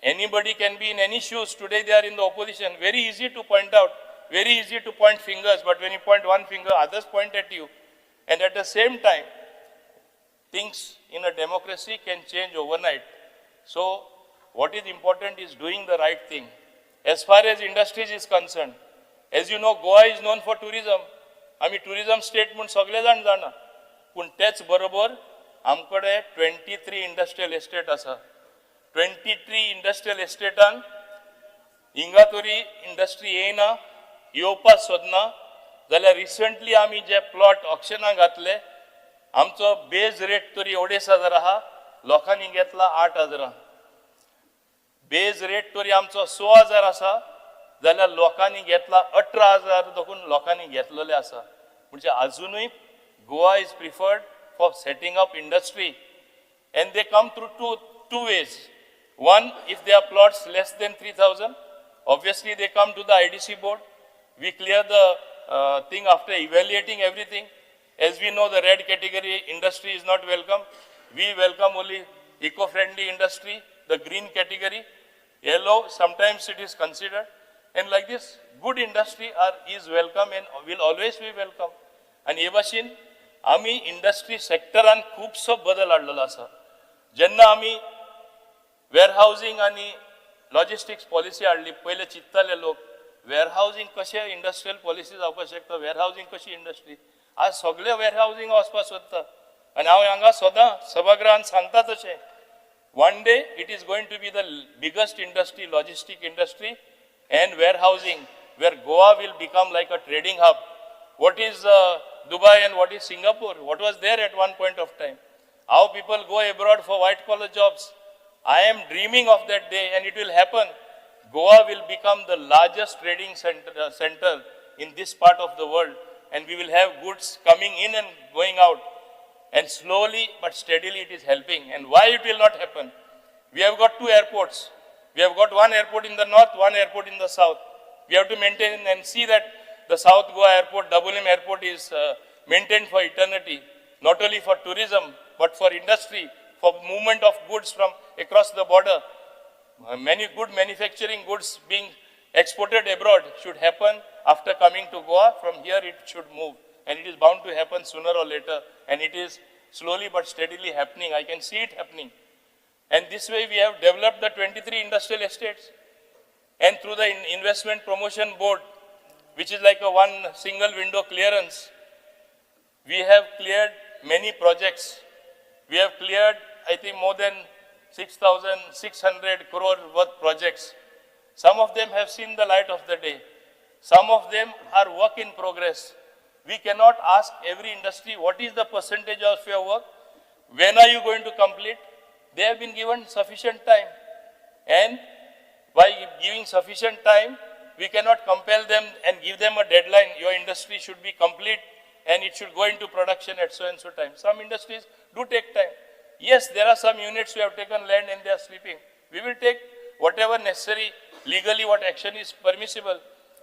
anybody can be in any shoes. Today they are in the opposition. Very easy to point out, very easy to point fingers, but when you point one finger, others point at you. And at the same time, things in a democracy can change overnight. So what is important is doing the right thing. As far as industries is concerned, as you know, Goa is known for tourism. आमी tourism state म्हूण सगळे जाण जाणा, पूण तेच बरोबर आमकडे 23 industrial estate आसा. 23 industrial एस्टेटान हिंगा तरी इंडस्ट्री येयना, येवपाक सोदना. जाल्यार रिसंटली आमी जे प्लॉट ऑक्शनाक घातले, आमचो बेज रेट तरी 2,500 आहा, लोकांनी घेतला 8,000. बेज रेट तरी आमचो 6,000 आसा, जाल्यार लोकांनी घेतला 18,000 देखून लोकांनी घेतलेले आसा. म्हणजे आजुनूय Goa is preferred for setting up industry, and they come through two ways. One, if there are plots less than 3,000, obviously they come to the IDC board. We clear the thing after evaluating everything. As we know, the red category industry is not welcome. We welcome only eco-friendly industry, the green category. Yellow, sometimes it is considered. And like this, good industry is welcome and will always be welcome. And हे भाशेन आमी industry सेक्टरान खुबसो बदल हाडलेलो आसा. जेन्ना आमी वेअरहावजींग आनी logistics policy हाडली, पयले चिंतताले लोक वेअरहावजींग कशें इंडस्ट्रियल पॉलिसी जावपाक शकता, वेअरहावजींग कशी इंडस्ट्री. आज सगळे वेअरहावजींग वचपाक सोदता. आनी हांव हांगा सदां सभागृहान सांगता तशें, one day it is going to be the biggest industry, logistic industry and warehousing, where Goa will become like a trading hub. What is Dubai and what is Singapore? What was there at one point of time? How people go abroad for white collar jobs. I am dreaming of that day, and it will happen. Goa will become the largest trading center in this part of the world, and we will have goods coming in and going out. And slowly but steadily it is helping. And why it will not happen? We have got 2 airports. We have got one airport in the north, one airport in the south. We have to maintain and see that the South Goa Airport, Dabolim Airport is maintained for eternity, not only for tourism, but for industry, for movement of goods from across the border. Many good manufacturing goods being exported abroad should happen after coming to Goa. From here it should move, and it is bound to happen sooner or later, and it is slowly but steadily happening. I can see it happening. And this way we have developed the 23 industrial estates, and through the Investment Promotion Board, which is like a one single window clearance, we have cleared many projects. We have cleared, I think, more than 6,600 crore worth projects. Some of them have seen the light of the day. Some of them are work in progress. We cannot ask every industry, what is the percentage of your work? When are you going to complete? They have been given sufficient time. And by giving sufficient time, we cannot compel them and give them a deadline. Your industry should be complete and it should go into production at so and so time. Some industries do take time. Yes, there are some units who have taken land and they are sleeping. We will take whatever necessary, legally what action is permissible,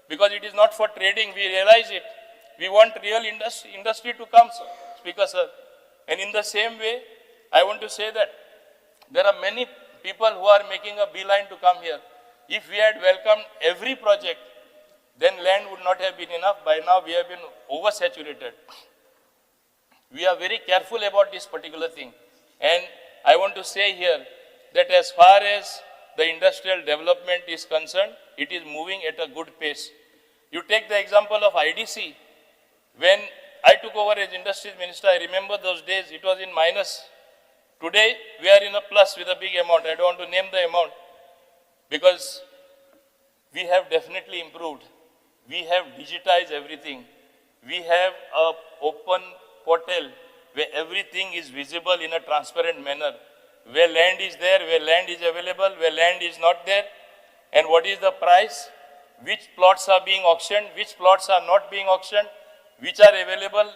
because it is not for trading, we realize it. We want real industry to come, Speaker sir. And in the same way, I want to say that there are many people who are making a beeline to come here. If we had welcomed every project, then land would not have been enough. By now, we have been oversaturated. We are very careful about this particular thing. And I want to say here that as far as the industrial development is concerned, it is moving at a good pace. You take the example of IDC. When I took over as industries minister, I remember those days, it was in minus. Today, we are in a plus with a big amount. I don't want to name the amount because we have definitely improved. We have digitized everything. We have a open portal where everything is visible in a transparent manner. Where land is there, where land is available, where land is not there, and what is the price, which plots are being auctioned, which plots are not being auctioned, which are available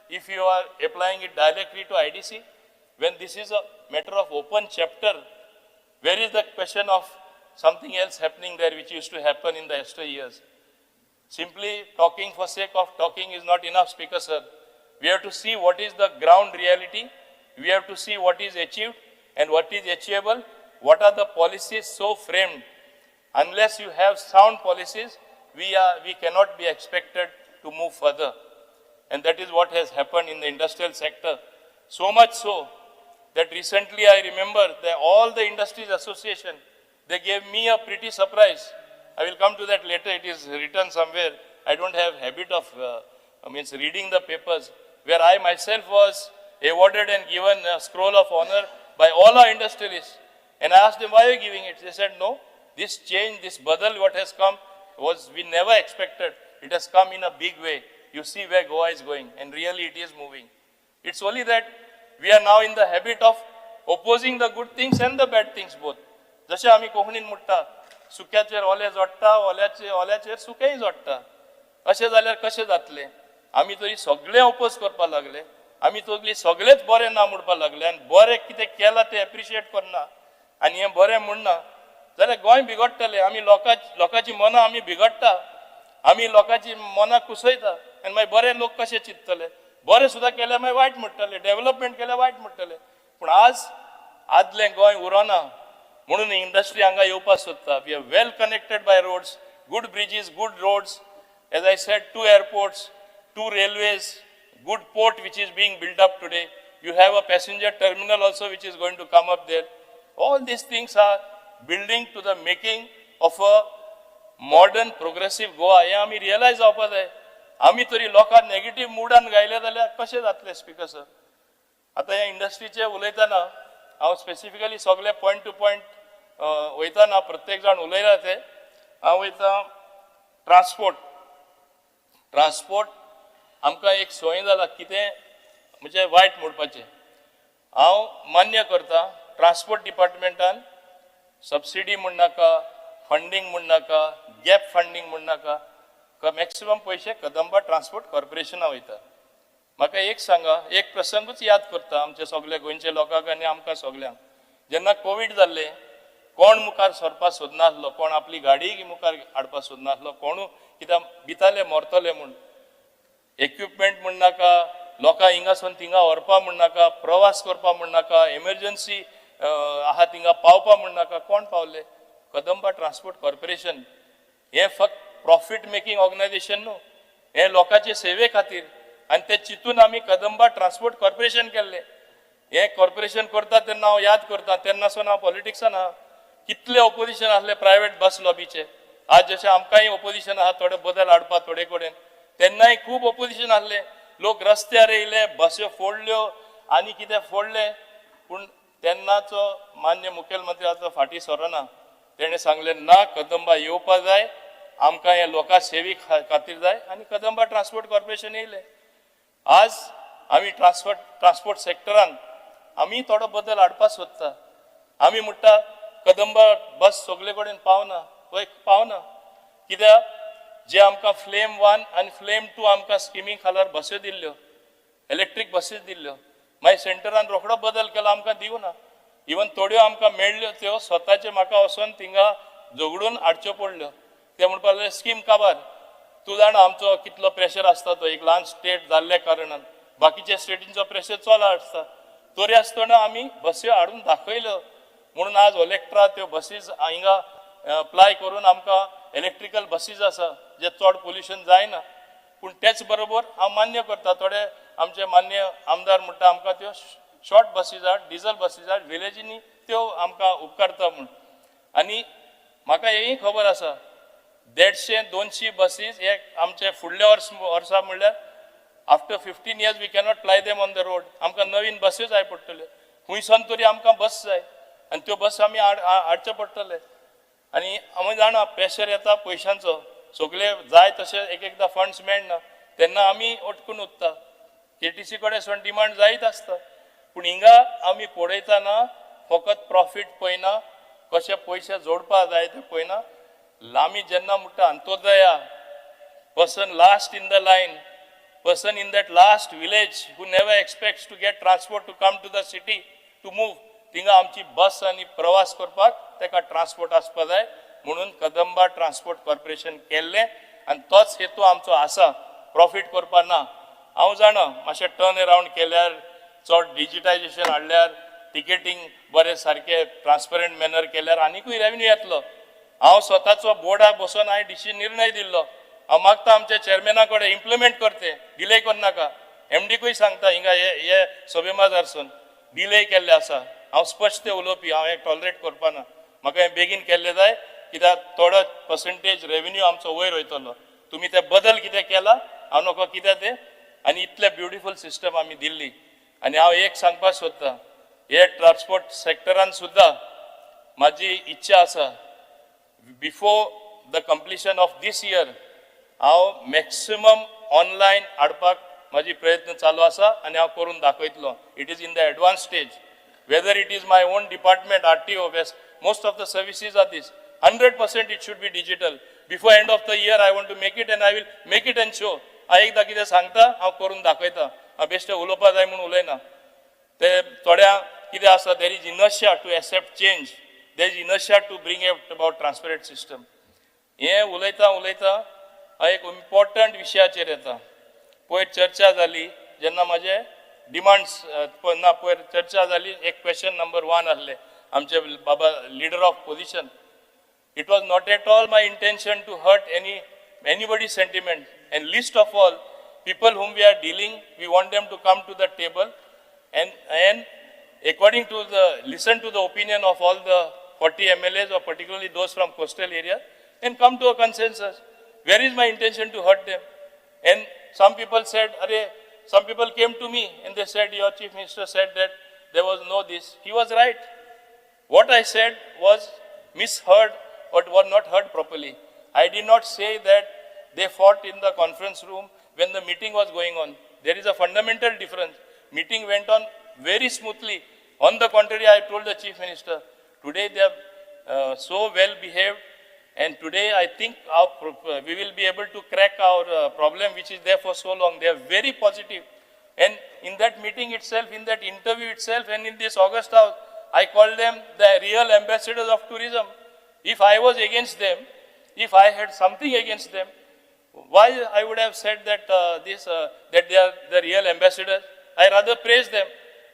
if you are applying it directly to IDC. When this is a matter of open chapter, where is the question of something else happening there which used to happen in the yesteryears? Simply talking for sake of talking is not enough, Speaker sir. We have to see what is the ground reality. We have to see what is achieved and what is achievable. What are the policies so framed? Unless you have sound policies, we cannot be expected to move further. And that is what has happened in the industrial sector. So much so that recently I remember that all the industries association, they gave me a pretty surprise. I will come to that later. It is written somewhere. I don't have habit of reading the papers, where I myself was awarded and given a scroll of honor by all our industrialists. And I asked them, why are you giving it? They said, no, this change, this badal, what has come was we never expected. It has come in a big way. You see where Goa is going, and really it is moving. It's only that we are now in the habit of opposing the good things and the bad things both. जशें आमी कोंकणीन म्हणटा, सुक्याचेर ओले जोडटा, ओल्याचेर सुकेंय जोडटा. अशें जाल्यार कशें जातलें? आमी तरी सगळें ओपोज करपाक लागले, आमी तरी सगळेच बरें ना म्हणपाक लागले, आनी बरें कितें केलां तें एप्रिशिएट करना आनी हें बरें म्हणना जाल्यार गोंय बिगडटलें. आमी लोकांची मनां आमी बिगडटा, आमी लोकांची मनां कुसयता, आनी मागीर बरे लोक कशे चिंततले? बरें सुद्दां केल्यार मागीर वायट म्हणटले, डेव्हलपमेंट केल्यार वायट म्हणटले. पूण आज आदलें गोंय उरोना म्हणून इंडस्ट्री हांगा येवपाक सोदता. We are well connected by roads, good bridges, good roads, as I said, 2 airports, 2 railways, good port which is being built up today. You have a passenger terminal also which is going to come up there. All these things are building to the making of a modern progressive Goa. हें आमी realise जावपा जाय. आमी तरी लोकांक negative मुडान गायले जाल्यार कशें जातलें स्पीकर सर? आतां ह्या इंडस्ट्रीचें उलयतना हांव स्पेसिफिकली सगळे पॉयंट टू पॉयंट वयतना प्रत्येक जाण उलयला ते हांव वयता. ट्रान्सपोर्ट, ट्रान्सपोर्ट आमकां एक संवय जाला कितें म्हणजे वायट म्हणपाचें. हांव मान्य करता ट्रान्सपोर्ट डिपार्टमेंटान सबसिडी म्हणनाका, फंडींग म्हणनाका, गॅप फंडींग म्हणनाका, मॅक्सिमम पयशे कदंबा ट्रान्सपोर्ट कॉर्पोरेशना वयता. म्हाका एक सांगा, एक प्रसंगूच याद करता आमचे सगळे गोंयचे लोकांक आनी आमकां सगल्यांक. जेन्ना कोवीड जाल्लें, कोण मुखार सरपाक सोदनासलो, कोण आपली गाडी मुखार हाडपाक सोदनासलो, कोणू कित्याक भिताले मरतले म्हूण. इक्विपमेंट म्हणनाका, लोकांक हिंगासून थिंगा व्हरपा म्हणनाका, प्रवास करपा म्हणनाका, एमर्जन्सी आहा थिंगा पावपा म्हणनाका, कोण पावले? कदंबा ट्रान्सपोर्ट कॉर्पोरेशन हें फक्त प्रॉफीट मेकिंग ऑर्गनायझेशन न्हू, हें लोकांचे सेवे खातीर. आनी ते चिंतून आमी कदंबा ट्रान्सपोर्ट कॉर्पोरेशन केल्लें. हें कॉर्पोरेशन करता तेन्ना हांव याद करता, तेन्नासून हांव पॉलिटिक्सान आहा. कितले ओपोजिशन आसले प्रायवेट बस लॉबीचे. आज जशें आमकांय ओपोजिशन आहा थोडे बदल हाडपा थोडे कडेन, तेन्नाय खूब ओपोजिशन आसलें. लोक रस्त्यार येयले, बस्यो फोडल्यो आनी कितें फोडलें. पूण तेन्नाचो मान्य मुखेलमंत्री आतां फाटीं सरना. तेणें सांगलें ना, कदंबा येवपा जाय, आमकां हें लोकां सेवी खातीर जाय, आनी कदंबा ट्रान्सपोर्ट कॉर्पोरेशन येयलें. आज आमी ट्रान्सपोर्ट सेक्टरान आमी थोडो बदल हाडपाक सोदता. आमी म्हणटा कदंबा बस सगळे कडेन पावना, पळय पावना कित्याक जे आमकां फ्लेम 1 आनी फ्लेम 2 आमकां स्किमी खालार बस्यो दिल्ल्यो, इलेक्ट्रीक बसीस दिल्ल्यो, मागीर सेंटरान रोखडो बदल केलो, आमकां दिवना. इवन थोड्यो आमकां मेळ्ळ्यो त्यो स्वताचे म्हाका वचोन थिंगा झगडून हाडच्यो पडल्यो. ते म्हणपाक लागले स्कीम काबार. तूं जाणा आमचो कितलो प्रेशर आसता तो, एक ल्हान स्टेट जाल्ल्या कारणान बाकीच्या स्टेटींचो प्रेशर चड आसता. तरी आसतना आमी बस्यो हाडून दाखयल्यो म्हणून आज ओलेक्ट्रा त्यो बसीस हिंगा अप्लाय करून आमकां इलेक्ट्रिकल बसीस आसा जे चड पोल्युशन जायना. पूण तेच बरोबर हांव मान्य करता थोडे आमचे मान्य आमदार म्हणटा आमकां त्यो शॉर्ट बसीस आहा, डिजल बसीस आहा, विलेजींनी त्यो आमकां उपकारता म्हूण. आनी म्हाका हेंय खबर आसा 150-200 बसीस हे आमचे फुडल्या वर्सा म्हणल्यार after 15 years we cannot ply them on the road. आमकां नवीन बस्यो जाय पडटल्यो, खुंयसान तरी आमकां बस जाय आनी त्यो बस आमी हाडच्यो पडटले. आनी आमी जाणा प्रेशर येता पयशांचो. सगळे जाय तशें एक एकदां फंड्स मेळना, तेन्ना आमी अटकून उरता. केटीसी कडेन सून डिमांड जायत आसता, पूण हिंगा आमी पळयतना फकत प्रॉफीट पळयना, कशे पयशे जोडपा जाय ते पळयना. आमी जेन्ना म्हणटा Antyodaya, person last in the line, person in that last village who never expects to get transport to come to the city to move, थिंगा आमची बस आनी प्रवास करपाक तेका ट्रान्सपोर्ट आसपा जाय म्हणून कदंबा ट्रान्सपोर्ट कॉर्पोरेशन केल्लें आनी तोच हेतू आमचो आसा, प्रॉफीट करपा ना. हांव जाणा मातशें टर्न अरावंड केल्यार, चड डिजिटायजेशन हाडल्यार, टिकेटींग बरें सारकें ट्रान्सपरंट मॅनर केल्यार आनिकूय रेवेन्यू येतलो. हांव स्वताचो बोर्डाक बसून हांवें डिसिजन निर्णय दिल्लो. हांव मागता आमच्या चेअरमॅना कडेन इम्प्लिमेंट करते, डिले करनाका. एमडीकूय सांगता हिंगा हे सभे माजारसून डिले केल्ले आसा. हांव स्पश्ट उलोवपी, हांव हें टॉलरेट करपा ना. म्हाका हें बेगीन केल्लें जाय, कित्याक थोडो पर्संटेज रेवेन्यू आमचो वयर वयतलो. तुमी ते बदल कितें केला हांव नको कित्याक ते, आनी इतले ब्युटिफूल सिस्टम आमी दिल्ली. आनी हांव एक सांगपाक सोदतां, हे ट्रान्सपोर्ट सेक्टरान सुद्दां म्हाजी इच्छा आसा, before the completion of this year हांव मॅक्सिमम ऑनलायन हाडपाक म्हाजी प्रयत्न चालू आसा आनी हांव करून दाखयतलो. It is in the advance stage. Whether it is my own department, RTO, most of the services are this. 100% it should be digital. Before end of the year I want to make it and I will make it and show. हांव एकदां कितें सांगता हांव करून दाखयता. हांव बेश्टें उलोवपा जाय म्हूण उलयना. ते थोड्या कितें आसा, there is inertia to accept change, there is inertia to bring about transparent system. हें उलयता उलयता हांव एक इम्पॉर्टंट विशयाचेर येता. पयर चर्चा जाली जेन्ना म्हाजे डिमांड्स ना, पयर चर्चा जाली, एक क्वेश्चन नंबर 1 आसलें आमचे बाबा leader of position. It was not at all my intention to hurt anybody's sentiment, and least of all people whom we are dealing, we want them to come to the table and according to the, listen to the opinion of all the 40 MLAs or particularly those from coastal area and come to a consensus. Where is my intention to hurt them? And some people said, Arey, some people came to me and they said, your chief minister said that there was no this. He was right. What I said was misheard or was not heard properly. I did not say that they fought in the conference room when the meeting was going on. There is a fundamental difference. Meeting went on very smoothly. On the contrary, I told the chief minister, today they are so well behaved, and today I think we will be able to crack our problem which is there for so long. They are very positive. And in that meeting itself, in that interview itself, and in this August house, I called them the real ambassadors of tourism. If I was against them, if I had something against them, why I would have said that that they are the real ambassadors? I rather praise them.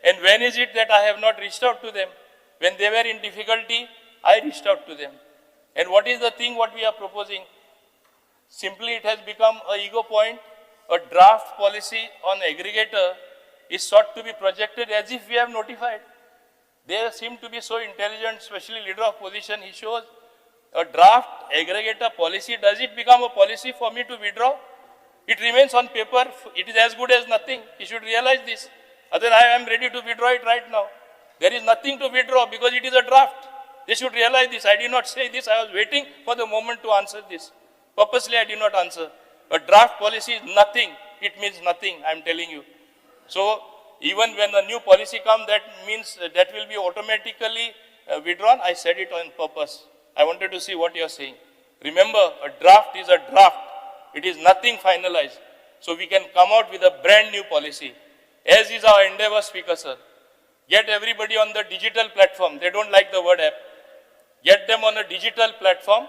And when is it that I have not reached out to them? When they were in difficulty, I reached out to them. And what is the thing what we are proposing? Simply it has become an ego point. A draft policy on aggregator is sought to be projected as if we have notified. They seem to be so intelligent, especially leader of opposition. He shows a draft aggregator policy. Does it become a policy for me to withdraw? It remains on paper. It is as good as nothing. He should realize this. Otherwise, I am ready to withdraw it right now. There is nothing to withdraw because it is a draft. They should realize this. I did not say this. I was waiting for the moment to answer this. Purposely, I did not answer. A draft policy is nothing. It means nothing, I am telling you. So, even when a new policy comes, that means that will be automatically withdrawn. I said it on purpose. I wanted to see what you are saying. Remember, a draft is a draft. It is nothing finalized. So we can come out with a brand new policy. As is our endeavor, Speaker sir. Get everybody on the digital platform. They don't like the word app. Get them on a digital platform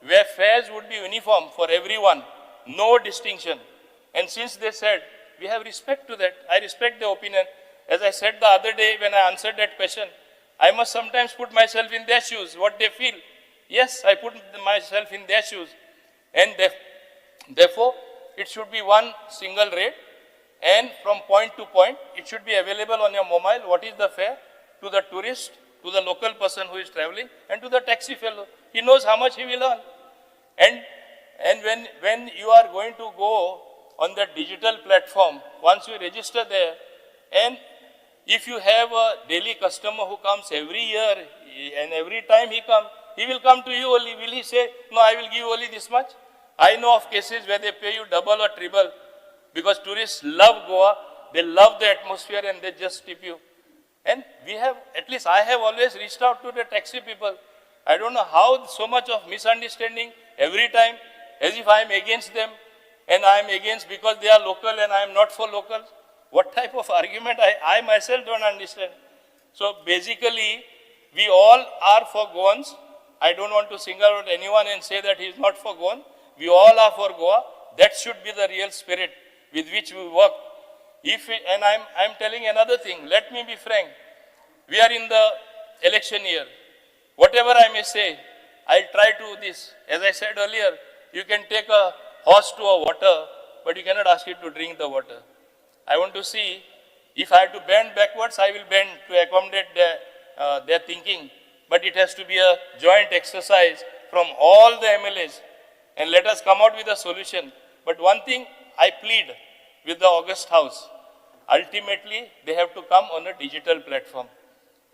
where fares would be uniform for everyone. No distinction. And since they said, we have respect to that. I respect their opinion. As I said the other day when I answered that question, I must sometimes put myself in their shoes, what they feel. Yes, I put myself in their shoes. And therefore, it should be one single rate. And from point to point, it should be available on your mobile. What is the fare to the tourist, to the local person who is traveling, and to the taxi fellow. He knows how much he will earn. And when you are going to go on the digital platform, once you register there, and if you have a daily customer who comes every year, and every time he comes, he will come to you only. Will he say, no, I will give you only this much? I know of cases where they pay you double or triple because tourists love Goa, they love the atmosphere and they just tip you. And we have, at least I have always reached out to the taxi people. I don't know how so much of misunderstanding every time, as if I am against them and I am against because they are local and I am not for locals. What type of argument I myself don't understand. So basically, we all are for Goans. I don't want to single out anyone and say that he is not for Goan. We all are for Goa. That should be the real spirit with which we work. And I'm telling another thing, let me be frank. We are in the election year. Whatever I may say, I'll try to this. As I said earlier, you can take a horse to a water, but you cannot ask it to drink the water. I want to see if I have to bend backwards, I will bend to accommodate their thinking. But it has to be a joint exercise from all the MLAs, and let us come out with a solution. But one thing I plead with the August House, ultimately they have to come on a digital platform.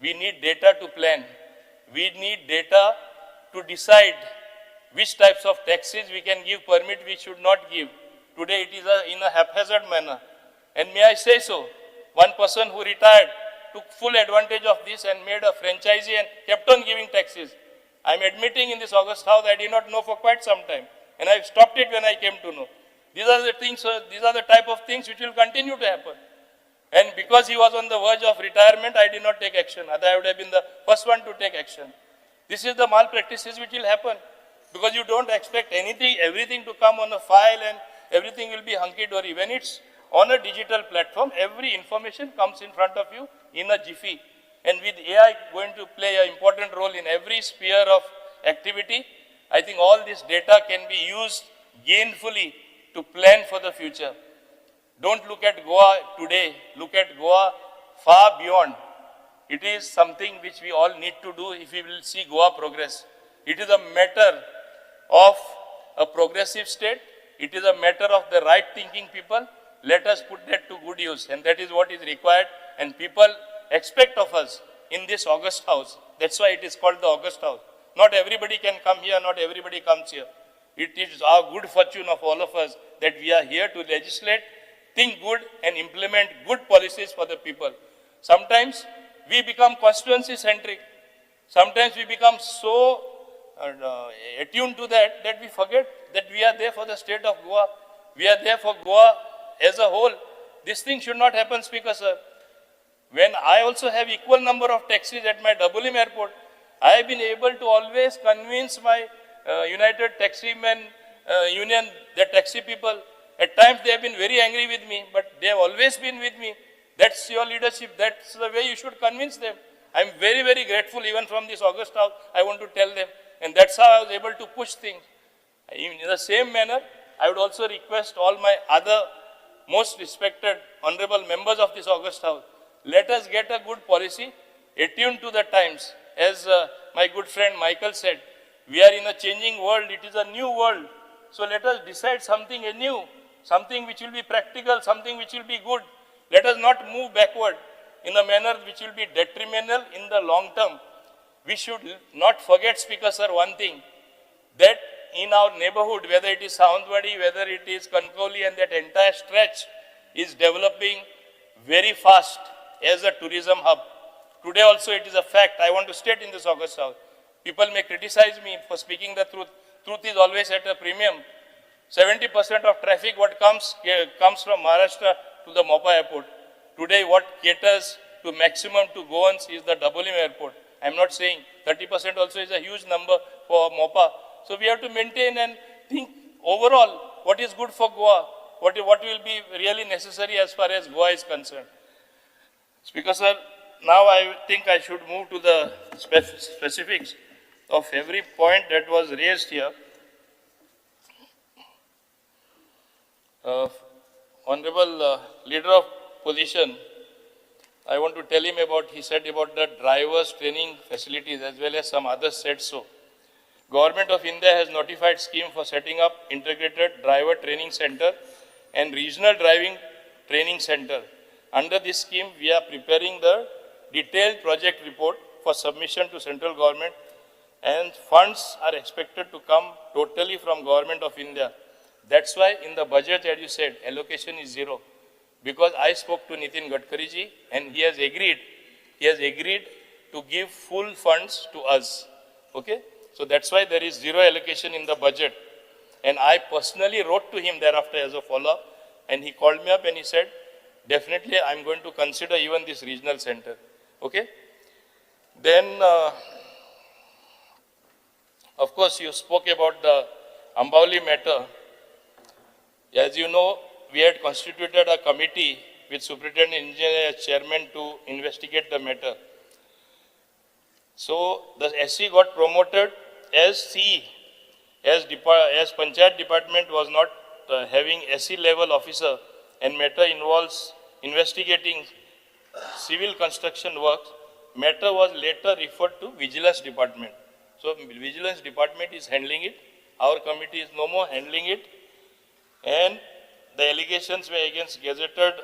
We need data to plan. We need data to decide which types of taxis we can give permit, we should not give. Today it is in a haphazard manner. And may I say so, one person who retired took full advantage of this and made a franchisee and kept on giving taxes. I am admitting in this August House, I did not know for quite some time. And I stopped it when I came to know. These are the things, these are the type of things which will continue to happen. And because he was on the verge of retirement, I did not take action. Otherwise, I would have been the first one to take action. This is the malpractices which will happen. Because you don't expect anything, everything to come on a file and everything will be hunky-dory. When it's on a digital platform, every information comes in front of you in a jiffy. And with AI going to play an important role in every sphere of activity, I think all this data can be used gainfully to plan for the future. Don't look at Goa today, look at Goa far beyond. It is something which we all need to do if we will see Goa progress. It is a matter of a progressive state. It is a matter of the right thinking people. Let us put that to good use, and that is what is required, and people expect of us in this August House. That's why it is called the August House. Not everybody can come here, not everybody comes here. It is our good fortune of all of us that we are here to legislate, think good and implement good policies for the people. Sometimes we become constituency centric. Sometimes we become so attuned to that that we forget that we are there for the state of Goa. We are there for Goa as a whole. This thing should not happen, Speaker sir. When I also have equal number of taxis at my Dabolim airport, I have been able to always convince my United Taximen Union, the taxi people. At times they have been very angry with me, but they have always been with me. That's your leadership. That's the way you should convince them. I'm very, very grateful even from this August House, I want to tell them. And that's how I was able to push things. In the same manner, I would also request all my other most respected honorable members of this August House, let us get a good policy attuned to the times. As my good friend Michael said, we are in a changing world, it is a new world. So let us decide something anew, something which will be practical, something which will be good. Let us not move backward in a manner which will be detrimental in the long term. We should not forget, Speaker sir, one thing, that in our neighborhood, whether it is Sawantwadi, whether it is Kankoli, and that entire stretch is developing very fast as a tourism hub. Today also it is a fact, I want to state in this August House. People may criticize me for speaking the truth. Truth is always at a premium. 70% of traffic what comes from Maharashtra to the Mopa airport. Today what caters to maximum to Goans is the Dabolim airport. I am not saying 30% also is a huge number for Mopa. So we have to maintain and think overall what is good for Goa, what will be really necessary as far as Goa is concerned. Speaker sir, now I think I should move to the specifics of every point that was raised here. Honorable Leader of Opposition, I want to tell him about, he said about the drivers training facilities as well as some others said so. Government of India has notified scheme for setting up integrated driver training center and regional driving training center. Under this scheme, we are preparing the detailed project report for submission to central government And funds are expected to come totally from Government of India. That's why in the budget, as you said, allocation is zero. Because I spoke to Nitin Gadkari ji and he has agreed. He has agreed to give full funds to us. Okay? So that's why there is zero allocation in the budget. And I personally wrote to him thereafter as a follow-up, and he called me up and he said, definitely I'm going to consider even this regional center. Okay? Then, of course, you spoke about the Ambavali matter. As you know, we had constituted a committee with Superintendent Engineer as chairman to investigate the matter. So the SC got promoted as CE, as Panchayat Department was not having SC level officer, and matter involves investigating civil construction works. Matter was later referred to Vigilance Department. So Vigilance Department is handling it. Our committee is no more handling it. And the allegations were against gazetted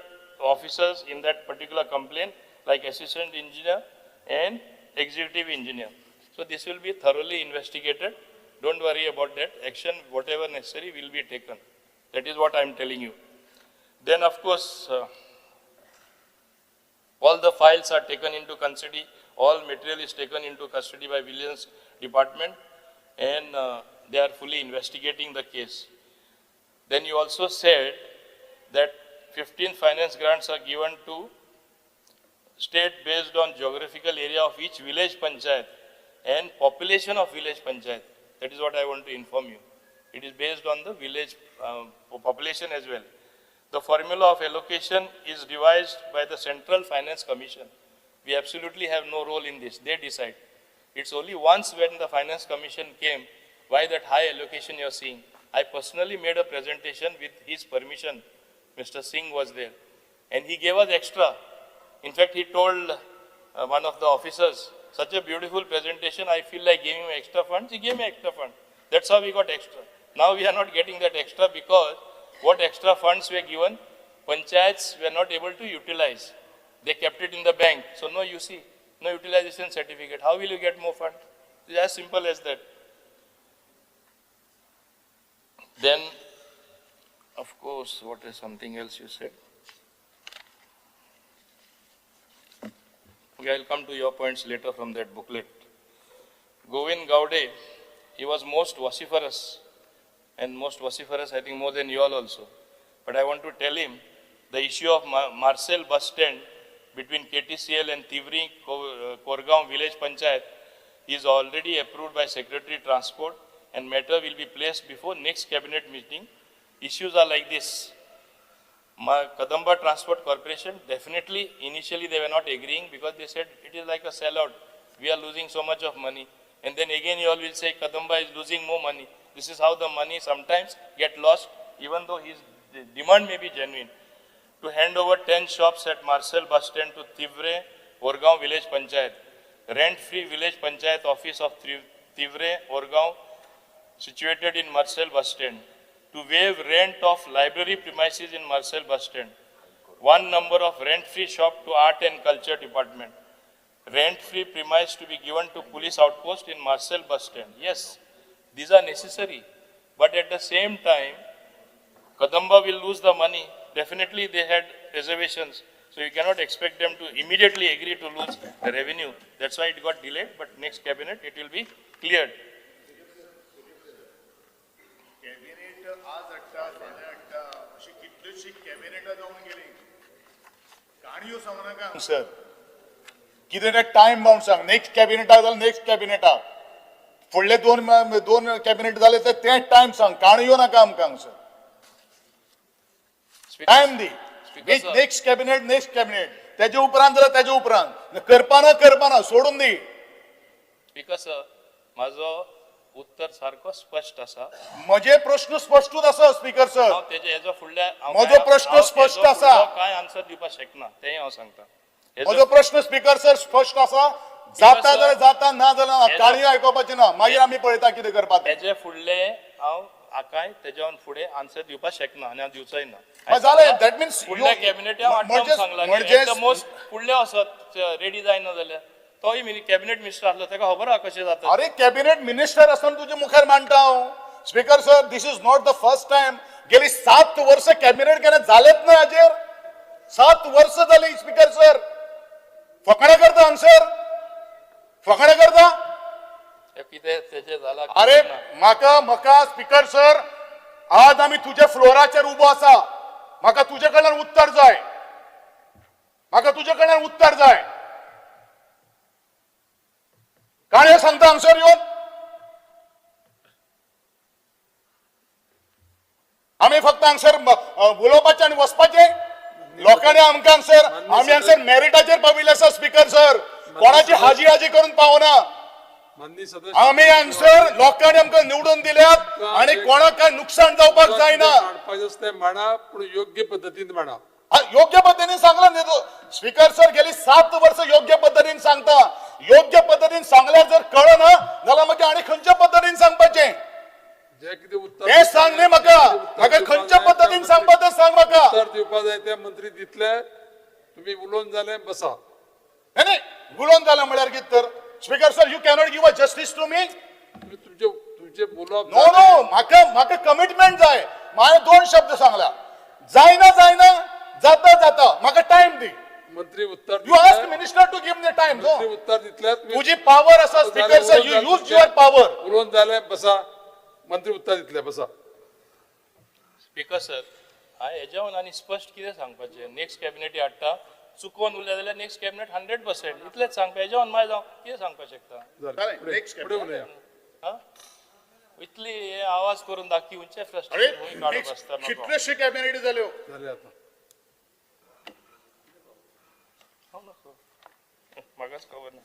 officers in that particular complaint, like assistant engineer and executive engineer. So this will be thoroughly investigated. Don't worry about that. Action, whatever necessary, will be taken. That is what I am telling you. Then, of course, all the files are taken into custody. All material is taken into custody by Vigilance Department, and they are fully investigating the case. Then you also said that 15 finance grants are given to state based on geographical area of each village panchayat and population of village panchayat. That is what I want to inform you. It is based on the village population as well. The formula of allocation is devised by the Central Finance Commission. We absolutely have no role in this. They decide. It's only once when the Finance Commission came, why that high allocation you are seeing. I personally made a presentation with his permission. Mr. Singh was there. And he gave us extra. In fact, he told one of the officers, such a beautiful presentation, I feel like giving him extra funds. He gave me extra fund. That's how we got extra. Now we are not getting that extra because what extra funds were given, panchayats were not able to utilize. They kept it in the bank. So no UC, no utilization certificate. How will you get more fund? It's as simple as that. Then, of course, what is something else you said? Okay, I'll come to your points later from that booklet. Govind Gaude, he was most vociferous, and most vociferous, I think, more than you all also. But I want to tell him the issue of Marcel bus stand between KTCL and Tivri Korgaon village panchayat is already approved by Secretary Transport, and matter will be placed before next cabinet meeting. Issues are like this. Kadamba Transport Corporation, definitely initially they were not agreeing because they said it is like a sellout. We are losing so much of money. And then again you all will say Kadamba is losing more money. This is how the money sometimes get lost, even though his demand may be genuine. To hand over 10 shops at Marcel bus stand to Tivre, Orgaon village panchayat. Rent-free village panchayat office of Tivre, Orgaon, situated in Marcel bus stand. To waive rent of library premises in Marcel bus stand. One number of rent-free shop to Art and Culture Department. Rent-free premise to be given to police outpost in Marcel bus stand. Yes, these are necessary. But at the same time, Kadamba will lose the money. Definitely they had reservations. So you cannot expect them to immediately agree to lose the revenue. That's why it got delayed, but next cabinet it will be cleared. Sir, कितें तें time bound सांग. Next कॅबिनेटाक जाल्यार next कॅबिनेटाक, फुडले दोन cabinet जाले तर तें time सांग. काणयो नाका आमकां हांगसर. टायम दी. नेक्स्ट कॅबिनेट, नेक्स्ट कॅबिनेट, तेजे उपरांत जाल्यार तेजे उपरांत. करपाना करपाना सोडून दी. स्पीकर सर, म्हाजो उत्तर सारको स्पश्ट आसा. म्हजे प्रश्न स्पश्टूच आसा स्पीकर सर. म्हजो प्रश्न स्पश्ट आसा. काय आन्सर दिवपाक शकना तेंय हांव सांगता. म्हजो प्रश्न स्पीकर सर स्पश्ट आसा. जाता जाल्यार जाता, ना जाल्यार काणयो आयकुपाची ना. मागीर आमी पळयता कितें करपाक. तेजे फुडले हांव आकाय तेज्यान फुडें आन्सर दिवपाक शकना आनी हांव दिवचोय ना. जालें. That means फुडल्या कॅबिनेट सांगला मोस्ट फुडले वचत रेडी जायना जाल्यार तोय कॅबिनेट मिनिस्टर आसलो, ताका खबर आहा कशें जाता. अरे कॅबिनेट मिनिस्टर आसतना तुजे मुखार मांडटा हांव. Speaker sir, this is not the first time. गेली 7 वर्सां कॅबिनेट केन्ना जालेच ना हाजेर. 7 वर्सां जाली स्पीकर सर. फकाणां करता हांगसर, फकाणां करता. कितें तेजें जाला? अरे म्हाका म्हाका स्पीकर सर, आज आमी तुज्या फ्लोराचेर उबो आसा. म्हाका तुजे कडल्यान उत्तर जाय, म्हाका तुजे कडल्यान उत्तर जाय. काणयो सांगता हांगसर येवन. आमी फक्त हांगसर उलोवपाचें आनी वचपाचें. लोकांनी आमकां हांगसर, आमी हांगसर मेरिटाचेर पाविल्ले आसा स्पीकर सर. कोणाची हाजी हाजी करून पावना. आमी हांगसर लोकांनी आमकां निवडून दिल्यात आनी कोणाक काय नुकसान जावपाक जायना. मांडा, पूण योग्य पद्दतीन मांडा. योग्य पद्दतीन सांगला न्ही स्पीकर सर. गेली 7 वर्सां योग्य पद्दतीन सांगता. योग्य पद्दतीन सांगल्यार जर कळना जाल्यार मागीर आनी खंयच्या पद्दतीन सांगपाचें तें सांग न्ही म्हाका. म्हाका खंयच्या पद्दतीन सांगपा तें सांग म्हाका. उत्तर दिवपा जाय ते मंत्री दितले. तुमी उलोवन जालें बसा. न्ही उलोवन जालें म्हळ्यार कितें तर? Speaker sir, you cannot give a justice to me. तुमचे उलोवप नो नो, म्हाका म्हाका कमिटमेंट जाय. हांवें 2 शब्द सांगला. जायना जायना, जाता जाता. म्हाका टायम दी. मंत्री उत्तर, you ask minister to give me time. मंत्री उत्तर दितले. तुजी पावर आसा speaker sir, you use your power. उलोवन जालें बसा. मंत्री उत्तर दितले बसा. स्पीकर सर, हांवें हेज्यावन आनी स्पश्ट कितें सांगपाचें? नेक्स्ट कॅबिनेट हाडटा, चुकोवन उरले जाल्यार नेक्स्ट कॅबिनेट 100% इतलेंच सांगपा. हेज्यावन मागीर हांव कितें सांगपाक शकता? इतली हे आवाज करून दाखी उंचे फ्रस्ट्रेशन काडप आसता. कितलेशे कॅबिनेट जाल्यो. म्हाकाच खबर ना.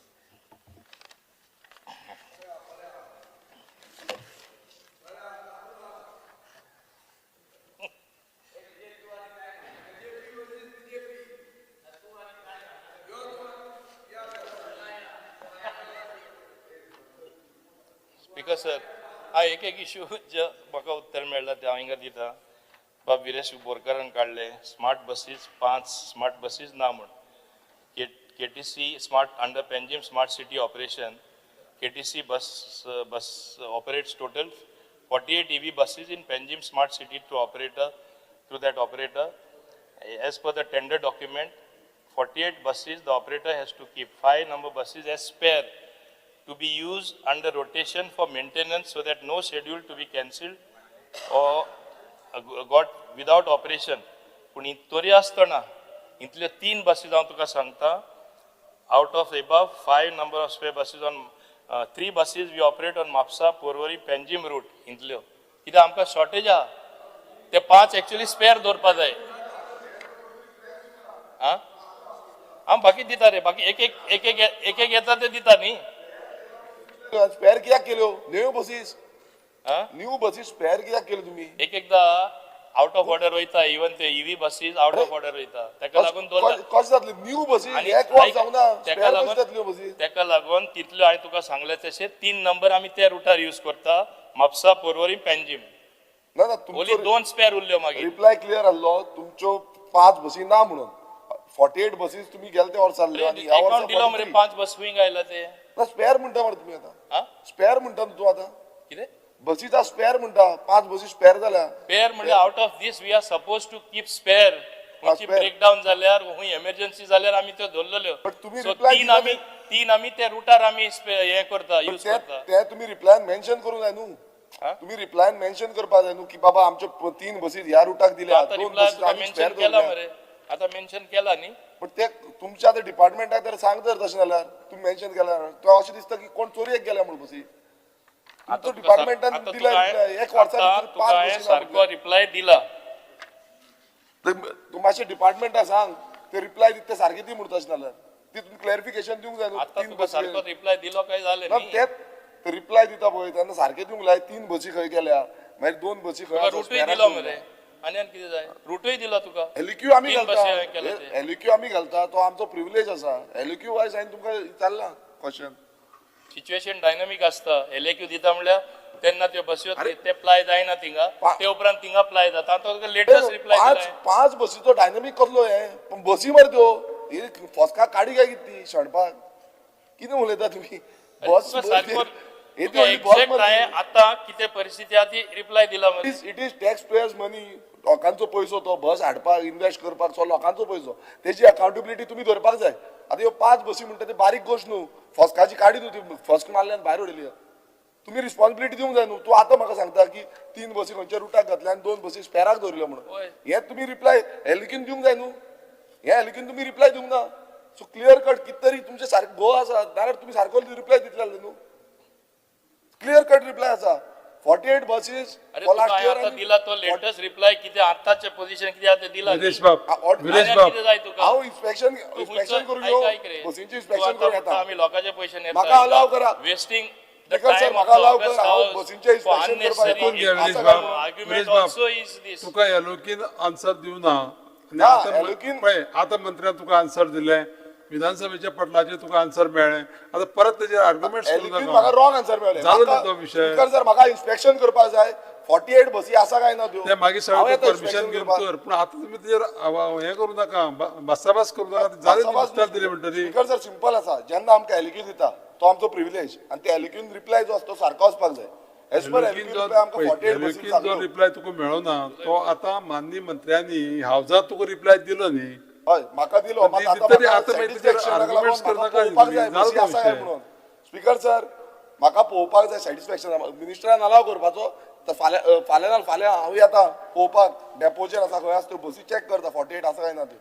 स्पीकर सर, हा एक एक इशू जे म्हाका उत्तर मेळ्ळा ते हांव हिंगा दिता. बाब विरेश बोरकारान काडले स्मार्ट बसीस, 5 स्मार्ट बसीस ना म्हूण. KTC smart under Panjim smart city operation, KTC bus bus operates total 48 EV buses in Panjim smart city through operator, through that operator. As per the tender document, 48 buses the operator has to keep 5 number buses as spare to be used under rotation for maintenance so that no schedule to be cancelled or got without operation. पूण तरी आसतना इतल्यो 3 बसीस हांव तुका सांगता, out of above 5 number of spare buses on 3 buses we operate on Mapusa, Porvorim, Panjim route. इतल्यो कित्याक आमकां शॉर्टेज आहा. ते 5 एक्चुअली स्पेअर दवरपा जाय. आं हांव बाकी दिता रे, बाकी एक एक एक एक एक एक येता ते दिता न्ही. स्पेअर कित्याक केल्यो न्यू बसीस? न्यू बसीस स्पेअर कित्याक केल्यो तुमी? एक एकदा आउट ऑफ ऑर्डर वयता. इवन ते EV buses out of order वयता. ताका लागून कशें जातले न्यू बसीस? ताका लागून ताका लागून तितल्यो हांवें तुका सांगलें तशें 3 नंबर आमी त्या रुटार यूज करता, म्हापसा, पोरवरी, पेंजीम. ना ना, ओनली 2 स्पेअर उरल्यो. मागीर रिप्लाय क्लियर आहलो, तुमच्यो 5 बसी ना म्हणून. 48 बसीस तुमी गेले ते वर्सा अकाउंट दिलो मरे, 5 बस स्विंग आयला ते. स्पेअर म्हणटा मरे तुमी आतां. स्पेअर म्हणटा न्हू तूं आतां. कितें बसीचा स्पेअर म्हणटा? 5 बसी स्पेअर जाल्या. स्पेअर म्हणजे out of this we are suppose to keep spare. खंयची ब्रेकडावन जाल्यार, खंय एमर्जन्सी जाल्यार आमी त्यो दवरलेल्यो. तुमी 3 आमी त्या रुटार आमी हें करता, यूज करता. ते तुमी रिप्लायन मेन्शन करूंक जाय न्हू. तुमी रिप्लायन मेन्शन करपाक जाय न्हू की बाबा आमच्यो 3 बसी ह्या रुटाक दिल्या, 2 बसी आमी स्पेअर केला मरे. आतां मेन्शन केला न्ही. पण ते तुमच्या आतां डिपार्टमेंटाक तर सांग तर तशें जाल्यार तुमी मेन्शन केल्यार तुका अशें दिसता की कोण चोरयेक गेल्या म्हूण बसी. तुमचो डिपार्टमेंटान दिला एक वर्सा 5 बसी सारको रिप्लाय दिला. तूं मातशें डिपार्टमेंटाक सांग ते रिप्लाय दिता ते सारके दी म्हूण. तशें जाल्यार ती तुमी क्लॅरिफिकेशन दिवंक जाय न्हू. 3 बसी सारको रिप्लाय दिलो काय जालें ना? ते रिप्लाय दिता पळय तेन्ना सारके दिवंक लाय. 3 बसी खंय गेल्या, मागीर 2 बसी खंय. रुटूय दिलो मरे. आनी कितें जाय? रुटूय दिलो तुका. एलक्यू आमी घालता, एलक्यू आमी घालता, तो आमचो प्रिविलेज आसा. एलक्यू वायज हांवें तुमकां विचारलां क्वेश्चन. सिच्युएशन डायनामीक आसता. एलएक्यू दिता म्हणल्यार तेन्ना त्यो बस्यो ते प्लाय जायना थिंगा, ते उपरांत थिंगा प्लाय जाता. आतां तुका लेटस्ट रिप्लाय दिला. 5 बसीचो डायनामीक कसलो हें? पण बसी मरे त्यो फस्का काडी काय कितें ती शेणपाक. कितें उलयता तुमी? बस आतां कितें परिस्थिती आहा ती रिप्लाय दिला. It is tax payers money, लोकांचो पयसो, तो बस हाडपाक इन्वेस्ट करपाक सो लोकांचो पयसो, तेजी अकाउंटेबिलिटी तुमी धरपाक जाय. आतां ह्यो 5 बसी म्हणटा ते बारीक गोश्ट न्हू, फस्काची काडी न्हू, ती फस्क मारल्यान भायर उडयली. तुमी रिस्पॉन्सिबिलिटी दिवंक जाय न्हू. तूं आतां म्हाका सांगता की 3 बसी खंयच्या रुटाक घातल्या आनी 2 बसी स्पेराक दवरल्यो म्हणून, हें तुमी रिप्लाय एलिकीन दिवंक जाय न्हू. हें एलिकीन तुमी रिप्लाय दिवंक ना. सो क्लियर कट कितें तरी तुमचें सारकें गो आसा, नाल्यार तुमी सारको रिप्लाय दितले आसले न्हू. क्लियर कट रिप्लाय आसा. 48 buses for last year. दिला तो लेटेस्ट रिप्लाय कितें आतांचे पोझिशन कितें आसा तें दिला. विरेश बाब, विरेश बाब, हांव इन्स्पेक्शन करून येवं, बसींचें इन्स्पेक्शन करून येता. आमी लोकांचे पयशे घेता. म्हाका अलाव करा. वेस्टिंग सर, म्हाका अलाव कर, हांव बसींचें इन्स्पेक्शन करपाक. विरेश बाब, तुका एलोकीन आन्सर दिवना. आतां मंत्र्यान तुका आन्सर दिलें, विधानसभेच्या पटलाचेर तुका आन्सर मेळ्ळें, आतां परत तेजेर आर्ग्युमेंट म्हाका रॉंग आन्सर मेळ्ळें. जालो न्ही तो विशय. सर, म्हाका इन्स्पेक्शन करपाक जाय. 48 बसी आसा काय ना त्यो, ते मागीर सगळें परमिशन घेवन कर, पूण आतां तुमी तेजेर हें करूं नाका, भासाभास करूं नाका. जालें उत्तर दिलें म्हणटरी. स्पीकर सर, सिंपल आसा, जेन्ना आमकां एलिक्यून दिता तो आमचो प्रिविलेज, आनी ते एलिक्यून रिप्लाय जो आसा तो सारको वचपाक जाय. एज पर एलिक्यून जो रिप्लाय तुका मेळना तो आतां माननीय मंत्र्यांनी हावजात तुका रिप्लाय दिलो न्ही. हय, म्हाका दिलो. स्पीकर सर, म्हाका पळोवपाक जाय सॅटिस्फॅक्शन. मिनिस्टरान अलाव करपाचो तर फाल्यां फाल्यां ना फाल्यां हांव येता पळोवपाक, डेपोचेर आसा खंय आसा त्यो बसी चॅक करता 48 आसा काय ना त्यो.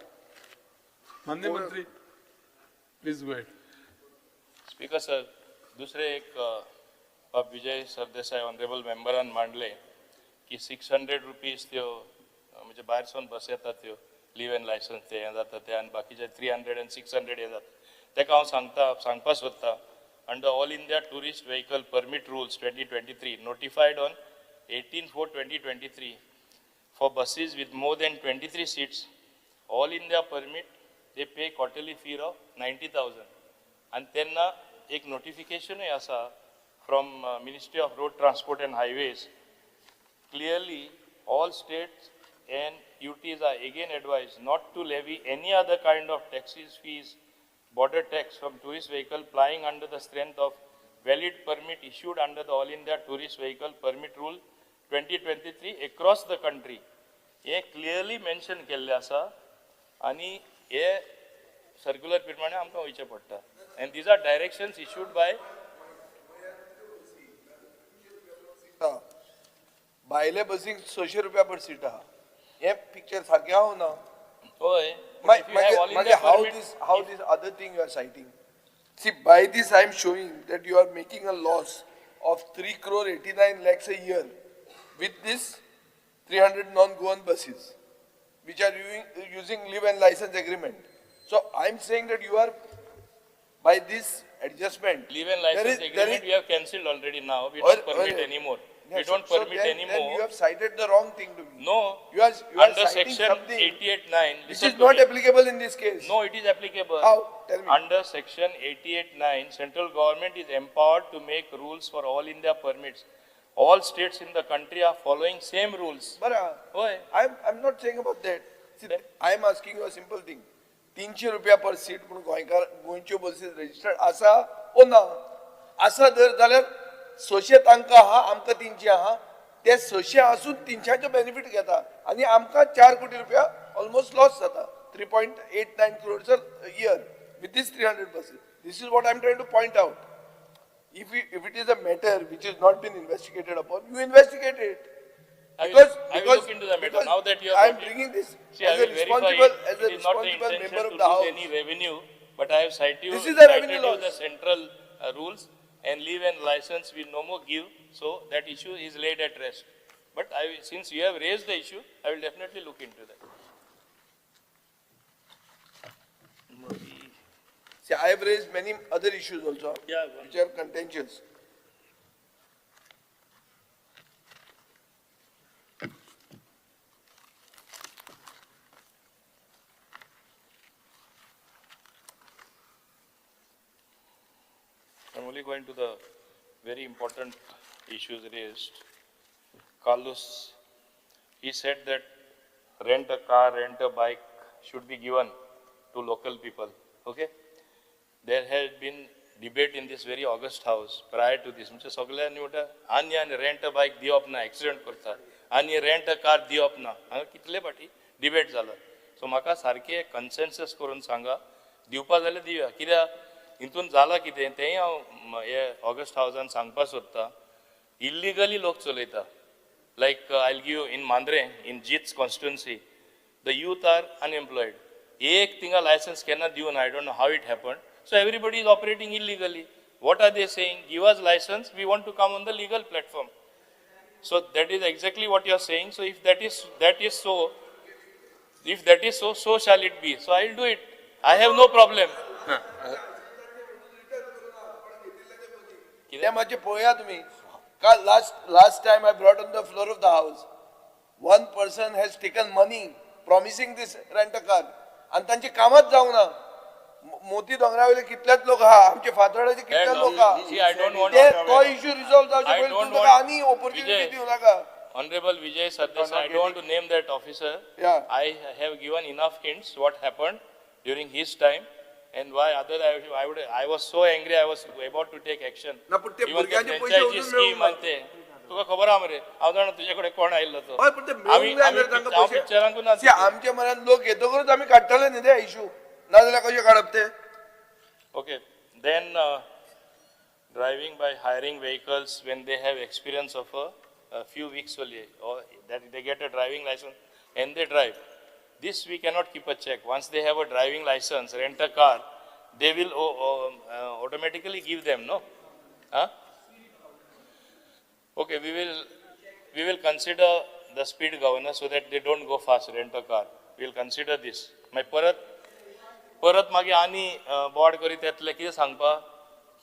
माननीय मंत्री, प्लीज वेट. स्पीकर सर, दुसरे एक बाब विजय सरदेसाय ऑनरेबल मेंबरान मांडले की 600 रुपीज त्यो म्हणजे भायर सावन बस येता त्यो लिव एंड लायसन्स ते हें जाता ते, आनी बाकीचे 300 आनी 600 हें जाता. तेका हांव सांगता, सांगपाक सोदता, under all India tourist vehicle permit rules 2023 notified on 18/4/2023 for buses with more than 23 seats, all India permit they pay quarterly fee of 90,000. आनी तेन्ना एक नोटिफिकेशनूय आसा from Ministry of Road Transport and Highways. Clearly all states and UTs are again advised not to levy any other kind of taxes, fees, border tax from tourist vehicle plying under the strength of valid permit issued under the All India Tourist Vehicle Permit Rule 2023 across the country. हे clearly mention केल्लें आसा आनी हे circular प्रमाणे आमकां वयचें पडटा. And these are directions issued by भायले बसीक 600 रुपया पर सीट आहा. हे पिक्चर सारकें हांव ना. हय. मागीर how this other thing you are citing? See, by this I am showing that you are making a loss of 3,89,00,000 a year with this 300 non-Goan buses, which are using leave and license agreement. So I am saying that you are, by this adjustment, leave and license agreement we have cancelled already now. We don't permit anymore. We don't permit anymore. Then you have cited the wrong thing to me. No. You are under citing section something 88(9). This is not applicable in this case. No, it is applicable. How? Tell me. Under section 88(9), central government is empowered to make rules for all India permits. All states in the country are following same rules. But I am not saying about that. See, I am asking you a simple thing. 300 रुपया पर seat म्हणून गोंयकार गोंयच्यो बसीस registered आसा ओ ना? आसा जर जाल्यार 600 तांकां आहा, आमकां 300 आहा. ते 600 आसून 300चो बेनिफीट घेता आनी आमकां 4 कोटी रुपया ऑलमोस्ट लॉस जाता. 3.89 crores a year with this 300 buses. This is what I am trying to point out. If it is a matter which is not been investigated upon, you investigate it. Because I will look into the matter. Now that you have, I am bringing this as a responsible member of the house. Any revenue, but I have cited you. This is a revenue loss. The central rules and leave and license we no more give, so that issue is laid at rest. But I, since you have raised the issue, I will definitely look into that. See, I have raised many other issues also, which are contentious. I'm only going to the very important issues raised. Carlos, he said that rent a car, rent a bike should be given to local people. Okay? There has been debate in this very august house prior to this. म्हणजे सगळ्यांनी म्हणटा आनी आनी rent a bike दिवप ना, accident करता, आनी rent a car दिवप ना. हांगा कितले फाटी डिबेट जाला. सो म्हाका सारकें कन्सेन्सस करून सांगा, दिवपा जाल्यार दिवया. कित्याक हितून जालां कितें तेंय हांव हे ऑगस्ट हावजान सांगपाक सोदतां. इल्लिगली लोक चलयता. Like I give in Mandrem, in Jeet's constituency, the youth are unemployed. एक थिंगा लायसन्स केन्ना दिवना. I don't know how it happen. So everybody is operating illegally. What are they saying? Give us license, we want to come on the legal platform. So that is exactly what you are saying. So if that is so, if that is so, so shall it be. So I will do it. I have no problem. ते मातशें पळया तुमी. काल last time I brought on the floor of the house, one person has taken money promising this rent a car आनी तांची कामाच जावंक ना. मोती दोंगरा वयले कितलेच लोक आहा, आमचे फातोर्डाचे कितले लोक आहा, ते तो इश्यू रिजॉल्व जावचे पयलीं तुमी ताका आनी ऑपॉर्च्युनिटी दिवं नाका. Honorable Vijay Sardesai, I don't want to name that officer. Yeah. I have given enough hints what happened during his time and why other I was so angry, I was about to take action. ना, पण ते Even the भुरग्यांचे पयशे franchise अजून scheme मेळूंक ना. आणि ते तुका खबर आहा मरे, हांव जाणा तुजे कडेन कोण आयिल्लो तो. हय, पण ते मेळूंक जाय मरे तांकां हांव पयशे. पिक्चरांकूच ना. See, आमच्या मनान लोक येतकूच आमी काडटले न्ही ते इश्यू, नाजाल्यार कशें काडप ते? Okay, then driving by hiring vehicles when they have experience of a few weeks only, or that they get a driving license and they drive. This we cannot keep a check. Once they have a driving license, rent a car, they will automatically give them, no? Huh? Okay, we will consider the speed governor so that they don't go fast, rent a car. We will consider this. My परत परत मागीर आनी board करीत येतले कितें सांगपा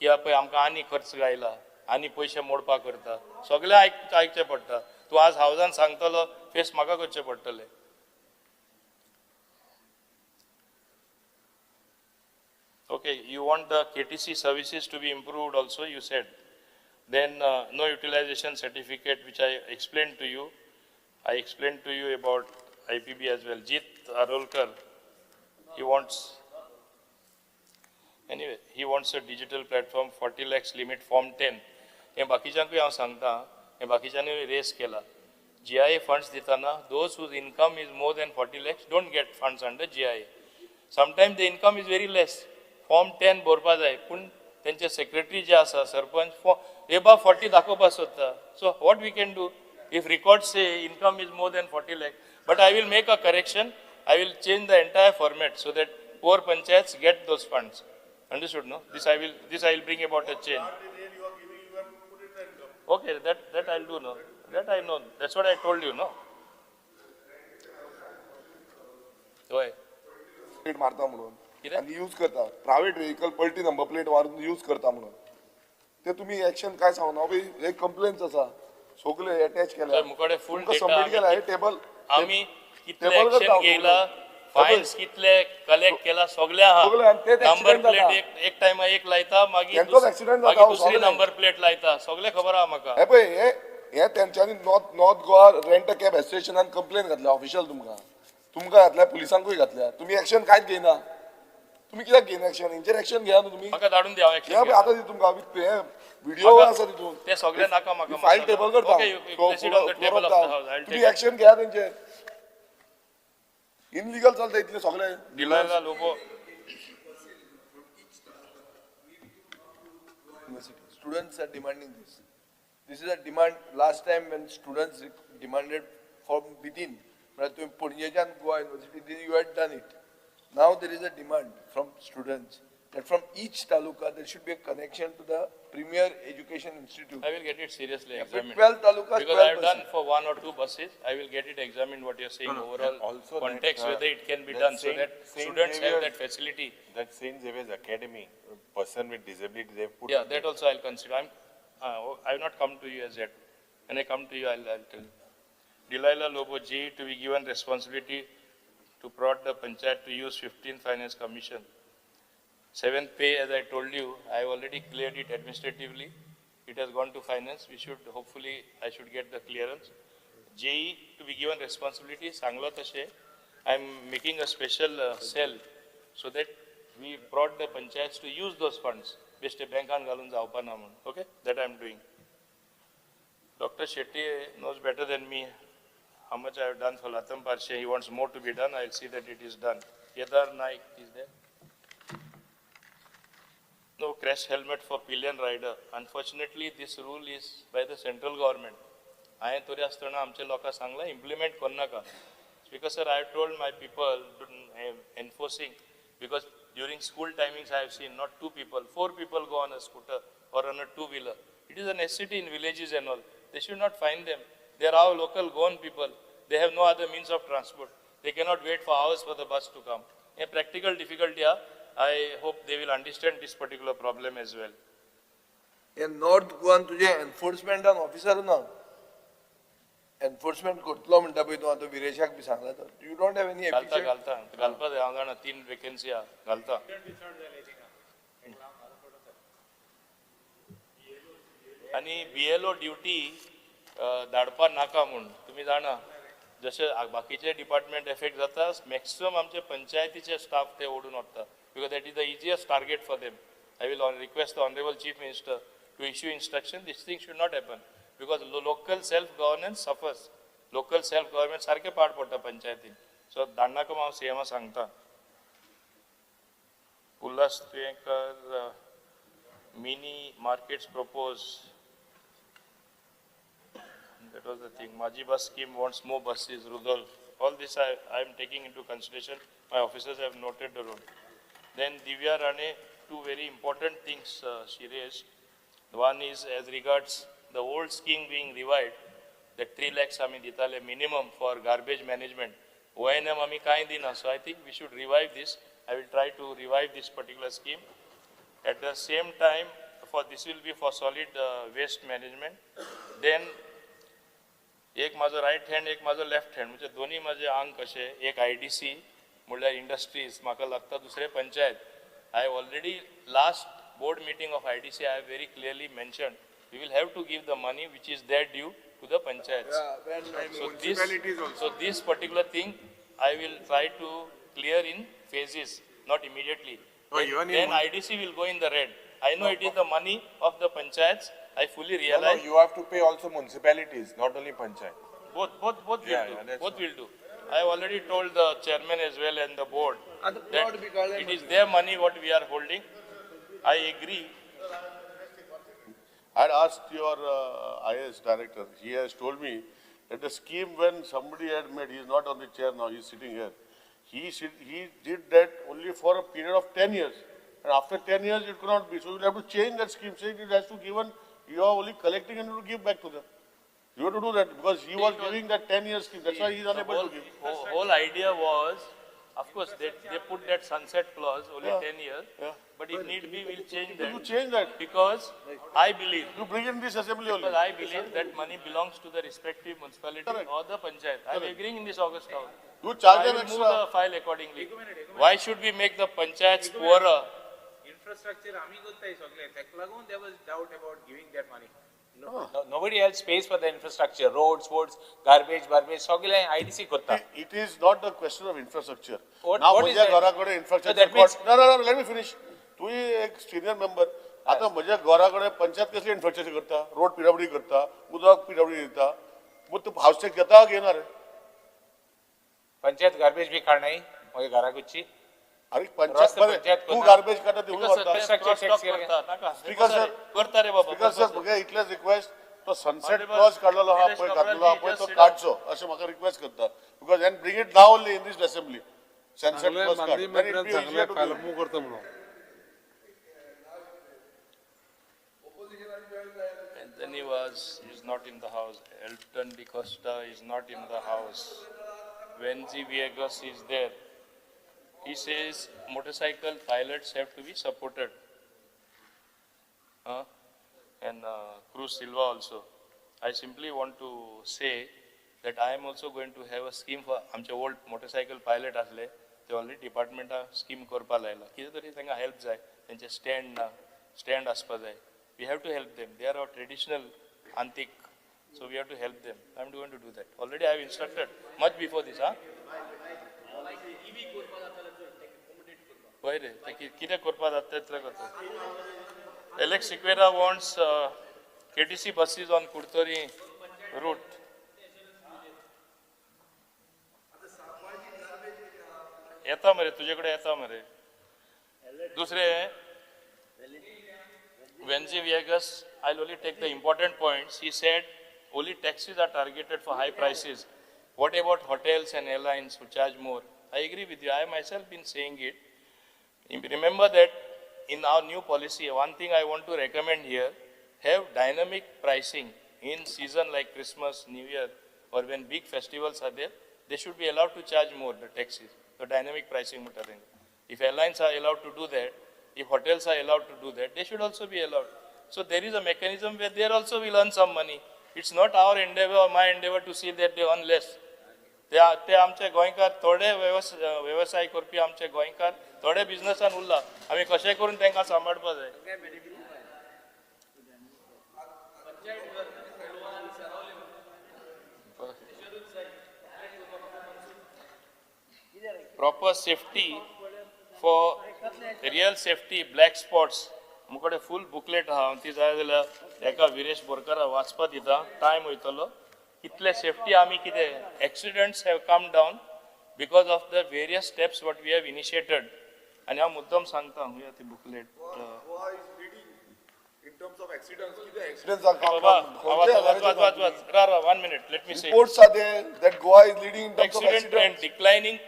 की पळय आमकां आनी खर्च गायला, आनी पयशे मोडपाक करता, सगळें आयकचें पडटा. तूं आज हावजान सांगतलो, फेस म्हाका करचें पडटलें. Okay, you want the KTC services to be improved also, you said. Then no utilization certificate, which I explained to you. I explained to you about IPB as well. Jeet Arolkar, he wants, anyway, he wants a digital platform, 40 lakhs limit, form 10. हे बाकीच्यांकूय हांव सांगता, हे बाकीच्यांनी race केला. GIA funds दिताना those whose income is more than 40 lakhs don't get funds under GIA. Sometimes the income is very less. Form 10 भरपा जाय, पूण तेंचे सेक्रेटरी जे आसा, सरपंच, एबा 40 दाखोवपा सोदता. So what we can do if record say income is more than 40 lakh? But I will make a correction. I will change the entire format so that poor panchayats get those funds. Understood, no? This I will bring about a change. Okay, that I'll do, no? That I know. That's what I told you, no? Why? Plate मारता म्हणून आनी use करता private vehicle पलटी number plate मारून use करता म्हणून ते तुम्ही ऍक्शन काय सांगना. हे कंप्लेंट्स आसा सगळे अटॅच केल्या, मुकडे फुल सबमिट केला. हे टेबल आमी कितले ऍक्शन घेतला, फायन्स कितले कलेक्ट केला, सगळे आहा. नंबर प्लेट एक टायमा एक लायता, मागीर दुसरी नंबर प्लेट लायता, सगळे खबर आहा म्हाका. हे पळय, हे तेंच्यांनी नॉर्थ गोवा रेंट कॅब एसोसिएशनान कंप्लेन घातल्या ऑफिशियल, तुमकां तुमकां घातल्या, पुलिसांकूय घातल्या. तुमी एक्शन कांयच घेयना. तुमी कित्याक घेयना एक्शन? हेंचेर एक्शन घेया न्हू तुमी. म्हाका धाडून द्या एक्शन. आतां दी तुमकां व्हिडिओ आसा तितून, ते सगळे नाका म्हाका. फायल टेबल करता, तुमी एक्शन घेया तेंचेर. इनलिगल चलता इतले सगळे. Delilah Lobo, students are demanding this. This is a demand. Last time when students demanded from within, म्हळ्यार तुमी पणजेच्यान Goa university, you had done it. Now there is a demand from students that from each taluka there should be a connection to the premier education institute. I will get it seriously examined. 12 talukas, because 12 I have done buses. For one or two buses, I will get it examined what you are saying. No, overall also context, that, whether it can be that done so that students have that facility. That St. Xavier's Academy, person with disability, they put. Yeah, that also I will consider. I have not come to you as yet. When I come to you, I'll tell you. Delilah Lobo G to be given responsibility to prod the panchayat to use 15th Finance Commission. 7th pay, as I told you, I have already cleared it administratively. It has gone to finance. We should, hopefully, I should get the clearance. JE to be given responsibility, Sangla Tashe. I am making a special cell so that we brought the panchayats to use those funds. बेश्टे बँकान घालून जावपा ना म्हूण. Okay, that I am doing. Doctor Shetty knows better than me how much I have done for Latam Parshe. He wants more to be done. I will see that it is done. Kedar Naik is there. No crash helmet for pillion rider. Unfortunately, this rule is by the central government. हांवें तरी आसतना आमच्या लोकांक सांगलां implement करनाका. Because sir, I told my people enforcing, because during school timings I have seen not 2 people, 4 people go on a scooter or on a 2-wheeler. It is a necessity in villages and all. They should not fine them. They are our local Goan people. They have no other means of transport. They cannot wait for hours for the bus to come. A practical difficulty, I hope they will understand this particular problem as well. In North Goa, tujhe enforcement and officer na. Enforcement करतलो म्हणटा पळय तूं आतां विरेशाक बी सांगला तर you don't have any घालता घालता घालपा जाय. हांव जाणा 3 वेकन्सी आहा, घालता. आनी BLO duty धाडपा नाका म्हूण तुमी जाणा, जशे बाकीचे डिपार्टमेंट एफेक्ट जाता, मॅक्सिमम आमचे पंचायतीचे स्टाफ ते ओडून वता, because that is the easiest target for them. I will request the honourable chief minister to issue instruction. This thing should not happen, because local self governance suffers. Local self government सारकें पाड पडटा पंचायतीन. So धाडनाका हांव सीएमा सांगता. Ulhas Tuyenkar, mini markets propose. That was the thing. Maji bus scheme wants more buses, Rudolph. All this I am taking into consideration. My officers have noted the road. Then Divya Rane, 2 very important things she raised. One is as regards the old scheme being revived, that 3 lakhs आमी दिताले minimum for garbage management. O&M आमी कांय दिना. So I think we should revive this. I will try to revive this particular scheme. At the same time, for this will be for solid waste management. Then एक माझो right hand, एक माझो left hand, म्हणजे दोन्ही माझे आंग कशे, एक IDC म्हणल्यार इंडस्ट्रीज म्हाका लागता, दुसरे panchayat. I already last board meeting of IDC I have very clearly mentioned we will have to give the money which is their due to the panchayats. So this particular thing I will try to clear in phases, not immediately. Then IDC will go in the red. I know it is the money of the panchayats. I fully realize. No, you have to pay also municipalities, not only panchayat. Both will do. Both will do. I have already told the chairman as well and the board that it is their money what we are holding. I agree. I had asked your IAS director. He has told me that the scheme when somebody had made, he is not on the chair now, he is sitting here. He did that only for a period of 10 years. And after 10 years, it could not be. So you will have to change that scheme, saying it has to given, you are only collecting and you will give back to them. You have to do that because he was giving that 10-year scheme. That's why he is unable to give. Whole idea was, of course, they put that sunset clause only 10 years. Yeah. But if need be, we'll change that. You change that. Because I believe. You bring in this assembly only. Because I believe that money belongs to the respective municipality or the panchayat. I am agreeing in this August house. You charge them extra. Move the file accordingly. Why should we make the panchayats poorer? Infrastructure, आमी करताय सगळे. ताका लागून there was doubt about giving that money. No, nobody else pays for the infrastructure, roads, garbage, सगळे IDC करता. It is not the question of infrastructure. Now म्हज्या घरा कडेन infrastructure. No, no, no, let me finish. तूं एक senior member. आतां म्हज्या घरा कडेन पंचायत कसली इन्फ्रास्ट्रक्चर करता? रोड PWD करता, उदक PWD दिता. मग तूं हावस टॅक्स घेता घेना रे? पंचायत गार्बेज बी काडनाय म्हज्या घराकुची. अरे पंचायत तूं गार्बेज काडटा ती व्हरता. स्पीकर सर करता रे बाबा. स्पीकर सर म्हगे इतलेच रिक्वेस्ट, तो सनसेट क्लॉज काडलेलो आहा पळय, घातलेलो आहा पळय, तो काडचो अशें म्हाका रिक्वेस्ट करता. Because and bring it now only in this assembly. Sunset clause काड. करता म्हणून Anthony Vaz is not in the house. Elton De Costa is not in the house. Venzi Viegas is there. He says motorcycle pilots have to be supported. And Cruz Silva also. I simply want to say that I am also going to have a scheme for आमचे old motorcycle pilot आसले ते already department scheme करपा लायला. कितें तरी तांकां help जाय, तेंचे stand ना, stand आसपा जाय. We have to help them. They are our traditional antique, so we have to help them. I am going to do that. Already I have instructed much before this. Huh? पळय रे, कितें करपा जाता तें करता. Alex Sequeira wants KTC buses on Curtorim route. येता मरे, तुजे कडेन येता मरे. दुसरे Venzi Viegas, I'll only take the important points. He said only taxis are targeted for high prices. What about hotels and airlines who charge more? I agree with you. I myself been saying it. Remember that in our new policy, one thing I want to recommend here, have dynamic pricing in season like Christmas, New Year, or when big festivals are there, they should be allowed to charge more, the taxis, the dynamic pricing. If airlines are allowed to do that, if hotels are allowed to do that, they should also be allowed. So there is a mechanism where they also will earn some money. It's not our endeavor or my endeavor to see that they earn less. ते आमचे गोंयकार थोडे वेवसाय करपी आमचे गोंयकार थोडे बिझनसान उरला, आमी कशें करून तांकां सांबाळपा जाय. Proper safety for real safety black spots मुकडे full booklet आहा, ती जाय जाल्यार एका विरेश बोरकारा वाचपा दिता, टायम वयतलो. कितले सेफ्टी आमी कितें accidents have come down because of the various steps what we have initiated. आनी हांव मुद्दम सांगता हुया ती booklet. One minute, let me say. Reports are there that Goa is leading in terms of accident trend declining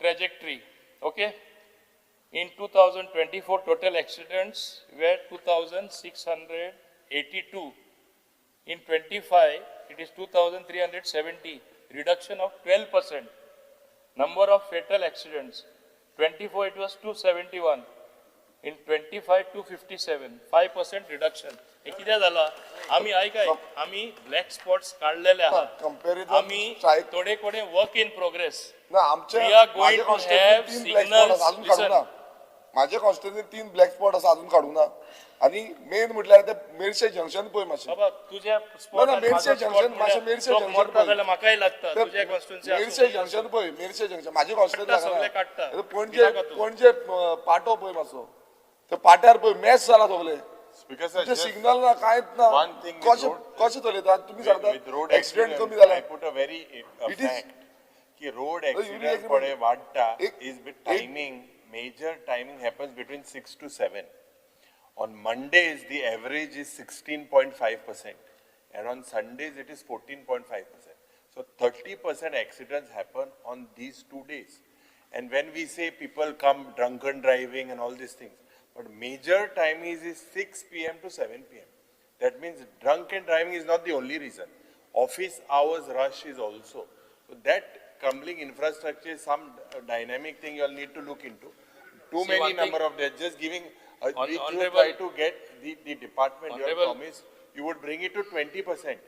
trajectory. Okay, in 2024 total accidents were 2682. In 25 it is 2370, reduction of 12%. Number of fatal accidents, 24 it was 271, in 25 257, 5% reduction. हे कितें जाला, आमी आयकाय, आमी black spots काडलेले आहा, आमी थोडे कडेन वर्क इन प्रोग्रेस. ना, आमचे माझ्या कॉन्स्टिट्युएन्सीन 3 ब्लॅक स्पॉट आसा अजून काडूंक ना. आनी मेन म्हटल्यार ते मेरशे जंक्शन पळय मातशें. बाबा तुझ्या स्पॉट ना, मेरशे जंक्शन मातशें, मेरशे जंक्शन जाल्यार म्हाकाय लागता. तुझ्या कॉन्स्टिट्युएन्सी मेरशे जंक्शन पळय, मेरशे जंक्शन माझ्या कॉन्स्टिट्युएन्सी सगळे काडटा. पणजे पणजे पाटो पळय मातसो, ते पाट्यार पळय मॅच जाला सगळे. सिग्नल ना कांयच ना, कशें कशें चलयतात तुमी सांगता एक्सिडेंट कमी जाला. की रोड एक्सिडेंट पळय वाडटा is with timing. Major timing happens between 6 to 7. On Mondays, the average is 16.5%, and on Sundays, it is 14.5%. So 30% accidents happen on these 2 days. And when we say people come drunken driving and all these things, but major time is 6 p.m. to 7 p.m. That means drunken driving is not the only reason. Office hours rush is also. So that crumbling infrastructure is some dynamic thing you all need to look into. Too many number of deaths. Just giving, we try to get the department, you have promised you would bring it to 20%.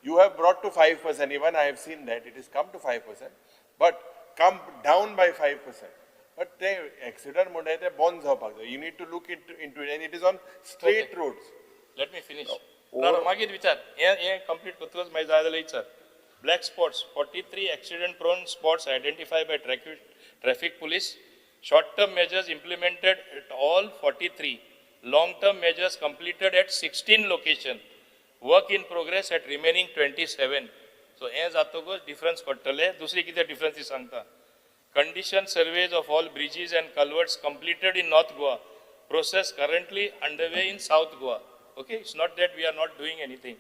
You have brought to 5%. Even I have seen that it has come to 5%, but come down by 5%. But the accident mundai te bond javpak. You need to look into it, and it is on straight roads. Let me finish. Magir vichar. Ye complete kartakas मागीर जाय जाल्यार विचार. Black spots, 43 accident prone spots identified by traffic police. Short-term measures implemented at all 43. Long-term measures completed at 16 locations. Work in progress at remaining 27. So, हे जातकच difference पडटले. दुसरी कितें difference सांगता. Condition surveys of all bridges and culverts completed in North Goa. Process currently underway in South Goa. Okay, it's not that we are not doing anything.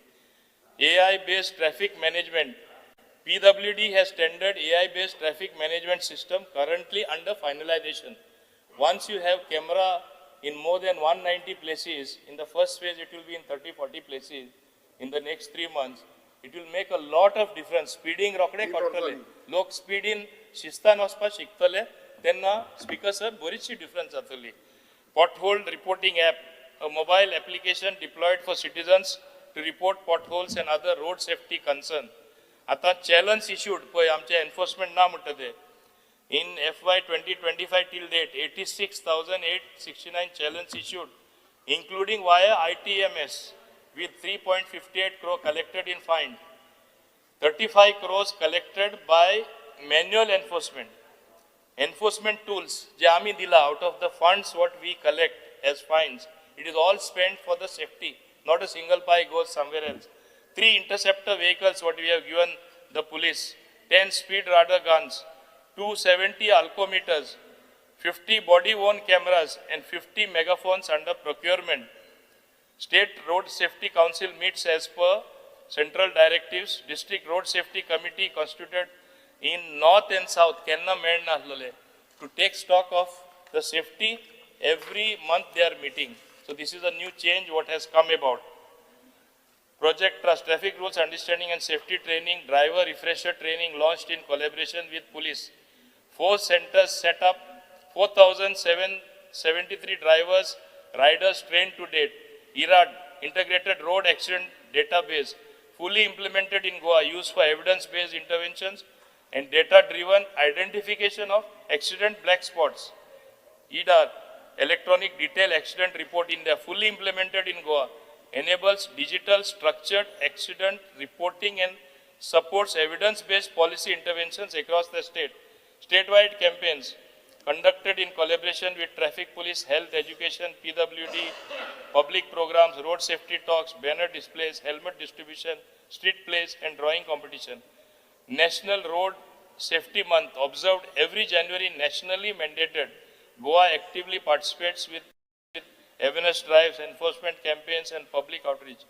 AI-based traffic management. PWD has tendered AI-based traffic management system currently under finalization. Once you have camera in more than 190 places, in the first phase it will be in 30-40 places in the next 3 months. It will make a lot of difference. Speeding रोकडे कळटले, लोक स्पीडीन शिस्तान वचपाक शिकतले, तेन्ना speaker sir बरीचशी difference जातली. Pothole reporting app, a mobile application deployed for citizens to report potholes and other road safety concern. आता चॅलन्ज issued पळय आमचे एनफोर्समेंट ना म्हणटा ते. In FY 2025 till date 86,869 challans issued including via ITMS with 3.58 crore collected in fine, 35 crores collected by manual enforcement. Enforcement tools जे आमी दिला out of the funds what we collect as fines, It is all spent for the safety. Not a single pie goes somewhere else. 3 interceptor vehicles what we have given the police, 10 speed radar guns, 270 alcometers, 50 body-worn cameras and 50 megaphones under procurement. State Road Safety Council meets as per central directives. District Road Safety Committee constituted in North and South, Kenna Melna Ahlole, to take stock of the safety. Every month they are meeting. So this is a new change what has come about. Project Trust, traffic rules understanding and safety training, driver refresher training launched in collaboration with police. 4 centers set up, 4,773 drivers, riders trained to date. IRAD, Integrated Road Accident Database, fully implemented in Goa, used for evidence-based interventions and data-driven identification of accident black spots. EDAR, Electronic Detail Accident Report India, fully implemented in Goa, enables digital structured accident reporting and supports evidence-based policy interventions across the state. Statewide campaigns conducted in collaboration with traffic police, health, education, PWD, public programs, road safety talks, banner displays, helmet distribution, street plays, and drawing competition. National Road Safety Month, observed every January, nationally mandated. Goa actively participates with awareness drives, enforcement campaigns, and public outreach.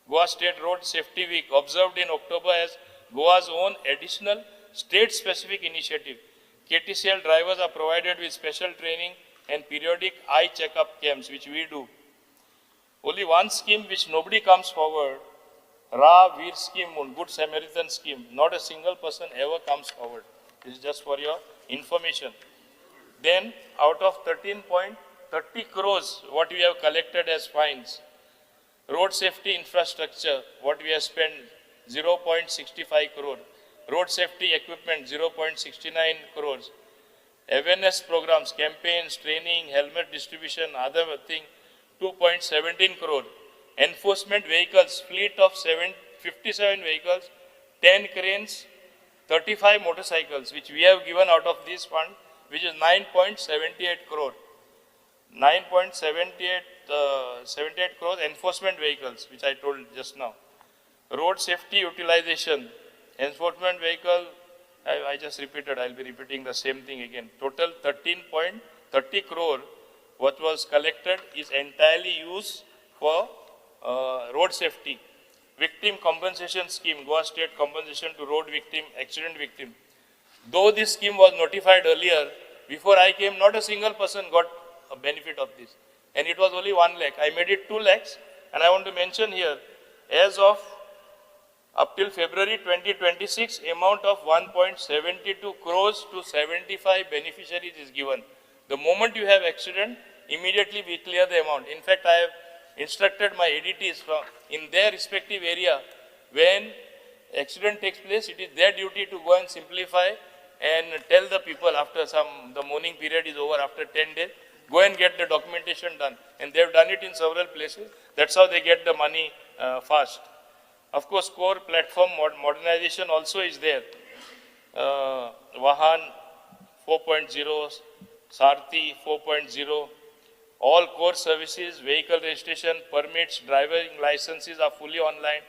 Goa State Road Safety Week, observed in October as Goa's own additional state-specific initiative. KTCL drivers are provided with special training and periodic eye checkup camps, which we do. Only one scheme which nobody comes forward, Ra Veer scheme, Good Samaritan scheme, not a single person ever comes forward. This is just for your information. Then out of 13.30 crores, what we have collected as fines, road safety infrastructure, what we have spent 0.65 crore, road safety equipment 0.69 crores, awareness programs, campaigns, training, helmet distribution, other thing 2.17 crore, enforcement vehicles, fleet of 57 vehicles, 10 cranes, 35 motorcycles, which we have given out of this fund, which is 9.78 crore. 9.78 crores enforcement vehicles, which I told just now. Road safety utilization, enforcement vehicle, I just repeated, I'll be repeating the same thing again. Total 13.30 crore, what was collected is entirely used for road safety. Victim compensation scheme, Goa State compensation to road victim, accident victim. Though this scheme was notified earlier, before I came, not a single person got a benefit of this. And it was only 1 lakh. I made it 2 lakhs. And I want to mention here, as of up till February 2026, amount of 1.72 crores to 75 beneficiaries is given. The moment you have accident, immediately we clear the amount. In fact, I have instructed my ADTs from in their respective area, when accident takes place, it is their duty to go and simplify and tell the people after some, the mourning period is over after 10 days, go and get the documentation done. And they have done it in several places. That's how they get the money fast. Of course, core platform modernization also is there. Vahan 4.0, Sarthi 4.0, all core services, vehicle registration, permits, driving licenses are fully online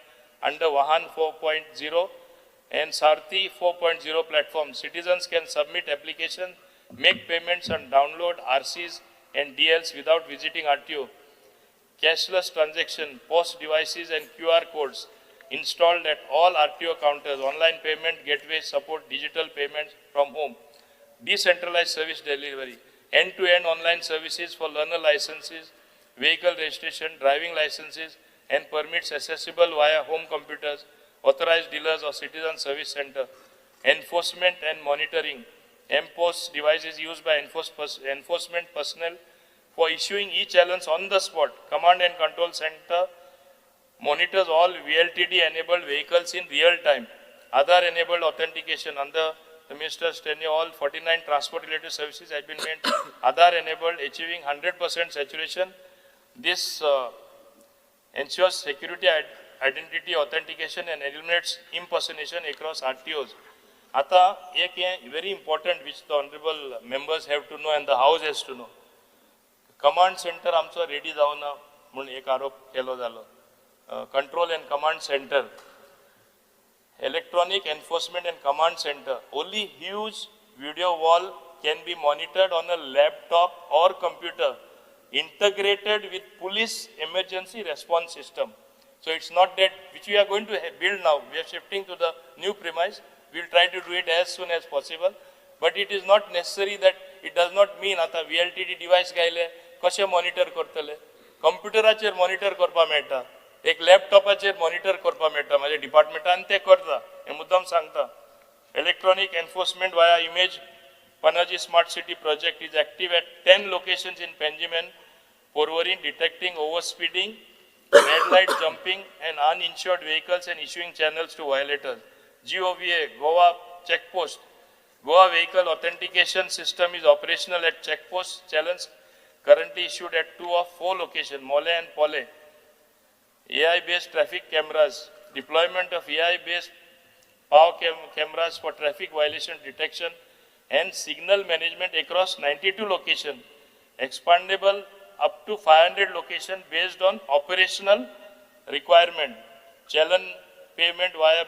under Vahan 4.0 and Sarthi 4.0 platform. Citizens can submit applications, make payments and download RCs and DLs without visiting RTO. Cashless transaction, POS devices and QR codes installed at all RTO counters. Online payment gateways support digital payments from home. Decentralized service delivery, end-to-end online services for learner licenses, vehicle registration, driving licenses and permits accessible via home computers, authorized dealers or citizen service center. Enforcement and monitoring, MPOS devices used by enforcement personnel for issuing e-challans on the spot. Command and control center monitors all VLTD-enabled vehicles in real time. Aadhaar-enabled authentication under the minister's tenure, all 49 transport-related services have been made Aadhaar-enabled, achieving 100% saturation. This ensures security, identity authentication and eliminates impersonation across RTOs. Ata, ek very important which the honorable members have to know and the house has to know. Command center amcho ready javuna म्हूण एक आरोप केलो जालो. Control and command centre, electronic enforcement and command centre, only huge video wall can be monitored on a laptop or computer integrated with police emergency response system. So it's not that which we are going to build now. We are shifting to the new premise. We will try to do it as soon as possible. But it is not necessary that it does not mean आता VLTD device गायले कशें monitor करतले, कंप्युटराचेर monitor करपा मेळटा, एक लॅपटॉपाचेर monitor करपा मेळटा. म्हाज्या डिपार्टमेंटान ते करता, हें मुद्दम सांगता. Electronic enforcement via image Panaji Smart City project is active at 10 locations in Panjim and Porvorim, detecting overspeeding, red light jumping and uninsured vehicles and issuing channels to violators. GOVA, Goa Checkpost, Goa Vehicle Authentication System is operational at checkpost challenge currently issued at 2 of 4 locations, Mole and Pole. AI-based traffic cameras, deployment of AI-based power cameras for traffic violation detection and signal management across 92 locations, expandable up to 500 locations based on operational requirement. Challan payment via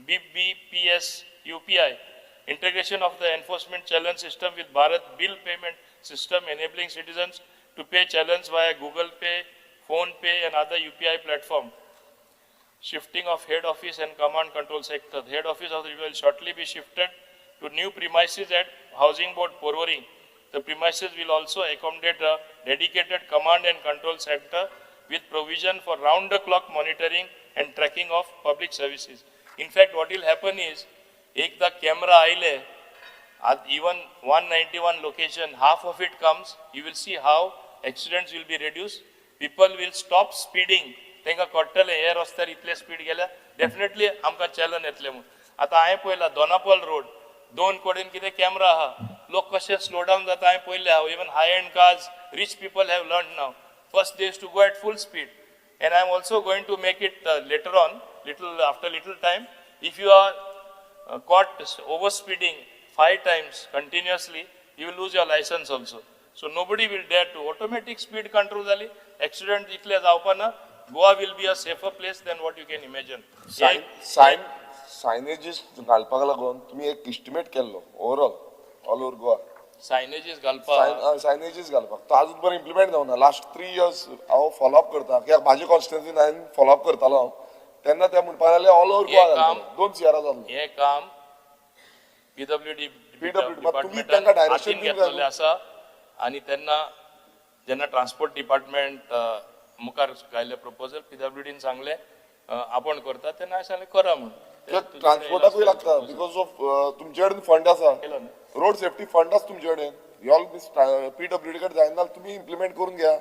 BBPS UPI, integration of the enforcement challan system with Bharat bill payment system enabling citizens to pay challans via Google Pay, Phone Pay and other UPI platform. Shifting of head office and command control sector. The head office of the will shortly be shifted to new premises at Housing Board Porvorim. The premises will also accommodate a dedicated command and control center with provision for round-the-clock monitoring and tracking of public services. In fact, what will happen is, ekda camera aile, at even 191 location, half of it comes, you will see how accidents will be reduced. People will stop speeding. तेंका कळटलें हे रस्त्यार इतले speed गेल्यार definitely आमकां चॅलन येतलें म्हूण. आतां हांवें पळयलां दोनापावल रोड दोन कडेन कितें कॅमरा आहा, लोक कशे स्लो डावन जाता हांवें पळयलें आहा. Even high end cars, rich people have learn now. First they used to go at full speed. And I am also going to make it later on, little after little time, if you are caught over speeding 5 times continuously, you will lose your license also. So nobody will dare to. Automatic speed control जाली, accident इतले जावपा ना. Goa will be a safer place than what you can imagine. Signages घालपाक लागून तुम्ही एक estimate केल्लो overall all over Goa. Signages घालपाक, सायनेजीस घालपाक तो अजून पर्यंत इम्प्लिमेंट जावना. लास्ट 3 इयर्स हांव फॉलोअप करता, कित्याक म्हाजे कॉन्स्टिट्युएन्सीन हांवें फॉलोअप करतालो हांव, तेन्ना ते म्हणपाक लागले ऑल ओवर गोवा 2 CR जाल्लो. हें काम पीडब्ल्यूडी डिपार्टमेंटान हातीन घेतलेलें आसा आनी तेन्ना जेन्ना ट्रान्सपोर्ट डिपार्टमेंट मुखार घायल्लें प्रपोजल पीडब्ल्यूडीन सांगलें आपूण करता, तेन्ना हांवें सांगलें करा म्हूण. ट्रान्सपोर्टाकूय लागता because of तुमचे कडेन फंड आसा, रोड सेफ्टी फंड आसा तुमचे कडेन, ऑल पीडब्ल्यूडी कडेन जायना जाल्यार तुमी इम्प्लिमेंट करून घ्या.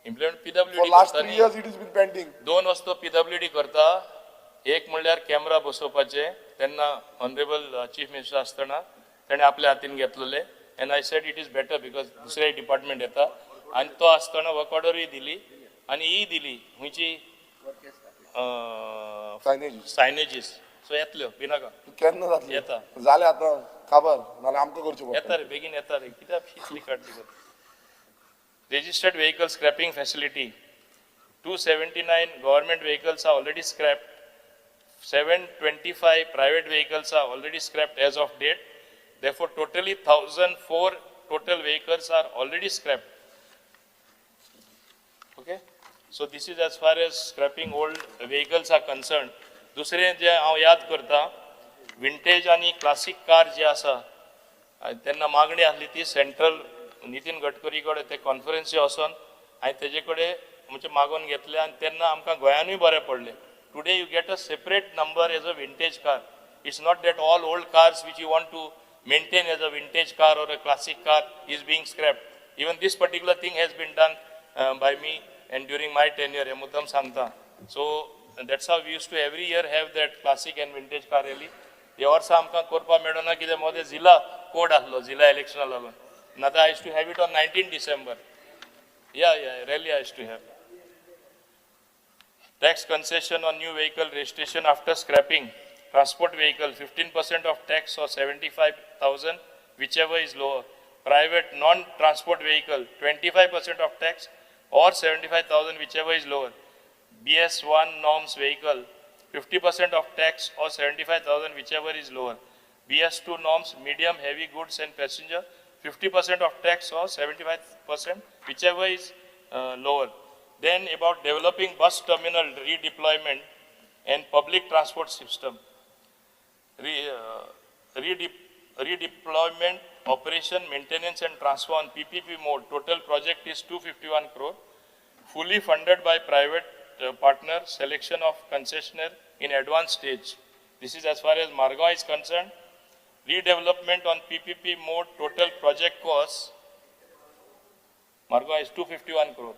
Implement PWD last 3 years it is been pending. 2 वस्तू पीडब्ल्यूडी करता, एक म्हणल्यार कॅमरा बसोवपाचे, तेन्ना ऑनरेबल चीफ मिनिस्टर आसतना तेणें आपल्या हातीन घेतलेले and I said it is better because दुसरे डिपार्टमेंट येता आनी तो आसतना वर्क ऑर्डरूय दिली आनी ही दिली खंयची सायनेजीस. सो येतल्यो भिनाका, केन्ना जातली येता जालें आतां खबर नाल्यार आमकां करचें पडटा. येता रे बेगीन येता रे, कित्याक इतली काडली. Registered vehicle scrapping facility, 279 government vehicles are already scrapped, 725 private vehicles are already scrapped as of date. Therefore, totally 1004 total vehicles are already scrapped. Okay, so this is as far as scrapping old vehicles are concerned. दुसरें जे हांव याद करता, vintage आनी classic car जे आसा तेन्ना मागणी आसली ती सेंट्रल नितीन गडकरी कडेन ते कॉन्फरन्सी वचोन हांवें तेजे कडेन म्हणजे मागोवन घेतले आनी तेन्ना आमकां गोंयानूय बरें पडलें. Today you get a separate number as a vintage car. It's not that all old cars which you want to maintain as a vintage car or a classic car is being scrapped. Even this particular thing has been done by me and during my tenure, हे मुद्दम सांगता. So that's how we used to every year have that classic and vintage car rally. ह्या वर्सा आमकां करपाक मेळना कित्याक मदें जिल्ला कोड आसलो, जिल्ला इलेक्शना लागून. नातर I used to have it on 19 December. Yeah, rally I used to have. Tax concession on new vehicle registration after scrapping. Transport vehicle, 15% of tax or 75,000, whichever is lower. Private non-transport vehicle, 25% of tax or 75,000, whichever is lower. BS1 norms vehicle, 50% of tax or 75,000, whichever is lower. BS2 norms medium heavy goods and passenger, 50% of tax or 75%, whichever is lower. Then about developing bus terminal redeployment and public transport system. Redeployment, operation, maintenance and transfer on PPP mode. Total project is 251 crore. Fully funded by private partner, selection of concessionaire in advanced stage. This is as far as Margao is concerned. Redevelopment on PPP mode, total project cost, Margao is 251 crore.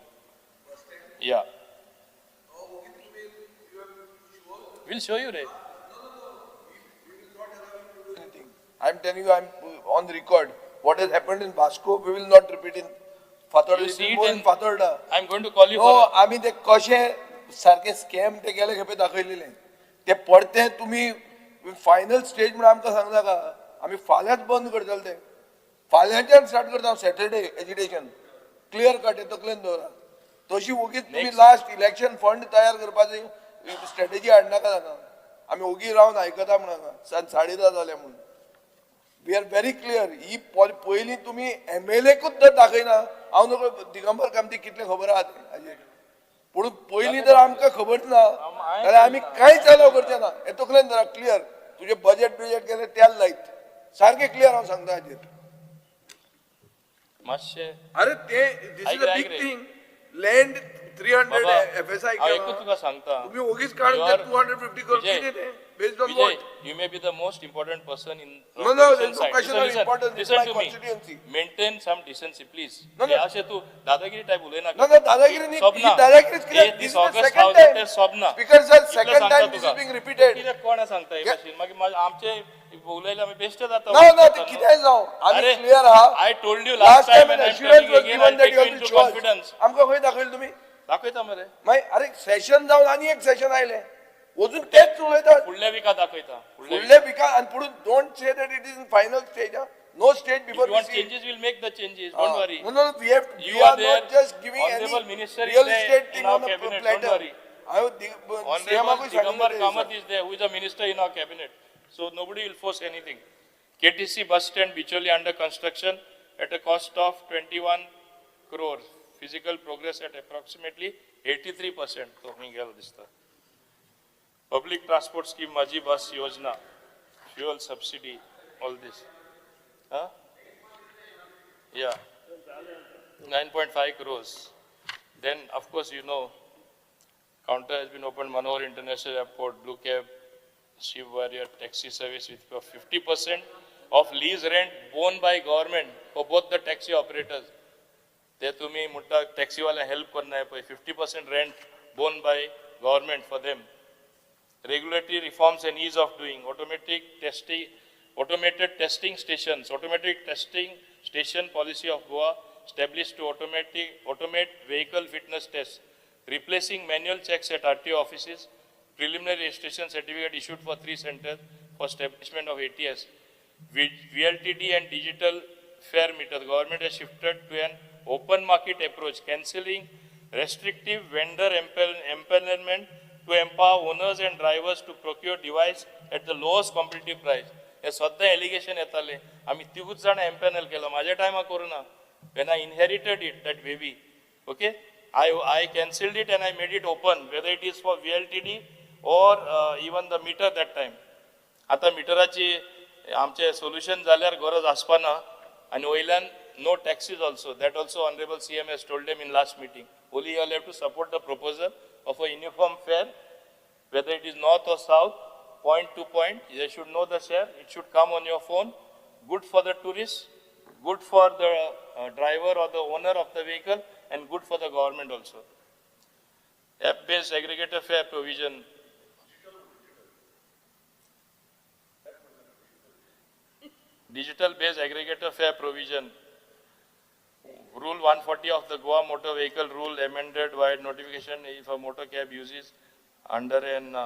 Yeah. We'll show you, Ray. I'm telling you, I'm on record. What has happened in Vasco, we will not repeat in Fatorda. You see it in Fatorda. I'm going to call you. No, I mean, ते कशे सारखे scam ते गेले खेपे दाखयलेले ते परते तुम्ही final stage म्हणून आमकां सांगनाका. आमी फाल्यांच बंद करतले ते. फाल्यांच्यान स्टार्ट करता सॅटर्डे एजिटेशन. क्लियर कट हे तकलेन दवरा. तशी ओगीच तुम्ही लास्ट इलेक्शन फंड तयार करपाची स्ट्रॅटेजी हाडनाका हांगा. आमी ओगी रावन आयकता म्हण हांगा 10:30 जाले म्हणून. We are very clear. ही पयलीं तुमी एमएलएकूच जर दाखयना, हांव नको दिगंबर कामती कितलें खबर आहा तें हाजेर. पूण पयलीं जर आमकां खबर ना जाल्यार आमी कांयच अलाव करचे ना. हें तकलेन धरा क्लियर. तुजें बजेट बिजेट गेलें तेल लायत सारकें क्लियर हांव सांगता हाजेर. मातशें अरे ते this is a big thing. Land 300 FSI एकूच तुका सांगता, तुमी ओगीच काडून 250 करोड कितें तें? Based on what? You may be the most important person in No, no, there's no question of importance. It's my constituency. Maintain some decency, please. No, no. अशें तूं दादागिरी टायप उलयनाका. No, no, दादागिरी न्ही. ही दादागिरीच कित्याक? This is the second time. Speaker sir, second time this is being repeated. कित्याक कोण सांगता हे भाशेन? मागीर आमचे उलयले आमी बेश्टे जाता. No, no, ते कितेंय जावं, आमी क्लियर आहा. I told you last time and assurance was given that you will show confidence. आमकां खंय दाखयलें तुमी? दाखयता मरे. मागीर अरे सेशन जावन आनी एक सेशन आयलें. अजून तेच उलयतात. फुडल्या विका दाखयता. फुडल्या विका आनी पुणून don't say that it is in final stage. No stage before you want changes, will make the changes. Don't worry. No no, we have we are not just giving any real estate thing on the platter. Honourable Digambar Kamat is there, who is a minister in our cabinet. So nobody will force anything. KTC bus stand Bicholi under construction at a cost of 21 crore. Physical progress at approximately 83%. तो खंय गेलो दिसता. Public transport scheme, Maji Bus Yojana, fuel subsidy, all this. Huh? Yeah, 9.5 crores. Then, of course, you know, counter has been opened, Manohar International Airport, Blue Cab, Shiv Warrior taxi service with 50% of lease rent borne by government for both the taxi operators. They to me, mutta taxi wala help karna hai, 50% rent borne by government for them. Regulatory reforms and ease of doing, automated testing stations, automatic testing station policy of Goa established to automate vehicle fitness tests, replacing manual checks at RTO offices, preliminary registration certificate issued for 3 centers for establishment of ATS, VLTD and digital fare meter. The government has shifted to an open market approach, cancelling restrictive vendor empanelment to empower owners and drivers to procure device at the lowest competitive price. हे सद्दां allegation येताले, आमी तिगूच जाणां empanel केलो. म्हाज्या टायमार करूना. When I inherited it, that baby, okay, I cancelled it and I made it open, whether it is for VLTD or even the meter that time. आतां मिटराची आमचें सोल्युशन जाल्यार गरज आसपाना. आनी वयल्यान no taxes also. That also honourable CM has told them in last meeting. Only you all have to support the proposal of a uniform fare, whether it is north or south, point to point. They should know the share. It should come on your phone. Good for the tourists, good for the driver or the owner of the vehicle, and good for the government also. App-based aggregator fare provision. Digital-based aggregator fare provision. Rule 140 of the Goa Motor Vehicle Rule amended by notification if a motor cab uses under an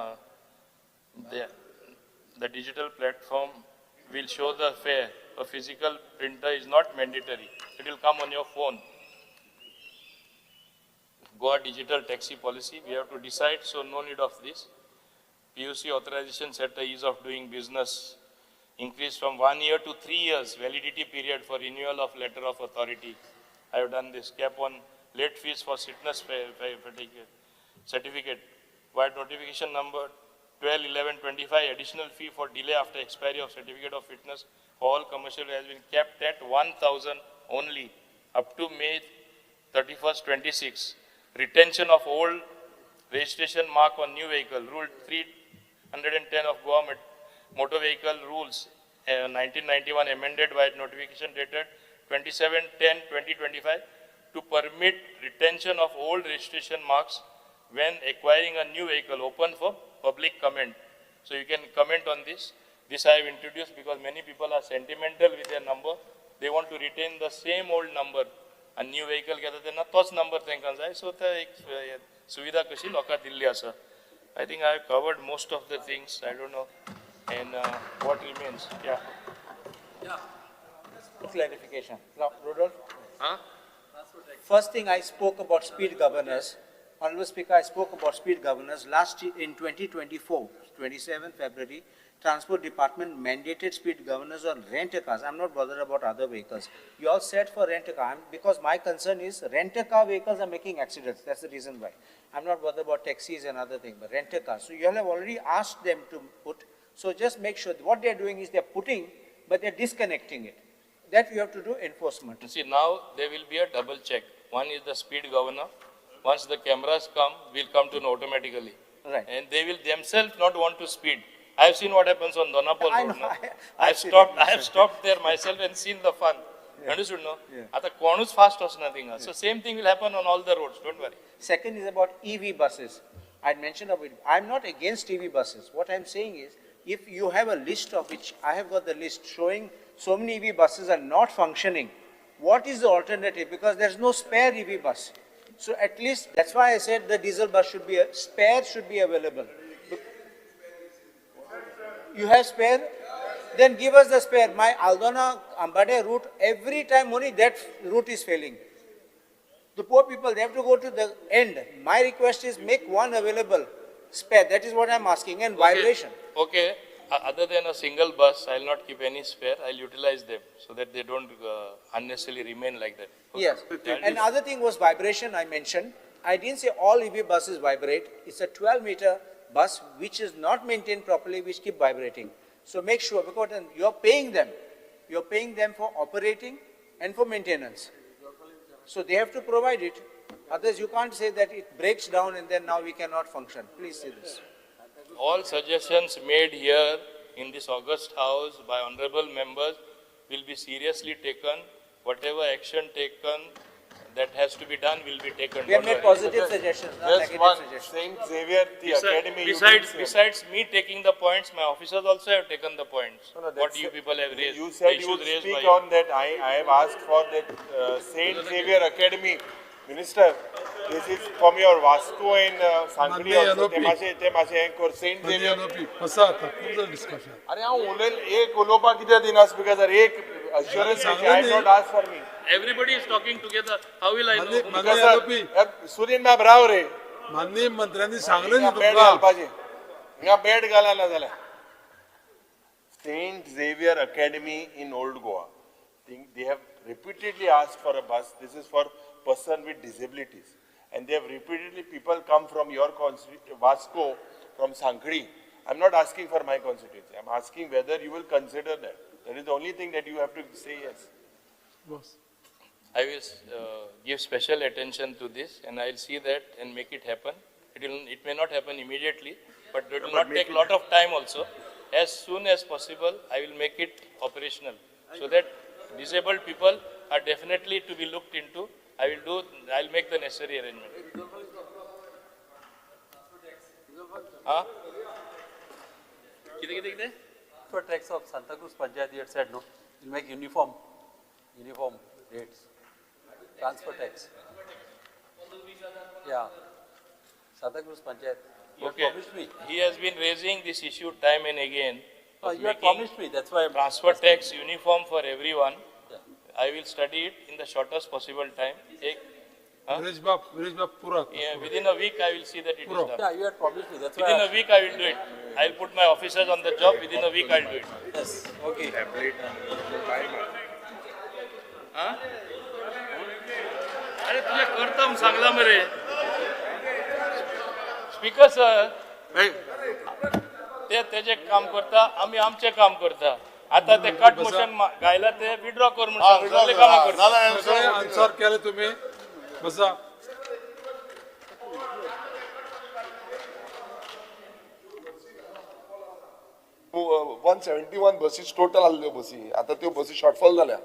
the digital platform will show the fare. A physical printer is not mandatory. It will come on your phone. Goa digital taxi policy, we have to decide, so no need of this. PUC authorization set the ease of doing business, increase from 1 year to 3 years validity period for renewal of letter of authority. I have done this. Cap on late fees for fitness certificate. Via notification number 12/11/25, additional fee for delay after expiry of certificate of fitness for all commercial has been capped at 1,000 only up to May 31st, 26. Retention of old registration mark on new vehicle, Rule 310 of Goa Motor Vehicle Rules 1991 amended by notification dated 27/10/2025 to permit retention of old registration marks when acquiring a new vehicle, open for public comment. So you can comment on this. This I have introduced because many people are sentimental with their number. They want to retain the same old number. A new vehicle घेता तेन्ना तोच number तांकां जाय. So ते एक सुविधा कशी लोकांक दिल्ली आसा. I think I have covered most of the things. I don't know. And what remains? Yeah. Yeah. Clarification. Now, Rudolph? Huh? First thing, I spoke about speed governors. Honorable Speaker, I spoke about speed governors. Last year, in 2024, 27 February, Transport Department mandated speed governors on rent-a-cars. I'm not bothered about other vehicles. You all said for rent-a-car, because my concern is rent-a-car vehicles are making accidents. That's the reason why. I'm not bothered about taxis and other things, but rent-a-cars. So you all have already asked them to put. So just make sure what they're doing is they're putting, but they're disconnecting it. That you have to do enforcement. You see, now there will be a double check. One is the speed governor. Once the cameras come, we'll come to know automatically. Right. And they will themselves not want to speed. I have seen what happens on Donapol Road. No? I have stopped there myself and seen the fun. Yeah. Understood, no? Yeah. Ata konuch fast asna thinga. So same thing will happen on all the roads. Don't worry. Second is about EV buses. I mentioned about it. I'm not against EV buses. What I'm saying is, if you have a list of which I have got the list showing so many EV buses are not functioning, what is the alternative? Because there's no spare EV bus. So at least that's why I said the diesel bus should be, spare should be available. You have spare? Then give us the spare. My Aldona Ambade route, every time only that route is failing. The poor people, they have to go to the end. My request is make one available, spare. That is what I'm asking, and okay. Vibration. Okay, other than a single bus, I'll not keep any spare. I'll utilize them so that they don't unnecessarily remain like that. Okay. Yes. And other thing was vibration I mentioned. I didn't say all EV buses vibrate. It's a 12-meter bus which is not maintained properly, which keep vibrating. So make sure, because you're paying them. You're paying them for operating and for maintenance. So they have to provide it. Otherwise, you can't say that it breaks down and then now we cannot function. Please see this. All suggestions made here in this august house by honorable members will be seriously taken. Whatever action taken that has to be done will be taken. We have made positive suggestions, not negative suggestions. Saint Xavier, the academy. Besides me taking the points, my officers also have taken the points. No, what you people have raised. You said you would speak on that. I have asked for that Saint Xavier Academy. Minister, this is from your Vasco and Sankri also. Saint Xavier. अरे हांव उलयल एक उलोवपाक कित्याक दिना speaker sir, एक assurance I have not asked for me. Everybody is talking together. How will I know? Surin बाब राव रे. माननीय मंत्र्यांनी सांगलें न्ही तुमकां. बेड घालपाचें. हिंगा बेड घाला ना जाल्यार. Saint Xavier Academy in Old Goa. They have repeatedly asked for a bus. This is for person with disabilities, and they have repeatedly, people come from your Vasco, from Sankri. I'm not asking for my constituency. I'm asking whether you will consider that. That is the only thing that you have to say yes. Boss. I will give special attention to this, and I'll see that and make it happen. It may not happen immediately, but it will not take a lot of time also. As soon as possible, I will make it operational, so that disabled people are definitely to be looked into. I'll make the necessary arrangement. Huh? Kite? For tax of Santa Cruz Panchayat, you had said no. You'll make uniform rates. Transfer tax. Yeah. Santa Cruz Panchayat. You okay. Promised me. He has been raising this issue time and again. You had promised me. That's why I'm transfer tax uniform for everyone. Yeah. I will study it in the shortest possible time. Viresh बाब, पुरा. Within a week I will see that it is done. Yeah, you had promised me. That's why. Within a week I will do it. I will put my officers on the job. Within a week I will do it. Yes. Okay. हा? अरे, तुझे करता म्हूण सांगला मरे. Speaker sir, ते तेजे काम करता, आमी आमचें काम करता. आता ते कट मोशन घायला, ते विड्रॉ कर म्हूण सांग. सगळे कामां करता. सगळे आन्सर केले तुम्ही, बसा. 171 बसीस टोटल आसल्यो बसी. आतां त्यो बसी शॉर्टफॉल जाल्या.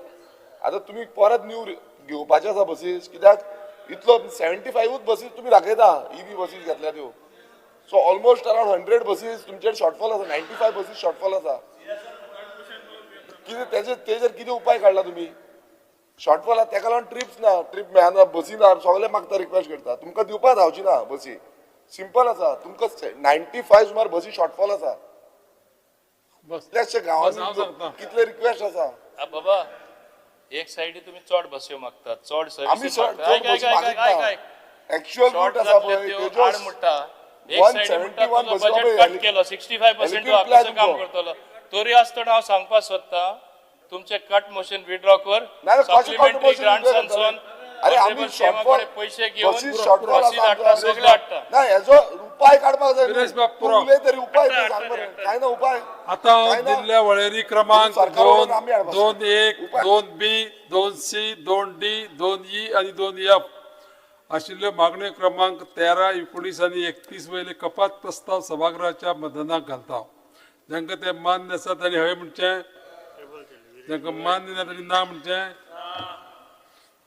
आतां तुमी परत न्यू घेवपाचे आसा बसीस, कित्याक इतलो 75ूच बसीस तुमी दाखयता इवी बसीस घेतल्या त्यो. सो ऑलमोस्ट अरावंड 100 बसीस तुमचेर शॉर्टफॉल आसा, 95 बसीस शॉर्टफॉल आसा. कितें तेजेर तेजेर कितें उपाय काडला तुमी? शॉर्टफॉल आसा तेका लागून ट्रिप्स ना, ट्रीप मेळना, बसी ना. सगळे मागता, रिक्वेस्ट करता, तुमकां दिवपाक जावची ना बसी. सिंपल आसा, तुमकां 95 सुमार बसी शॉर्टफॉल आसा. बस. कितल्याशे बस, हांव गांवांनी सांगता. कितले रिक्वेस्ट आसा. आ बाबा, एक सायडी तुमी चड बस्यो मागतात, चड आमी सर्विसीस चड मागतात. चड बसी आयक, आयक, आयक, मागीत आयक. ना. एक्चुअल शॉर्ट रूट आसा जातले पळय त्यो तेज्यो. आड म्हणटा. एक सायडी म्हणटा, 171 तुजो बसी बजेट पळय, कट केलो 65%, एलिक्विड प्लॅन कसो काम तुमचो. करतलो? तरी आसतना हांव सांगपाक सोदता, तुमचे कट मोशन विड्रॉ कर. ना, ना, कशें cut supplementary motion grants withdraw करतले? अरे, आमी शॉर्टफॉल पयशे घेवन बसीस शॉर्टफॉल बसीस आसा. हाडटा, सगळे हाडटा. ना, हेजो उपाय काडपाक जाय. विरेश बाब, तूं पुरो. उलय तरी उपाय तरी सांग बरें. काय ना उपाय? आता हांव काय ना? दिल्ल्या वळेरी क्रमांक सरकार 2, आमी हाडपाक. 2 1, 2 बी, 2 सी, 2 डी, 2 ई आनी 2 एफ आशिल्ल्यो मागण्यो क्रमांक 13, 19 आनी 31 वयले कपात प्रस्ताव सभागृहाच्या मतदानाक घालता. जांकां ते मान्य आसा तांणी हय म्हणचें, जांकां मान्य ना तांणी ना म्हणचें.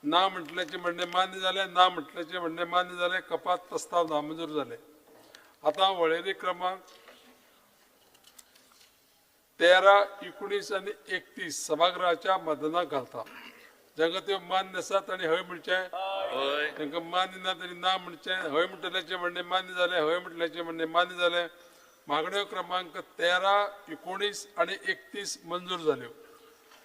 ना म्हटल्याचें म्हणणें मान्य जालें. ना म्हटल्याचें म्हणणें मान्य जालें. कपात प्रस्ताव नामंजूर जाले. आतां वळेरी क्रमांक 13, 19 आनी 31 सभागृहाच्या मतदानाक घालता. जांकां त्यो मान्य आसा तांणी हय म्हणचें, हय. तांकां मान्य ना तांणी ना म्हणचें. हय म्हणटल्याचें म्हणणें मान्य जालें. हय म्हटल्याचें म्हणणें मान्य जालें. मागण्यो क्रमांक 13, 19 आनी 31 मंजूर जाल्यो.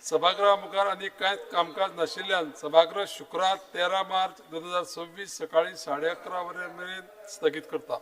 सभागृहा मुखार आनी कांयच कामकाज नाशिल्ल्यान सभागृह शुक्रार 13 मार्च 2026 सकाळी 11:30 वरां मेरेन स्थगीत करता.